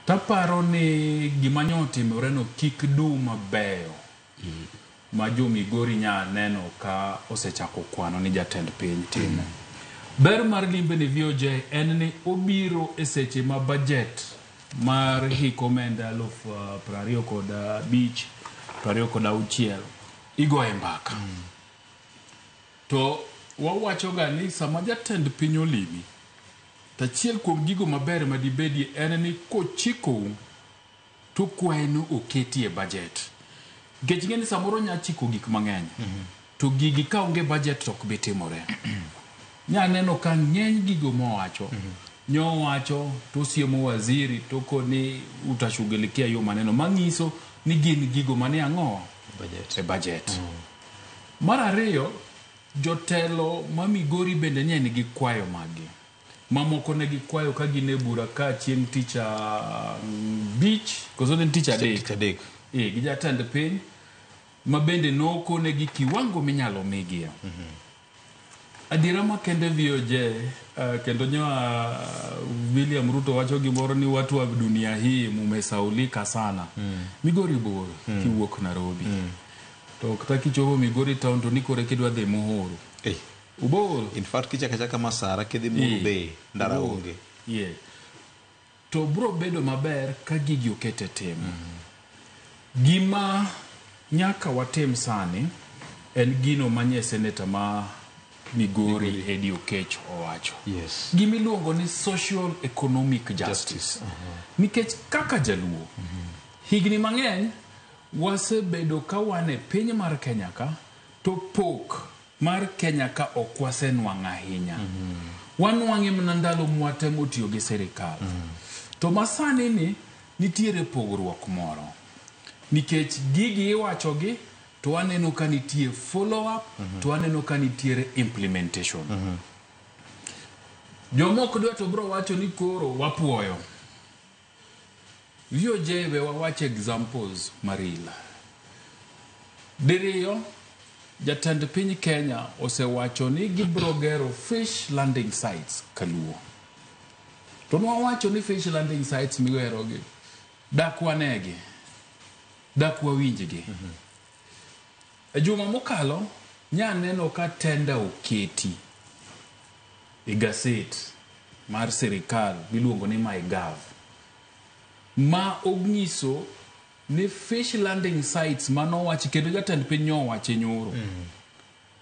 Taparo ni gima nyo otimore no kik du mabeyo ma jo Migori nya neno ka osechako kwano ni jatend piny timo. Ber mar limbe ni VOJ en ni obiro e seche ma budget mar hik omenda 2025 26 igoye mbaka. To wawacho ga ni sama jatend piny olimi, to achiel kuom gigo maber madibedie en ni kochikou to kwaye ni oketie budget. Nikech ing'e ni samoro nya chiko gik mang'eny. To gigi ka onge budget to ok bi timore. Nya neno ka ng'eny gigo mowacho. Nyowacho to osiemo waziri to koni utashughulikia yo maneno mang'iso ni gin gigo mane ang'o e budget. Mar ariyo, jotelo ma Migori bende nye nigi kwayo maggi. Mamoko ne gikwayo ka gin e bura ka chieng' tich abich, koso ne en tich adek. Gi jatend piny ma bende nokonegi kiwango minyalo migie. Adiera makende VOJ, kendo nyoa William Ruto wacho gimoro ni watu wa dunia hii mumesaulika sana. Migori bor kiwuok Nairobi. To kata kichopo Migori town to ni kore kidwa dhi Muhuru. Ubor. In fact kichaka chaka Masara kidhi Muhuru be ndara onge. Yeah. To bro bedo maber ka gigi okete tim. Gima nyaka watim sani en gino manye seneta ma Migori Eddie Oketch owacho. Yes. Gima iluongo ni social economic justice. Nikech kaka jaluo, higni mang'eny wasebedo ka wan e piny mar Kenya ka, to pok mar Kenya ka ok wasenwang'o ahinya. Wanwang'e mana ndalo mwatemo tiyo gi sirikal. To masani ni nitiere pogruok moro. Nikech gigi iwachogi to waneno ka nitie follow up, to waneno ka nitiere implementation. Jomoko dwa to bro wacho ni koro wapuoyo. VOJ we wawach examples marila. Diriyo, jatend piny Kenya osewacho ni gibro gero fish landing sites Kaluo. To nwawacho ni fish landing sites migerogi, dak wanegi, dak wawinjgi. E juma mokalo, nya neno ka tenda oketi e gaset mar sirikal miluongo ni MyGov, ma onyiso ni fish landing sites manowachi kendo jatend piny nyowache nyoro.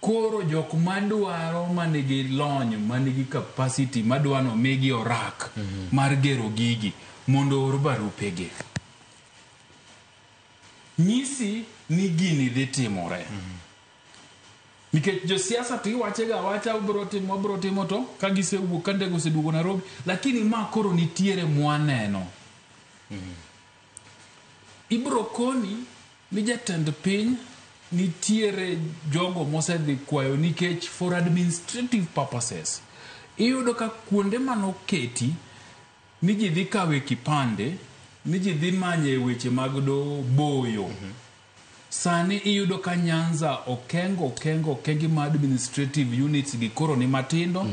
Koro jok madwaro manigi lony, manigi capacity, madwa no migi orak mar gero gigi mondo oor barupegi. Nyisi ni gini dhi timore. Nikech josiasa to iwache ga awacha obro timo, obro timo to ka gisewuok ka ndege oseduogo Nairobi, lakini ma koro nitiere mwaneno. Ibro koni ni jatend piny nitiere jogo mosedhi kwayo nikech for administrative purposes. Iyudo ka kuonde manoketi ni ji dhi kawe kipande, ni ji dhi manye weche mag do boyo. Sani iyudo ka Nyanza okengo okengi ma administrative units gi koro ni matindo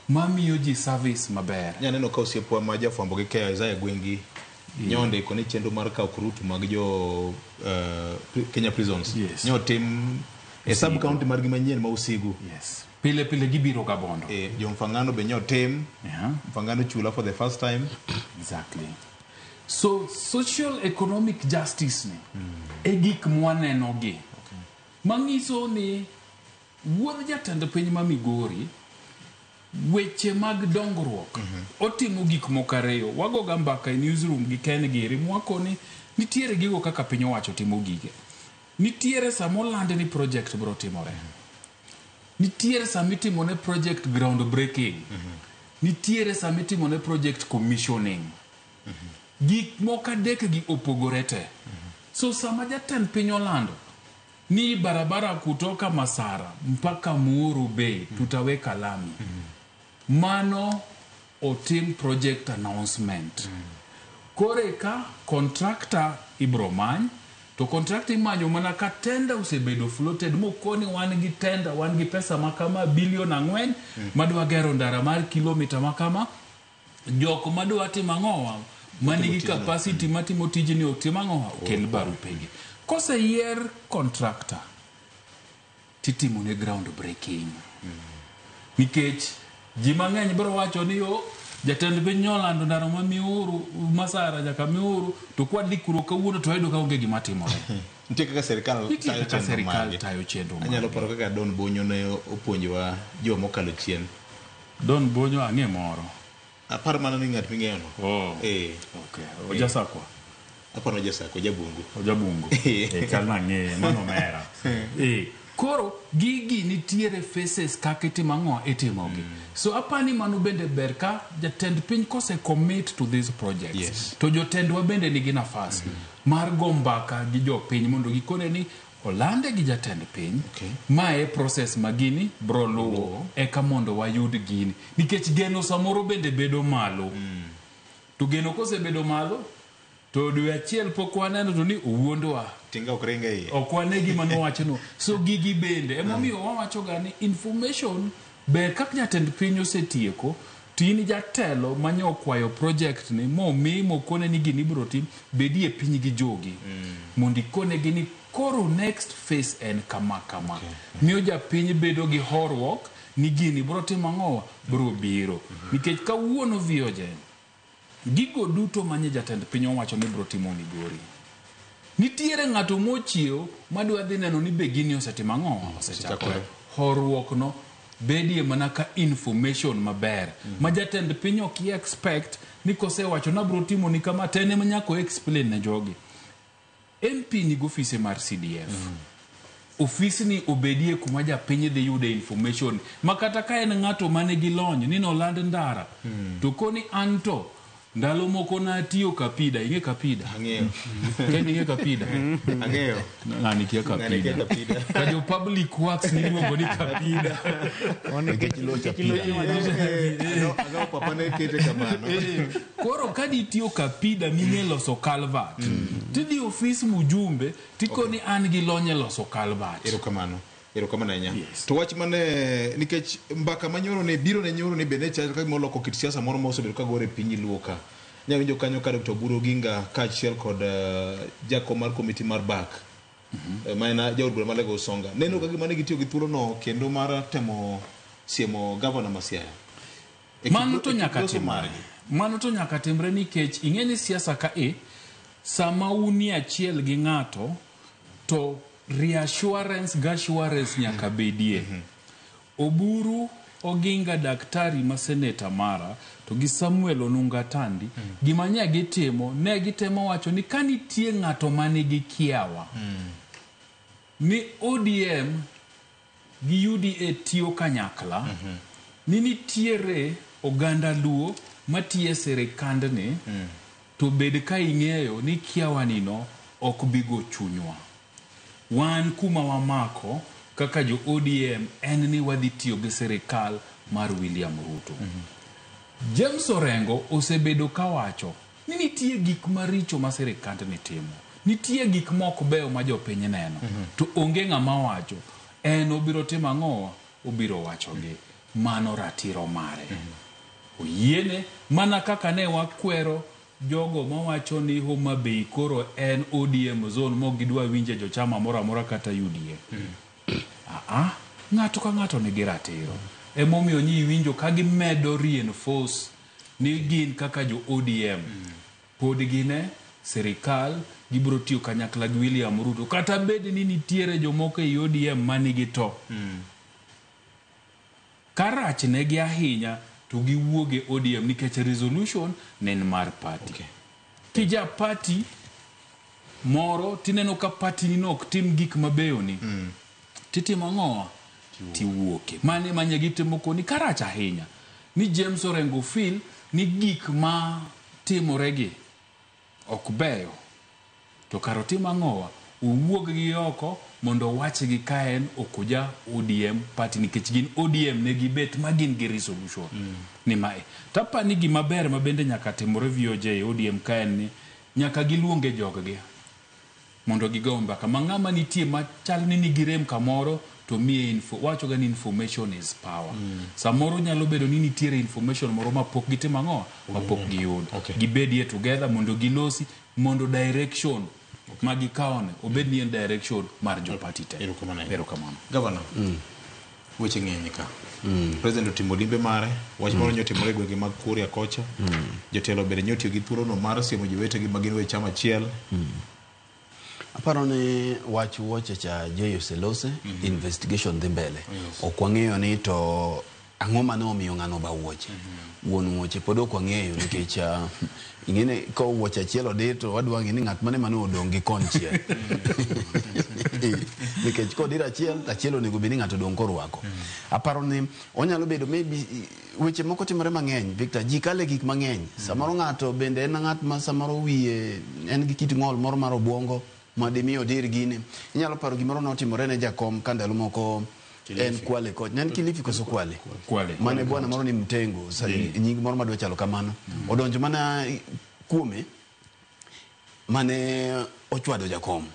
mamiyo ji service maber. Nyaneno ka osiepwa ma jafwambo gi keyo Isaiah Gwengi nyonde koni chenro mar kawo kurutu mag jo Kenya Prisons. Yes. Nyotim E sub county margi manyien ma Usigu. Yes. Pile pile gibiro ga Bondo. E, jo Mfangano be nyotim. Yeah. Mfangano chula for the first time. Exactly. So social economic justice ni e gik mwaneno gi. Manyiso ni wuodh jatend piny ma Migori weche mag dongruok otimo gik moko ariyo. Wagoga mbaka e newsroom gi Ken giri mwakoni nitiere gigo kaka piny owacho timo gige. Nitiere sama oland ni project biro timore. Nitiere sama itimo ne project ground breaking. Nitiere sama itimo ne project commissioning. Gik moko adek gi opogore te. So sama jatend piny olando ni barabara kutoka Masara mpaka Muhuru Bay tutaweka lami. Mano otim project announcement. Kore ka contractor ibro many to contractor imanyo mana ka tender osebedo floated mokoni wan gi tender wan gi pesa makama bilion 4 madwa gero ndara mar kilomita makama jok madwa timo ang'owa manigi capacity matimo tijni otim ang'owa okel barupegi. Koseyier contractor titimo ne ground breaking. Nikech ji mang'eny biro wacho ni o jatend piny nyolando ndara ma Miuru Masara nyaka Miuru to kwadhi kuro kawuono to wayudo ka onge gima timore. Nitie kaka sirikal Nitie tayo kaka chenro sirikal margi. tayo chenro Anyalo paro kaka Don Bonyo ne opuonjowa juma mokalo chien. Don Bonyo ang'e moro. Aparo mana ni ng'at ming'eyo no. Oh. Eh. Okay. Ojasakwa. Aparo Ojasakwa, Jabungu. Ojabungu. Eh, chal nang'eye, mano omera. Eh, koro gigi nitiere faces kaka itimo ang'o itimogi. So apani mano bende ber ka jatend piny kose commit to these projects. Yes. To jotendwa bende nigi nafas mar go mbaka gi jopiny mondo gikone ni olande gi jatend piny. Okay. Ma e process ma gini bro luwo eka mondo wayud gini. Nikech geno samoro bende bedo malo. To geno kosebedo malo to dwe achiel pok waneno to ni owuondwa. Tinga ok ring e iye. Ok wane gima nowachono. So gigi bende emomiyo wawacho ga ni information ber kaka jatend piny osetieko to in jatelo manye okwayo project ni momi mokone ni gini ibiro tim bedie piny gi jogi mondo ikonegi ni koro next phase en kama kama. Miyo japiny bedo gi horuok ni gini biro timo ang'owa biro biro. Nikech kawuono VOJ gigo duto manye jatend piny owacho ni biro timo Migori. Nitiere ng'ato mochiew madwa dhi neno ni be gini osetimo ang'o osechakore. Horuok no bedie mana ka information maber ma jatend piny ok expect ni kosewacho na biro timo ni kama to en ema nyaka o explain ne jogi. MP nigi ofise mar CDF. Ofisni obedie kuma japiny dhi yude information ma kata ka en ng'ato manigi lony ni noland ndara to koni anto ndalo moko natiyo Kapida, ing'e Kapida? Ang'eyo. Ken ing'e Kapida? Ang'eyo. Ng'ani kia Ng'ani kia Kapida. Kapida. Ka jo public works niluongo ni Kapida. Nikech locha pida. Agawo papa ne kete kamano. Koro ka nitiyo Kapida ming'e loso culvert, tidhi ofis mujumbe tikoni an gi lony e loso culvert. Erokamano. Erokamano ahinya. To wach mane nikech mbaka manyoro ne biro ne nyoro ni bende chal ka gima oloko kit siasa moro ma osebedo ka gore e piny Luo ka. Nya winjo kanyo ka Dr. Oburu Oginga kaachiel kod jakom mar komiti mar BAC ma en jaod bura ma Alego Usonga. Neno ka gima ne gitiyo gi thuolono kendo mar temo siemo gavana ma Siaya. E kit Mano to e kit nyaka loso timre. margi. Mano to nyaka timre nikech ing'e ni siasa ka e sama unie achiel gi ng'ato to reassurance gi assurance nyaka bedie. Oburu Oginga daktari ma seneta mara to gi Samuel Onunga Tandi gima nye gitimo ne gitemo wacho ni ka nitie ng'ato manigi kiawa ni ODM gi UDA tiyo kanyakla ni nitiere oganda Luo matiyo e sirikandni to bed ka ing'eyo ni kiawanino ok bi go chunywa. Wan kuma wamako kaka jo ODM en ni wadhi tiyo gi sirikal mar William Ruto. James Orengo osebedo kawacho ni nitie gik maricho ma sirikandni timo. Nitie gik mok beyo ma jopiny neno. To onge ng'ama wacho. En obiro timo ang'owa? Obiro wachogi. Mano ratiro mare. Oyiene mana kaka ne wakwero jogo mawacho ni Homa Bay koro en ODM zone mok gidwa winje jochama moro amora kata UDA. Aa, ng'ato ka ng'ato nigi ratiro. Emomiyo nyi iwinjo ka gimedo reinforce ni gin kaka jo ODM pod gin e sirikal, gibiro tiyo kanyakla gi William Ruto kata bed ni nitiere jomoko ei ODM manigi to. Ka rach negi ahinya to giwuog e ODM nikech resolution ne en mar party. Kija party moro tineno ka party ni no ok tim gik mabeyo ni. Titimo ang'owa? Tiwuoke. Mano ema nye gitimo koni karach ahinya. Ni James Orengo feel ni gik ma timore gi ok beyo. To kar otim ang'owa? Owuog gi oko mondo owach gi ka en ok oja ODM party nikech gin ODM ne gibet ma gin gi resolution ni mae. To apa ni gima ber ma bende nyaka timore VOJ e ODM ka en ni nyaka giluonge jog gi mondo gigo mbaka ma ng'ama nitie machal ni nigi rem kamoro to miye info, wacho ga ni information is power. Samoro nyalo bedo ni nitiere information moro ma pok gitimo ang'o ma pok giyudo. Gibedie together mondo gilosi mondo direction ma gikawone obed ni en direction mar jo party te. Erokamano. Gavana, weche ng'eny ka. President otimo limbe mare, wach moro nyotimore e gwenge mag Kuria kocha. Jotelo bende nyotiyo gi thuolono mar siemo jowetegi ma gin weg chama achiel. Aparo ni wach wuoche cha Joy oselose, investigation dhi mbele. Ok wang'eyo ni to ang'o mane omiyo ng'ano oba wuoche. Wuon wuoche pod ok wang'eyo nikech ing'eni ka wuoche achiel odir to wadwa ng'e ni ng'at mane mane odong' gi konchiel. Nikech kodir achiel, to achiel onego bed ni ng'ato odong' korwako. Aparo ni onyalo bedo maybe weche moko timore mang'eny Victor, ji kale gik mang'eny. Samoro ng'ato bende en ng'at ma samoro wiye en gi kit ng'ol moro mar obuongo ma dimi odir gini. Inyalo paro gimoro notimore ne jakom ka ndalo moko en Kwale koch. Ne en Kilifi koso Kwale? Kwale. Mane bwana moro ni Mtengo, nying moro madwa chalo kamano. Odonjo mana kuome mane ochwado jakom.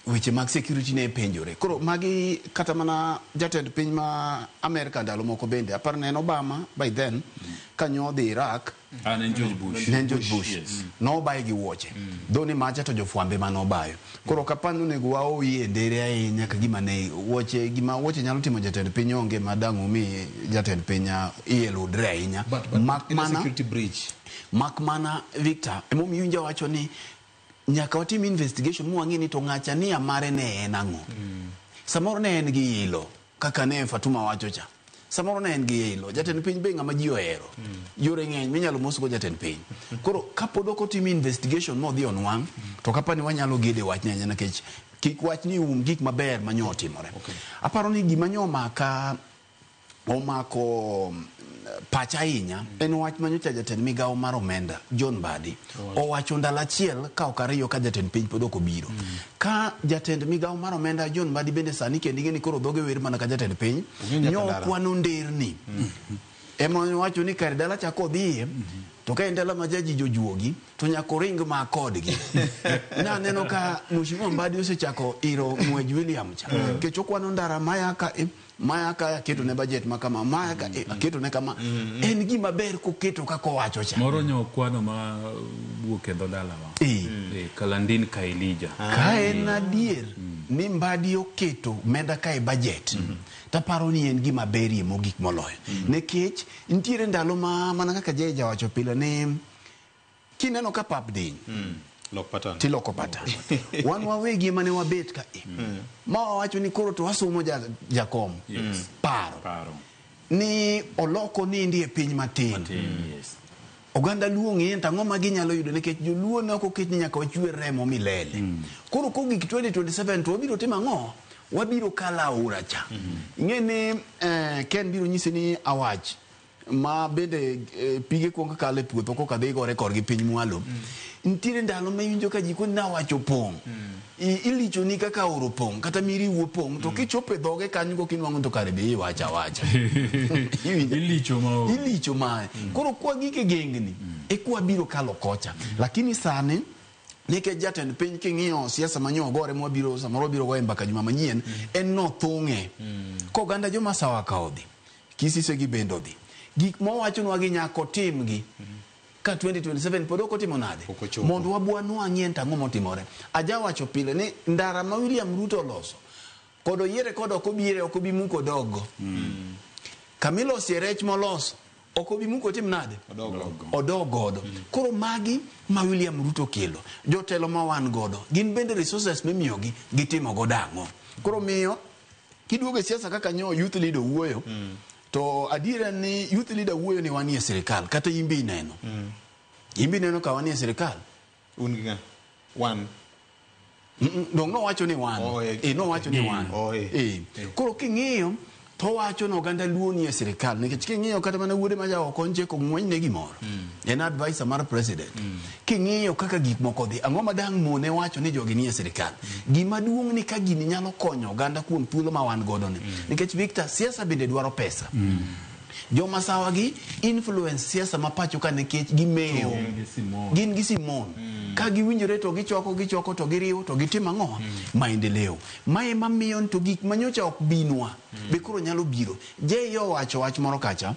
Weche mag security ne penjore. Koro magi kata mana jatend piny ma Amerika ndalo moko bende, aparo ne en Obama by then, kanyo odhi Iraq. Ne en George Bush. Ne en George Bush. Yes. Nobaye gi wuoche. Dho ni macha to jofwambe mane obayo. Koro ok apar ni onego waowie e ndere ahinya ka gima ne wuoche, gima wuoche nyalo timo jatend piny onge ma dang' umi jatend piny iye ludre ahinya. But in a security breach. Mak mana Victor, emomiyo iwinjo awacho ni nyaka watim investigation mwang'e ni to ng'acha nia mare ne en ang'o. Samoro ne en gi ilo kaka ne Fatuma wacho cha. Samoro ne en gi ilo. Jatend piny be ng'ama ji ohero. Yore ng'eny minyalo mosgo jatend piny. Koro kapod ok otim investigation modhi onwang', to kapani wanyalo gede wach ni ahinya nikech kik wach ni um gik maber manyo otimore. Aparo ni gima nyo omaka omako pacha ahinya en wach manyocha jatend migawo mar omenda John Mbadi owacho ndalo achiel ka ok ariyo ka jatend piny pod ok obiro. Ka jatend migawo mar omenda John Mbadi bende sani kendo ing'e ni koro dhoge wer mana ka jatend piny nyo okwano nderni. Ema owacho ni kar dala cha kodhiye to ka en dala ma jaji jojuogi to nyaka oring ma kodgi. Naneno ka Mheshimiwa Mbadi osechako iro ng'wej William cha. Nikech okwano ndara maya ka maya ka aketo ne budget ma kama, maya ka aketo ne kama. En gima ber koketo kaka owacho cha. Moro nyo okwano ma wuok e dho dalawa. Kalandin Kailija. Ka en adier ni Mbadi oketo menda ka e budget, taparo ni en gima berie mogik moloyo. Nikech nitiere ndalo ma mana kaka Jay jawacho pile ni kineno ka pap diny, Lok pattern. Tiloko pattern. Wan wawegi ema ne wabet ka e. Ma wawacho ni koro to wasomo jakom. Paro. Paro. Ni oloko nindi e piny matin. Matin, yes. Oganda Luo ng'iye to ang'o ma ginyalo yudo nikech joluo ne ok oket ni nyaka wachwer remo milele. Koro kogik 2027 to wabiro timo ang'o? Wabiro kalo aora cha. Ing'e ni Ken biro nyisi ni awach ma bende pige kuong kalo e puodho koka dhi gore korgi piny mwalo. Nitiere ndalo ma iwinjo ka ji koni ni awach opong'. Ilichoni kaka aora opong' kata miriwu opong' to kichopo e dhoge kanyo koka inwang'o to kare be iwacho awacha. Ilicho ma onge. Ilicho ma. Koro kwa gik e gengni, e kwa biro kalo kocha. Lakini sani nikech jatend piny king'iyo siasa manyo ogore mwabiro samoro biro goye mbaka juma manyien, en nothung'e. Koganda joma sawa ka odhi, Kisise gi bende odhi. Gik mowachonwa gi nyaka otimgi. Ka 2027 pod ok otimo nade? Mondo wabwa nwang'ie to ang'o motimore. Ajawacho pile ni ndara ma William Ruto oloso, Kod oyiere kod ok obiere ok obi muko odogo. Kamilosie rech moloso ok obi muko tim nade? Odog godo. Koro magi ma William Ruto kelo, jotelo ma wan godo, gin bende resources mimiyogi gitimo godo ang'o? Koro miyo kiduogo e siasa kaka nyo youth leader wuoyo, to adier en ni youth leader wuoyo ni wanie sirikal, kata in be ineno. In be ineno ka wanie sirikal. Un gi ng'a? Wan. Dong nowacho ni wan. Eh, nowacho ni wan. Eh. Koro king'iyo to owacho ni oganda Luo nie sirikal nikech king'iyo kata mana wuode ma jaoko Onjeko ng'weny ne gimoro. En advisor mar president. King'iyo kaka gik moko dhi, ang'o ma dang' mone wacho ni jogi nie sirikal? Gima duong' ni ka gini nyalo konyo oganda kuom thuolo ma wan godo ni. Nikech Victor, siasa bende dwaro pesa. Joma sawa gi influence siasa ma pacho ka nikech gimewo. Gin gi Simon. Ka giwinjore to gichoko gichoko to giriwo to gitimo ang'o? Maendeleo. Mae ema miyo to gik manyocha ok binwa be koro nyalo biro. Jay owacho wach moro kacha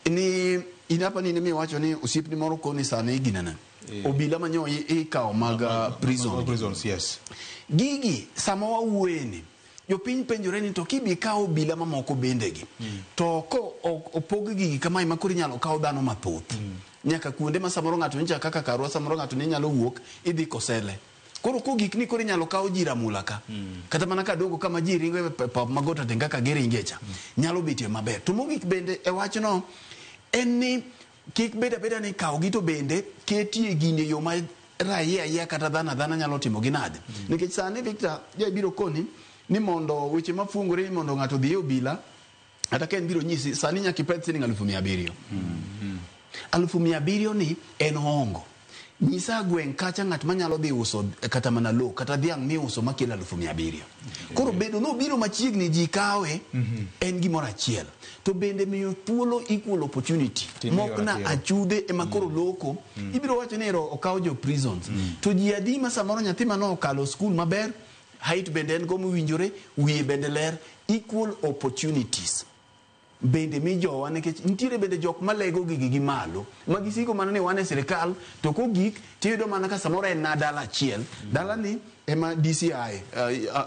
ni in apa ni miwacho ni osiepni moro koni sani ginene. Obila manyo ikawo mag prison. Prisons, yes. Gigi sama wawuoye ni jopiny penjore ni to kibi kawo obila mamoko bende gi to ko opog gigi kamae ma koro inyalo kaw dhano mathoth nyaka kuonde ma samoro ng'ato nyicha kaka karwa samoro ng'ato ne nyalo wuok idhi Kosele. Koro kogik ni koro inyalo kaw ji Ramula ka kata mana Kadongo kama ji ringo e pap Magota Tenga kaka giringe cha nyalo betie maber. To mogik bende e wachno en ni kik bed abeda ni kaw gi to bende ketie gini e yo ma raia ayia kata dhano adhana nyalo timo gi nade. Nikech sani Victor jabiro koni ni mondo weche mafungore ni mondo ng'ato odhi e obila kata ka en biro nyisi sani nyaka ipedh siling 700,000. 700,000 ni en hongo. Nyisa gweng' kacha ng'at manyalo dhi uso kata mana lo kata dhiang' miuso makelo 700,000. Koro bedo nobiro machiegni ji kawe en gimoro achiel. To bende miyo thuolo equal opportunity. Mok na achudhe ema koro loko. Ibiro wacho ni ero okaw jo prisons. To ji adi ma samoro nyathi mane okalo skul maber, height bende en go mowinjore, wiye bende ler, equal opportunities. Bende mi jowa nikech nitiere bende jok malego gigi gi malo ma gisiko mana ni wan e sirikal to kogik tiyudo mana ka samoro en na dala achiel dala ni ema DCI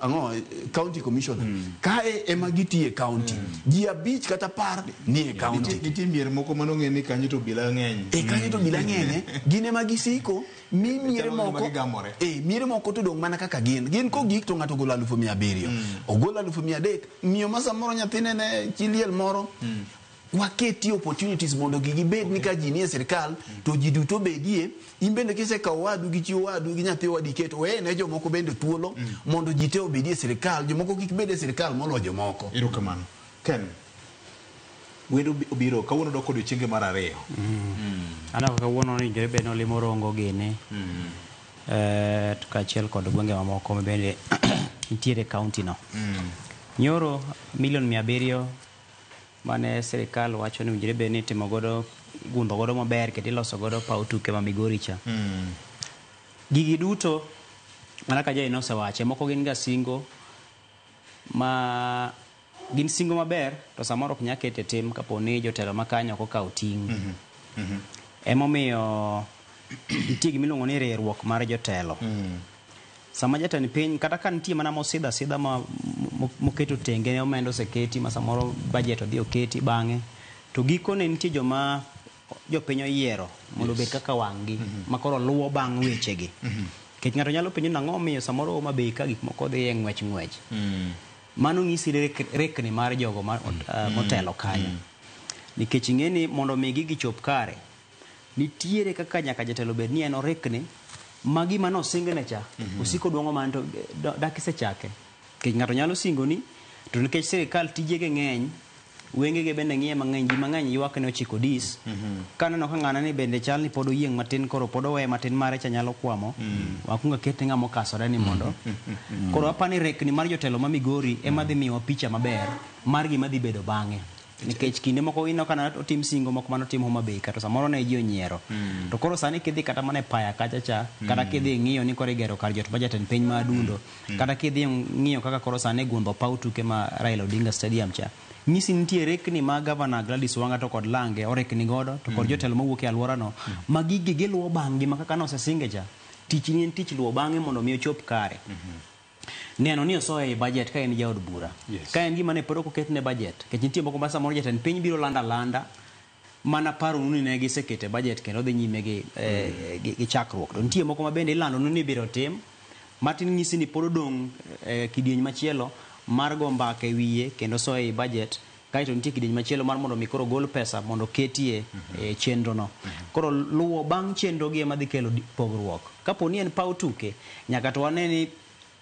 ang'o county commissioner kae ema gitiye county ji 5 kata 10 ni e county. Nitie mier moko manong'e ni kanyo to obila ng'eny. E kanyo to obila ng'eny gin ema gisiko mi miere moko miere moko to dong' mana kaka gin gin kogik to ng'ato ogolo 700,000 ogolo 300,000 miyo ma samoro nyathine ne chi liel moro waketi opportunities mondo gigi bed ni ka ji nie sirikal to ji duto bedie. In bende kisekawo wadu gi chi wadu gi nyathi wadu iketo weye ne jomoko bende thuolo mondo ji te obedie e sirikal, jomoko kik bed e sirikal moloyo jomoko. Erokamano. Ken, wendo obiro kawuono dok odiochienge mar 2. Aneno kawuono ni jore bende olimo Rongo gini. To kaachiel kod gwenge mamoko bende nitiere county no. Nyoro milion 700 mane sirikal wacho ni owinjore bed ni itimo godo gundho godo maber kendo iloso godo paw tuke ma Migori cha. Gigi duto mana ka Jay nosewache, moko gin ga singo ma gin singo maber to samoro ok nyal kete tim kapo ni jotelo ma kanyo ok okawo ting'. Emomiyo nitie gima iluongo ni riwruok mar jotelo. Sama jatend piny kata ka nitie mana mosidho asidha ma moketo tenge omenda oseketi ma samoro budget odhi oketi bang'e to gikone nitie joma jopiny oyiero mondo obed kaka wang'gi ma koro luwo bang' wechegi. Nikech ng'ato nyalo penjo ni ang'o momiyo samoro Homa Bay ka gik moko dhi e ng'wech ng'wech. Mano nyisi rekni mar jogo motelo kanyo. Nikech ing'e ni mondo mi gigi chop kare, nitiere kaka nyaka jatelo bed ni en orekni ma gima nosingne cha osiko duong'o mano to dak isechake. Nikech ng'ato nyalo singoni to nikech sirikal tijege ng'eny, wengege bende ng'iye mang'eny, ji mang'eny ywak ni ochiko dis. Kaneno ka ng'ana ni bende chal ni pod oyieng' matin koro pod oweye matin mare cha nyalo kwamo. Wakuongo aketne ng'ama okasore ni mondo. Koro apani rekni mar jotelo ma Migori ema dhi miyowa picha maber mar gima dhi bedo bang'e. Nikech kinde moko ineno ka otim singo moko manotim Homa Bay kata samoro ne ji onyiero. To koro sani kidhi kata mana e paya kacha cha, kata kidhi ng'iyo ni koro igero kar jot ma jatend piny ma Adundo, kata kidhi ng'iyo kaka koro sani gundho paw tuke ma Raila Odinga Stadium cha. Nyisi nitie rekni ma Governor Gladys Wanga to kod Lange orekni godo to kod jotelo mawuok e alworano ma gigi giluwo bang'gi ma kaka nosesinge cha. Tich ni en tich luwo bang'e mondo mi ochop kare. Neno ni osoye e budget ka en jaod bura. Yes. Ka en gima ne pod ok oketne budget, nikech nitie moko ma samoro jatend piny biro lando alanda mana paronu ni ne gisekete budget kendo dhi nyime gi, eh, gi chakruok. To nitie moko ma bende ilandonu ni ibiro tim, matin nyisi ni pod odong' eh, kidieny machielo mar go mbaka e wiye kendo soye e budget kaeto nitie kidieny machielo mar mondo mi koro gol pesa mondo oketie e chenro no. Koro luwo bang' chenro gi ema dhi kelo pogruok. Kapo ni en paw tuke, nyaka to wane ni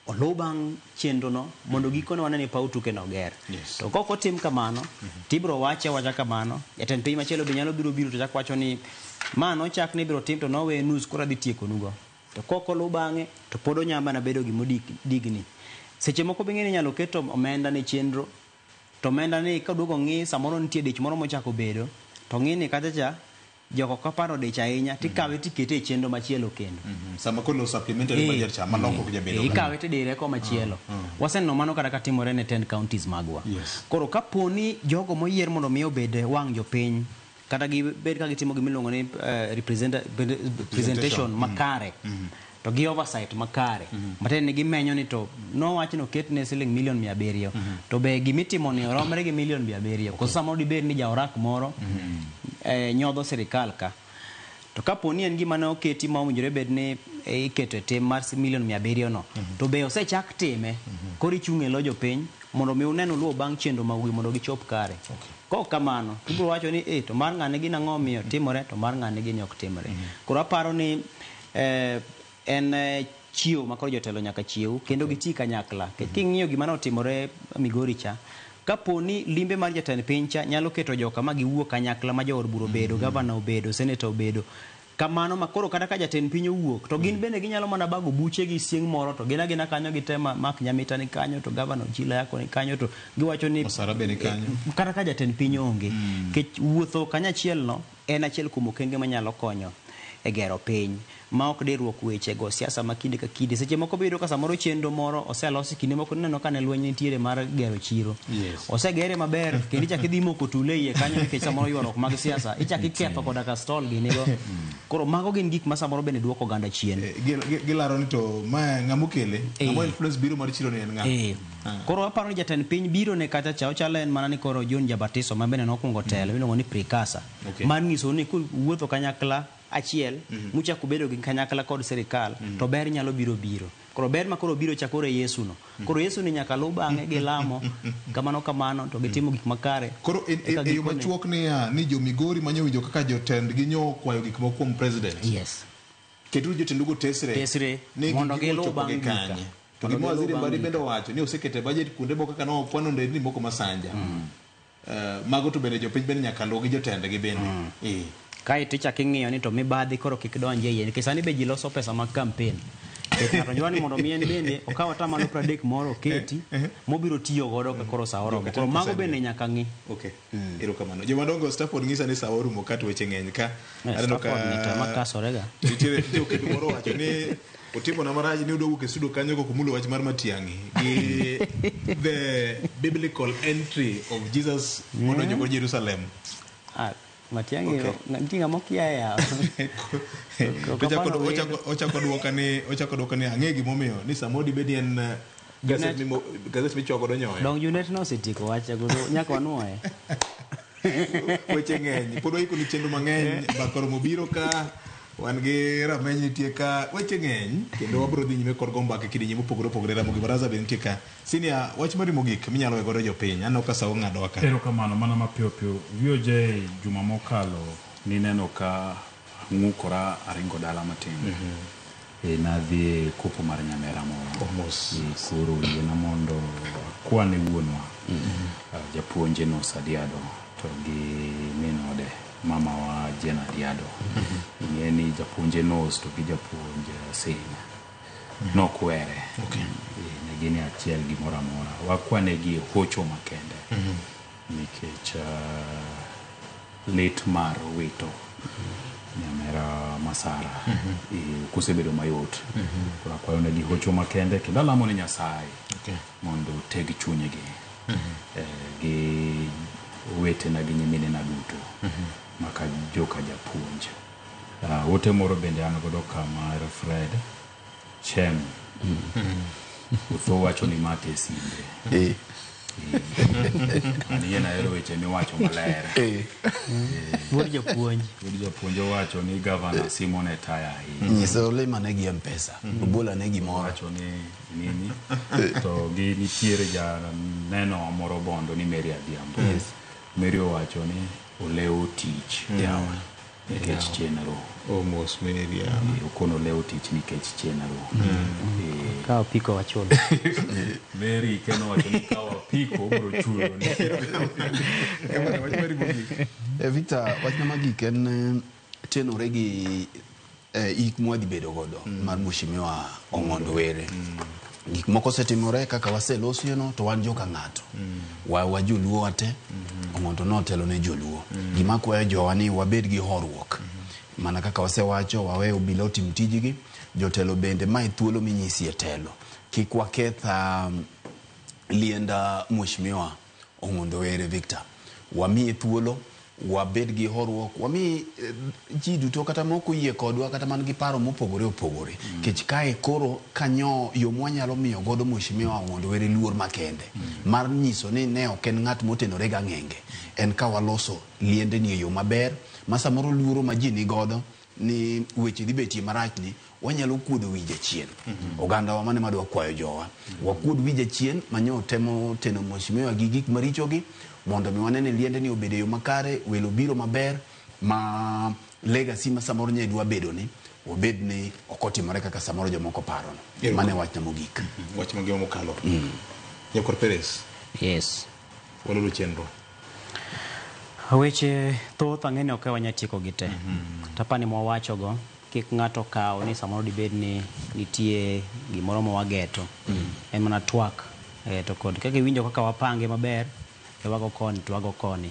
oluw bang' chenro no mondo gikone wane ni paw tuke no oger. Yes. To kok otim kamano, tibiro wache awacha kamano, jatend piny machielo be nyalo biro to chak wacho ni ma nochak ni ibiro tim to nowe nus koro adhi tiekonugo. To kok oluw bang'e to pod onya mana bedo gimodigni. Seche moko be ing'e ni inyalo keto omenda ne chenro to omenda ni kaduogo ng'i samoro nitie dich moro mochako bedo to ng'i ni kacha cha joko ok aparo dich ahinya tikawe tikete e chenro machielo kendo. Sama koro supplementary budget cha ma lokruok jabedo. Ikawe tidire komachielo. Waseneno mano kata katimore ne 10 counties magwa. Yes. Koro kapo ni jogo moyier mondo mi obed wang' jopiny kata gibed ka gitimo gimiluongo ni presentation makare to gi oversight makare matiende ni gimenyo ni to nowach ni oketne siling milion 700 to be gimitimo ni oromre gi milion 700 koso samoro dibed ni jaorak moro nyodho sirikal ka to kapo ni en gima ne oketi ma owinjore bed ni iketo e tim mar milion 700 no to be osechak time koro ichung' e lo jopiny mondo mi unen uluwo bang' chenro mag mondo gichop kare. Kok kamano ibiro wacho ni to mar ng'ane gin ang'o miyo timore to mar ng'ane gini ok timore. Koro aparo ni en chiew ma koro jotelo nyaka chiew kendo giti kanyakla. King'iyo gima notimore Migori cha, kapo ni limbe mar jatend piny cha nyalo keto joka ma giwuok kanyakla ma jood bura obedo, gavana obedo, seneta obedo, kamano ma koro kata ka jatend piny owuok to gin bende ginyalo mana bago buche gi sieng' moro to gin agina kanyo gitema Mark Nyamita ni kanyo to gavana Ochilo Ayako ni kanyo to giwacho ni Osara be ni kanyo. Kata ka jatend piny onge. Nikech wuotho kanyachiel no en achiel kuom okenge manyalo konyo e gero piny ma ok dirruok weche go siasa ma kinde ka kinde. Seche moko biyudo ka samoro chenro moro oselosi kinde moko ineno ka ne lweny nitiere mar gero chiro. Yes. Osegere maber kendo ichak idhi moko tule iye kanyo nikech samoro ywaruok mag siasa ichak iketho koda ka stall gini go. Koro mago gin gik ma samoro bende duoko oganda chien. Gilaro ni to ma ng'ama okele, ng'ama influence biro mar chiro ni en ng'a? Koro aparo ni jatend piny biro ne kacha cha ochalo en mana ni koro John Jabatiso ma bende nokwongo telo miluongo ni precursor. Mar nyiso ni kuwuotho kanyakla achiel muchako bedo gi kanyakla kod sirikal to ber nyalo biro. Koro ber ma koro biro cha koro e Yesu no. Koro Yesu ni nyaka luw bang'e gi lamo kamano kamano to gitimo gik makare. Koro e yo machuok niya ni jo Migori manyo winjo kaka jotendgi nyo kwayo gik moko kuom president. Yes. Keturu jotendugo tesre. Tesre mondo giluw bang' gika. To gima waziri Mbadi bende owacho ni osekete budget kuonde moko kaka nokwano nderni moko Masanja. Mago to bende jopiny bende nyaka luw gi jotendgi bende. Kae to ichako ing'iyo ni to mibadhi koro kik donj e iye nikech sani be ji loso pesa mag campaign. Nikech ng'ato dwaro ni mondo mi en bende okaw atamalo 30 moro oketi mobiro tiyo godo ka koro sa oromo. Koro mago bende nyaka ng'i. Okay. Erokamano. Jomadongo Stafford ng'isa ni sa orumo ka to weche ng'eny ka. Aneno ka Stafford ni to ema kasorega. Nitiere jokedo moro wacho ni otimo na marach ni odwa wuok e studio kanyo komulo wach mar Matiang'i gi the biblical entry of Jesus modonjo go Jerusalem. Matiang'i nitie ng'ama okia e yawo. Ochako duoka ni ang'e gimomiyo ni samoro dibed ni en gazet michwako godo nyoyo. Dong Junet nosetieko wacha godo nyaka wanuoye. Weche ng'eny pod waiko ni chenro mang'eny mbaka oromo biro ka wan gi rameny nitie ka weche ng'eny kendo wabiro dhi nyime kod go mbaka e kidienje mopogore opogore. Ramogi Baraza be nitie ka. Senior, wach mari mogik minyalo we godo jopiny aneno ka sa ong'adowa ka. Erokamano mana mapiyo piyo. VOJ juma mokalo nineno ka ang'ukora aringo dala matin. Nadhi e kopo mar nyamera moro. Koro yiena mondo akwane wuonwa. Japuonj Enos Adiado to gi min ode mama wa Jane Adiado. Ing'e ni japuonj Enos to gi japuonj Sing nokwere. Ne gin e achiel gimoro amora. Wakwanegi e hocho makende. Nikech lit mar wito nyamera Masara kosebedo mayot. Koro akwayo negi hocho makende kendo alamo ni Nyasaye mondo oteg chunygi gi owetena gi nyiminena duto maka joka japuonj. Ote moro bende an godo ka mar Fred Chem. Utho wacho ni make e simbe. An yie nahero weche miwacho maler. Wuod japuonj. Wuod japuonj owacho ni gavana Simon e taya ahinya. Nyiso limane gi M-Pesa. Obolane gimoro. Owacho ni nini to gi nitiere janeno moro bondo ni Mary Adhiambo. Yes. Mary owacho ni olewo tich. Yawa. Nikech chenro. Omos Mary. Okono olewo tich nikech chenro. Ka apiko wachul. Mary keno wacho ni ka wapiko obiro chulo. Victor, wachna magik en tenore gi ik mwadhi bedo godo mar Mheshimiwa Ong'ondo Were. Gik moko osetimore kaka waselosino to wan joka ng'ato. Wa joluo wate, Ong'ondo notelo ne joluo. Gima kwayo jowa ni wabed gi horuok. Mana kaka wasewacho, wawe obila otim tijgi, jotelo bende mae thuolo minyisie telo. Kik waketh lienda Mheshimiwa Ong'ondo Were Victor. Wamiye thuolo, wabed gi horuok, wami ji duto kata mok oyie kodwa kata man gi paro mopogore opogore. Kech kae koro kanyo yo mwanyalo miyo godo Mheshimiwa Ong'ondo Were luor makende. Mar nyiso ni ne ok en ng'at motenore gang'enge. En ka waloso liende ni e yo maber, ma samoro luoro ma ji ni godo ni weche dhi betie marach ni wanyalo kuodo wi jachien. Oganda wa mane madwa kwayo jowa. Wakuod wi jachien manyo temo teno Mheshimiwa gi gik maricho gi mondo mi wane ni liende ni obedo e yo makare, welo biro maber ma legacy ma samoro nye dwa bedo ni obed ni ok otimore kaka samoro jomoko parono. Mane wachna mogik. Wach mangima mokalo. Nyakwar Perez. Yes. Walolo chenro. Weche thoth ang'e ni ok wanyal tieko gi te. Tapani mwawacho go kik ng'ato kaw ni samoro dibed ni nitie gimoro ma wageto. En mana twak. To kod kaka iwinjo kaka wapange maber, to wago koni to wago koni.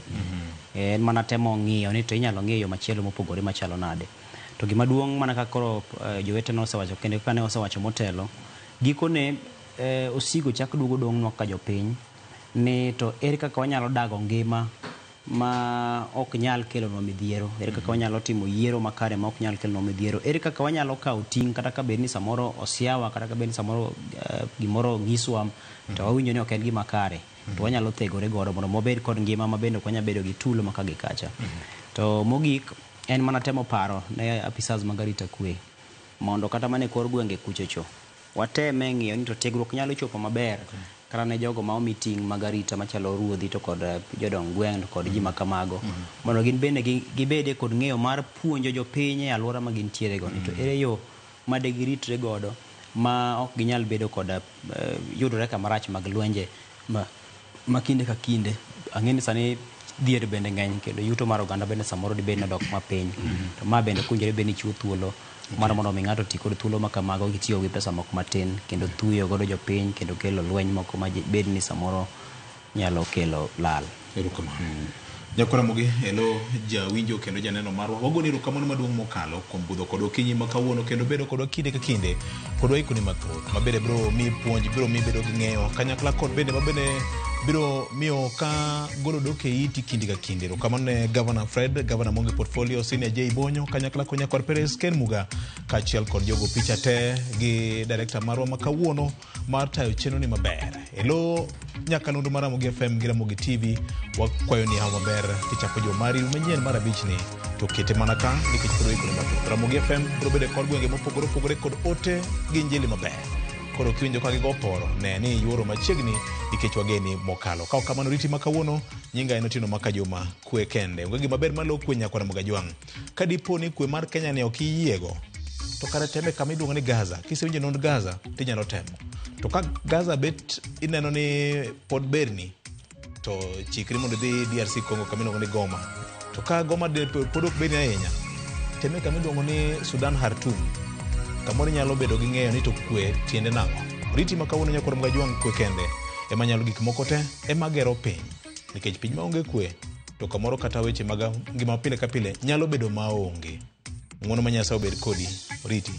En mana temo ng'iyo ni to inyalo ng'iyo yo machielo mopogore machalo nade. To gima duong' mana kaka koro jowete nosewacho kendo kaka ne wasewacho motelo, gikone osigo chak duogo dong'nwa kaka jopiny ni to ere kaka wanyalo dago ngima ma ok nyal kelonwa midhiero, ere kaka wanyalo timo yiero makare ma ok nyal kelonwa midhiero, ere kaka wanyalo kawo ting' kata ka bed ni samoro osiawa, kata ka bed ni samoro gimoro onyiswa to wawinjo ni ok en gima kare, to wanyalo thegore godo mondo wabed kod ngima ma bende ok wanyal bedo gi tulo ma ka gi kacha. To mogik en mana temo paro ne apisas mag arita kwe mondo kata mana e kor gwenge kuchocho wateme ng'iyo ni to tiegruok nyalo chopo maber kata ne jogo ma omi ting' mag arita machalo ruodhi to kod jodong gweng' to kod ji ma kamago mondo gin bende gibede kod ng'eyo mar puonjo jopiny e alwora ma gintiere go ni to ere yo ma de giritre godo ma ok ginyal bedo kod yudore kamarach mag lwenje ma kinde ka kinde. Ang'e ni sani dhier bende ng'eny kendo yuto mar oganda bende samoro dibed ni odok mapiny. To ma bende kowinjore bed ni chiwo thuolo mar mondo mi ng'ato oti kod thuolo ma kamago gitiyo gi pesa moko matin kendo thuyo godo jopiny kendo kelo lweny moko ma bed ni samoro nyalo kelo lal. Erokamano. Nyakwar Ramogi, elo jawinjo kendo janeno marwa. Wagoni erokamano maduong' mokalo kuom budho kodwa okinyi ma kawuono kendo bedo kodwa kinde ka kinde kodwa ikoni mathoth mabende biro mi puonj, biro mi bedo gi ng'eyo kanyakla kod bende mabende biro miyo ka golo dok e iti kinde ka kinde. Erokamano ne Governor Fred, Governor Mongi Portfolio, Senior J Bonyo, kanyakla kod Nyakwar Perez, Ken Muga, kaachiel kod jogo picha te gi director marwa ma kawuono mar tayo chenro ni maber. Elo nyakalondo mar Ramogi FM gi Ramogi TV, wakwayo ni haw maber kichako juma mari manyien mar abich ni to kete mana ka nikech pod waikore mathoth. Ramogi FM biro bedo e kor gwenge mopogore opogore kod ote gi injili maber. Koro kiwinjo ka gigo poro, ne ni yuoro machiegni nikech wageni mokalo. Ka ok kamano riti ma kawuono, nyinga en Otieno Makajuma, kwe kende. Onge gima ber malo kwe nyakwar Ramogi Ajwang'. Ka dipo ni kwe mar Kenya ni ok iyiego, to kare teme kama iluongo ni Gaza. Kisewinjo nond Gaza, tinyalo temo. To ka Gaza bet ineno ni pod berni, to chikri mondo idhi DRC Congo kama iluongo ni Goma. To ka Goma pod ok berni ahinya, teme kama iluongo ni Sudan Khartoum. Kamoro inyalo bedo gi ng'eyo ni to kwe tiende nang'o. Riti ma kawuono nyakwar Ramogi Ajwang' kwe kende ema nyalo gik moko te ema gero piny. Nikech piny maonge kwe to kamoro kata weche mag ngima pile ka pile nyalo bedo maonge. Ng'wono ma Nyasaye obed kodi. Riti.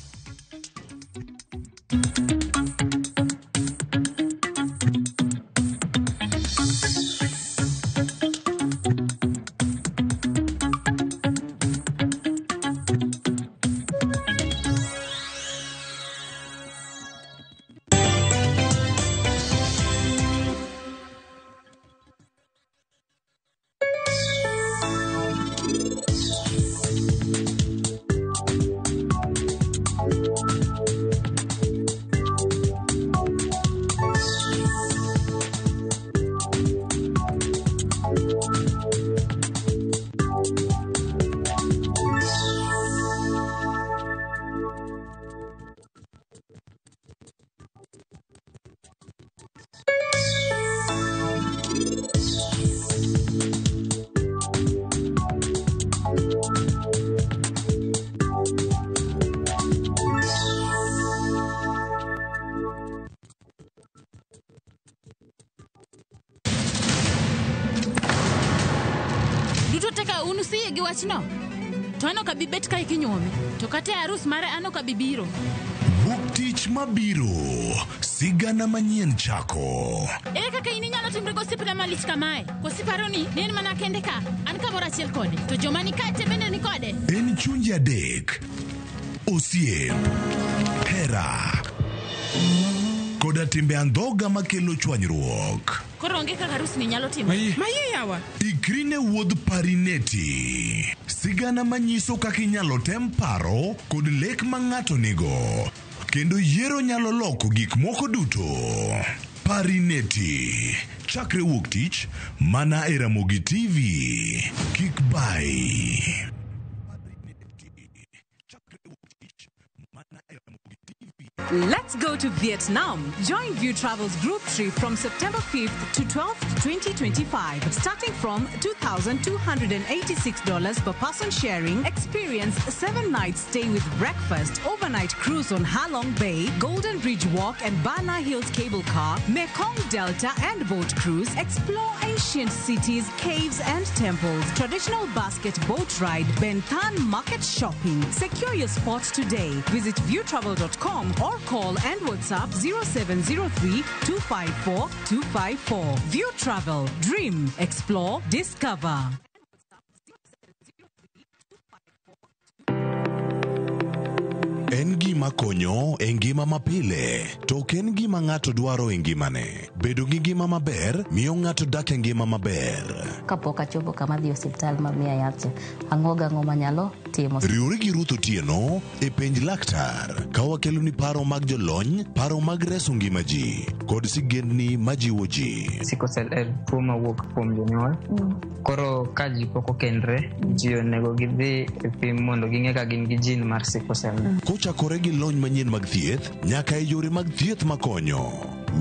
Kosiyie gi wachno, to an ok abi bet kae kinyuome, to kata e arus mare an ok abi biro. Wuok tich mabiro, sigana manyien chako. Ere kaka in inyalo timri gosiepna malich kamae? Koso iparo ni ne en mana kende ka, an kamoro achiel kode, to joma ni kae te bende ni kode? En chunje adek, osiep, hera, koda timbe andhoga makelo chwanyruok. Koro onge kaka arusni nyalo timore. Maye yawa. Ikri ne wuodh Parineti. Sigana manyiso kaka inyalo tem paro kod lek ma ng'ato nigo. Kendo yiero nyalo loko gik moko duto. Parineti. Chakre wuok tich, mana e Ramogi TV. Kik bai. Let's go to Vietnam. Join View Travel's group trip from September 5th to 12th, 2025. Starting from $2,286 per person sharing, experience 7-night stay with breakfast, overnight cruise on Halong Bay, Golden Bridge Walk and Bana Hills Cable Car, Mekong Delta and boat cruise, explore ancient cities, caves and temples, traditional basket boat ride, Ben Thanh market shopping. Secure your spot today. Visit viewtravel.com or call and WhatsApp 0703 254 254. View Travel. Dream, explore, discover. En gima konyo e ngima mapile, to ok en gima ng'ato dwaro e ngimane. Bedo gi ngima maber miyo ng'ato dak e ngima maber. Kapok achopo kama adhi e osiptal ma miya yath cha, ang'o gang'o manyalo timo. Riwri gi Ruth Otieno e Penj Laktar ka wakeloni paro mag jolony, paro mag reso ngima ji, kod sigendni majiwo ji. Sickle cell en tuo mawuok kuom jonyuol. Koro ka ji pok okendre, ji onego gidhi e pim mondo ging'e ka gin gi gene mar sickle cell. Kochakore gi lony manyien mag thieth nyaka e yore mag thieth makonyo,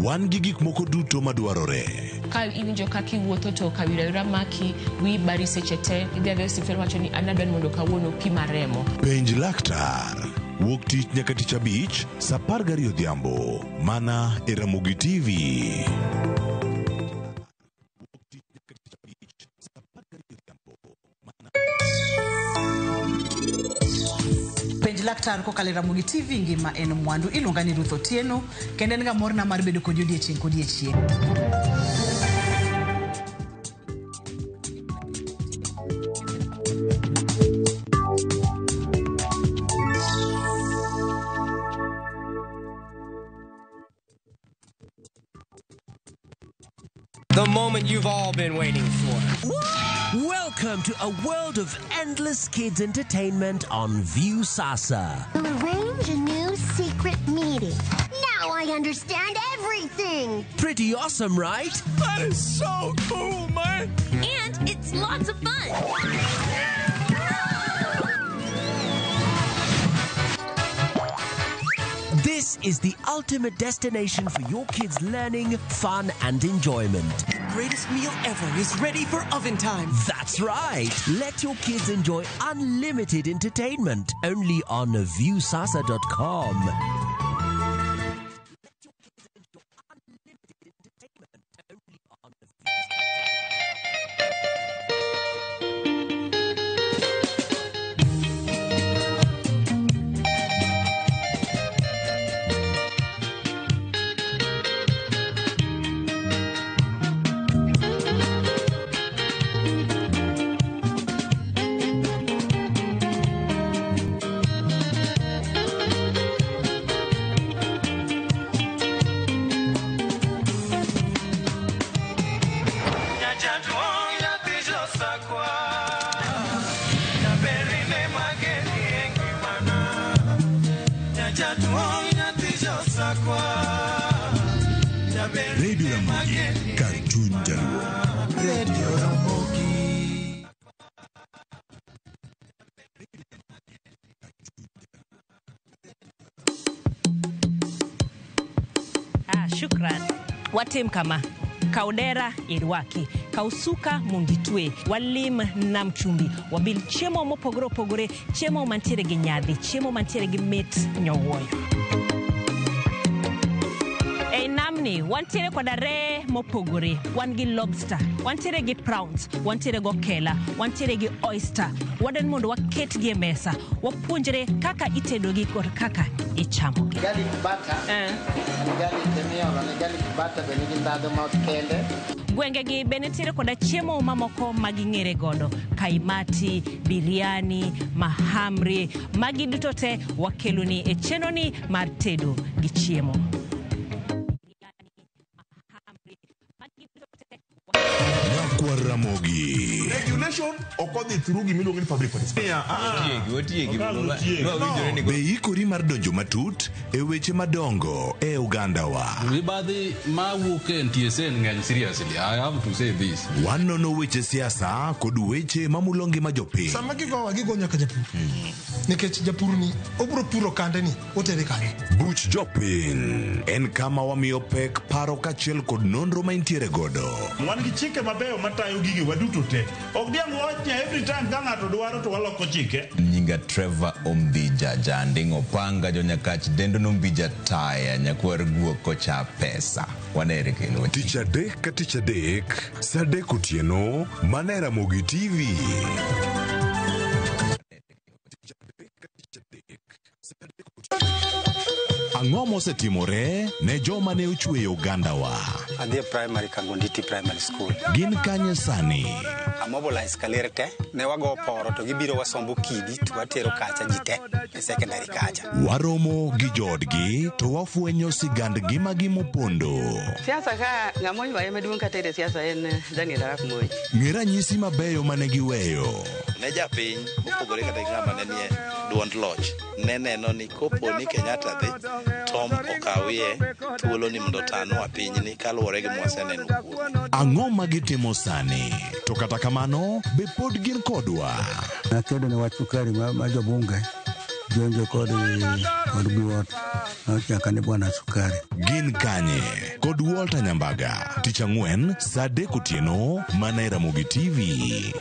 wan gi gik moko duto madwarore. Ka iwinjo kaka iwuotho to kawira wira maki, wiyi bari seche te, idhi adhiya e osiptal wacho ni an adwa ni mondo kawuono pima remo. Penj laktar. Wuok tich nyaka tich abich, saa 12 odhiambo, mana e Ramogi TV. Penj laktar kokalo e Ramogi TV ngima en mwandu. Iluonga ni Ruth Otieno kendo en ga morna mar bedo kodi odiechieng' kodiechieng'. The moment you've all been waiting for. Welcome to a world of endless kids entertainment on Viusasa. We'll arrange a new secret meeting. Now I understand everything. Pretty awesome, right? That is so cool, man. And it's lots of fun. This is the ultimate destination for your kids' learning, fun, and enjoyment. Greatest meal ever is ready for oven time. That's right. Let your kids enjoy unlimited entertainment only on viewsasa.com. Radio Ramogi, kar chuny jaluo. Radio Ramogi. Ah, shukran. Watim kama. Kaw dera irwaki, kaw suka mondo itwe, walim nam chumbi, wabil chiemo mopogore opogore, chiemo mantiere gi nyadhi, chiemo mantiere gi mit nyowuoyo. Ei namni Wantiere koda reye mopogore. Wan gi lobster, wantiere gi prawns, wantiere gi okela, wantiere gi oyster. Wadwani mondo waketgi e mesa, wapuonjre kaka itedogi kod kaka ichamogi. Garlic butter. En garlic emiolo ne garlic butter be nigi ndhadhu ma kende. Gwengegi be nitiere koda chiemo mamoko ma ging'ere godo, kaimati, biryani, mahamri. Magi duto te wakeloni e chenroni mar tedo gi chiemo. Nyakwar Ramogi. Regulation ok odhi through gima iluongo ni public participation. Be ikori mar donjo matut e weche madongo e ogandawa? Mibadhi ma wuok e NTSA ng'eny seriously. I have to say this. Wanono weche siasa kod weche mamulo ngima jopiny. Sama gigowa gigo nyaka japur. Nikech japur ni obiro puro kande ni otere kanye. Buch jopiny en kama wamiyo pek paro kaachiel kod nonro ma intiere godo. Wan gi chike mabeyo matayo gige waduto te. Ok diang' wach ni every time ka ng'ato dwaro to waloko chike. Nyinga Trevor Ombija Janding Opanga Jonyakach Dendo Nombija Taya Nyakwar Guok Kocha Pesa. Wanere kendo. Tich adek ka tich adek, saa adek otieno, mana e Ramogi TV. Ang'o mosetimore ne joma ne ochweyo ogandawa? Adhi e primary Kangonditi Primary School. Gin kanye sani? Amobilize kaler te, ne wago poro to gibiro wasombo kidi to watero kacha ji te e secondary kacha. Waromo gi joodgi to wafwenyo sigand ngimagi mopondo. Siasa ka ng'ama oywaye maduong' kata e siasa en Daniel Arap Moi. Ng'e ranyisi mabeyo mane giweyo. Ne japiny mopogore kata gi ng'ama ne nie duond loch ne neno ni kopo ni Kenyatta dhi Tom okawie thuolo ni mondo otanwa pinyni kaluwore gi mwaseneno kuome. Ang'o ma gitimo sani? To kata kamano, be pod gin kodwa? Nakedo ne wach sukari ma jobunge jonjo kod biwot nochaka ni bwana sukari. Gin kanye? Kod Walter Nyambaga. Tich ang'wen, saa adek otieno, mana e Ramogi TV.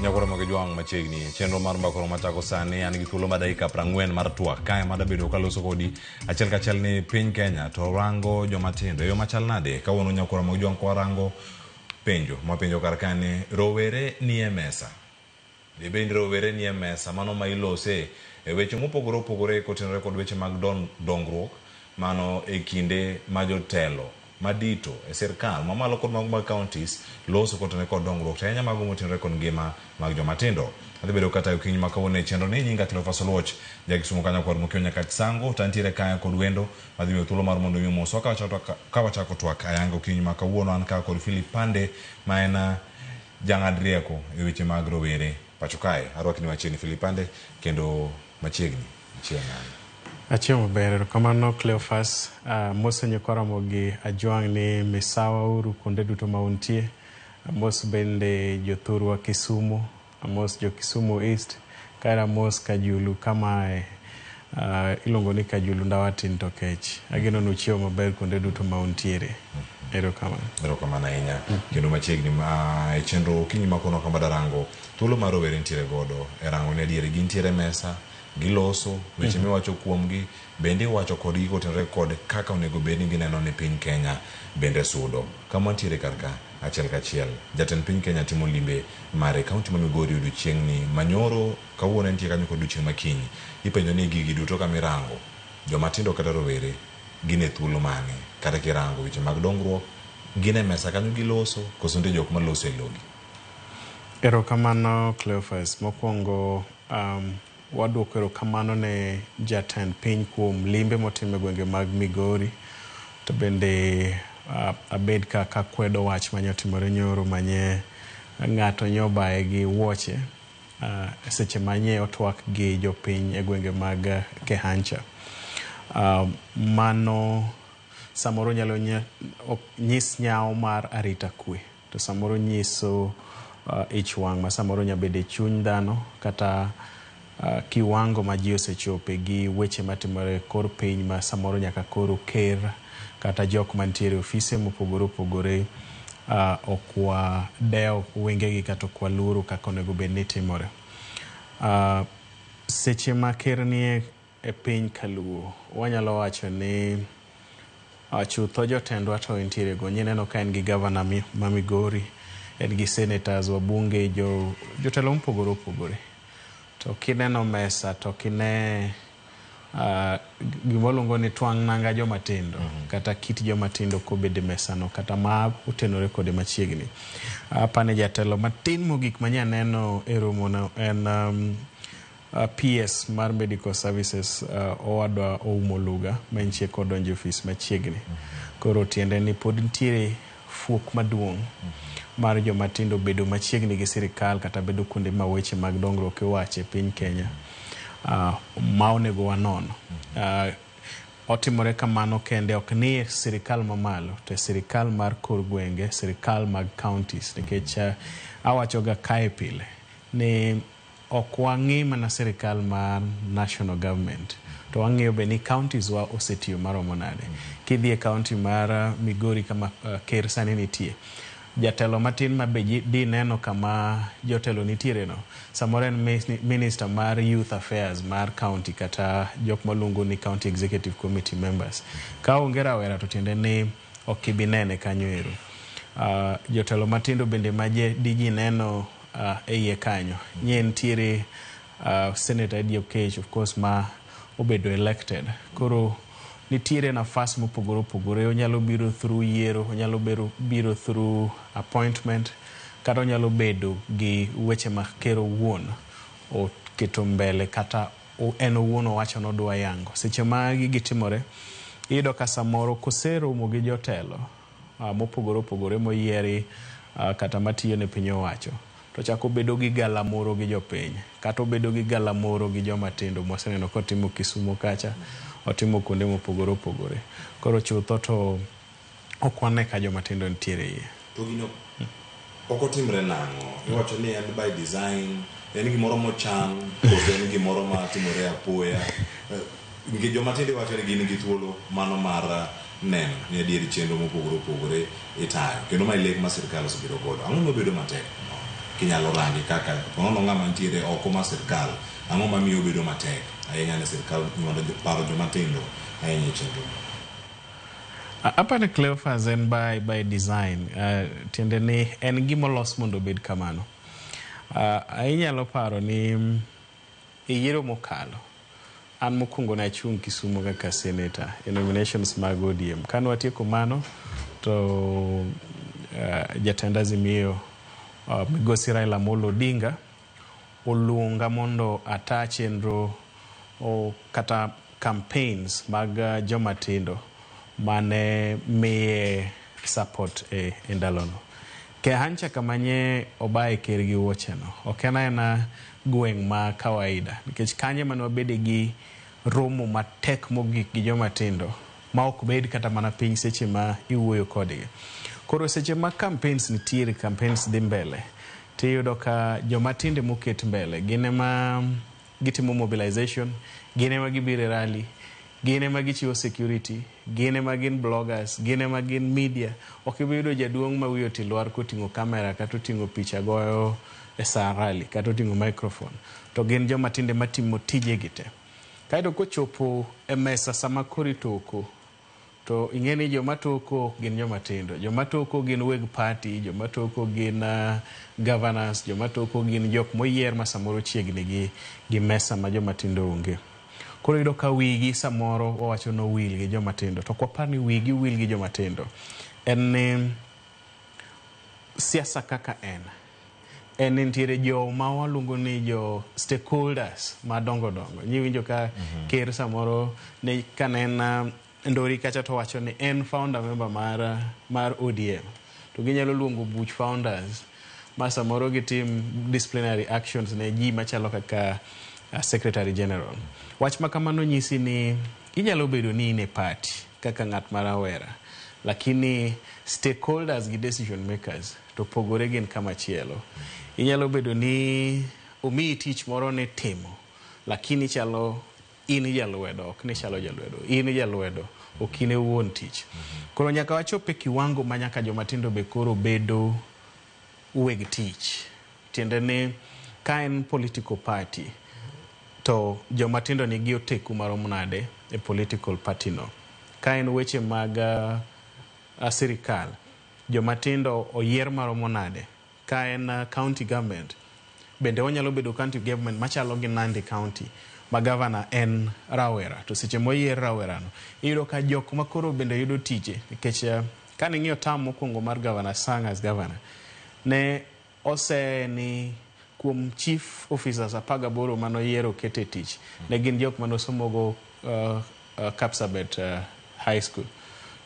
Nyakwar Ramogi Jwang' machiegni chenro mar mbakoro machako sani an gi thuolo mar dakika 40 mar twak kae madabedo kaloso kodi achiel kachiel ni piny Kenya to rango joma tindo e yo machal nade kawuono Nyakwar Ramogi Jwang' kwarango penjo mapenjo kar kae ni rowere nie mesa dibed ni rowere nie mesa mano ma ilose e weche mopogore opogore kotenore kod weche mag dongruok mano e kinde ma jotelo madito e sirkal mamalo kod mago mag counties loso kotenore kod dongruok to ahinya mago motenore kod ngima mag joma tindo. Adhi bedo kata okinyi ma kawuono e chenro ni nyinga Cleophas Oluoch ja Kisumu kanyo kod Mokio Nyakach Sango to antiere kae kod wendo madhi miyo thuolo mar mondo mi omoswa ka wachako twak ayanga okinyi ma kawuono an ka kod Philip Pande ma en jang'ad rieko e weche mag rowere pacho kae. Arwakni machiegni Philip Pande kendo machiegni chieng' nade? Achiemo maber, erokamano Cleophas. Mos nyikwa Ramogi Ajwang' ni misawa uru kuonde duto ma untie. Amos bende jothurwa Kisumu, amos jo Kisumu East, kae amos Kajulu kamae iluongo ni Kajulu Ndawatin to kech. Ageno ni uchiemo maber kuonde duto ma untiere. Erokamano. Erokamano ahinya. Kendo machiegni e chenro okinyi ma kawuono kama darango thuolo mar rowere nitiere godo e rango ni adieri gintiere e mesa giloso weche miwacho kuomgi bende iwacho kodgi kotenore kod kaka onego bed ni gineno ni piny Kenya bende sudo. Kama wantiere kar ka achiel kachiel jatend piny Kenya timo limbe mare kaunti ma Migori odiochieng'ni manyoro kawuono entie kanyo kod odiochieng' makiny. Ipenjo ni gigi duto kamirango joma tindo kata rowere gin e thuolo mane kata kirango weche mag dongruok gin e mesa kanyo giloso koso nitie jok maloso e logi. Erokamano Cleophas. Mokwongo waduoko erokamano ne jatend piny kuom limbe motimo e gwenge mag Migori to bende abed ka kwedo wach manye otimore nyoro manye ng'ato nyobaye gi wuoche seche manye otwak gi jopiny e gwenge mag Kehancha. Mano samoro nyalo nyis nyawo mar arita kwe, to samoro nyiso ich wang' ma samoro nyalo bedo e chuny dhano kata kiwango ma ji osechope gi weche matimore e kor piny ma samoro nyaka koro ker kata jok mantiere e ofise mopogore opogore ok wadewo wengegi kata ok waluoro kaka onego bed ni timore. Seche ma ker nie e piny kaluo, wanyalo wacho ni chutho jotendwa to entiere go. Ineno ka en gi gavana ma Migori, en gi senators, wabunge, jotelo mopogore opogore. To kineno mesa to kine gima ni twang' nanga joma tindo kata kit joma tindo kobedo e mesa no kata ma otenore kode machiegni. Apani jatelo matin mogik manya neno e romo no en PS mar Medical Services, owadwa Oumo Luga, ma entie kodonjo e ofis machiegni. Koro tiende ni pod nitiere fuok maduong' mar joma tindo bedo machiegni gi sirikal kata bedo kuonde ma weche mag dongruok iwache e piny Kenya ma onego wanon. Otimore kamano kende ok ni e sirikal mamalo to e sirikal mar kor gwenge, sirikal mag counties, nikech awacho ga kae pile ni ok wang'i mana sirikal mar national government to wang'iyo be ni counties wa osetiyo maromo nade. Kidhi e county mar Migori kama ker sani nitie, jatelo matin ma be di neno kama jotelo nitiere no, samoro en minister mar youth affairs mar county kata jok maluongo ni county executive committee members. Ka onge rawera to tiende ni ok ibi nene kanyo ero. Jotelo matindo bende ma diji neno e iye kanyo, nye nitiere Senator Eddie Oketch, of course, ma obedo elected. Koro nitiere nafas mopogore opogore, onyalo biro through yiero, onyalo biro through appointment, kata onyalo bedo gi weche ma ker owuon oketo mbele kata en owuon owacho nodwa yango. Seche ma gigi timore, iyudo ka samoro koseromo gi jotelo mopogore opogore moyieri kata matiyo ne piny owacho, to chako bedo gi galamoro gi jopiny kata obedo gi galamoro gi joma tindo mwaseneno kotimo Kisumu kacha, otimo kuonde mopogore opogore. Koro chutho to ok wane ka joma tindo nitiere iye. To gino ok otimre nang'o? Iwacho ni en by design, en gimoro mochan, koso en gimoro matimore apoya? Nikech joma tindo iwacho ni gin gi thuolo mano mar neno ni adieri chenro mopogore opogore itayo, kendo mae lek ma sirikal osebedo godo. Ang'o mabedo matek? Kinyalo range kaka ponono ng'ama nitiere oko mar sirikal, ang'o mamiyo obedo matek ahinya ne sirikal mondo paro joma tindo ahinya e chenro? Apani Cleophas en by design, tiende ni en gima olos mondo obed kamano. Inyalo paro ni e yiero mokalo, an mokwongo nachung' Kisumu kaka senator e nominations mag ODM. Kane watieko mano, to jatend Azimio Migosi Raila Amolo Odinga oluonga mondo ata chenro kata campaigns mag joma tindo mane miye support e ndalono. Kehancha kama nye obaye ker gi wuocheno ok en aena gweng' ma kawaida, nikech kanyo ema ne wabede gi romo matek mogik gi joma tindo ma ok bed kata mana piny seche ma iwuoyo kodgi. Koro seche ma campaigns nitiere, campaigns dhi mbele, tiyudo ka joma tindo moket mbele gin ema gitimo mobilization, gin ema gibiro e rally, gin ema gichiwo security, gin ema gin bloggers, gin ema gin media. Ok ibi yudo jaduong' ma wiye oti lwar koting'o kamera kata oting'o picha goyo e sa rally kata oting'o microphone. To gin joma tindo matimo tijegi te. Kaeto kochopo e mesa sama koro itoko, to ing'e ni joma toko gin joma tindo. Joma toko gin weg party, joma toko gin governors, joma toko gin jok moyier ma samoro chiegni gi mesa ma joma tindo onge. Koro iyudo ka wigi samoro wawacho ni owil gi joma tindo, to ok wapar ni wigi wil gi joma tindo. En ni siasa kaka en nitiere joma waluongo ni jo stakeholders madongo dongo. Nyiwinjo ka ker samoro ne kane en Ndori kacha to wacho ni en founder member mar ODM to ginyalo luongo buch founders ma samoro gitim disciplinary actions ne ji machalo kaka secretary general. Wach ma kamano nyisi ni inyalo bedo ni in e party kaka ng'at ma rawera, lakini stakeholders gi decision makers to pogore gin kama chielo. Inyalo bedo ni omiyi tich moro ni timo, lakini chalo in jalwedo, ok ni chalo jalwedo, in jalwedo, ok in e wuon tich. Koro nyaka wachop e kiwango ma nyaka joma tindo be koro bedo weg tich. Tiende ni ka en political party to joma tindo nigi oteku marom nade e political party no. Ka en weche mag sirikal, joma tindo oyier maromo nade. Ka en county government, bende onyalo bedo county government machalo gi Nandi County ma governor en rawera, to seche moyier rawerano iyudo ka jok makoro bende yudo tije, nikech kane ing'iyo term mokwongo mar Governor Sang as governor, ne ose ni kuom chief officers 18 manoyiero kete tich, ne gin jok manosomogo Kapsabet High School.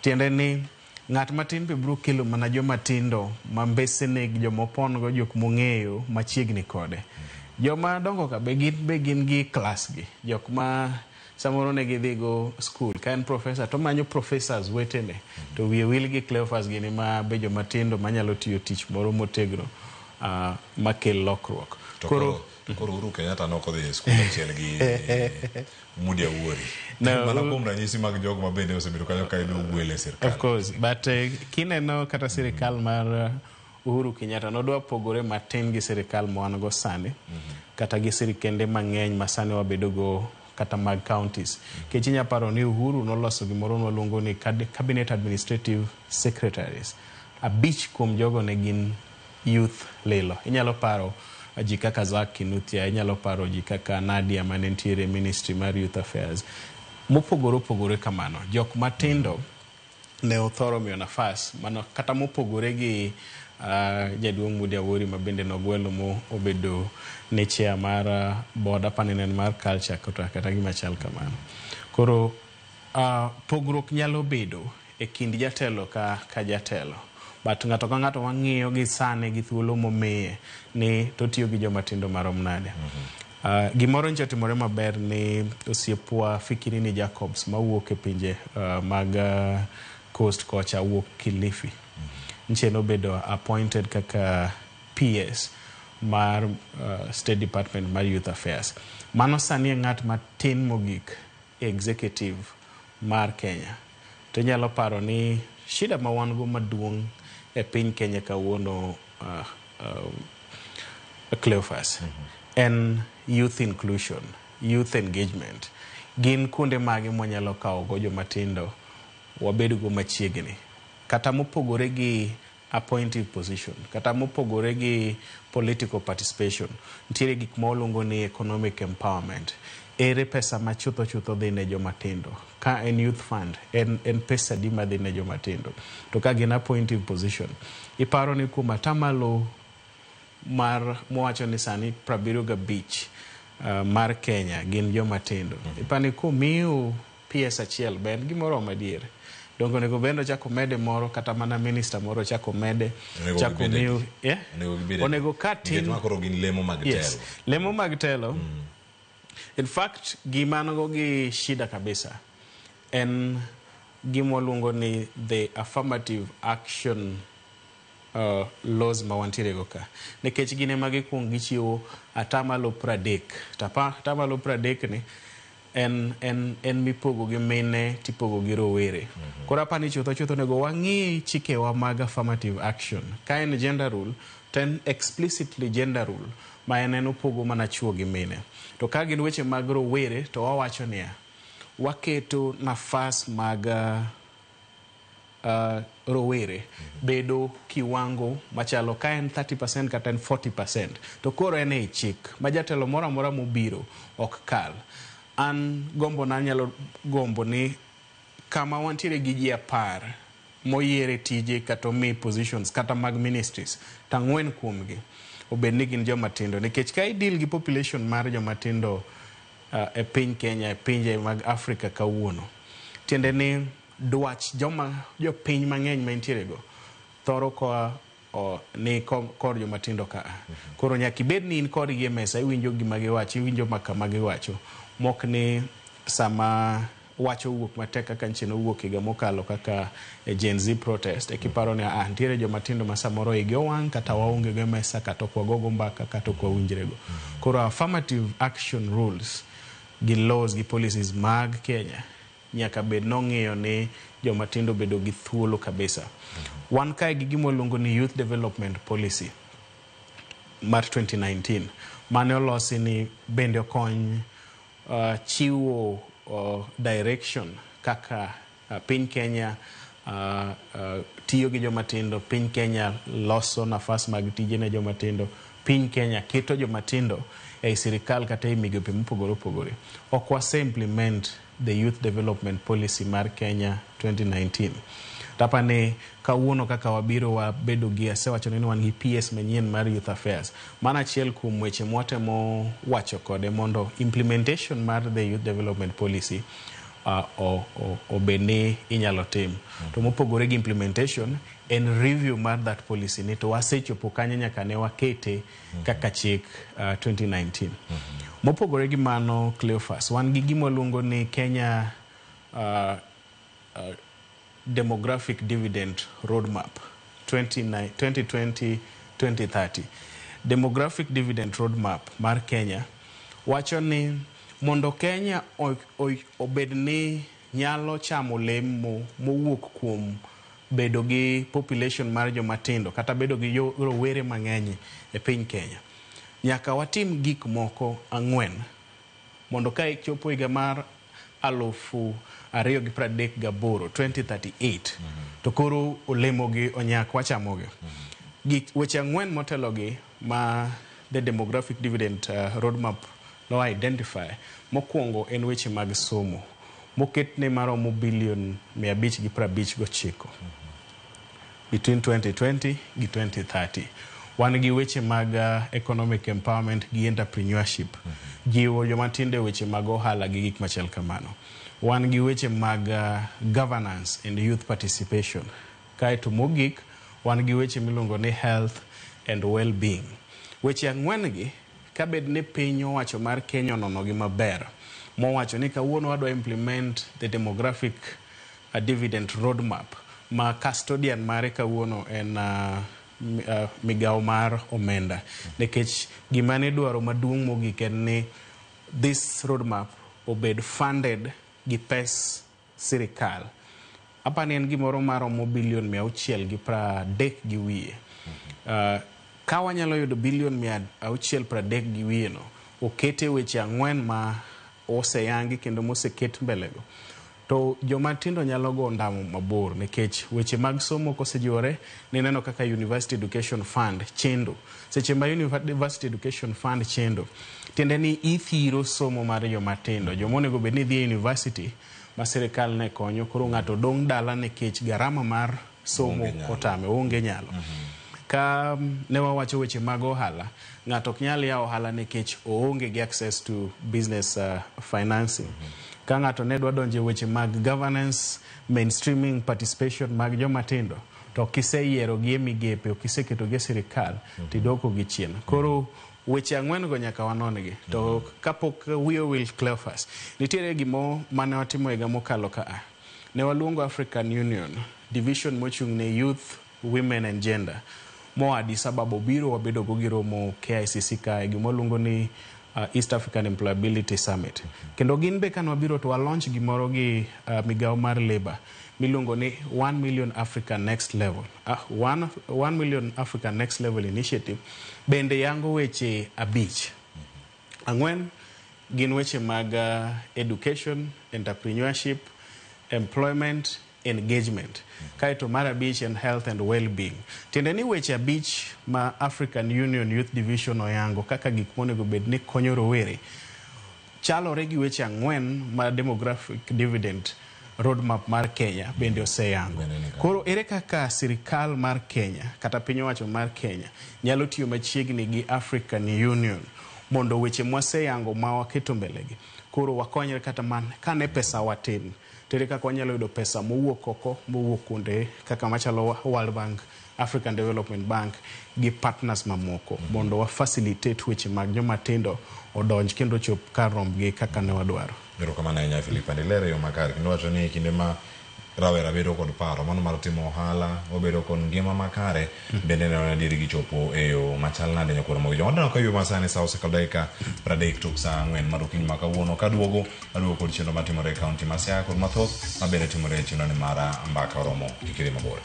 Tiende ni ng'at matin be biro kelo mana joma tindo ma mbesene, joma opon go, jok mong'eyo machiegni kode. Joma dongo ka be gin gi class gi, jok ma samoro ne gidhi go school. Ka en professor to manyo professors wetene, to wiye wil gi Cleophas gini ma be joma tindo manyalo tiyo tich moro motegno makel lokruok. Koro Uhuru Kenyatta ne ok odhi e skul achiel gi Moody Awuori. Mana kuom ranyisi mag jogo ma bende osebedo kanyo ka yudo gwel e sirkal. Of course, but kineno kata sirikal mar Uhuru Kenyatta nodwa pogore matin gi sirikal ma wan go sani, kata gi sirikende mang'eny ma sani wabedo go kata mag counties. Nikech inya paro ni Uhuru noloso gimoro mwaluongo ni Cabinet Administrative Secretaries. 5 kuom jogo ne gin youth lilo. Inyalo paro ji kaka Zack Kinuthia, inyalo paro ji kaka Nadia mane nitiere Ministry mar Youth Affairs. Mopogore opogore kamano, jok matindo ne othoro miyo nafas mano kata mopogore gi jaduong' Moody Awuori ma bende nogwelo mo obedo ne chair mar board apani ne en mar culture kata gima chal kamano. Koro pogruok nyalo bedo e kind jatelo ka jatelo. But ng'ato ka ng'ato wang'iyo gi sani gi thuolo momiye ni to tiyo gi joma tindo marom nade. Gimoro nyicha otimore maber ni osiepwa Fikirini Jacobs mawuok e pinje mag Coast kocha wuok Kilifi. Nche nobedo appointed kaka PS mar State Department mar Youth Affairs. Mano sani e ng'at matin mogik e executive mar Kenya. To inyalo paro ni shida ma wan go maduong' e piny Kenya kawuono, Cleophas, en youth inclusion, youth engagement. Gin kuonde mage mwanyalo kawo go joma tindo wabed go machiegni, kata mopogore gi appointive position, kata mopogore gi political participation, nitiere gik ma waluongo ni economic empowerment. Ere pesa ma chutho chutho dhi ne joma tindo? Ka en youth fund, en pesa di madhi ne joma tindo? To ka gin appointive position, iparo ni kuom atamalo mar mwacho ni sani 75 mar Kenya gin joma tindo. Iparo ni komiyo PS achiel be en gimoro madier? Dongo onego bende ochak omede moro, kata mana minister moro ochak omede, chak omiyo, onego ka tin koro gin lemo mag telo. Yes, lemo mag telo. In fact, gima an go gi shida kabisa en gima waluongo ni the affirmative action laws ma wantiere go ka. Nikech gin ema gikuongo gichiwo atamalo 30. To atamalo 30 ni en mipogo gi mine tipogo gi rowere. Koro apani chutho chutho onego wang'i chikewa mag affirmative action. Ka en gender rule, to en explicitly gender rule ma en opogo mana chuo gi mine. To ka gin weche mag rowere to wawacho niya, waketo nafas mag rowere bedo kiwango machalo ka en 30% kata en 40%, to koro en ei chik ma jatelo moro amora mobiro ok kal. An gombo na nyalo gombo ni kama wantiere gi ji 10 moyiere tije kata omi positions kata mag ministries, to 4 kuomgi obed ni gin joma tindo, nikech ka i deal gi population mar joma tindo e piny Kenya, e pinje mag Afrika kawuono, Tiende ni dwach joma jopiny mang'eny ma intiere go thoro koa ni kor joma tindo ka. Koro nyaka ibed ni in kodgi e mesa, iwinjo gima giwacho, iwinjo kama giwacho. Mok ni sama wach owuok matek kaka nche nowuok higa mokalo kaka e Gen Z protest, e kiparo ni nitiere joma tindo ma samoro igi owang' kata waonge go e mesa, kata ok wagogo mbaka, kata ok wawinjrego. Koro affirmative action rules gi laws gi policies mag Kenya nyaka bed nong'iyo ni joma tindo bedo gi thuolo kabisa. Wan kae gi gima waluongo ni Youth Development Policy mar 2019 mane olosi ni bende okony chiwo direction kaka piny Kenya tiyo gi joma tindo, piny Kenya loso nafas mag tije ne joma tindo, piny Kenya keto joma tindo ei sirikal kata ei migepe mopogore opogore. Ok wase implement the Youth Development Policy mar Kenya 2019. Tapani kawuono kaka wabiro wabedo gi, asewacho ni wan gi PS manyien mar Youth Affairs. Mano achiel kuom weche mwatemo wacho kode mondo implementation mar the Youth Development Policy obed ni inyalo tim. To mopogore gi implementation, en review mar that policy ni to wasechopo kanye nyaka ne wakete kaka chik 2019. Mopogore gi mano, Cleophas, wan gi gima waluongo ni Kenya Demographic Dividend Roadmap 2020-2030. Demographic Dividend Roadmap mar Kenya wacho ni mondo Kenya obed ni nyalo chamo lemo mowuok kuom bedo gi population mar joma tindo kata bedo gi rowere mang'eny e piny Kenya, nyaka watim gik moko ang'wen mondo ka ichopo higa mar 2038 2038 to koro olemogi onyak wachamogi. Gik weche ang'wen motelogi ma the Demographic Dividend Roadmap no identify, mokwongo en weche mag somo moketne maromo bilion 559 between 2020 gi 2030. Wan gi weche mag economic empowerment gi entrepreneurship, jiwo joma tindo e weche mag ohala gi gik machal kamano. Wan gi weche mag governance and youth participation. Kaeto mogik, wan gi weche miluongo ni health and well-being. Weche ang'wen gi, kabed ni piny owacho mar Kenya onono gi maber, mowacho ni kawuono wadwa implement the demographic dividend roadmap ma custodian mare kawuono en migawo mar omenda, nikech gima ne dwaro maduong' mogik en ni this roadmap obed funded gi pes sirikal. Apani en gimoro maromo bilion 630 gi wiye. Ka wanyalo yudo bilion 630 gi wiye no, okete weche ang'wen ma oseyangi kendo moseket mbelego, to joma tindo nyalo go ndamo mabor, nikech weche mag somo kosejiwore, nineno kaka University Education Fund chendo. Seche ma University Education Fund chendo, tiende ni ithiro somo mar joma tindo, joma onego bed ni dhi e university ma sirikal ne konyo, koro ng'ato dong' dala nikech garama mar somo otame, onge nyalo. Ka ne wawacho weche mag ohala, ng'ato ok nyal yawo ohala nikech oonge gi access to business financing. Ka ng'ato ne dwa donjo e weche mag governance, mainstreaming participation mag joma tindo, to kiseyiero gi e migepe, ok iseketo gi e sirikal, tidwoko gi chien. Koro weche ang'wen go nyaka wanon gi. To kapok we will Cleophas, nitiere gimo mane watimo higa mokalo ka. Ne waluongo African Union division mochung' ne youth, women and gender moa Addis Ababa obiro wabedo go gi romo KICC kae, gima waluongo ni East African Employability Summit. Kendo gin be kane wabiro to wa launch gimoro gi migawo mar labor miluongo ni 1 Million Africa Next Level. 1 Million Africa Next Level Initiative bende yango weche abich. Ang'wen gin weche mag education, entrepreneurship, employment, engagement. Kaeto mar abich en health and well-being. Tiende ni weche abich ma African Union Youth Division oyango kaka gik monego bed ni konyo rowere chalore gi weche ang'wen ma demographic dividend roadmap mar Kenya bende oseyango. Koro ere kaka sirikal mar Kenya kata piny owacho mar Kenya nyalo tiyo machiegni gi African Union mondo weche mwaseyango ma waketo mbelegi Koro wakonyre kata man kane pesa watin, to ere kaka wanyalo yudo pesa mowuok oko, mowuok kuonde kaka machalo World Bank, African Development Bank gi partners mamoko mondo wa facilitate weche mag joma tindo odonj kendo ochop kar rombgi kaka ne wadwaro. Erokamano ahinya Philip, and ilero e yo makare kendo iwacho ni e kinde ma rawera bedo kod paro mano mar timo ohala, obedo kod ngima makare, bende neno ni adieri gichopo e yo machal nade nyakwar Ramogi Jwang'. Waneno ka yo masani sa osekalo dakika 30 tok sa 4 mar okinyi ma kawuono. Kaduogo, aduogo kod chenro matimore e kaunti ma Siaya kod mathoth ma bende timore e chenro ni mar Mbaka Oromo. Kik idhi mabor.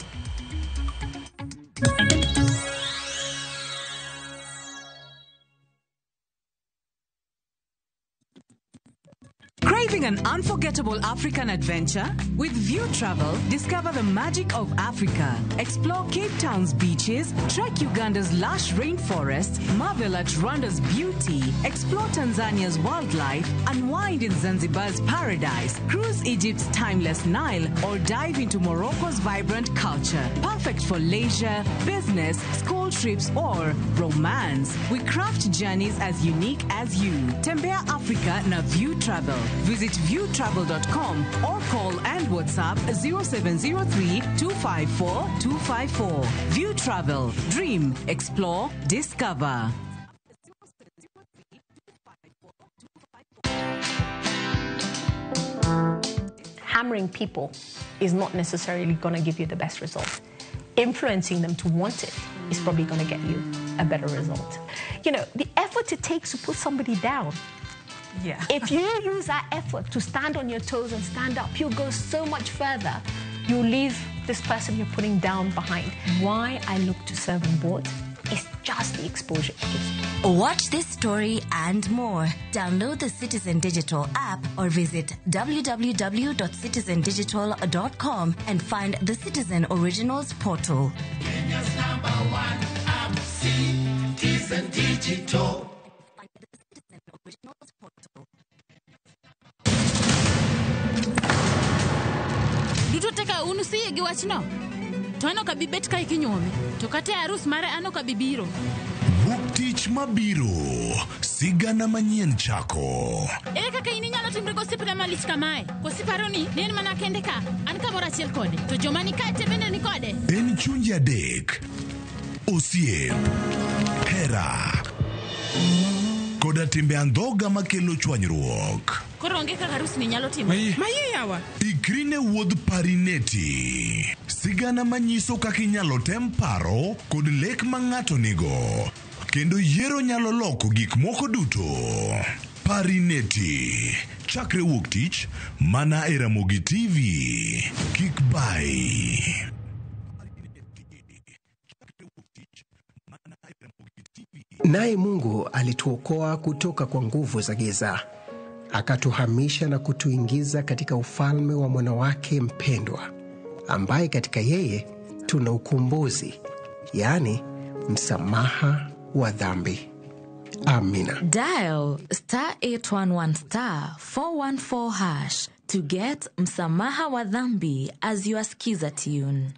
Craving an unforgettable African adventure? With View Travel, discover the magic of Africa. Explore Cape Town's beaches, trek Uganda's lush rainforests, marvel at Rwanda's beauty, explore Tanzania's wildlife, unwind in Zanzibar's paradise, cruise Egypt's timeless Nile, or dive into Morocco's vibrant culture. Perfect for leisure, business, school trips, or romance. We craft journeys as unique as you. Tembea Africa na View Travel. Visit viewtravel.com or call and WhatsApp 0703 254 254. View Travel. Dream, explore, discover. Hammering people is not necessarily going to give you the best result. Influencing them to want it is probably going to get you a better result. The effort it takes to put somebody down. If you use that effort to stand on your toes and stand up, you'll go so much further. You'll leave this person you're putting down behind. Why I look to serve on board is just the exposure it gives me. Watch this story and more. Download the Citizen Digital app or visit www.citizendigital.com and find the Citizen Originals portal. Kenya's number one app, Citizen Digital. Duto teka un usiyie gi wachno? To an ok abi bet kae kinyuome, to kata e arus mare an ok abi biro. Wuok tich mabiro, sigana manyien chako. Ere kaka in inyalo timri gosiepna malich kamae? Koso iparo ni ne en mana kende ka, an kamoro achiel kode, to joma ni kae te bende ni kode? En chunje adek, osiep, hera, koda timbe andhoga makelo chwanyruok. Koro onge kaka arus ni nyalo timore. Maye yawa. Ikri ne wuodh Parineti. Sigana manyiso kaka inyalo tem paro kod lek ma ng'ato nigo. Kendo yiero nyalo loko gik moko duto. Parineti. Chakre wuok tich, mana e Ramogi TV. Kik bai. Naye Mungu alituokoa kutoka kwa nguvu za giza, akatuhamisha na kutuingiza katika ufalme wa mwana wake mpendwa, ambaye katika yeye tuna ukombozi, yaani msamaha wa dhambi. Amina. Dial star 811 star 414 hash to get msamaha wa dhambi as your skiza tune.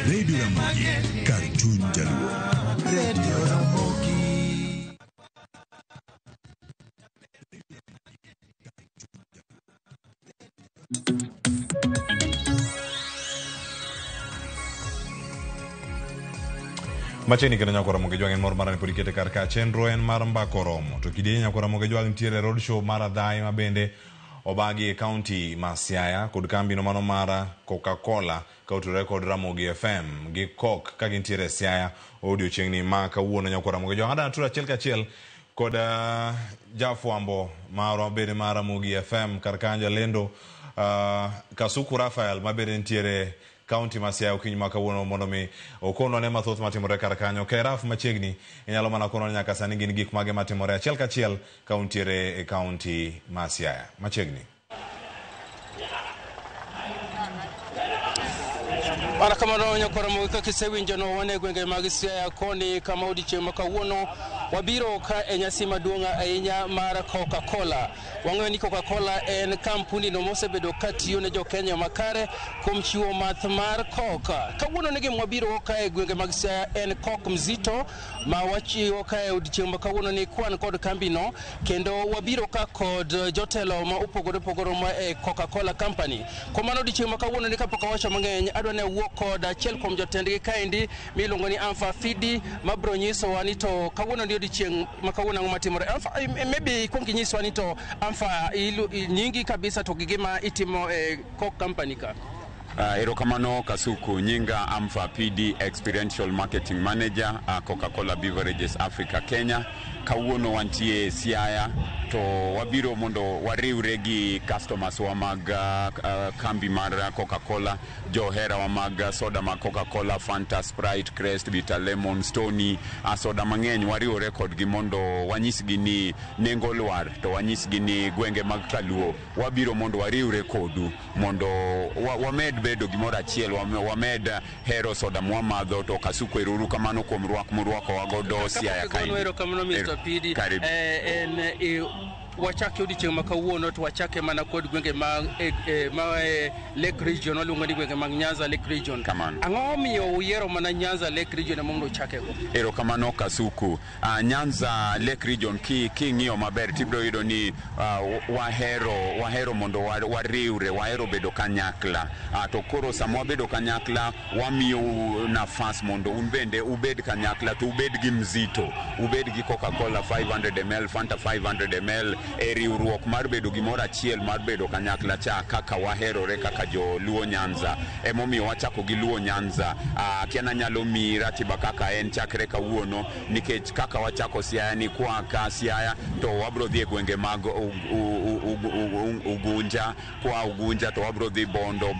Radio Ramogi, kar chuny jaluo. Radio Ramogi. Machiegni kendo Nyakwar Ramogi Jwang' en mor mara ni pod ikete kar ka chenro en mar Mbaka Oromo. To kidienje Nyakwar Ramogi Jwang' nitiere road show mar Adhai ma bende obagi e kaunti ma Siaya kod kambi no mano mar Coca-Cola ka otudore kod Ramogi FM gi Coke ka gintiere e Siaya odiochieng'ni ma kawuono Nyakwar Ramogi Jwang'. Adwa tura achiel kachiel kod jafwambo marwa bende mar Ramogi FM kar kanyo lendo Kasuku Rafael mabende nitiere kaunti ma Siaya okinyi ma kawuono mondo mi okonwa ne mathoth matimore kar kanyo. Keraf machiegni inyalo mana konwa nyaka sani gin gik mage matimore achiel kachiel ka untiere e kaunti ma Siaya. Machiegni. Mana kamano nyakora Ramogi kaka isewinjo no wan e gwenge mag Siaya koni kama odiochieng' ma kawuono wabiro ka e nyasi maduong' ahinya mar Coca-Cola. Wang'eyo ni Coca-Cola en kampuni no mosebedo ka tiyo ne jo-Kenya makare kuom chiwo math mar Coke. Kawuono ni gima wabiro ka e gwenge mag Siaya en Coke Mzito ma wachiwo ka e odiochieng' ma kawuono ni kwan kod kambino, kendo wabiro ka kod jotelo ma opogore opogore ma e Coca-Cola company. Kuom mano odiochieng' ma kawuono ni kapok awacho mang'eny, adwa ni awuo kod achiel kuom jotendgi kaendi miluongo ni Amfa Fidi mabiro nyisowa ni to kawuono ni odiochieng' ma kawuono ang'o matimore. Amfa, maybe ikuong inyiswa ni to Amfa nyingi kabisa to gi gima itimo e Coke company ka. Erokamano Kasuku, nyinga Amfa PD Experiential Marketing Manager Coca-Cola Beverages Africa Kenya. Kawuono wantie Siaya to wabiro mondo wariwre gi customers wa mag kambi mar Coca-Cola, johera wa mag soda mag Coca-Cola, Fanta, Sprite, Crest, Bitter Lemon, Stony, soda mang'eny wariwore kodgi mondo wanyisgi ni nengo lwar, to wanyisgi ni gwenge mag Kaluo wabiro mondo wariwre kodu mondo wamed bedo gimoro achiel, wamed hero soda mwamadho. To Kasuku, ero kamano kuom rwak murwakowa godo Siaya kaendi. Erokamano Mr. Pidi. Karibu. En wachake odiochieng' ma kawuono to wachake mana kod gwenge mag Lake Region, waluongo ni gwenge mag Nyanza Lake Region. Kamano. Ang'o momiyo uyiero mana Nyanza Lake Region ema mondo uchakego? Erokamano Kasuku. Nyanza Lake Region king'iyo maber tibiro yudo ni wahero mondo wariwre, wahero bedo kanyakla. To koro sama wabedo kanyakla wamiyo nafas mondo un bende ubed kanyakla, to ubed gi mzito, ubed gi Coca-Cola 500 ml, Fanta 500 ml e riwruok mar bedo gimoro achiel, mar bedo kanyakla cha kaka waherore kaka joluo Nyanza. Emomiyo wachako gi Luo Nyanza. Akiana nyalo miyi ratiba kaka en chakre kawuono, nikech kaka wachako Siaya ni kwa ka Siaya to wabro dhi e gwenge mag Ugunja, kwa Ugunja to wabro dhi Bondo,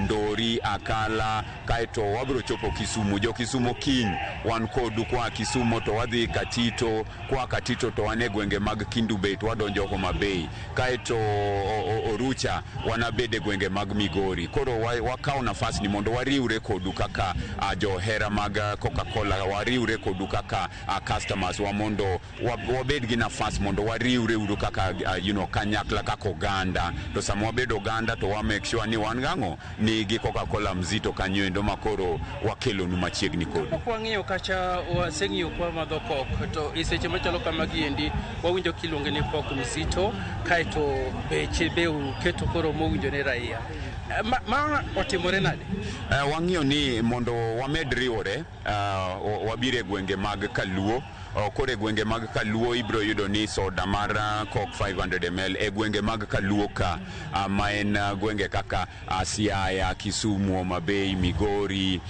Ndori, Akala, kaeto wabro chopo Kisumu. Jo Kisumu kiny wan kodu kwa Kisumu to wadhi Katito, kwa Katito to wan e gwenge mag Kindu Bay to wadonjo Homa Bay, kaeto Orucha wanabede gwenge mag Migori. Koro wakawo nafas ni mondo wariwre kodu kaka johera mag Coca-Cola, wariwre kodu kaka customers wa mondo wabed gi nafas mondo wariwre uru kaka kanyakla kaka oganda. To sama wabedo oganda to wa make sure ni wan gang'o ni gi Coca-Cola mzito kanyo endo makoro wakelonu machiegni kodu. Kapok wang'iyo kacha waseng'iyo kwa madho Coke, to e seche machalo kamagi endi wawinjo kiluonge ni Coke mzito, kaeto beche be uketo koro mowinjo ne raia. Ma otimore nade? Wang'iyo ni mondo wamed riwore, wabiro e gwenge mag Kaluo. Koro e gwenge mag Kaluo ibiro yudo ni soda mar Coke 500 ml e gwenge mag Kaluo ka, ma en gwenge kaka Siaya, Kisumu, Homa Bay, Migori,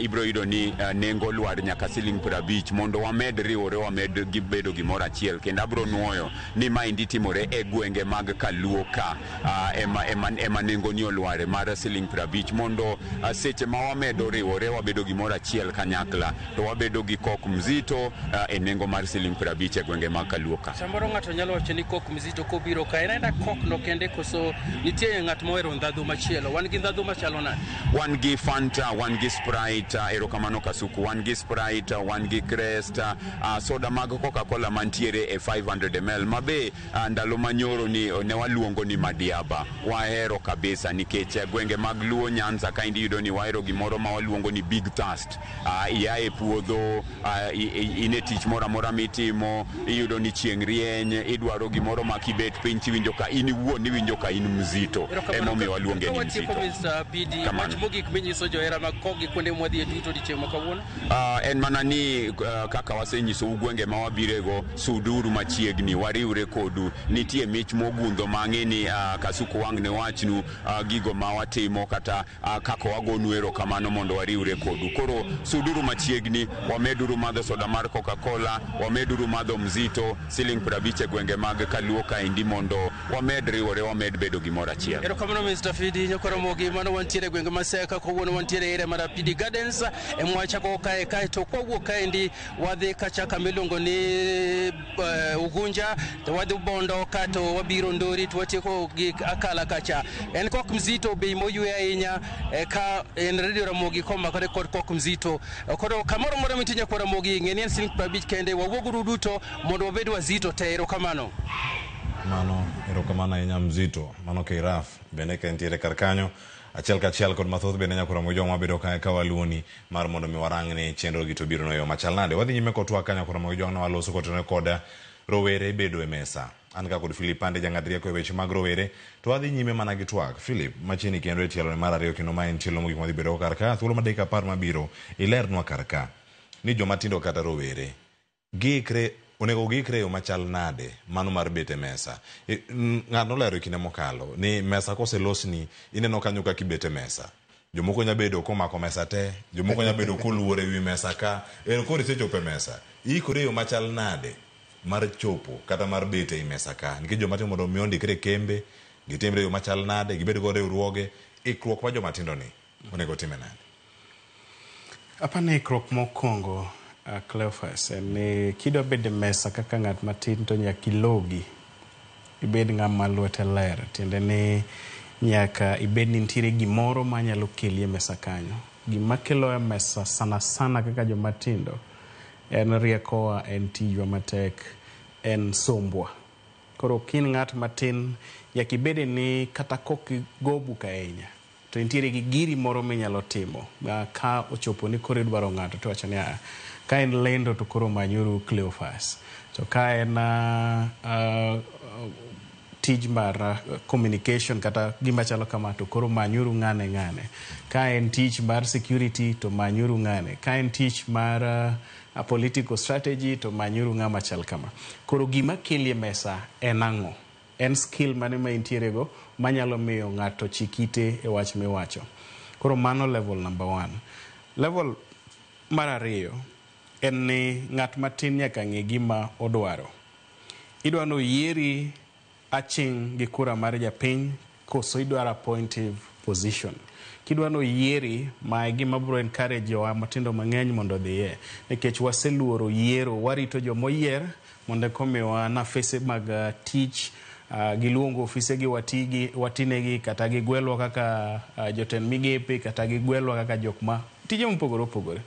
ibiro yudo ni nengo lwar nyaka siling 50 mondo wamed riwore, wamed gi bedo gimoro achiel. Kendo abiro nuoyo ni maendi timore e gwenge mag Kaluo ka, ema nengo ni olware mar siling 50 mondo seche ma wamedo riwore wabedo gimoro achiel kanyakla to wabedo gi Coke mzito e nengo mar siling 50 e gwenge mag Kaluo ka. Samoro ng'ato nyalo wacho ni Coke mzito kobiro ka en aena Coke no kende, koso nitie ng'at mohero ndhadhu machielo? Wan gi ndhadhu machalo nade? Wan gi Fanta, wan gi Sprite, erokamano Kasuku, wan gi Sprite, wan gi Crest, soda mag Coca-Cola mantiere e 500 ml mabe ndalo manyoro ni ne waluongo ni Madiaba. Wahero kabisa nikech gwenge mag Luo Nyanza kaendi iyudo ni wahero gimoro ma waluongo ni big thirst. Ia e puodho, in e tich moro amora mitimo, iyudo ni chieng' rieny, idwaro gimoro ma kibet piny tiwinjo ka in iwuon iwinjo ka in mzito. Emomiyo waluonge ni mzito. Mr. Pidi, wach mogik minyiso johera mag Coke gi kuonde mwadhiye duto odiochieng' ma kawuono? En mana ni kaka wasenyisou gwenge ma wabirego, suduru machiegni, wariwre kodu. Nitie mich mogundho mang'e ni Kasuku wang' ne wachnu gigo ma watimo kata kaka wagonu erokamano mondo wariwre kodu. Koro suduru machiegni, wameduru madho soda mar Coca-Cola. Coca-Cola, wameduru madho mzito siling 50 e gwenge mag Kaluo kaendi mondo wamed riwore, wamed bedo gimoro achiel. Erokamano Mr. Fidi Nyakoromogi, mano wantiere e gwenge ma Siaya kawuono wantiere e area mar Apidi Gardens emwachako kae kaeto kwawuok kaendi wadhi kacha kama iluongo ni Ugunja to wadhi Bondo kato wabiro Ndori to watieko gi Akala kacha. En kok mzito bei moywe ahinya ka en Radio Ramogi komakore kod kok mzito. Koro kamoro moro mintie Nyakwar Ramogi ng'e ni en siling 50 kende wawuoguru duto mondo wabed wazito te. Erokamano. Mano erokamano ahinya mzito. Mano Keiraf bende ka entiere kar kanyo achiel kachiel kod mathoth bende Nyakwar Ramogi joma wabedo kae ka waluoni mar mondo mi warang ni chenro gi to biro no yo machal nade. Wadhi nyime kod twak ka Nyakwar Ramogi jwang' waloso kotenore kod rowere bedo e mesa. An ka kod Philip Pande jang'ad rieko e weche mag rowere to wadhi nyime mana gi twak. Philip, machiegni kendo e tielo mar ariyo kendo ma en tielo mogik mwadhi bedo kar ka thuolo mar dakika 10 mabiro ilernwa kar ka ni joma tindo kata rowere giikre onego giikre e yo machal nade mano mar bet e mesa. Ng'ato nolero e kinde mokalo ni mesa koselosni ineno kanyo kaka ibet e mesa. Jomoko nya bedo komako mesa te, jomoko nya bedo koluor ewi mesa ka, ero koro isechopo e mesa. Iikori e yo machal nade mar chopo kata mar bet ei mesa ka? Nikech joma tindo mondo mi ondikre e kembe, gitimre e yo machal nade, gibed go riwruoge, ikruok mar joma tindo ni onego time nade? Apani ikruok mokwongo Cleophas en ni kidwa bedo e mesa kaka ng'at matin to nyaka ilogi. Ibed ng'ama lwete ler, tiende ni nyaka ibed ni nitiere gimoro manyalo keli e mesa kanyo. Gima kelo e mesa sana sana kaka joma tindo en riekowa, en tijwa matek, en sombwa. Koro kin ng'at matin nyaka ibede ni kata kok igo buk ahinya to intiere gi giri moro minyalo timo ka ochopo ni koro idwaro ng'ato to iwacho ni ka en lendo to koro manyuru Cleophas. To ka en tij mar communication kata gima chalo kama to koro manyuru ng'ane ng'ane. Ka en tich mar security to manyuru ng'ane. Ka en tich mar political strategy to manyuru ng'ama chal kama. Koro gima keli e mesa en ang'o? En skill mane ma intiere go manyalo miyo ng'ato chik ite e wach miwacho. Koro mano level number 1. Level mar ariyo en ni ng'at matin nyaka ng'e gima odwaro. Idwa ni oyieri aching' gi kura mar japiny koso idwaro appointive position. Kidwa ni oyieri ma e gima biro encourage jowa matindo mang'eny mondo odhiye. Nikech waseluoro yiero, warito jomoyier mondo eka omiwa nafese mag tich, giluongo ofise gi watigi, watinegi kata gigwelwa kaka jotend migepe kata gigwelwa kaka jok ma tije mopogore opogore.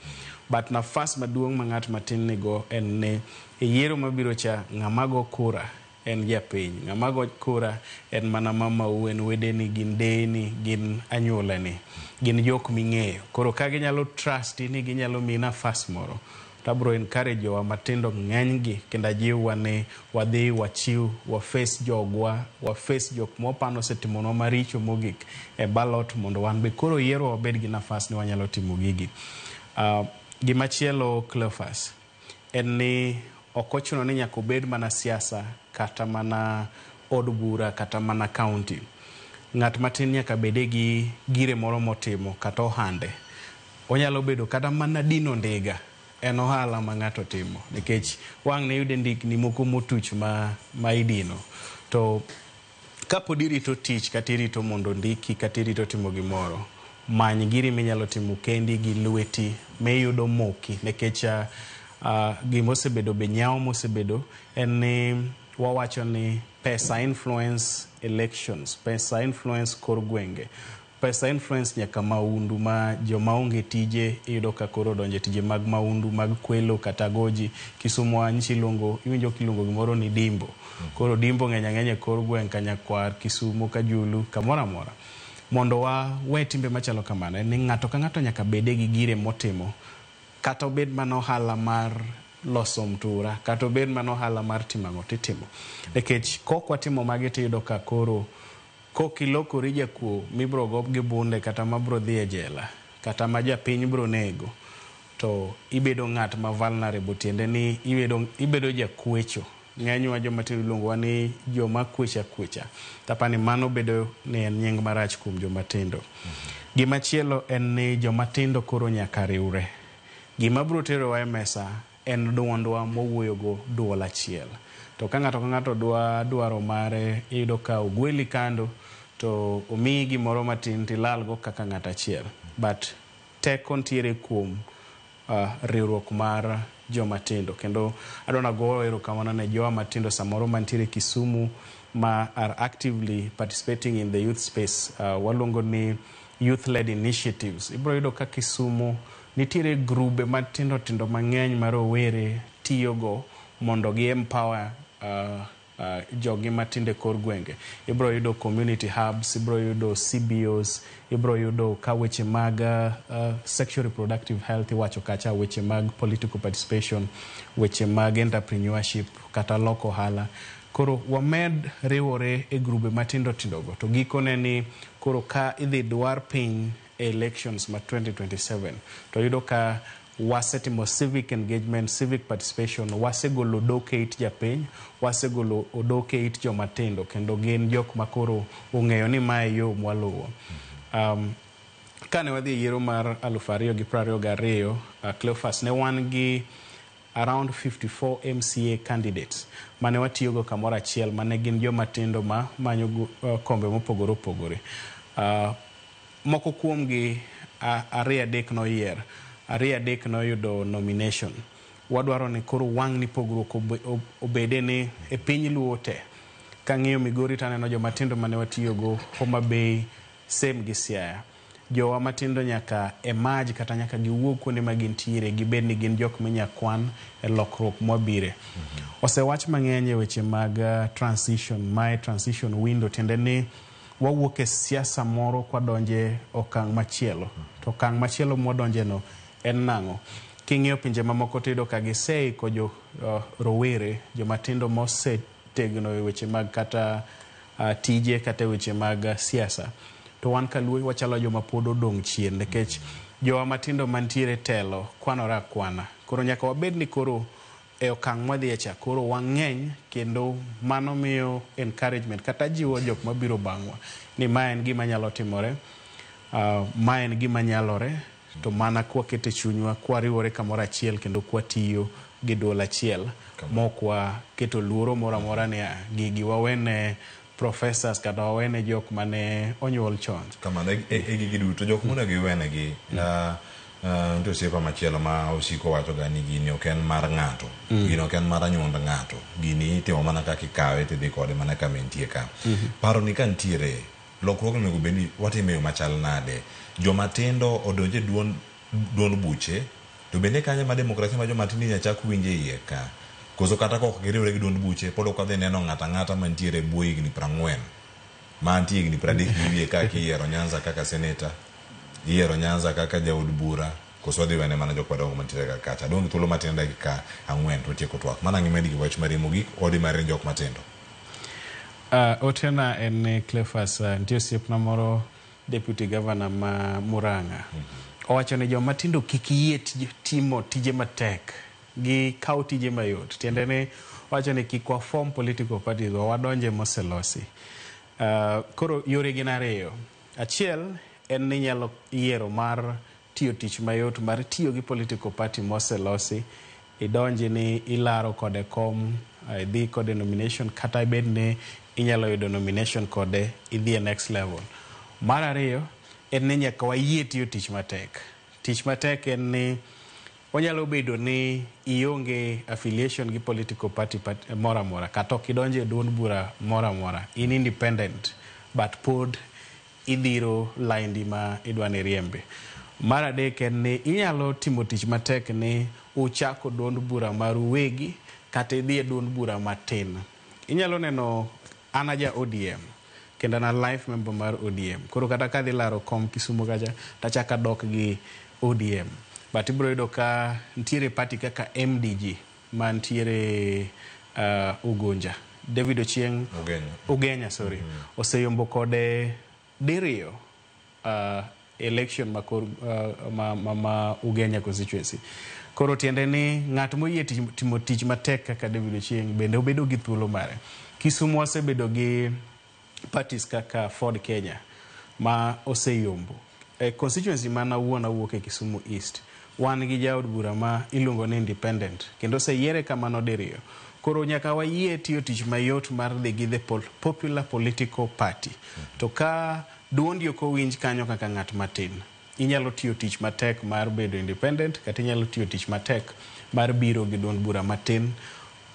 But nafas maduong' ma ng'at matin nigo en ni e yiero mabiro cha ng'ama go kura en japiny. Ng'ama go kura en mana mamau, en wedeni, gin deyeni, gin anyuolani, gin jok ming'eyo. Koro ka ginyalo trust ni ginyalo miyi nafas moro, to abiro encourage jowa matindo ng'enygi kendo ajiwwa ni wadhi wachiw, waface jogwa, waface jok mwapano osetimonwa maricho mogik e ballot mondo wan be koro yierwa wabed gi nafas ni wanyalo timo gigi. Gimachielo Cleophas en ni ok ochuno ni nyaka obed mana siasa kata mana od bura kata mana county. Ng'at matin nyaka bede gi gire moro motimo kata ohande. Onyalo bedo kata mana dino ndiga. En ohala ma ng'ato timo nikech wang' ne yude ndikni moko motuch ma idino. To kapod irito tich kata irito mondo ondiki kata irito timo gimoro, many giri minyalo timo kendi gi lweti miyudo moki nikech gimosebedo be nyawo mosebedo en ni wawacho ni pesa influence elections, pesa influence kor gwenge, pesa influence nyaka maundu ma joma onge tije iyudo ka koro odonjo e tije mag maundu mag kwelo kata goji. Kisumu wa nchi iluongo, iwinjo kiluongo gimoro ni dimbo. Koro dimbo ng'eny ang'enya e kor gweng' Kanyakwar, Kisumu, Kajulu, kamoro amora. Mondo wawe timbe machalo kamano en ni ng'ato ka ng'ato nyaka bede gi gire motimo kata obed mana ohala mar loso mtura kata obed mana ohala mar timo ang'o titimo. Nikech kok watimo magi tiyudo ka koro kok ilokori jakuo mibro go gi bunde kata mabro dhi e jela kata ma japiny bro nego to ibedo ng'at ma vulnerable, tiende ni ibedo jakwecho. Ng'enywa joma tindo iluongowa ni joma kwecha kwecha. Tapani mano bedo ni en nying marach kuom joma tindo. Gimachielo en ni joma tindo koro nyaka riwre. Gima bro terowa e mesa en duondwa mwawuoyogo duol achiel. To ka ng'ato ka ng'ato dwa dwaro mare, iyudo ka ogweli kando to omiyi gimoro matin tilalgo kaka ng'ato achiel. But teko ntiere kuom riwruok mar joma tindo. Kendo adwa nago erokamano ne jowa matindo samoro mantiere Kisumu ma are actively participating in the youth space. Waluongo ni youth led initiatives. Ibiro yudo ka Kisumu nitiere grube matindo tindo mang'eny ma rowere tiyogo mondo gi empower jogi matindo e kor gwenge. Ibiro yudo community hubs, ibiro yudo CBOs, ibiro yudo ka weche mag sexual reproductive health iwacho kacha, weche mag political participation, weche mag entrepreneurship kata loko ohala. Koro wamed riwore e grube matindo tindo go to gikone ni koro ka idhi dwar piny e elections ma 2027 to yudo ka wasetimo civic engagement, civic participation, wasegolo odok e it japiny, wasegolo odok e it joma tindo kendo gin jok ma koro ong'eyo ni mae yo mwaluwo. Kane wadhi e yiero mar 2022, Cleophas, ne wan gi around 54 MCA candidates mane watiyogo kamoro achiel mane gin joma tindo ma manyo kombe mopogore opogore. Moko kuomgi ariyo adek noyier, ariyo adek noyudo nomination. Wadwaro ni koro wang' ni pogruok obede ni e piny Luo te. Kang'iyo Migori to aneno joma tindo mane watiyogo Homa Bay, same gi Siaya. Jowa matindo nyaka emerge kata nyaka giwuog kuonde ma gintiere gibed ni gin jok minya kwan e lokruok mwabire. Osewach mang'eny e weche mag transition, mae transition window tiende ni wawuok e siasa moro kwadonje okang' machielo. To okang' machielo mwadonje no en nang'o? King'iyo pinje mamoko tiyudo ka giseiko jo rowere, joma tindo mosetegno e weche mag kata tije kata e weche mag siasa. To wan kaluo wachalo joma pod odong' chien nikech jowa matindo mantiere telo kwanore akwana. Koro nyaka wabed ni koro e okang' mwadhiye cha koro wang'eny kendo mano miyo encouragement kata jiwo jok mabiro bang'wa ni ma en gima nyalo timore, ma en gima nyalore to mana kwakete chunywa kwariwore kamoro achiel kendo kwatiyo gi duol achiel mok waketo luoro moro amora ni gigi wawene professors kata wawene jok mane onyuol chon. Kamano e gigi duto jok monego iwenegi. Nitie osiepa machielo ma osiko wacho ga ni gini ok en mar ng'ato. Gini ok en mar anyuond ng'ato. Gini itimo mana kaka ikawe tidhi kode mana kama entie ka. Paro ni ka nitiere lokruok onego bed ni watime e yo machal nade. Joma tindo odonje duond buche to bende kanyo ma demokrasia ma joma tindo inya chak winje iye ka. Koso kata kok giriwre gi duond buche pod ok wadhi neno ng'ato ang'ata mantiere e bwo higni 40 mantie higni 30 gi wiye ka kiyiero Nyanza kaka seneta, iyiero Nyanza kaka jaod bura, koso wadhi wene mana jok madongo mantiere kar kacha. Adong' gi thuolo matin dakika 4 to watieko twak. Mana ang' imed gi wach mari mogik odi mari ne jok matindo. Otena en ni Cleophas, nitie osiepna moro deputy governor ma Murang'a. Owacho ni joma tindo kik yie timo tije matek, gikaw tije mayot. Tiende ni owacho ni kik wa form political parties wa wadonje moselosi. Koro yore gin ariyo. Achiel en ni inyalo yiero mar tiyo tich mayot mar tiyo gi political party moselosi, idonji ni ilaro kode kom, idhi kode nomination kata ibed ni inyalo yudo nomination kode idhi e next level. Mar ariyo en ni nyaka wayie tiyo tich matek. Tich matek en ni onyalo bedo ni ionge affiliation gi political party moro amora kata ok idonjo e duond bura moro amora, in independent but pod idhiro laindi ma idwa ni riembe. Mar adek en ni inyalo timo tich matek ni uchako duond bura maru wegi kata idhi e duond bura matin. Inyalo neno an aja ODM kendo an a life member mar ODM. Koro kata kadhi laro kom Kisumu kacha tachako adok gi ODM. But ibiro yudo ka nitiere party kaka MDG mantiere Ugunja. David Ochieng Ugenya, sorry. Oseyombo kode diriyo election ma Ugenya constituency. Koro tiende ni ng'at moyie timo tich matek kaka David Ochieng bende obedo gi thuolo mare. Kisumu wasebedo gi parties kaka Ford Kenya ma oseyombo. E constituency mana awuon awuok e Kisumu East. Wan gi jaod bura ma iluongo ni independent kendo oseyiere kamano diriyo. Koro nyaka wayie tiyo tich mayot mar dhi gi the popular political party. To ka duondi ok owinj kanyo kaka ng'at matin, inyalo tiyo tich matek mar bedo independent kata inyalo tiyo tich matek mar biro gi duond bura matin.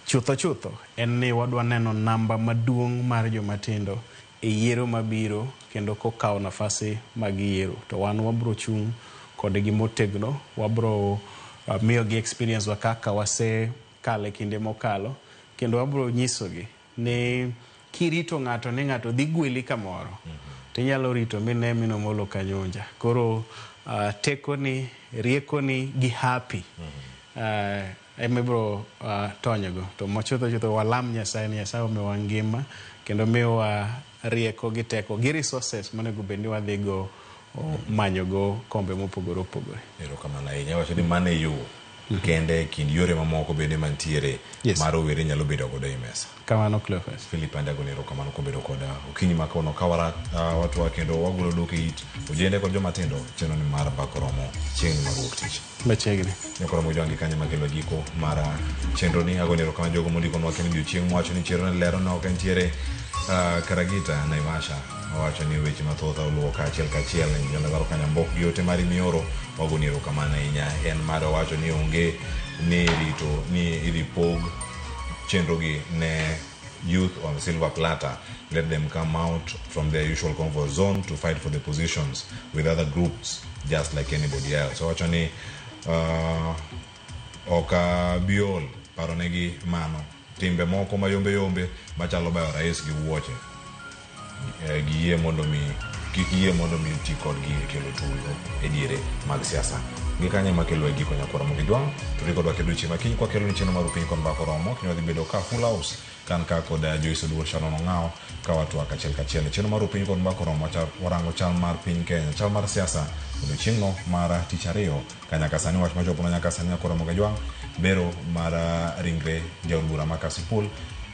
Chutho chutho en ni wadwa neno namba maduong' mar jomatindo e yiero mabiro kendo kokawo nafasi mag yiero. To wan wabro chung' kodgi motegno, wabro miyogi experience wa kaka wasekalo e kinde mokalo, kendo wabro nyisogi ni kirito ng'ato ni ng'ato dhi gweli kamoro, tinyalo rito mine minomolo kanyonja. Koro tekoni, riekoni gi happy emibro tonyogo. To mochutho chutho walam Nyasaye ni Nyasaye omiwa ngima kendo miwa rieko gi teko gi resources monego bed ni wadhigo manyogo kombe mopogore opogore. Erokamano ahinya. Wacho ni mano e yo kende e kind yore mamoko bende mantiere ma rowere nyalo bedo godo e mesa. Kamano Cleophas. Philip Andago ni erokamano kuom bedo koda okinyi ma kawuono ka watwa kendo wagolo duk e it ojende kod joma tindo chenro ni mar Mbaka Oromo chieng' mar wuok tich. Machiegni. Nyakoromo jwangi kanyo makelo giko mar chenro ni. Agoni erokamano jogo mondikonwa kendo odiochieng' mowacho ni chenro ni lero ne ok entiere Karagita Naivasha owacho ni weche mathoth oluwo kaachiel kachiel. Jonadharo Kanyambok gi ote mari mioro wagoni erokamano ahinya. En mar owacho ni onge ni rito ni idhi pog chenro gi ne youth on silver platter. Let them come out from their usual comfort zone to fight for the positions with other groups just like anybody else. Owacho ni ok abiol paronegi mano timbe moko mayombe yombe machalo bayo rais gi wuoche giyie mondo mi kik yie mondo mi ti kodgi e kelo tulo e diere mag siasa. Gi kanyo ema kelo e giko nyakwara Ramogi Jwang'. To rikodwa kendo odiochieng' ma kiny kwakelo ni chenro mar Piny kod Mbaka Oromo. Kiny wadhi bedo ka full house kan ka kod Joyce Oduor Shannon Ong'awo ka watwak achiel kachiel. E chenro mar Piny kod Mbaka Oromo warango chal mar piny Kenya, chal mar siasa odiochieng'no mar tich ariyo. Ka nyaka sani wach machopo na nyaka sani nyakwara Ramogi Jwang' bero mar ringre jaod bura ma Kasipul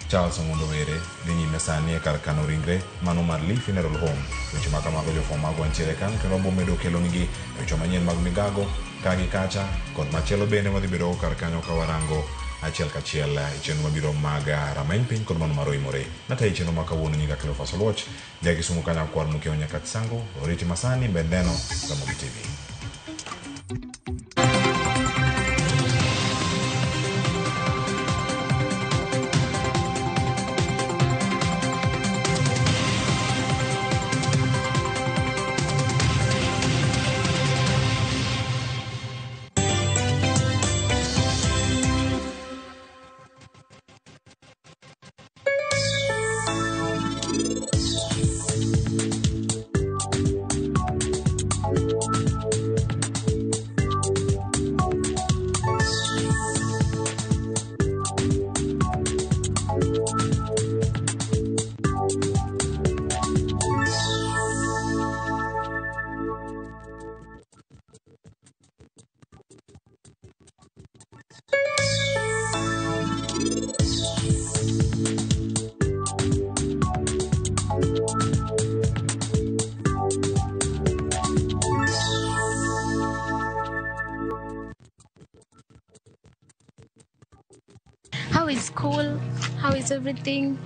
Charles Ong'ondo Were dhi nyime sani e kar kano ringre mano mar Lee Funeral Home. Weche ma kamago jofwambo magwa nitiere kanyo kendo wabiro medo kelonigi weche manyien mag migago ka gi kacha kod machielo bende wadhi bedo kar kanyo ka warango achiel kachiel e chenro mabiro mag rameny piny kod mano mar oimore. Natayo chenro ma kawuono nyinga Cleophas Oluoch, ja Kisumu kanyo kwar Mukeo Nyakach Sango, oriti masani med neno Ramogi TV. How is school? How is everything?